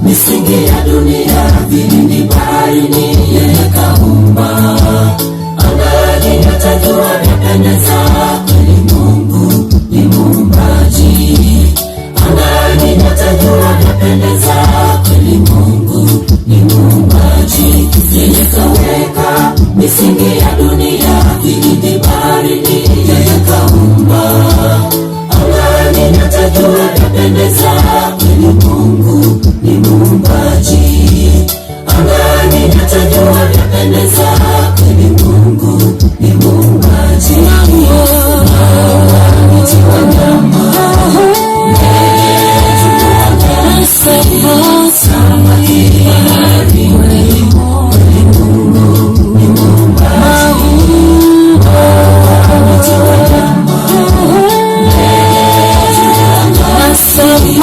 Misingi ya dunia, vilindi baharini, yeye kaumba. Angani nyota jua vyapendeza, kweli Mungu ni muumbaji. Angani nyota jua vyapendeza, kweli Mungu ni muumbaji. Yeye kaweka misingi ya dunia, vilindi baharini, yeye kaumba. Angani nyota jua vyapendeza, kweli Mungu ni muumbaji. Angani nyota jua vyapendeza, kweli Mungu ni muumbaji. Miti wanyama, ndege, samaki baharini, kweli Mungu ni muumbaji. Miti wanyama, ndege, samaki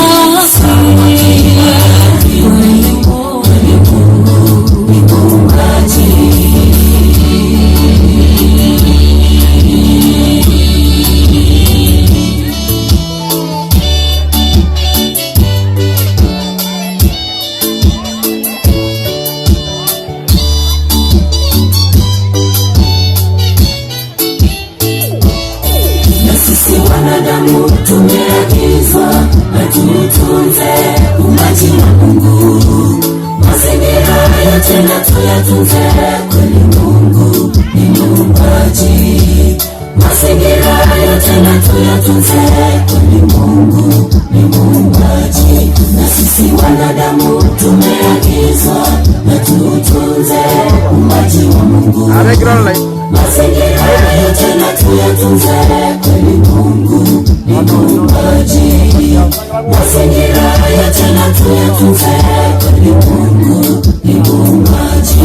tuutunze uumbaji wa Mungu. Mazingira yote na tuyatunze, kweli Mungu ni muumbaji. Mazingira yote na tuyatunze, kweli Mungu ni muumbaji. Na sisi wanadamu tumeagizwa na tuutunze uumbaji wa Mungu. Mazingira yote na tuyatunze, kweli Mungu ni muumbaji. Mazingira yote na tuyatunze, kweli Mungu ni muumbaji.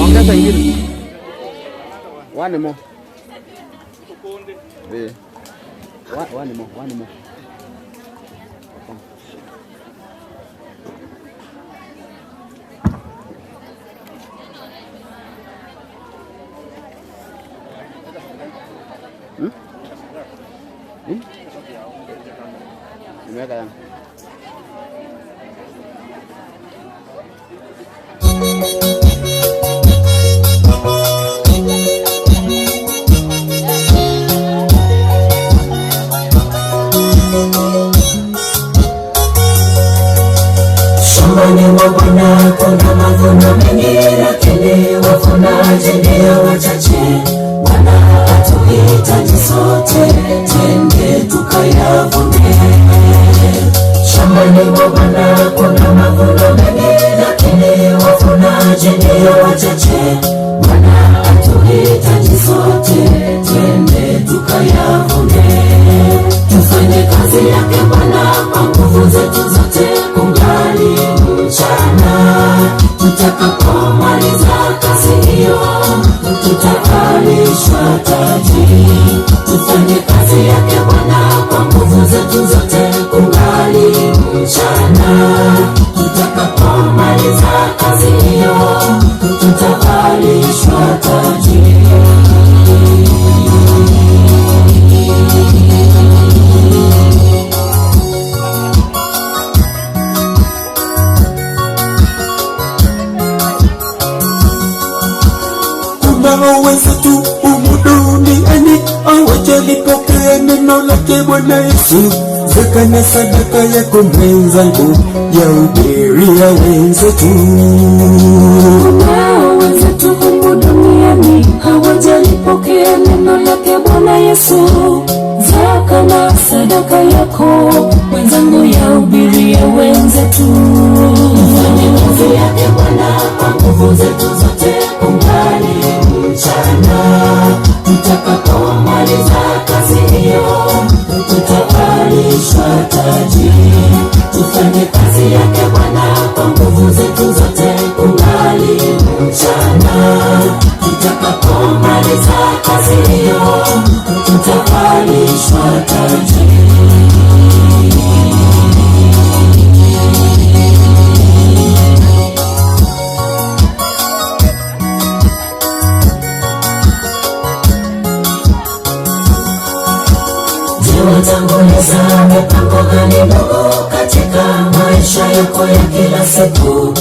Ongeza ingine. One more. Eh. One more, one more. Hmm? Hmm? Nimeweka yangu. Shambani mwa Bwana kuna mavuno mengi, lakini wavunaji ndio wachache. Bwana atuhitaji sote, twende tukayavune. Shambani mwa Bwana kuna mavuno mengi, lakini wavunaji ndio wachache. Bwana atuhitaji sote, twende tukayavune. Tufanye kazi yake Bwana kwa nguvu zetu zote, kungali mchana. Tutakapomaliza kazi hiyo, tutavalishwa taji. Tufanye kazi yake Bwana kwa nguvu zetu zote, kungali mchana. Tutakapomaliza kazi hiyo, tutavalishwa taji. Wenzetu humu duniani hawajalipokea neno lake Bwana Yesu. Zaka na sadaka yako mwenzangu, ya hubiria wenzetu. Kunao wenzetu humu duniani hawajalipokea neno lake Bwana Yesu. Zaka na sadaka yako mwenzangu, ya hubiria wenzetu. Tufanye kazi yake Bwana kwa nguvu zetu zote, kungali mchana. Tutakapomaliza kazi hiyo, tutavalishwa taji. Tufanye kazi yake Bwana kwa nguvu zetu zote, kungali mchana. Tutakapomaliza kazi hiyo, tutavalishwa taji. Watanguliza mipango gani ndogo katika maisha yako ya kila siku?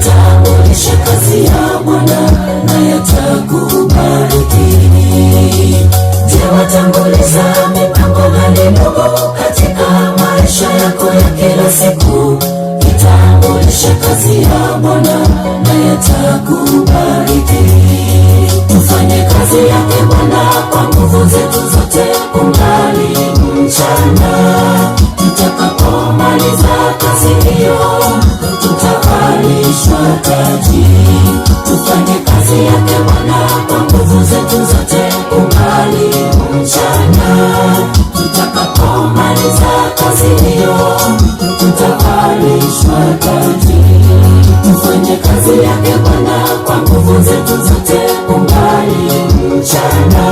Itambulishe kazi ya Bwana naye atakubariki. Je, watanguliza mipango gani ndogo katika maisha yako ya kila siku? Itambulishe kazi ya Bwana naye atakubariki. Tufanye kazi yake Bwana kwa nguvu zetu zote kungali mchana. Tutakapomaliza kazi hiyo, tutavalishwa taji. Tufanye kazi yake Bwana kwa nguvu zetu zote kungali mchana. Tutakapomaliza kazi hiyo, tutavalishwa taji. Tufanye kazi yake Bwana kwa nguvu zetu zote kungali mchana.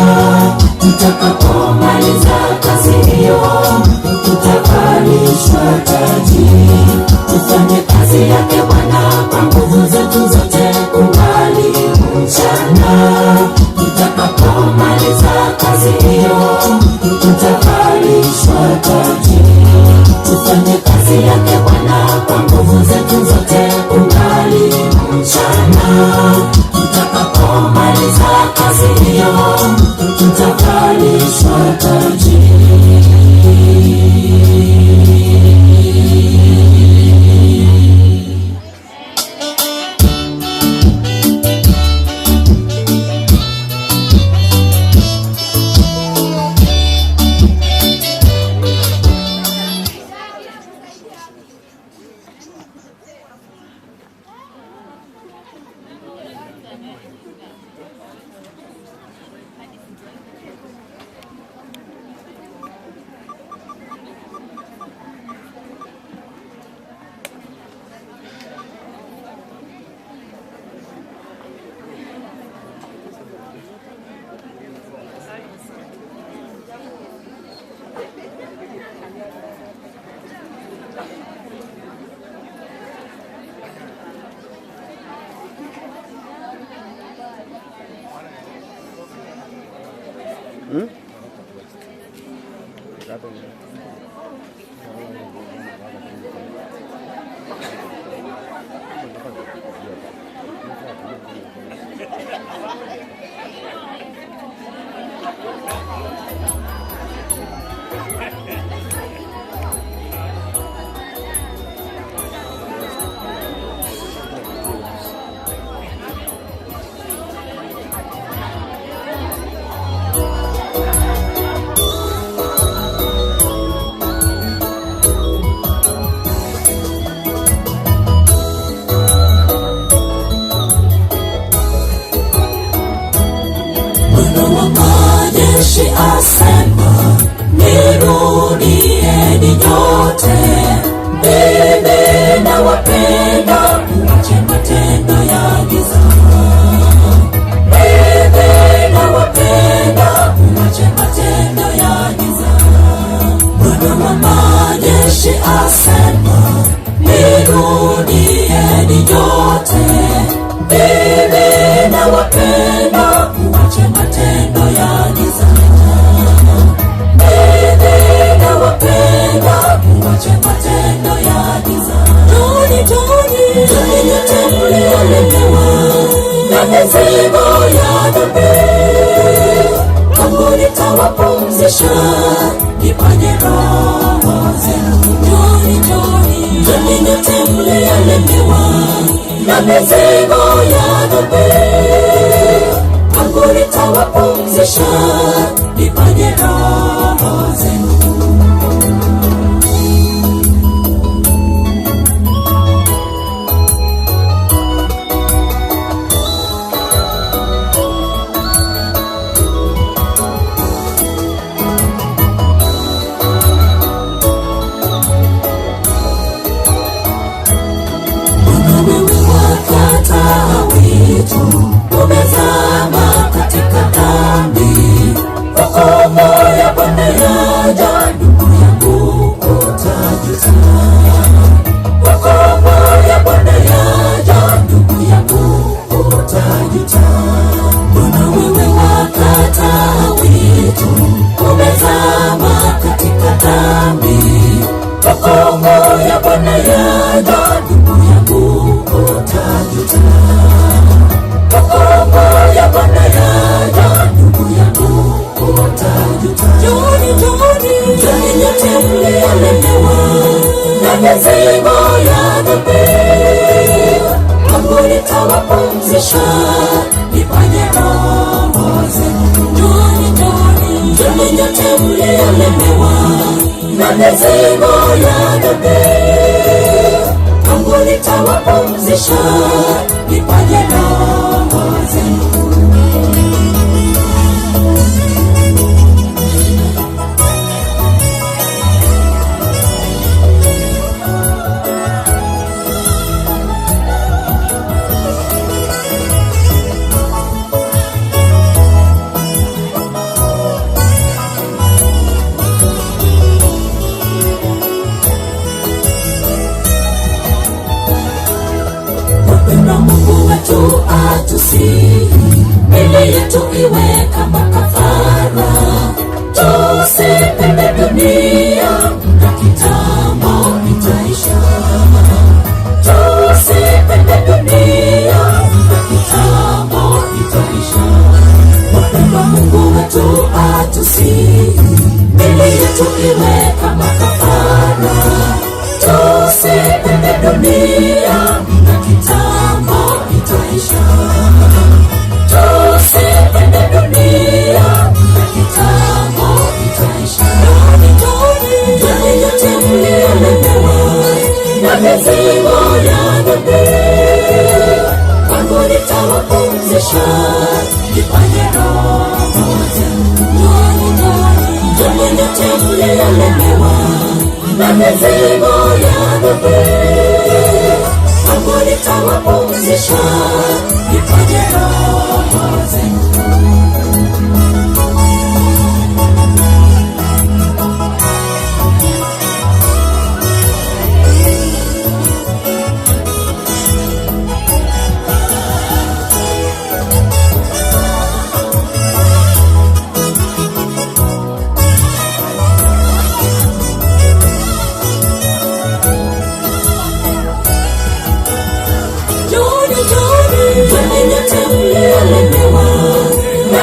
Tutakapomaliza kazi hiyo, tutavalishwa taji. Tufanye kazi yake Bwana kwa nguvu zetu zote kungali mchana. Tutakapomaliza kazi hiyo, tutavalishwa taji. Tufanye kazi yake Bwana kwa nguvu zetu zote kungali mchana. Tutakapomaliza kazi hiyo, tutavalishwa taji. Bwana wa majeshi asema, nirudieni nyote, mimi nawapenda, mwache matendo ya giza. Mimi nawapenda, mwache matendo ya giza. Bwana wa majeshi asema, nirudieni nyote, mimi nawapenda, mwache matendo ya giza. Mimi nawapenda, mwache matendo ya giza. Njooni, njooni, njooni nyote mliolemewa na mizigo ya dhambi, kwangu nitawapumzisha, nipanye roho zenu. Njooni, njooni, njooni nyote mliolemewa na mizigo ya dhambi, kwangu nitawapumzisha, nipanye roho zenu. Mbona wewe wakataa wito, umezama katika dhambi? Hukumu ya Bwana yaja, nyote mliolemewa na mizigo ya dhambi, kwangu nitawapumzisha, niponye roho zenu. Atusihi mili yetu iwe kama kafara, tusipende dunia, muda kitambo itaisha. Tusipende dunia, muda kitambo itaisha. Wapendwa, Mungu wetu atusihi mili yetu iwe kama kafara, tusipende dunia, muda kitambo itaisha. Tusipende dunia, muda kitambo itaisha. Ndani yote mliolemewa na mizigo ya dhambi, kwangu nitawapumzisha, niponye roho zenu. Ndani yote mliolemewa na mizigo ya dhambi, kwangu nitawapumzisha, niponye roho zenu.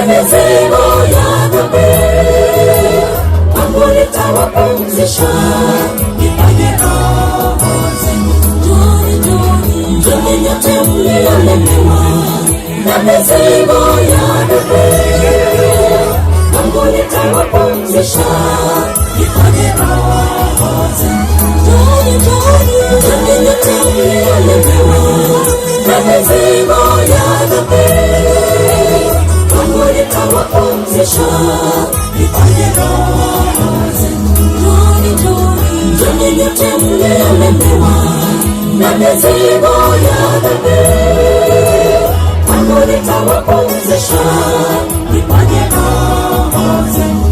Mizigo ya dhambi, kwangu nitawapumzisha, niponye roho zenu. Njoni nyote mliolemewa na mizigo ya dhambi, kwangu nitawapumzisha, niponye roho zenu. Njoni nyote mliolemewa na mizigo ya dhambi, kwangu nitawapumzisha, niponye roho zenu. Njoni nyote mliolemewa na mizigo ya dhambi, kwangu nitawapumzisha, niponye roho zenu.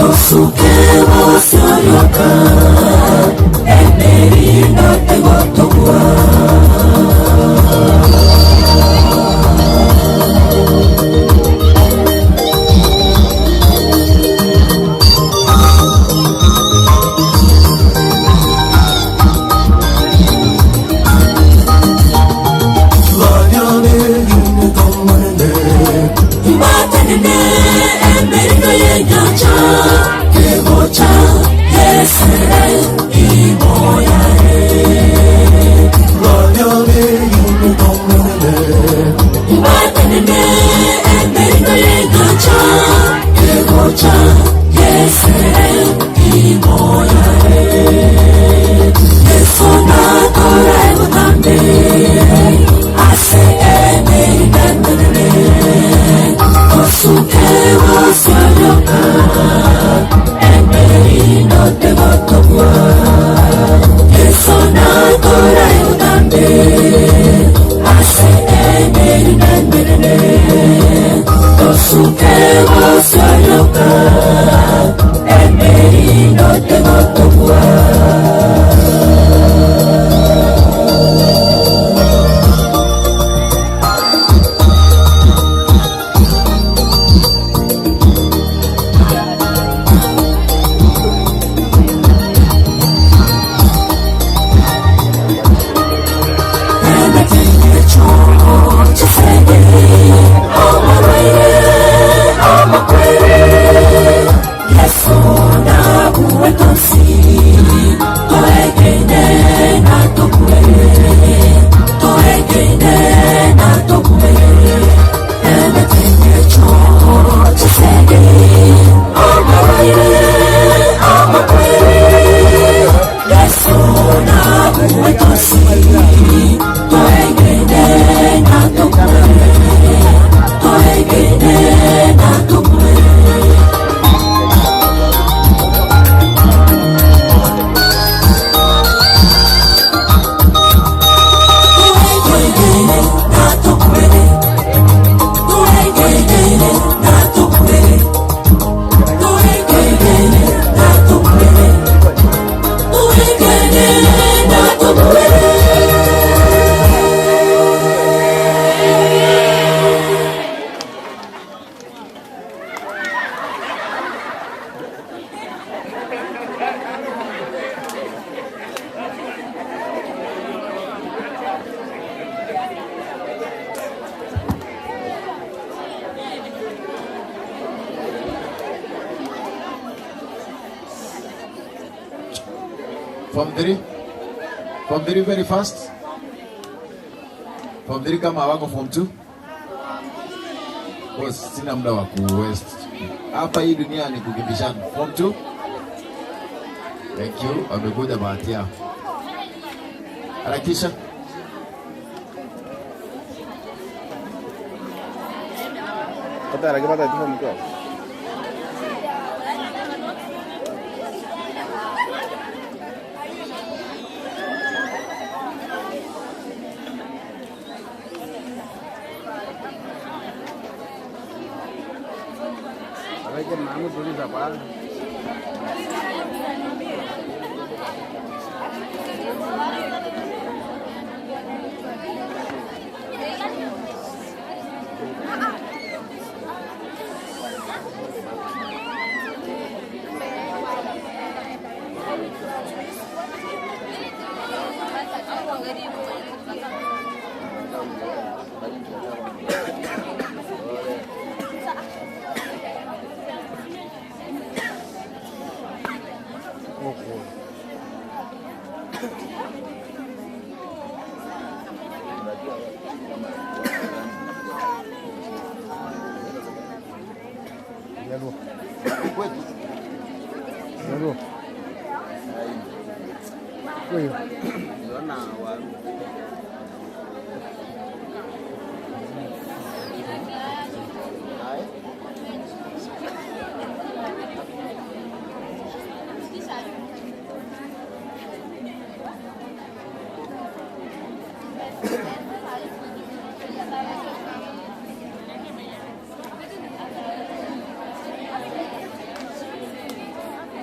Asuke Form 3. Form 3 very fast. Form 3 kama hawako form 2. Boss, sina muda wa ku waste. Hapa hii dunia ni kukimbishana. Form 2. Thank you. Wamekuja bahati yao. Harakisha. Pata, form 2.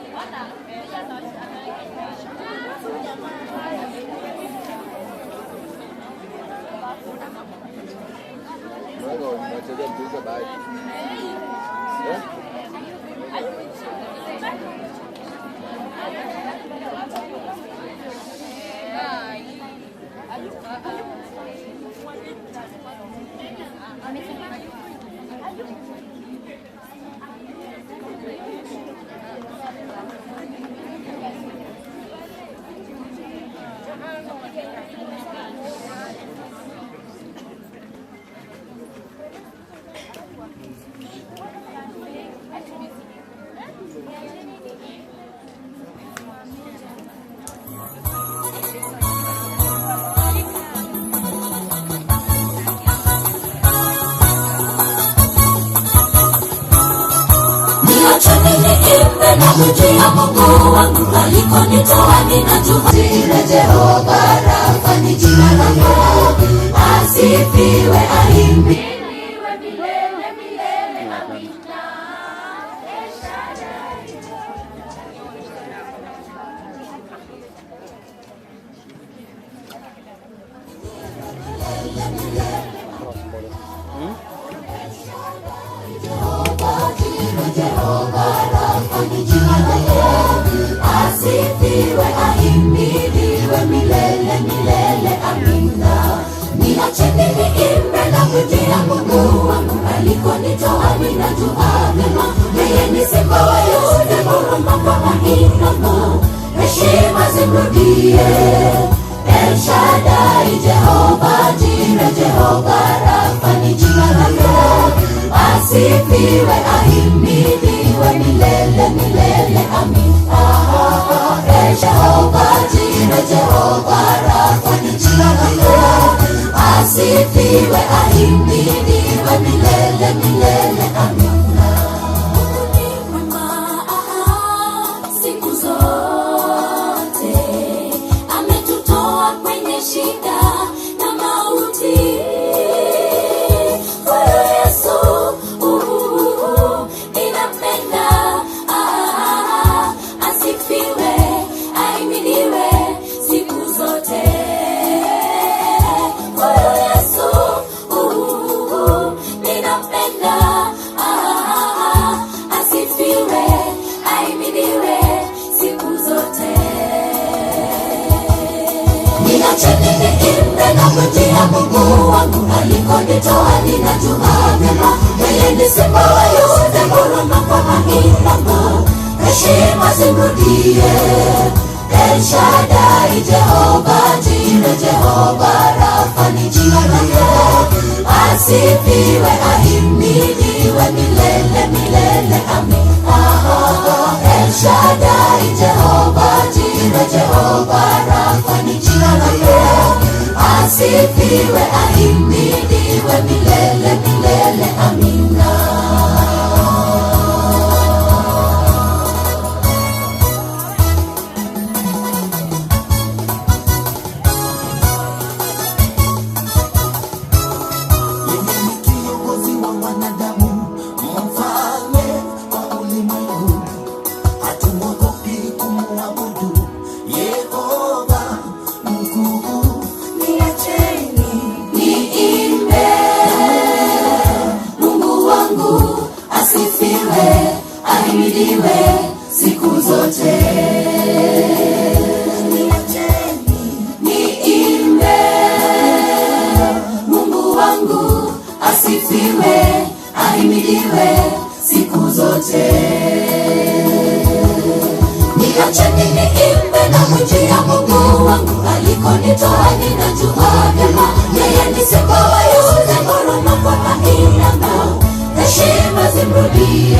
Hola. na kujia Mungu wangu alikonitoa ninajua. Jina Jehova Rafa ni jina lake, asifiwe ahimidiwe milele milele, amina. Asifiwe ahimidiwe milele milele, amina. Niacheni niimbe na kujia Mungu wangu alikonitoa ninajua vyema. Yeye ni simba wa Yuda, nguruma kwa mainamo, heshima zimrudie. El Shaddai, Jehova Jireh, Jehova Rafa ni jina lake, asifiwe ahimidiwe milele milele, amina. El Jehova Jireh, Jehova Rafa ni jina lake, asifiwe ahimidiwe milele milele, amina. Mungu ni mwema siku zote, ametutoa kwenye shida na mauti. Huyu Yesu ninampenda, asifiwe ahimidiwe siku zote. Huyu Yesu ninampenda, asifiwe ahimidiwe siku zote. Niacheni niimbe na kujia Mungu wangu alikonitoa ninajua vyema. Yeye ni simba wa Yuda, nguruma kwa mainamo, heshima zimrudie. El Shaddai, Jehova Jireh, Jehova Rafa ni jina lake, asifiwe ahimidiwe milele milele, amina. El Shaddai, Jehova Jireh, Jehova Rafa ni jina lake, asifiwe ahimidiwe milele milele, amina. Yeye ni kiongozi wa wanadamu, mfalme wa ulimwengu, hatuogopi kumwabudu Yehova mkuu. Niacheni niimbe, Mungu wangu asifiwe, ahimidiwe siku zote. Niacheni niimbe, Mungu wangu asifiwe, ahimidiwe siku zote. Niacheni niimbe na kujia Mungu wangu alikonitoa ninajua vyema. Yeye ni simba wa Yuda, nguruma kwa mainamo, heshima zimrudie.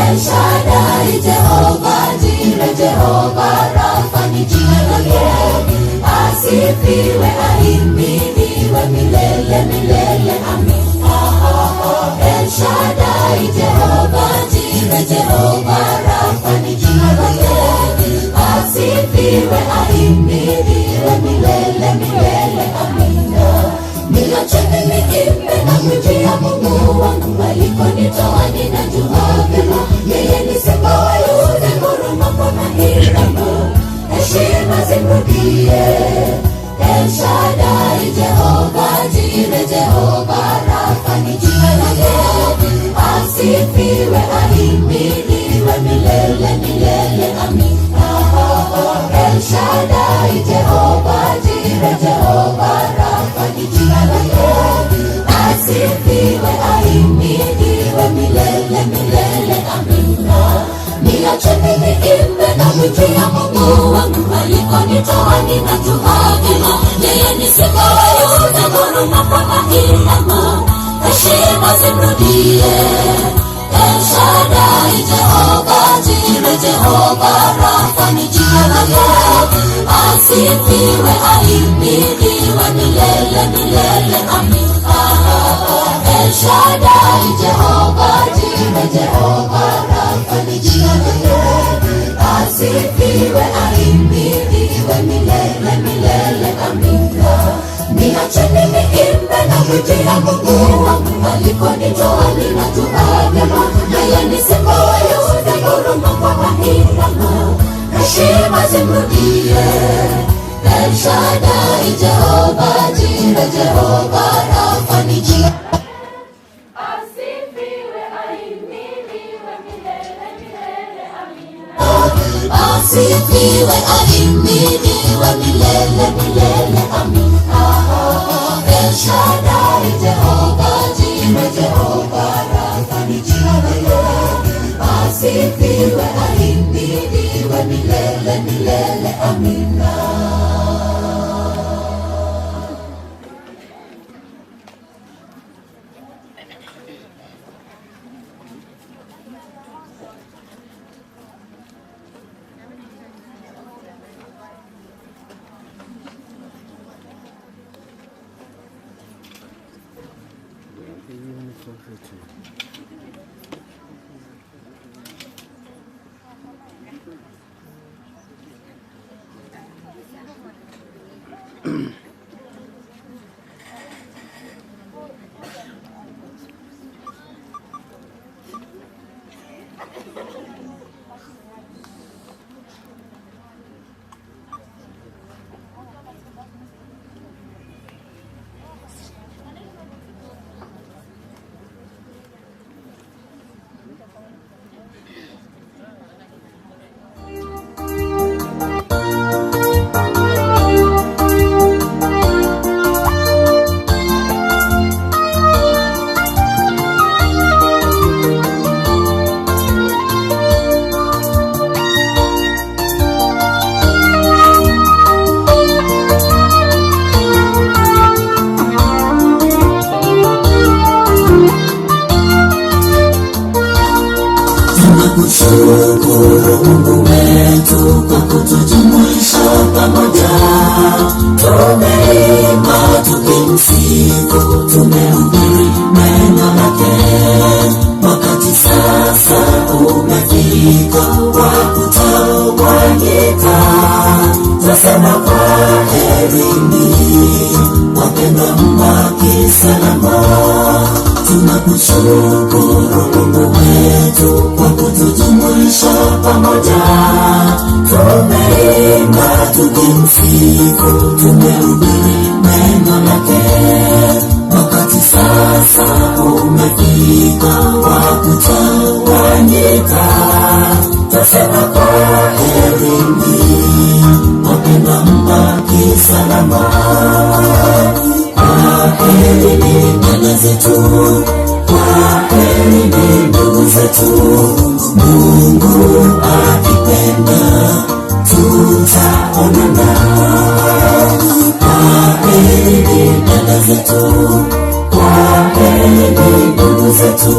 El Shaddai, Jehova Jireh, Jehova Rafa ni jina lake, asifiwe ahimidiwe milele milele, amina. El Shaddai, Jehova Jireh, Jehova Rafa ni jina lake, asifiwe ahimidiwe milele milele, amina. Niacheni niimbe na kujia Mungu wangu alikonitoa ninajua vyema. Yeye ni simba wa Yuda, nguruma kwa mainamo, heshima zimrudie. El Shaddai, Jehova Jireh, Jehova Rafa ni jina lake, asifiwe ahimidiwe milele milele, amina. El Shaddai, Jehova Jireh, Jehova Rafa ni jina lake, asifiwe ahimidiwe milele milele, amina. Niacheni niimbe na kujia Mungu wangu alikonitoa ninajua vyema. Yeye ni simba wa Yuda, nguruma kwa mainamo, heshima zimrudie. El Shaddai, Jehova Jireh, Jehova Rafa ni jina lake, asifiwe ahimidiwe milele milele, amina. El Shaddai, Jehova Jireh, Jehova Rafa ni jina lake, Asifiwe, ahimidiwe milele milele, amina. Niacheni niimbe na mwijia Mungu wangu, alikonitoa ninajua vyema. Yeye ni simba wa Yuda, nguruma kwa Abrahamu, heshima zimrudie. El Shaddai, Jehova Jire, Jehova Rafa ni jina. Asifiwe, ahimidiwe milele milele, amina. Asifiwe, ahimidiwe milele milele, amina. El Shaddai, Jehova Jire, Jehova Rafa ni jina lake. Asifiwe, ahimidiwe milele milele, amina. Tunakushukuru Mungu wetu kwa kutujumuisha pamoja. Tumeimba tukimsifu, tumehubiri neno lake. Wakati sasa umefika wa kutawanyika. Twasema kwaherini, wapendwa mbaki salama. Tunakushukuru Mungu wetu kwa kutujumuisha pamoja. Tumeimba tukimsifu, tumehubiri neno lake. Wakati sasa umefika wa kutawanyika. Twasema kwaherini, wapendwa mbaki salama. Kwaherini dada zetu, kwaherini ndugu zetu. Mungu akipenda tutaonana. Kwaherini dada zetu, kwaherini ndugu zetu.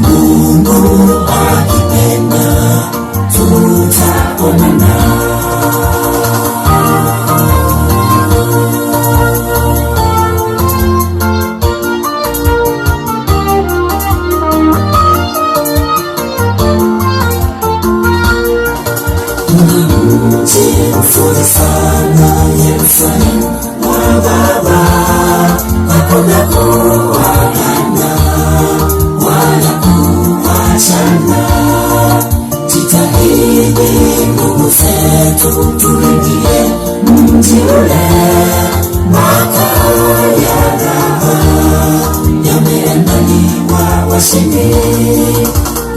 Mungu akipenda tutaonana. Mzuri sana Yerusalemu wa Baba, hakuna kuagana wala kuachana. Jitahidi ndugu zetu, tuingie mji ule. Makao ya raha yameandaliwa washindi.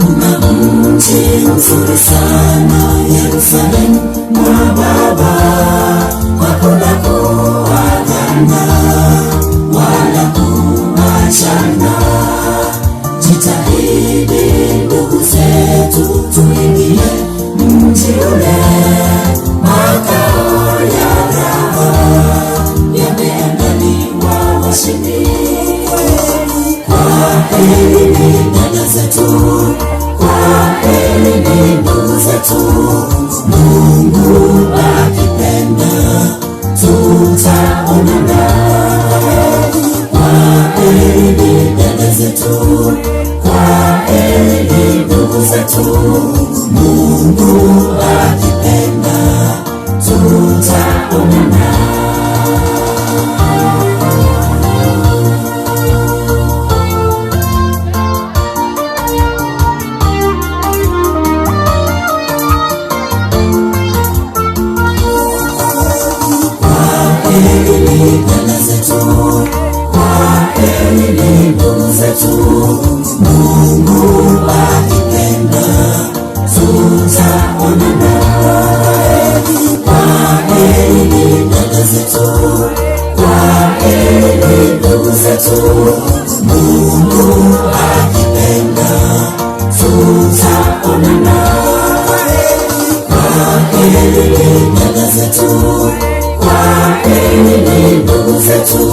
Kuna mji mzuri sana Yerusalemu mwa Baba, hakuna kuagana wala kuachana. Jitahidi ndugu zetu, tuingie mji ule. Makao ya raha yameandaliwa washindi. Kwaherini dada zetu, kwaherini ndugu zetu. Mungu akipenda tutaonana. Kwaherini dada zetu, kwaherini ndugu zetu. Mungu akipenda. Tutaonana. Kwaherini dada zetu, kwaherini ndugu zetu,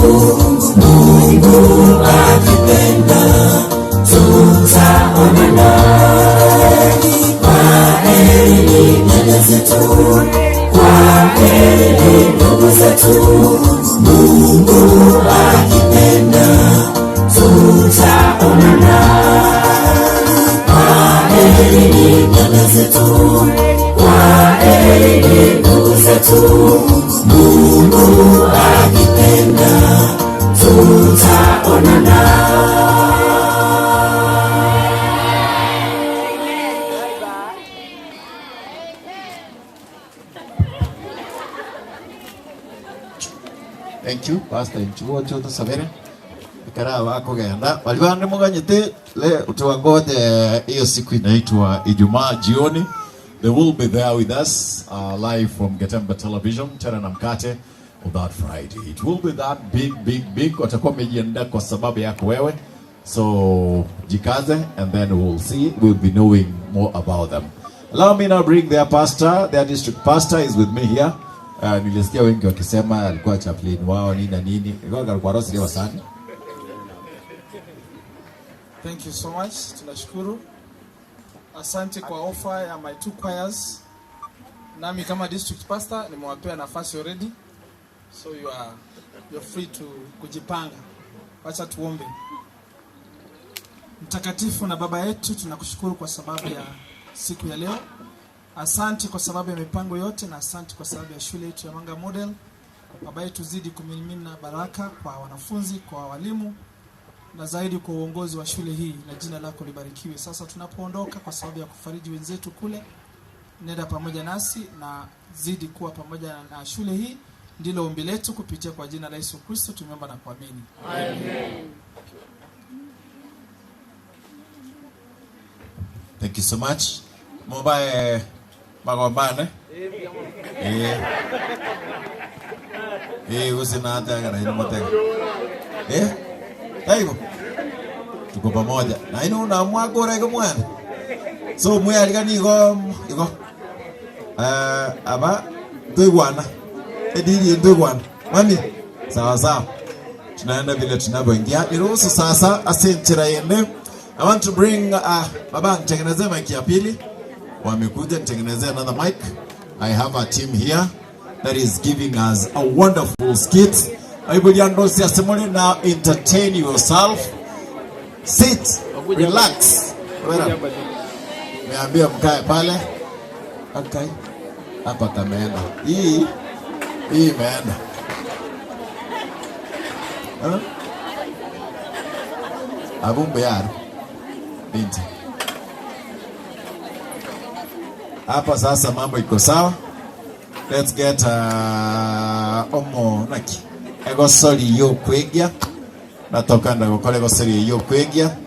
Mungu akipenda tutaonana. Kwaherini dada zetu, kwaherini ndugu zetu, Mungu akipenda tutaonana. Kwaherini dada zetu, kwaherini ndugu zetu, Mungu akipenda tutaonana. Thank you, Pastor Nchuo Choto Sabere. Kara wako genda. Walibande muganyete le tuwangoje hiyo siku inaitwa Ijumaa jioni. They will be there with us live from Getembe Television, Tena na Mkate on that Friday. It will be that big, big, big. Watakuwa wamejiandaa kwa sababu yako wewe. So jikaze and then we'll see. We'll be knowing more about them. Allow me now bring their pastor. Their district pastor is with me here. Nilisikia wengi wakisema alikuwa chaplain wao nini na nini. Ilikuwa kwa Rosi leo sana. Thank you so much. Tunashukuru. Asante kwa ofa ya my two choirs. Nami kama district pastor nimewapea nafasi already. So you're free to kujipanga. Wacha tuombe. Mtakatifu na Baba yetu, tunakushukuru kwa sababu ya siku ya leo. Asante kwa sababu ya mipango yote na asante kwa sababu ya shule yetu ya Manga Model. Baba yetu, zidi kumimina baraka kwa wanafunzi, kwa walimu na zaidi kwa uongozi wa shule hii, na jina lako libarikiwe. Sasa tunapoondoka, kwa sababu ya kufariji wenzetu kule, nenda pamoja nasi na zidi kuwa pamoja na shule hii. Ndilo ombi letu kupitia kwa jina la Yesu Kristo tumeomba na kuamini. Amen. Thank you so much. Mumbai magombane. Usina hata ina motega. Taibo. Tuko pamoja. Na ino unaamua kora iko mwana. So mwe alikani iko iko. Aba tuigwana. Edili nduigwana. Mami. Sawa sawa. Tunaenda vile tunavyoingia. Niruhusu sasa asante yende. I want to bring baba nitengenezee mic ya pili. Wamekuja nitengenezee another mic. I have a team here that is giving us a wonderful skit. Now entertain yourself. Sit, relax. Niambia mkae pale. Okay. Hapa kameenda. Hii imeenda. Abumbe yaro. Binti. Hapa sasa mambo iko sawa. Let's get omo naki. Egosori yo kwegia. Natoka ndagokora egosori yo kwegia.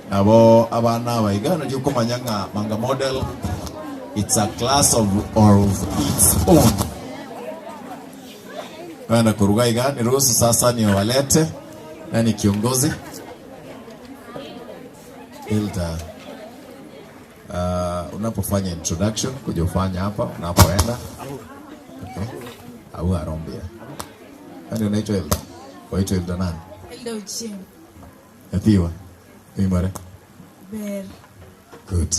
Nabo abana baiga no jukumanya nga Manga Model. It's a class of its own. Kwenda kuruga niruhusu sasa ni walete na ni kiongozi Hilda. Unapofanya introduction kuja ufanya hapa unapoenda. Okay. Au arombia. Nani unaitwa Hilda? Waitwa Hilda nani? Hilda Ochieng. Atiwa. Imare. Ber. Good.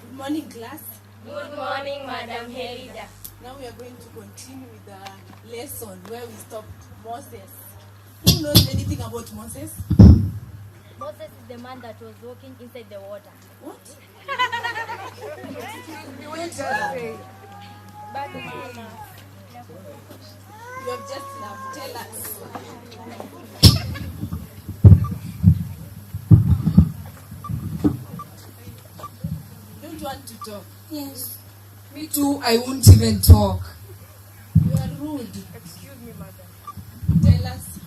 Good morning, class. Good morning, Madam Helida. Now we are going to continue with the lesson where we stopped Moses. Who knows anything about Moses? Moses is the man that was walking inside the water. What? We went astray. Bad manners. You have just laughed. Tell us. Don't want to talk. Yes. Me too, I won't even talk. You are rude. Excuse me, madam. Tell us.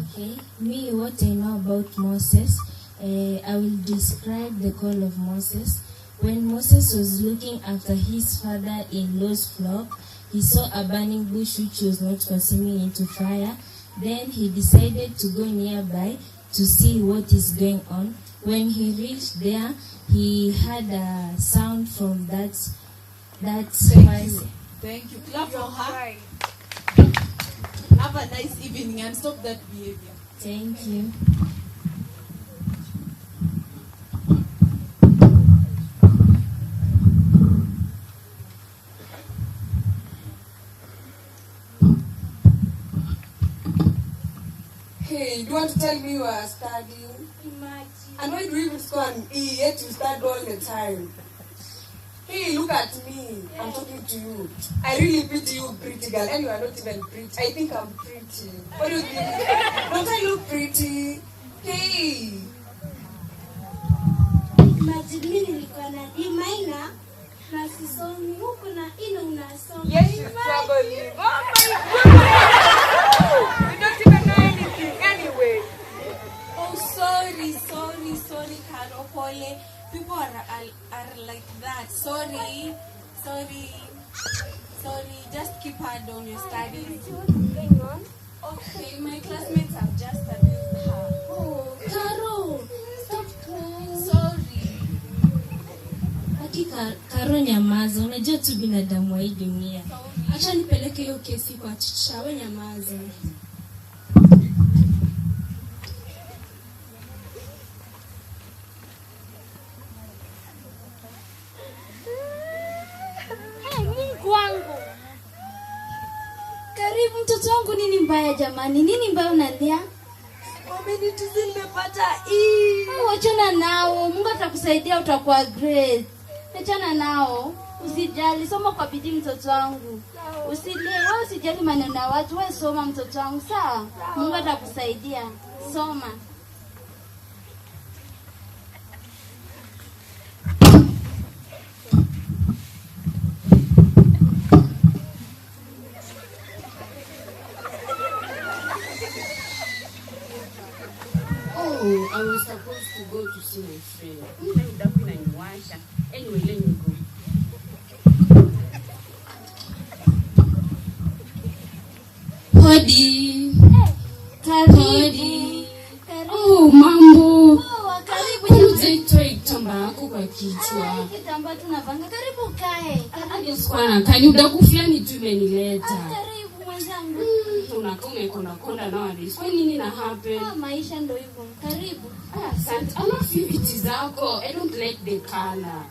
Okay, me, what I know about Moses, I will describe the call of Moses. When Moses was looking after his father-in-law's flock, he saw a burning bush which was not consuming into fire. Then he decided to go nearby to see what is going on. When he reached there, he had a sound from that Thank fire. you. Thank you. Clap for her. Have a nice evening and stop that behavior. Thank you. Hey, you want to tell me you are studying? Imagine. And why do you even score an E yet you study all the time? Hey, look at me. I'm talking to you. I really pity you, pretty girl. And you are not even pretty. I think I'm pretty. What do you think? Don't I look pretty? Hey. Imagine mimi nilikuwa na D minor na sisomi huku na ino unasoma. Yes, she's struggling. Oh my goodness! You don't even know anything anyway. Oh, sorry, sorry, sorry, Caro Pole. People are like that. Sorry, sorry, sorry. Just keep hard on your studies. What's going on? Okay, my classmates have just abused her. Oh, Caro, stop crying. Sorry. Haki Karo, nyamaza. Unajua tu binadamu wa hii dunia. Acha nipeleke hiyo kesi kwa chicha, we nyamaza. Hey, Mungu wangu. Karibu mtoto wangu, nini mbaya jamani? Nini mbaya unalia? Wamenitusi nimepata E. Oh, wachana nao. Mungu atakusaidia utakuwa great. Achana nao. Usijali, soma kwa bidii mtoto wangu. Usilie, wewe usijali maneno ya watu, wewe soma mtoto wangu, sawa? Mungu atakusaidia. Soma. Oh, I was supposed to go to see my friend. Anyway, let me go. Hodi. Karibu. Hodi. Oh, mambo. Poa, karibu jamani. Uzaitoe kitambaa yako kwa kichwa. Ah, kitambaa tunavanga. Karibu kae. Karibu. Sikuwa kani udaku fulani tu imenileta. Karibu mwenzangu. Unakaa umekondakonda nowadays. Kwa nini na happen? Ah, maisha ndio hivyo. Karibu. Asante. Alafu viti zako, I don't like the color.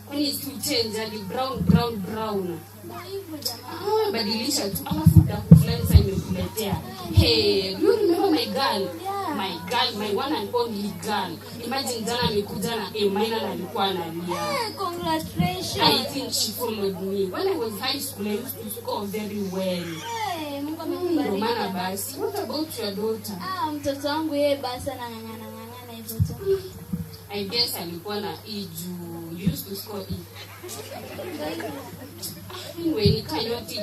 Kwani si change hadi brown brown brown. Ndio hivyo jamani. Ah, badilisha tu. Alafu udaku fulani sasa imekuletea. Hey, do you remember my girl? Yeah. My girl, my one and only girl. Imagine jana amekuja na A minor na alikuwa analia. Hey, congratulations. I think she followed me. When I was high school, I used to score very well. Hey, Mungu Ndio amekubariki. maana basi. What about your daughter? Ah, mtoto wangu yeye basi anang'ang'ana ng'ang'ana hivyo tu. I guess alikuwa na E juu. You used to score E. Anyway, nikanyoti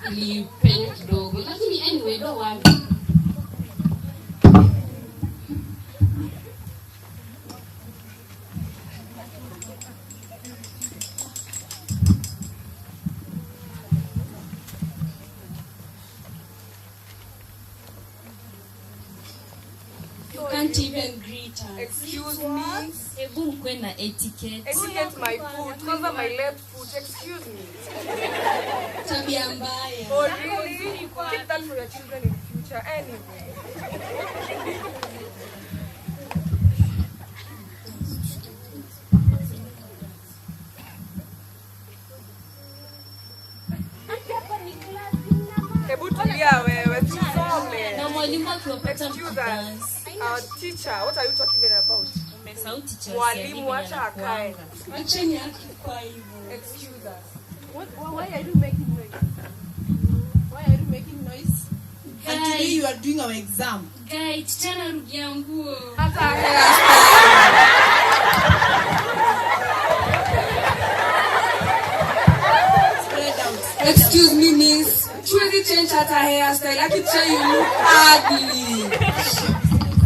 ilipenya kidogo. Lakini anyway, don't worry. You can't even greet us. Excuse me. Hebu mkwe na etiquette. Etiquette my foot. Kwanza my left foot. Excuse me. Tabia mbaya. Oh really? Keep that for your children in future. Anyway. Hebu tulia wewe, tusome. Na mwalimu akiwapata Excuse us. mkidance. Our teacher, what are you talking even about? Umesahau teacher Mwalimu acha akae. Wacheni akikuwa hivyo. Excuse us. Why are you making noise? Why are you making noise? And today you are doing our exam. Guy, teacher anarudia nguo. Spread out. Excuse me, miss. Truly change hata hairstyle. I can tell you look ugly.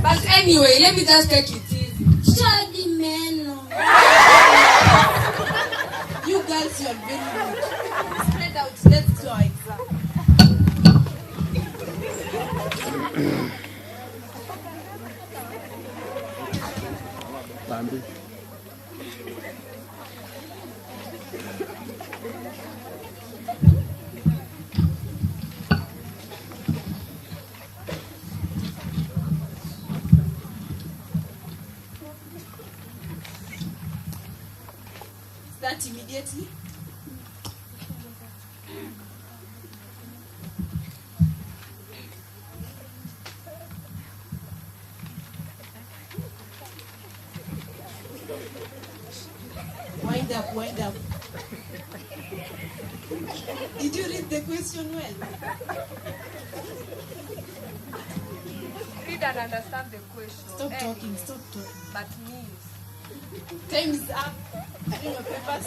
But anyway, let me just take it easy. Teacher hadi meno. You girls, you are very rude. Spread out. Let's do our exam. Bambi. Start immediately. Wind up, wind up. Did you read the question well? Read and understand the question. Stop talking, stop talking. But miss. Time is up. Bring your papers.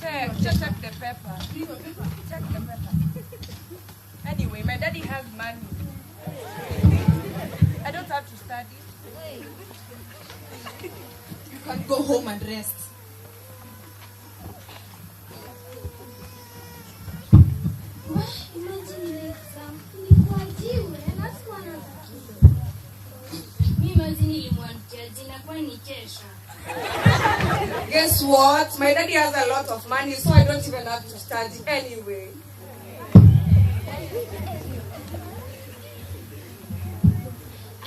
Check, check the paper. Bring your paper. Check the paper. Anyway, my daddy has money. I don't have to study. You can go home and rest. Imagine ile exam. Nilikuwa jiwe na sikuwa na kitu. Mimi imagine nilimwandikia jina kwani kesho. Guess what? My daddy has a lot of money, so I don't even have to study anyway.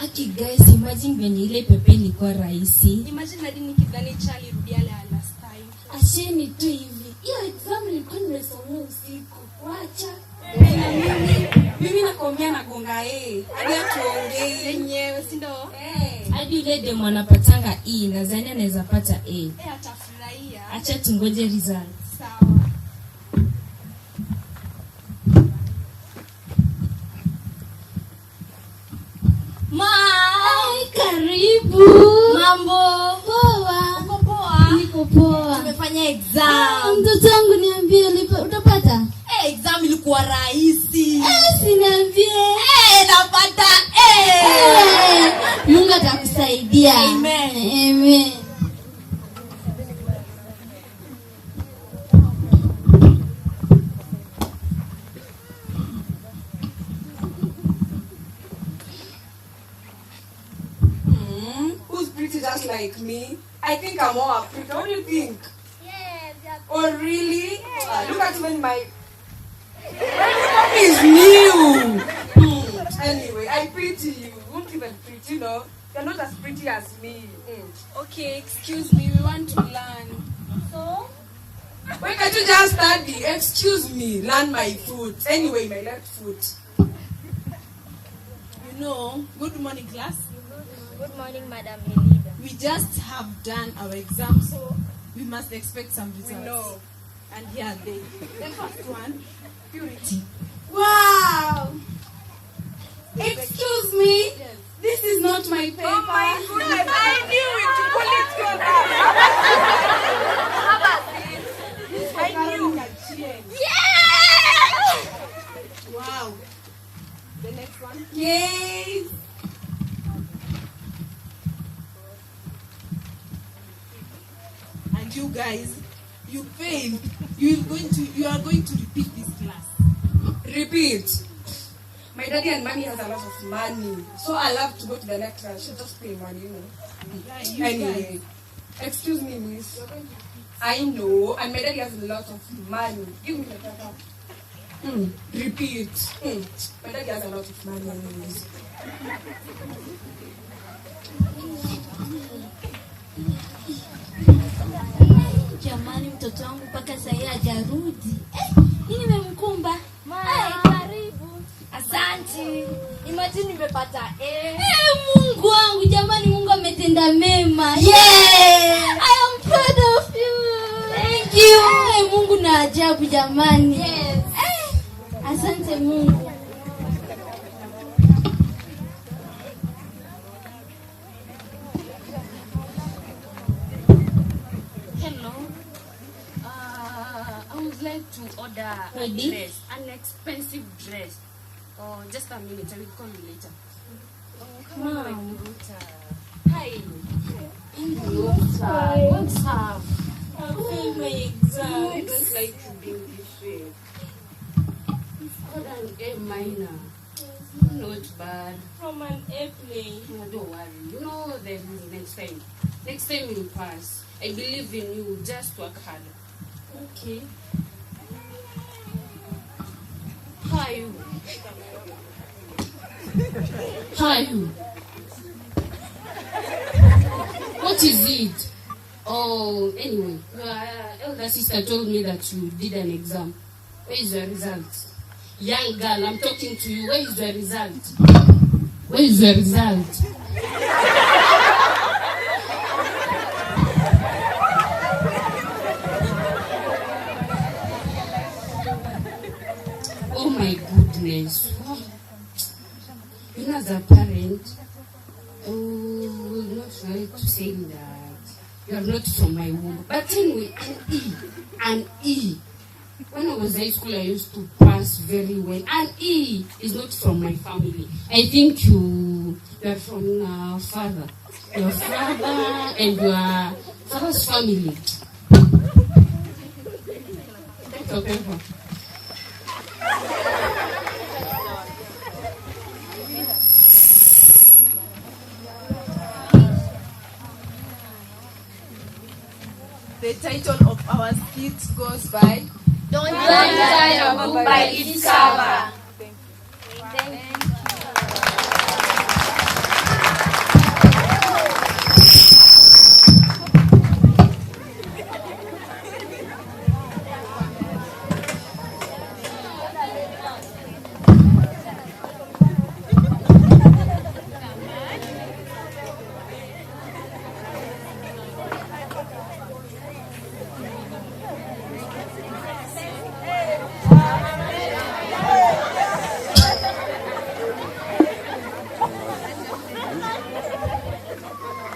Aki guys, imagine venye ile pepe ilikuwa rahisi. Imagine hadi nikidhani Charlie rudia la last time. Acheni tu hivi. Hiyo exam nilikuwa nimesomea usiku. Wacha. Na mimi nakomea nagonga yeye. Hadi atuongee yenyewe, si ndio? Hadi yule demu anapatanga E, nadhani anaweza pata A. Atafurahia. Acha tungoje results. Sawa. Mai, karibu. Mambo. Poa. Uko poa? Niko poa. Tumefanya exam. Mtoto wangu niambie utapata? Exam ilikuwa rahisi. Si niambie. Napata. Mungu atakusaidia. Amen. Amen. Who's pretty just like me? I think I'm more African. What do you think? Yes. Oh, really? Yeah. Look at even my is new. Anyway, I pity you. Won't even pretty, you know. You're not as pretty as me. Okay, excuse me. We want to learn. So? Why can't you just study? Excuse me. Learn my foot. Anyway, my left foot. You know, good morning, class. Good morning, Madam Elida. We just have done our exam, so we must expect some results. We know. And here are they. The first one, Purity. Wow! Excuse me. Yes. This is not my paper. Oh my goodness, I knew it. You pull it together. I knew. Yeah! Wow. The next one. Yes. And you guys, you failed. You are going to repeat this class. Repeat. My daddy and mommy has a lot of money, so I love to go to the lecturer. She just pay money, you know. Yeah, you anyway, guys. Excuse me, miss. I know, and my daddy has a lot of money. Give me the paper. Repeat. My daddy has a lot of money, anyways. Jamani, mtoto wangu mpaka sasa hajarudi. Nini nimemkumba? Karibu. Asante. Imagine nimepata A. Mungu wangu, jamani, Mungu ametenda. Umetenda mema. Yeah! I am proud of you. Thank you. Mungu na ajabu jamani. Yes. Asante Mungu. Hello. I would like to order a Ready? Dress, an expensive dress. Oh, just a minute, I will call you later. Oh, come on, my daughter. Hi. Hi. What's up? I failed my exams. I don't like to be this way. You've got an A minor. Not bad. From an airplane. No, don't worry. You know there is next time. Next time you'll pass. I believe in you. Just work harder. Okay. How are you? How are you? What is it? Oh, anyway, your elder sister told me that you did an exam. Where is your result? Young girl, I'm talking to you. Where is your result? Where is your result? Oh my goodness. You know, as a parent, I will not try to say that you are not from my womb. But anyway, an E. When I was in high school, I used to pass very well. An E is not from my family. I think you are from father. Your father and your father's family. Take your paper. The title of our skit goes by Don't Judge a Book by Its Cover. Thank you.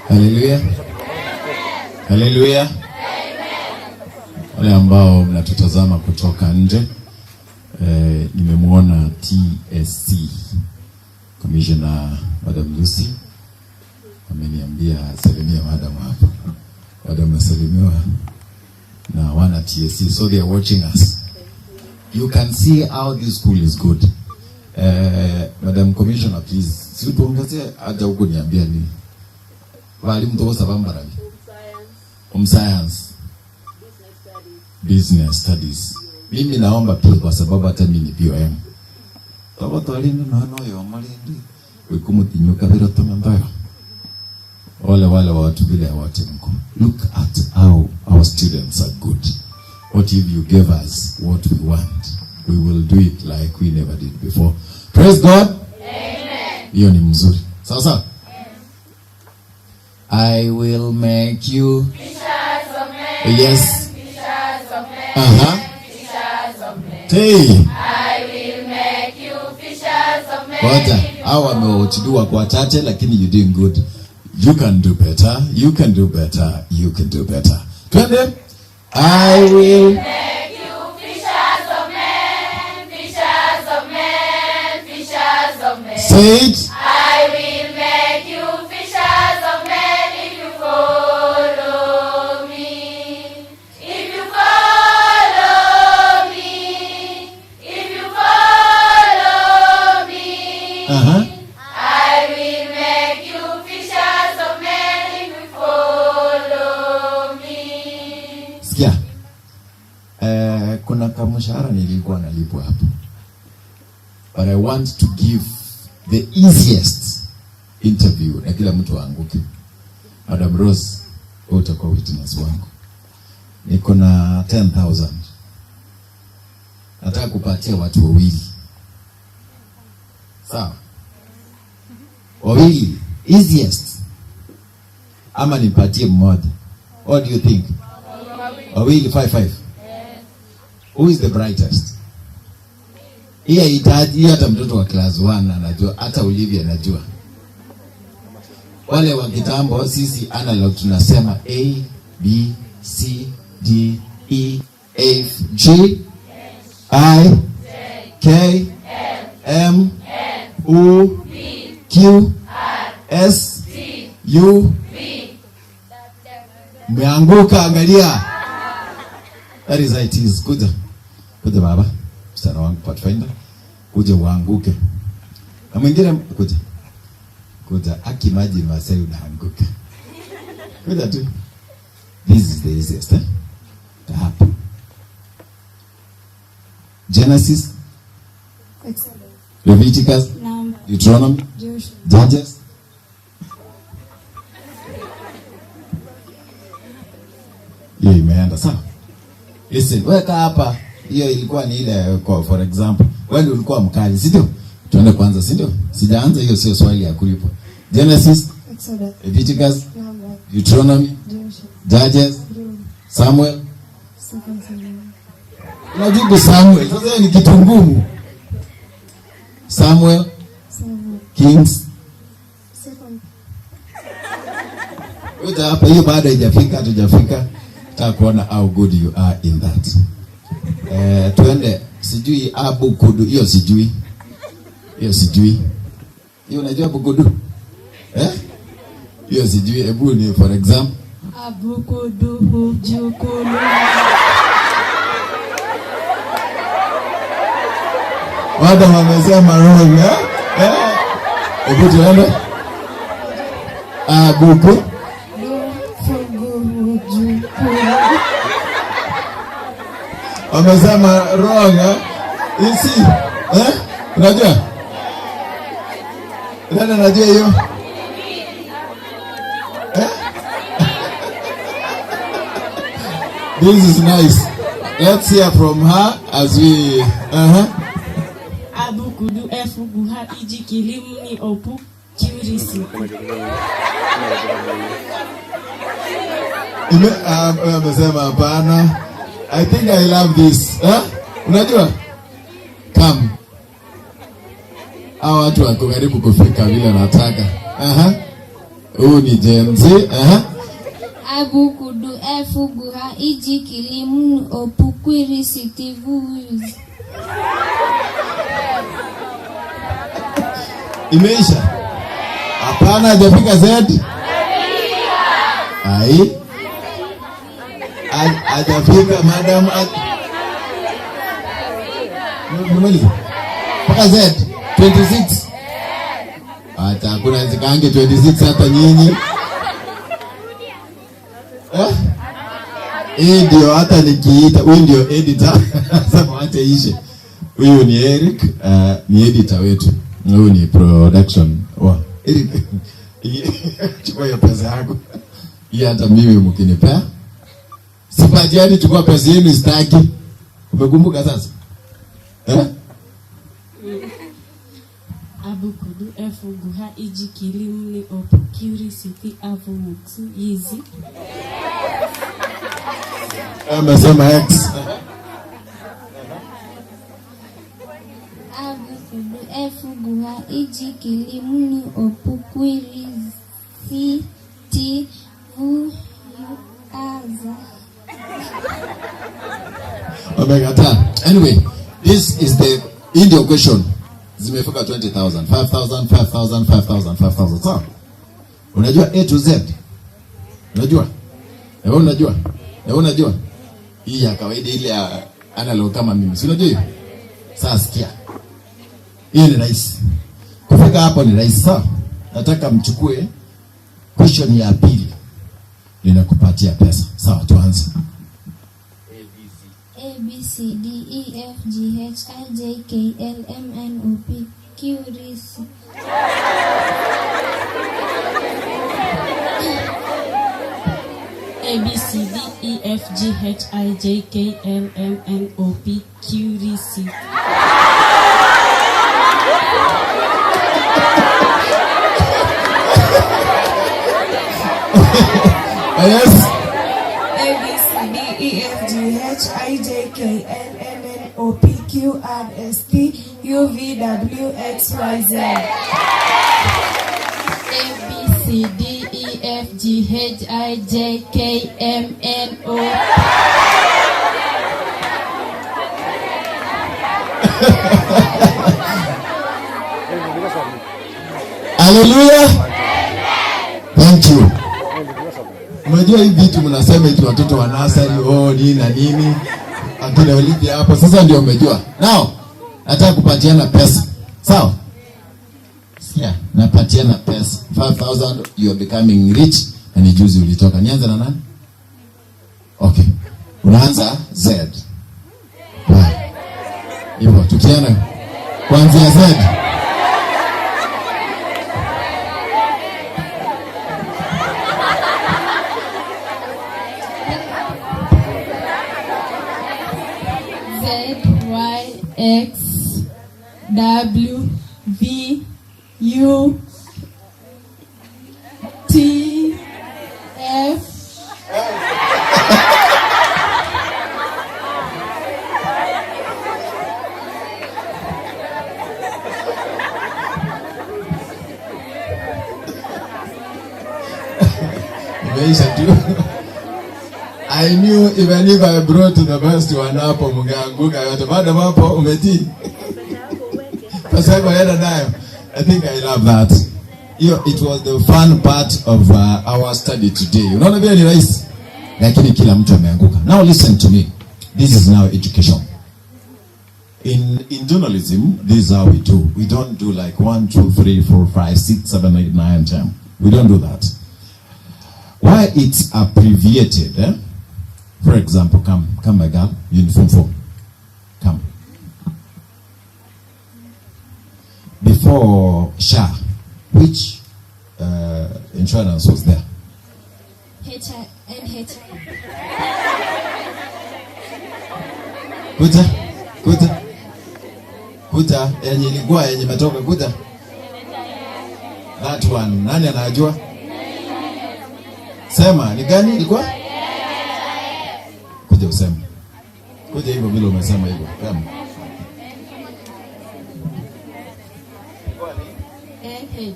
Haleluya. Haleluya. Wale ambao mnatutazama kutoka nje, nimemwona TSC Commissioner Madam Lucy ameniambia salimia madam hapa. Madam asalimiwa na wana TSC, so they are watching us. You can see how this school is good. Madam Commissioner, please, si tuongezee hata huko niambia ni walimu toka bambara. Science, business studies. Mimi naomba pia kwa sababu hata mimi ni BOM. Toba twalini no no yo malindi. Wikumutinyuka bila tumambayo. Wale wale watu bila wote mko. Look at how our students are good. What if you gave us what we want? We will do it like we never did before. Praise God. Amen. Hiyo ni mzuri. Sasa I will make you fishers of men. Yes. Fishers of men. Uh-huh. Fishers of men. Hey. I will make you fishers of men. Ngoja, hawa wameochidiwa kwa chache lakini you doing good. You can do better. You can do better. You can do better. Twende. I will make you fishers of men. Fishers of men. Fishers of men. Say it. I will make you fishers of men if you follow me. If you follow me. If you follow me. Uh-huh. I will make you fishers of men if you follow me. Sikia. Kuna kamshahara nilikuwa nalipwa hapo. But I want to give the easiest interview na kila mtu aanguke. Madam Rose, wewe utakuwa witness wangu. Niko na 10,000. Nataka kupatia watu wawili. Sawa? Wawili, easiest. Ama nipatie mmoja? What do you think? Wawili, 5 5. Who is the brightest? Hii haihitaji, hii hata mtoto wa class 1 anajua, hata Olivia anajua. Wale wa kitambo sisi analog tunasema A B C D E F G I K M O Q S U. Mmeanguka, angalia. That is how it is. Kuja. Kuja baba. Msichana wangu Pathfinder. Kuja uanguke. Na mwingine kuja. Kuja. Aki imagine Masai unaanguka. Kuja tu. This is the easiest, eh? Hapa. Genesis, Leviticus, Numbers, Deuteronomy, Joshua, Judges. Hiyo imeenda sawa. Listen, weka hapa. Hiyo ilikuwa ni ile kwa for example. Wewe ndio ulikuwa mkali, si ndio? Tuende kwanza, si ndio? Sijaanza, hiyo sio swali ya kulipwa. Genesis, Exodus, Leviticus, Numbers, Deuteronomy, Joshua, Judges, Samuel. Second Samuel, Unajibu Samuel. Sasa hiyo ni kitu ngumu. Samuel, Samuel, Kings. Second, Kuja hapa, hiyo bado haijafika, hatujafika. Nataka kuona how good you are in that. Tuende sijui Abu Kudu, hiyo sijui. Hiyo sijui. Hiyo unajua Abu Kudu? Eh? Hiyo sijui, hebu ni for example. Abukudu jukulu. Watu wamesema wrong, eh? Eh? Hebu tuende. Abuku. Wamesema wrong, eh? Isi, eh? Unajua? Nani anajua hiyo? Eh? This is nice. Let's hear from her as we Abukudu efuguha ijikilimni opu kiurisi. Amesema hapana. I think I love this. Eh? Unajua? Come. Hawa watu wako karibu kufika vile nataka. Aha. Huyu ni Gen Z. Aha. Abukudu efuguha ijikilimni opu kiurisi. Imeisha? Hapana, hajafika Z. Ai. Hajafika madam. Mmemaliza? Mpaka Z 26. Hata hakuna zikange 26 hata nyinyi. Eh? Hii ndio hata nikiita, huyu ndio editor. Sasa wacha ishe. Huyu ni Eric, ni editor wetu. Huyu ni production wa Eric. Chukua hiyo pesa yako. Hii hata mimi mkinipea. Sipatiani, chukua pesa yenu sitaki. Umekumbuka sasa? Eh? Abukudu efuguha ijikilimni opu kiurisi avu muksu yizi. Amesema X. Abukudu efuguha ijikilimni opu kiurisi t v u aza. Wamekataa. Anyway, this is the Indio question. Zimefika 20,000, 5,000, 5,000, 5,000, 5,000. Sawa? Unajua A to Z? Unajua? Wewe unajua? Wewe unajua? Hii ya kawaida ile ya analog kama mimi. Si unajua hiyo? Sasa sikia. Hii ni rahisi. Kufika hapo ni rahisi, sawa? Nataka mchukue question ya pili. Ninakupatia pesa. Sawa, tuanze. A B C D E F G H I J K L M N O P Q R S. A B C D E F G H I J K L M N O P Q R S. Yes. A B C D E F G H I J K L M N O P Q R S T U V W X Y Z. A B C D E F G H I J K M N O. Hallelujah. Thank you. Unajua hii vitu mnasema eti watoto wa nursery, oh nini na nini. Akina Olivia hapo sasa ndio umejua. Now, nataka kupatiana pesa. Sawa? Sikia, napatiana pesa. 5000, you are becoming rich na ni juzi ulitoka. Nianze na nani? Okay. Unaanza Z. Y. Hivyo tukiana kuanzia Z. Z Y X W V U T F. Imeisha tu. I knew even if I brought the best one hapo mngeanguka yote. Bado hapo umetii. Pesa yako enda nayo. I think I love that. Hiyo it was the fun part of our study today. Unaona vile ni rahisi? Lakini kila mtu ameanguka. Now listen to me. This is now education. In journalism, this is how we do. We don't do like 1, 2, 3, 4, 5, 6, 7, 8, 9, 10. We don't do that. Why it's abbreviated, eh? For example, come, come my girl, uniform 4. Come. Before SHA, which insurance was there? H I N H. Kuja, kuja. Kuja, yenye ilikuwa yenye imetoka kuja. That one, nani anajua? Sema, ni gani ilikuwa? Kuja useme. Kuja hivyo vile umesema hivyo. Sema. N H.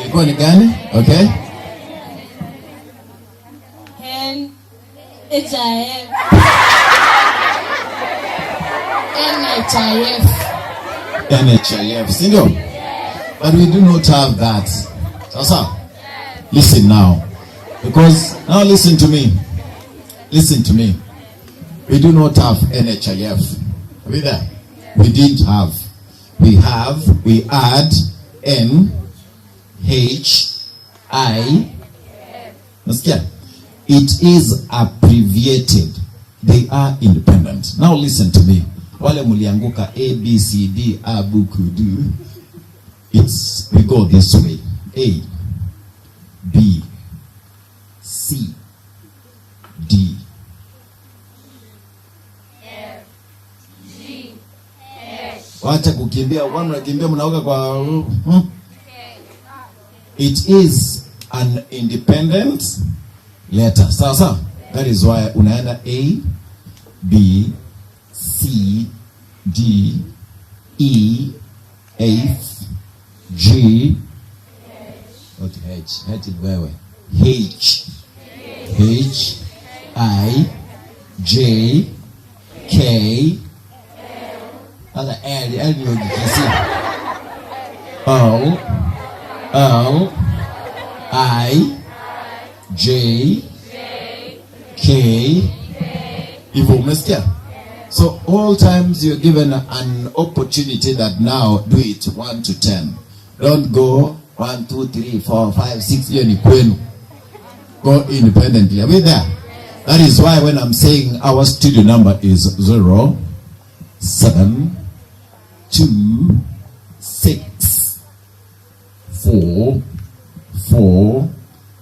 Ilikuwa ni gani? Okay. N H I F. N H I F. NHIF, si ndio? But we do not have that. Sasa, listen now. Because, now listen to me. Listen to me. We do not have NHIF. Are we there? We didn't have. We have, we add N, H, I. Nasikia? It is abbreviated. They are independent. Now listen to me. Wale mulianguka A, B, C, D, A, B, Q, D. It's, we go this way. A, B, C, D. F, G, H. Wacha kukimbia, kwani mnakimbia mnaoga kwa? It is an independent letter. Sawa sawa? That is why unaenda A, B, C, D, E, F, G, not H, H ni wewe. H, H, I, J, K, other L, L ni OGC. O, O, I, J, K. Hivyo umesikia? So all times you're given an opportunity that now do it 1 to 10. Don't go 1, 2, 3, 4, 5, 6. Hiyo ni kwenu. Go independently. Are we there? That is why when I'm saying our studio number is 0, 7, 2, 6, 4, 4,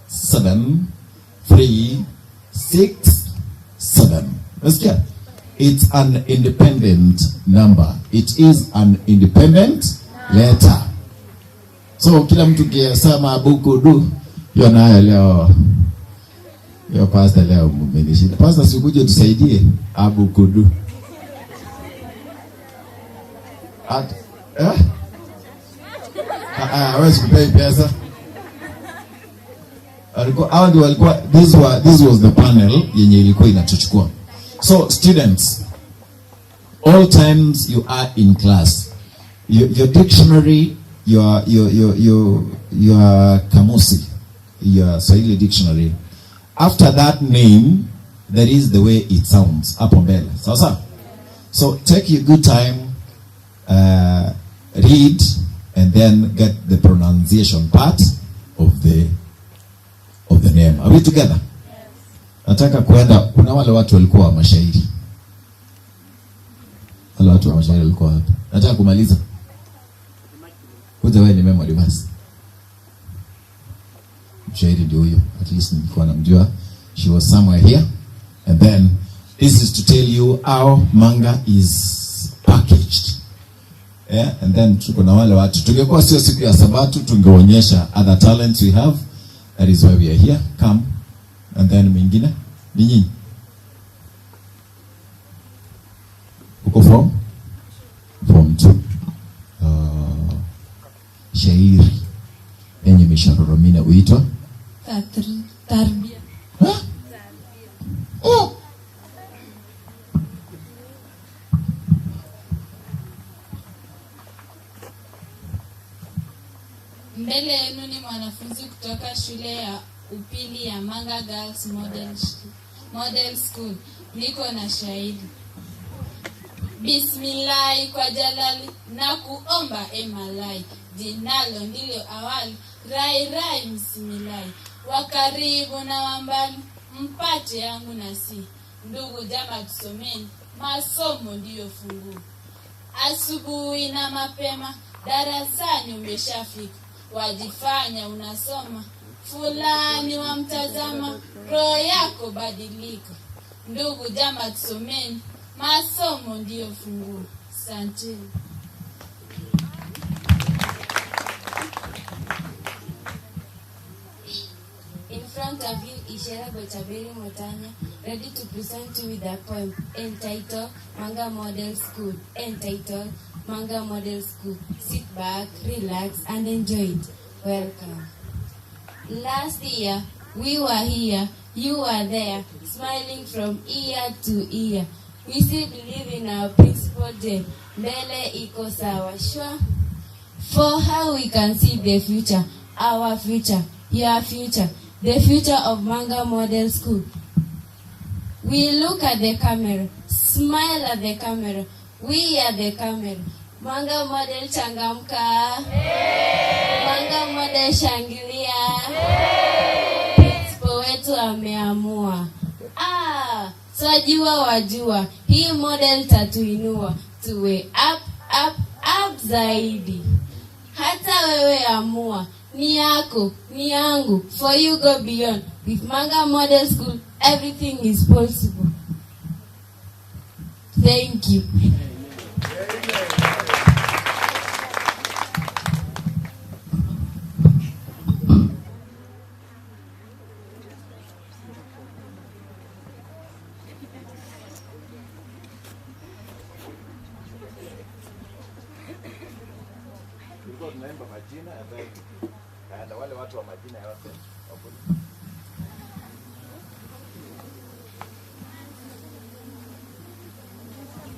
7, 3, 6, 7. Let's get. It's an independent number. It is an independent letter. So kila mtu kiasema abukudu, hiyo nayo leo, hiyo pastor leo mmenishinda. Pastor, sikuje tusaidie abukudu. At, eh? Ah, hawezi kupei pesa. Walikuwa hao ndio walikuwa this was the panel yenye ilikuwa inatuchukua. So students, all times you are in class, your dictionary, your kamusi, your Swahili dictionary, after that name there is the way it sounds hapo mbele. Sawa sawa? So take your good time, read and then get the pronunciation part of the name. Are we together? Yes. Nataka kuenda, kuna wale watu walikuwa wa mashairi. Wale watu wa mashairi walikuwa hapa. Nataka kumaliza. Kuja wewe ni memory verse. Mshairi ndio huyo. At least nilikuwa namjua. She was somewhere here. And then this is to tell you how manga is packaged. Yeah, and then tuko na wale watu. Tungekuwa sio siku ya Sabato tungeonyesha other talents we have. That is why we are here. Come. And then mwingine ni nyinyi. Uko form? Form 2. Shairi yenye mishororo minne huitwa Tarbia. Huh? Oh. Mbele yenu ni mwanafunzi kutoka shule ya upili ya Manga Girls Model School. Niko na shairi. Bismillahi kwa jalali na kuomba emalai, jinalo ndilo awali, rai rai msimilai, wakaribu na wambali, mpate yangu na si ndugu jama, tusomeni masomo ndiyo funguo. Asubuhi na mapema darasani umeshafika, wajifanya unasoma, fulani wamtazama, roho yako badilika. Ndugu jama, tusomeni masomo ndiyo funguo. Asante. In front of you is Shera Bochaberi Motanya, ready to present you with a poem entitled Manga Model School. Entitled Manga Model School. Sit back, relax, and enjoy it. Welcome. Last year, we were here, you were there, smiling from ear to ear. We still believe in our principal day. Mbele iko sawa shwa. For how we can see the future, our future, your future, the future of Manga Model School. We look at the camera, smile at the camera. We are the camera. Manga Model changamka. Hey! Manga Model shangilia. Hey! Principal wetu ameamua. Ah, swajua wajua, hii model tatuinua, tuwe up up up zaidi. Hata wewe amua, ni yako, ni yangu, for you go beyond. With Manga Model School, everything is possible. Thank you. Tulikuwa tunaimba majina and then na wale watu wa majina yote.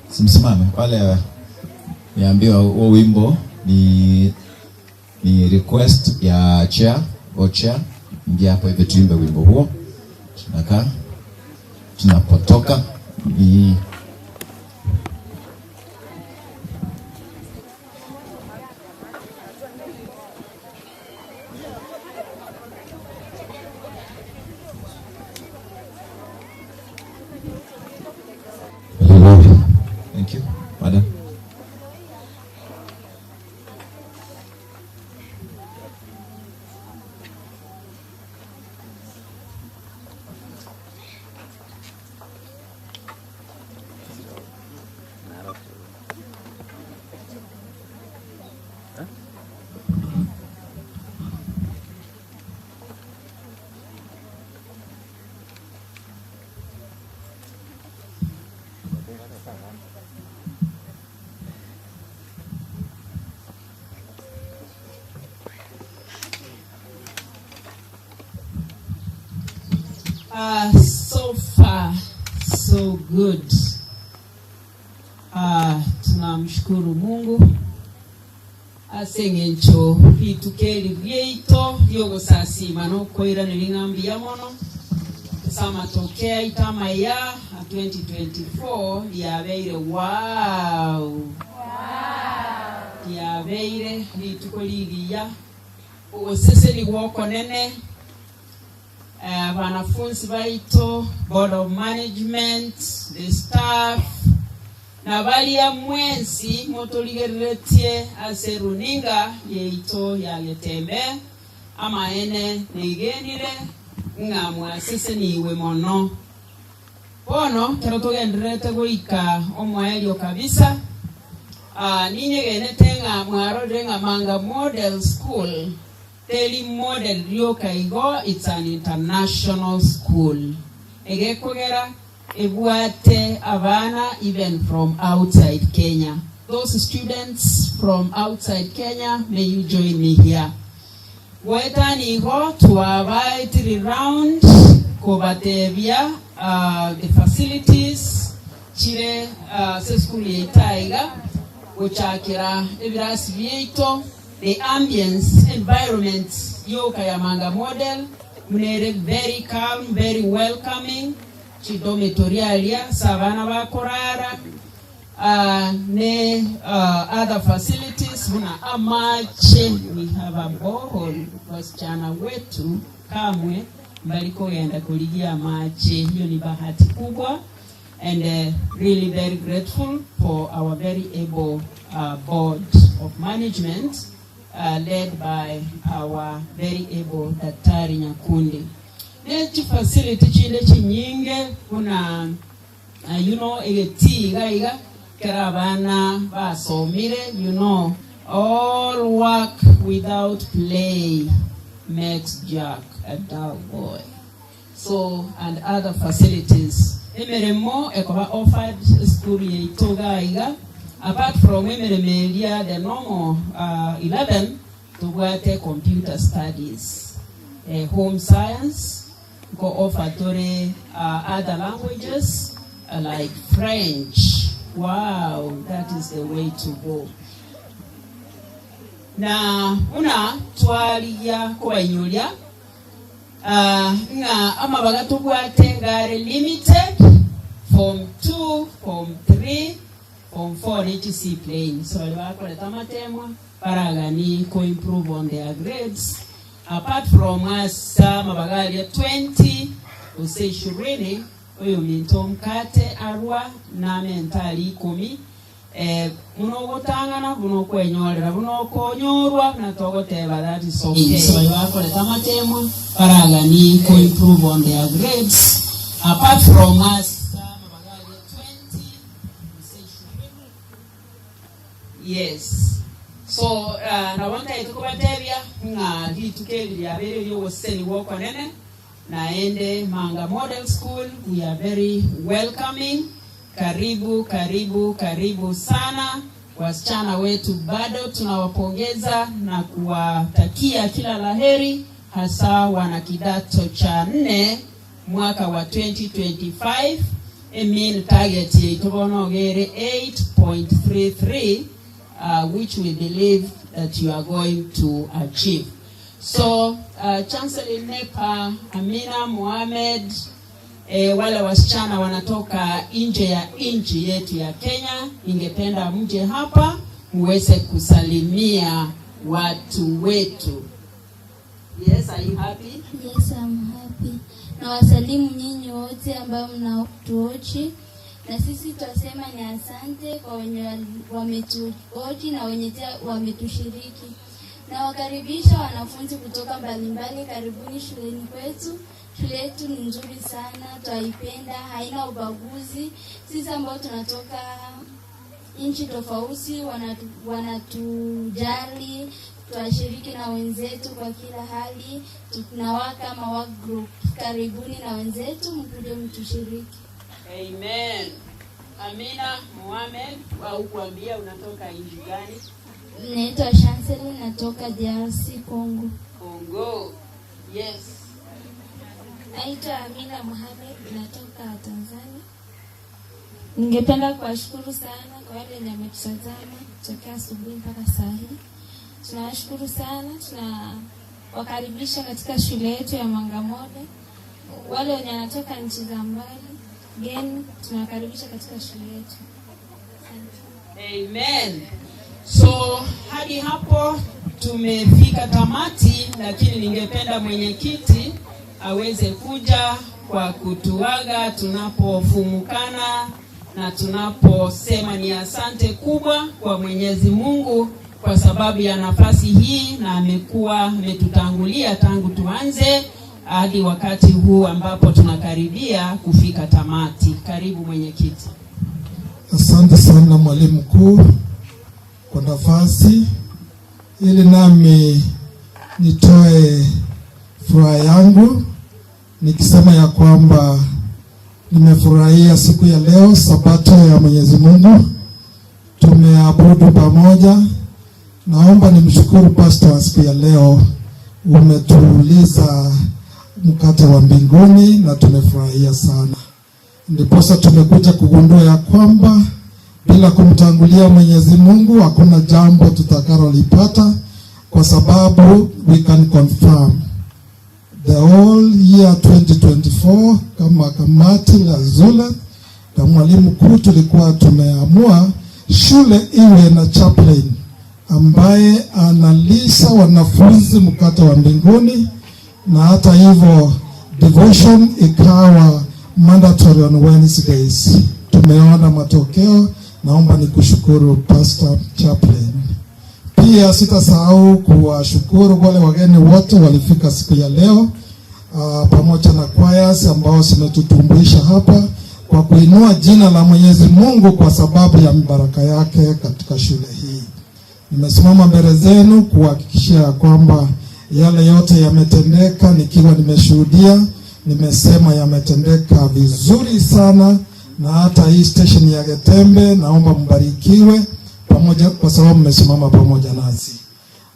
Simsimame wale niambiwa huo wimbo ni request ya chair o chair. Ingia hapo hivi tuimbe wimbo huo. Tunakaa tunapotoka ni Thank you, madam. So far so good. Tunamshukuru Mungu aseng'encho bitukeli byeito lyogosasima nokoira niling'ambia mono samatokea itamaya 2024 lyabeire wow, lyabeire lituko liliya ogoseseni gwokonene. Wanafunzi baito, board of management, the staff, na balia mwensi motoligeretie ase runinga yeito ya Getembe ama ene nigenire nga mwasese niwe mono bono kero tugenderete goika omwaelio kabisa. Ninyegenete nga mwarorire nga Manga Model School Teli Model ryoka igo, it's an international school. Egekogera ebwate abana even from outside Kenya. Those students from outside Kenya, may you join me here. Wetani igo tuwabaitiri round kobatebia the facilities chire se school yeitaiga gochakira ebirasi byeito. The ambience, environment, yoka ya Manga Model, munere very calm, very welcoming. Chidomitoria, savana bakorara, ne other facilities, muna amache, we have a borehole, wasichana wetu, kamwe, mbaliko yenda kuligia amache, hiyo ni bahati kubwa. And really very grateful for our very able board of management. Led by our very able Daktari Nyakundi. Nechi facility chile chinyinge kuna you know egeti iga karabana basomire, you know, all work without play makes Jack a dull boy. So and other facilities emeremo ekoba offered school yeitoga iga. Apart from emeremelia the normal 11 tugwate computer studies, home science, go offer tore other languages like French. Wow, that is the way to go. Na una twalia kuwainyulia nga amabaga tugwate ngare limited form 2, form 3, form 4 HC plane. So wakoleta matemwa paragani ko improve on their grades. Apart from us mabagalia 20 ose 20 oyo minto mkate arwa na mentali 10 muno gotangana buno kwenyorera buno konyorwa na togoteba that is okay. So wakoleta matemwa paragani ko improve on their grades. Apart from us yes. So nawanta itukubatebia nga litukeli lyabere lyogoseni wokonene naende Manga Model School. We are very welcoming. Karibu, karibu, karibu sana. Wasichana wetu bado tunawapongeza na kuwatakia kila laheri, hasa wana kidato cha 4 mwaka wa 2025. Mean target yeitubonogere 8.33. Which we believe that you are going to achieve. So, Chancellor Nepa, Amina Mohamed, wale wasichana wanatoka nje ya nchi yetu ya Kenya, ningependa mje hapa muweze kusalimia watu wetu. Yes, are you happy? Yes, I'm happy. Na wasalimu nyinyi wote ambao mnatuochi. Na sisi twasema ni asante kwa wenye wametuoji na wenye wametushiriki. Na wakaribisha wanafunzi kutoka mbalimbali, karibuni shuleni kwetu. Shule yetu ni nzuri sana, twaipenda, haina ubaguzi. Sisi ambao tunatoka nchi tofauti wanatujali, twashiriki na wenzetu kwa kila hali. Tunawaka kama work group. Karibuni na wenzetu, mkuje mtushiriki. Amen. Amina Mohamed, au kuambia unatoka nchi gani? Naitwa Chancellor, natoka DRC Congo. Congo. Yes. Naitwa Amina Mohamed, natoka Tanzania. Ningependa kuwashukuru sana kwa wale wenye wametutazama kutokea asubuhi mpaka saa hii. Tunawashukuru sana, tunawakaribisha katika shule yetu ya Manga Model. Wale wenye wanatoka nchi za mbali geni, tunawakaribisha katika shule yetu. Amen. So hadi hapo tumefika tamati, lakini ningependa mwenyekiti aweze kuja kwa kutuaga tunapofumukana na tunaposema ni asante kubwa kwa Mwenyezi Mungu kwa sababu ya nafasi hii, na amekuwa ametutangulia tangu tuanze hadi wakati huu ambapo tunakaribia kufika tamati. Karibu mwenyekiti. Asante sana mwalimu mkuu kwa nafasi ili nami nitoe furaha yangu nikisema ya kwamba nimefurahia siku ya leo, sabato ya Mwenyezi Mungu, tumeabudu pamoja. Naomba nimshukuru pastor wa siku ya leo, umetuuliza mkate wa mbinguni na tumefurahia sana. Ndiposa tumekuja kugundua ya kwamba bila kumtangulia Mwenyezi Mungu hakuna jambo tutakalolipata, kwa sababu we can confirm the whole year 2024 kama kamati la Zule na mwalimu mkuu tulikuwa tumeamua shule iwe na chaplain ambaye analisha wanafunzi mkate wa mbinguni, na hata hivyo devotion ikawa mandatory on Wednesdays. Tumeona matokeo. Naomba nikushukuru Pastor Chaplain. Pia sitasahau kuwashukuru wale wageni wote walifika siku ya leo, pamoja na choirs ambao zimetutumbuisha hapa kwa kuinua jina la Mwenyezi Mungu kwa sababu ya baraka yake katika shule hii. Nimesimama mbele zenu kuhakikishia ya kwamba yale yote yametendeka, nikiwa nimeshuhudia, nimesema yametendeka vizuri sana, na hata hii station ya Getembe naomba mbarikiwe pamoja, kwa sababu mmesimama pamoja nasi.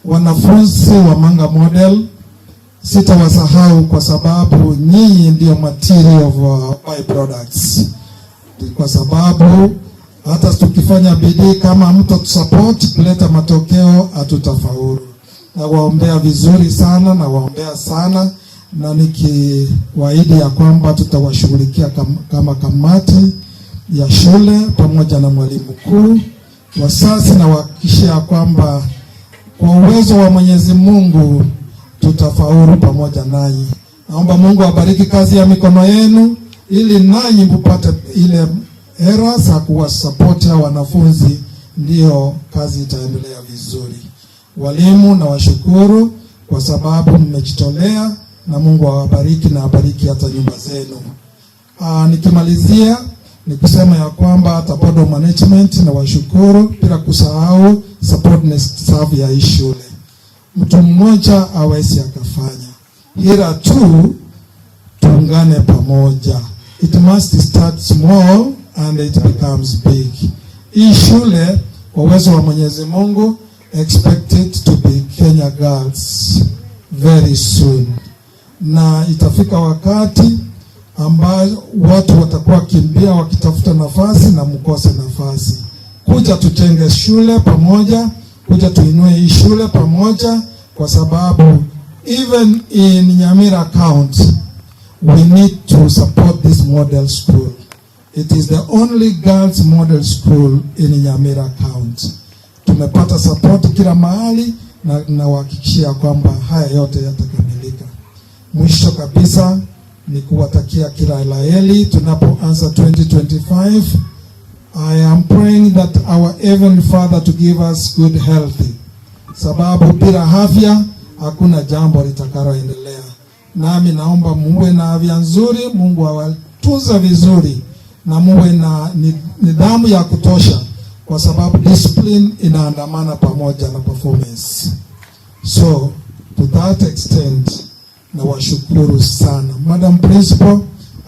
Wanafunzi wa Manga Model sitawasahau kwa sababu nyinyi ndio material of byproducts, kwa sababu hata tukifanya bidii kama mtatusupport kuleta matokeo hatutafaulu. Nawaombea vizuri sana, nawaombea sana, na nikiwaahidi ya kwamba tutawashughulikia kama kamati ya shule pamoja na mwalimu mkuu. Wasasi nawahakikishia kwamba kwa uwezo wa Mwenyezi Mungu tutafaulu pamoja nanyi. Naomba Mungu abariki kazi ya mikono yenu ili nanyi mpate ile hera za kuwasapoti hao wanafunzi, ndiyo kazi itaendelea vizuri. Walimu nawashukuru kwa sababu mmejitolea, na Mungu awabariki na abariki hata nyumba zenu. Nikimalizia ni kusema ya kwamba hata board of management nawashukuru, bila kusahau support staff ya hii shule. Mtu mmoja hawezi akafanya, ila tu tuungane pamoja. It must start small and it becomes big. Hii shule kwa uwezo wa Mwenyezi Mungu expected to be Kenya Girls very soon, na itafika wakati ambayo watu watakuwa kimbia wakitafuta nafasi na mkose nafasi. Kuja tujenge shule pamoja, kuja tuinue hii shule pamoja, kwa sababu even in Nyamira County we need to support this model school. It is the only girls model school in Nyamira County. Tumepata support kila mahali na nawahakikishia kwamba haya yote yatakamilika. Mwisho kabisa ni kuwatakia kila la heri tunapoanza 2025. I am praying that our Heavenly Father to give us good health, sababu bila afya hakuna jambo litakaloendelea. Nami naomba muwe na afya nzuri, Mungu awatunze vizuri na muwe na nidhamu ya kutosha, kwa sababu discipline inaandamana pamoja na performance. So to that extent nawashukuru sana. Madam Principal,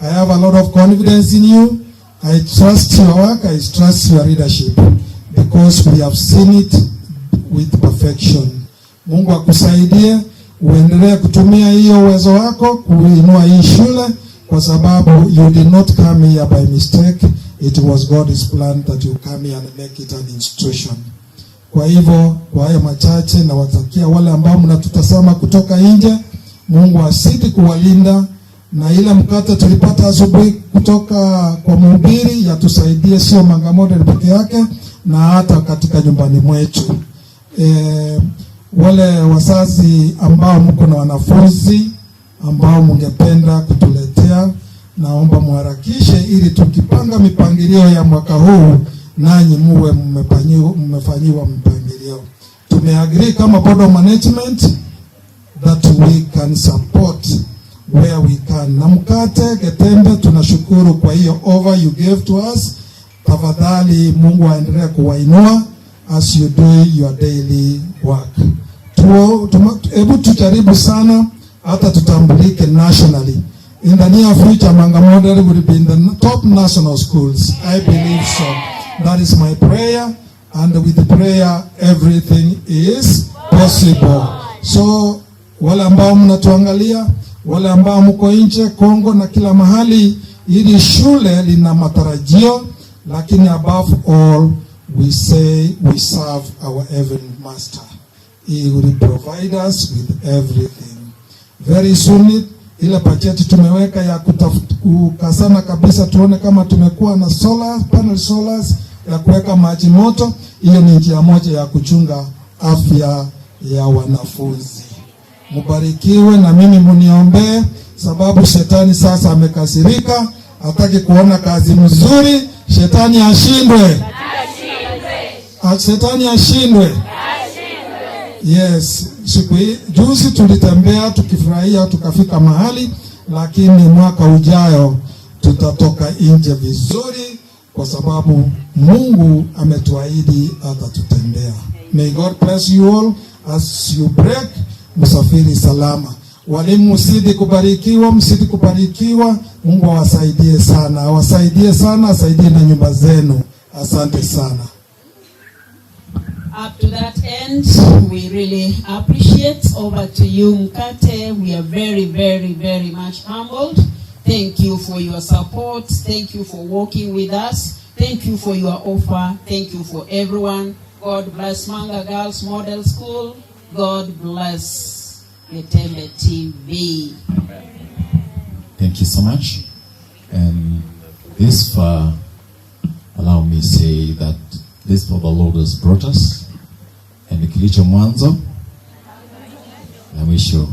I have a lot of confidence in you. I trust your work, I trust your leadership because we have seen it with perfection. Mungu akusaidie uendelee kutumia hiyo uwezo wako kuinua hii shule, kwa sababu you did not come here by mistake. It was God's plan that you come here and make it an institution. Kwa hivyo, kwa hayo machache, nawatakia wale ambao mnatutazama kutoka nje, Mungu azidi kuwalinda na ile mkate tulipata asubuhi kutoka kwa mhubiri yatusaidie, sio Manga Model peke yake, na hata katika nyumbani mwetu. Wale wazazi ambao mko na wanafunzi ambao mungependa kutuletea, naomba muharakishe ili tukipanga mipangilio ya mwaka huu nanyi muwe mmefanyiwa mpangilio. Tumeagree kama board of management that we can support where we can. Na mkate Getembe, tunashukuru kwa hiyo offer you gave to us. Tafadhali Mungu aendelee kuwainua as you do your daily work. Hebu tujaribu sana hata tutambulike nationally. In the near future, Manga Model will be in the top national schools. I believe so. That is my prayer, and with the prayer everything is possible. So wale ambao mnatuangalia, wale ambao mko nje Kongo na kila mahali, hili shule lina matarajio, lakini above all we say we serve our heavenly master. He will provide us with everything. Very soon ile bajeti tumeweka ya kukazana kabisa, tuone kama tumekuwa na solar panel, solars ya kuweka maji moto. Hiyo ni njia moja ya kuchunga afya ya wanafunzi. Mubarikiwe na mimi muniombee, sababu shetani sasa amekasirika, hataki kuona kazi mzuri. Shetani ashindwe, shetani ashindwe. Yes, siku hii juzi tulitembea tukifurahia tukafika mahali, lakini mwaka ujayo tutatoka nje vizuri, kwa sababu Mungu ametuahidi atatutendea. May God bless you all as you break, msafiri salama. Walimu mzidi kubarikiwa, mzidi kubarikiwa. Mungu awasaidie sana, awasaidie sana, asaidie na nyumba zenu. Asante sana. Up to that end, we really appreciate. Over to you, Mkate. We are very, very, very much humbled. Thank you for your support. Thank you for working with us. Thank you for your offer. Thank you for everyone. God bless Manga Girls Model School. God bless Getembe TV. Thank you so much. And this far, allow me say that this for the Lord has brought us. And kilicho mwanzo na mwisho.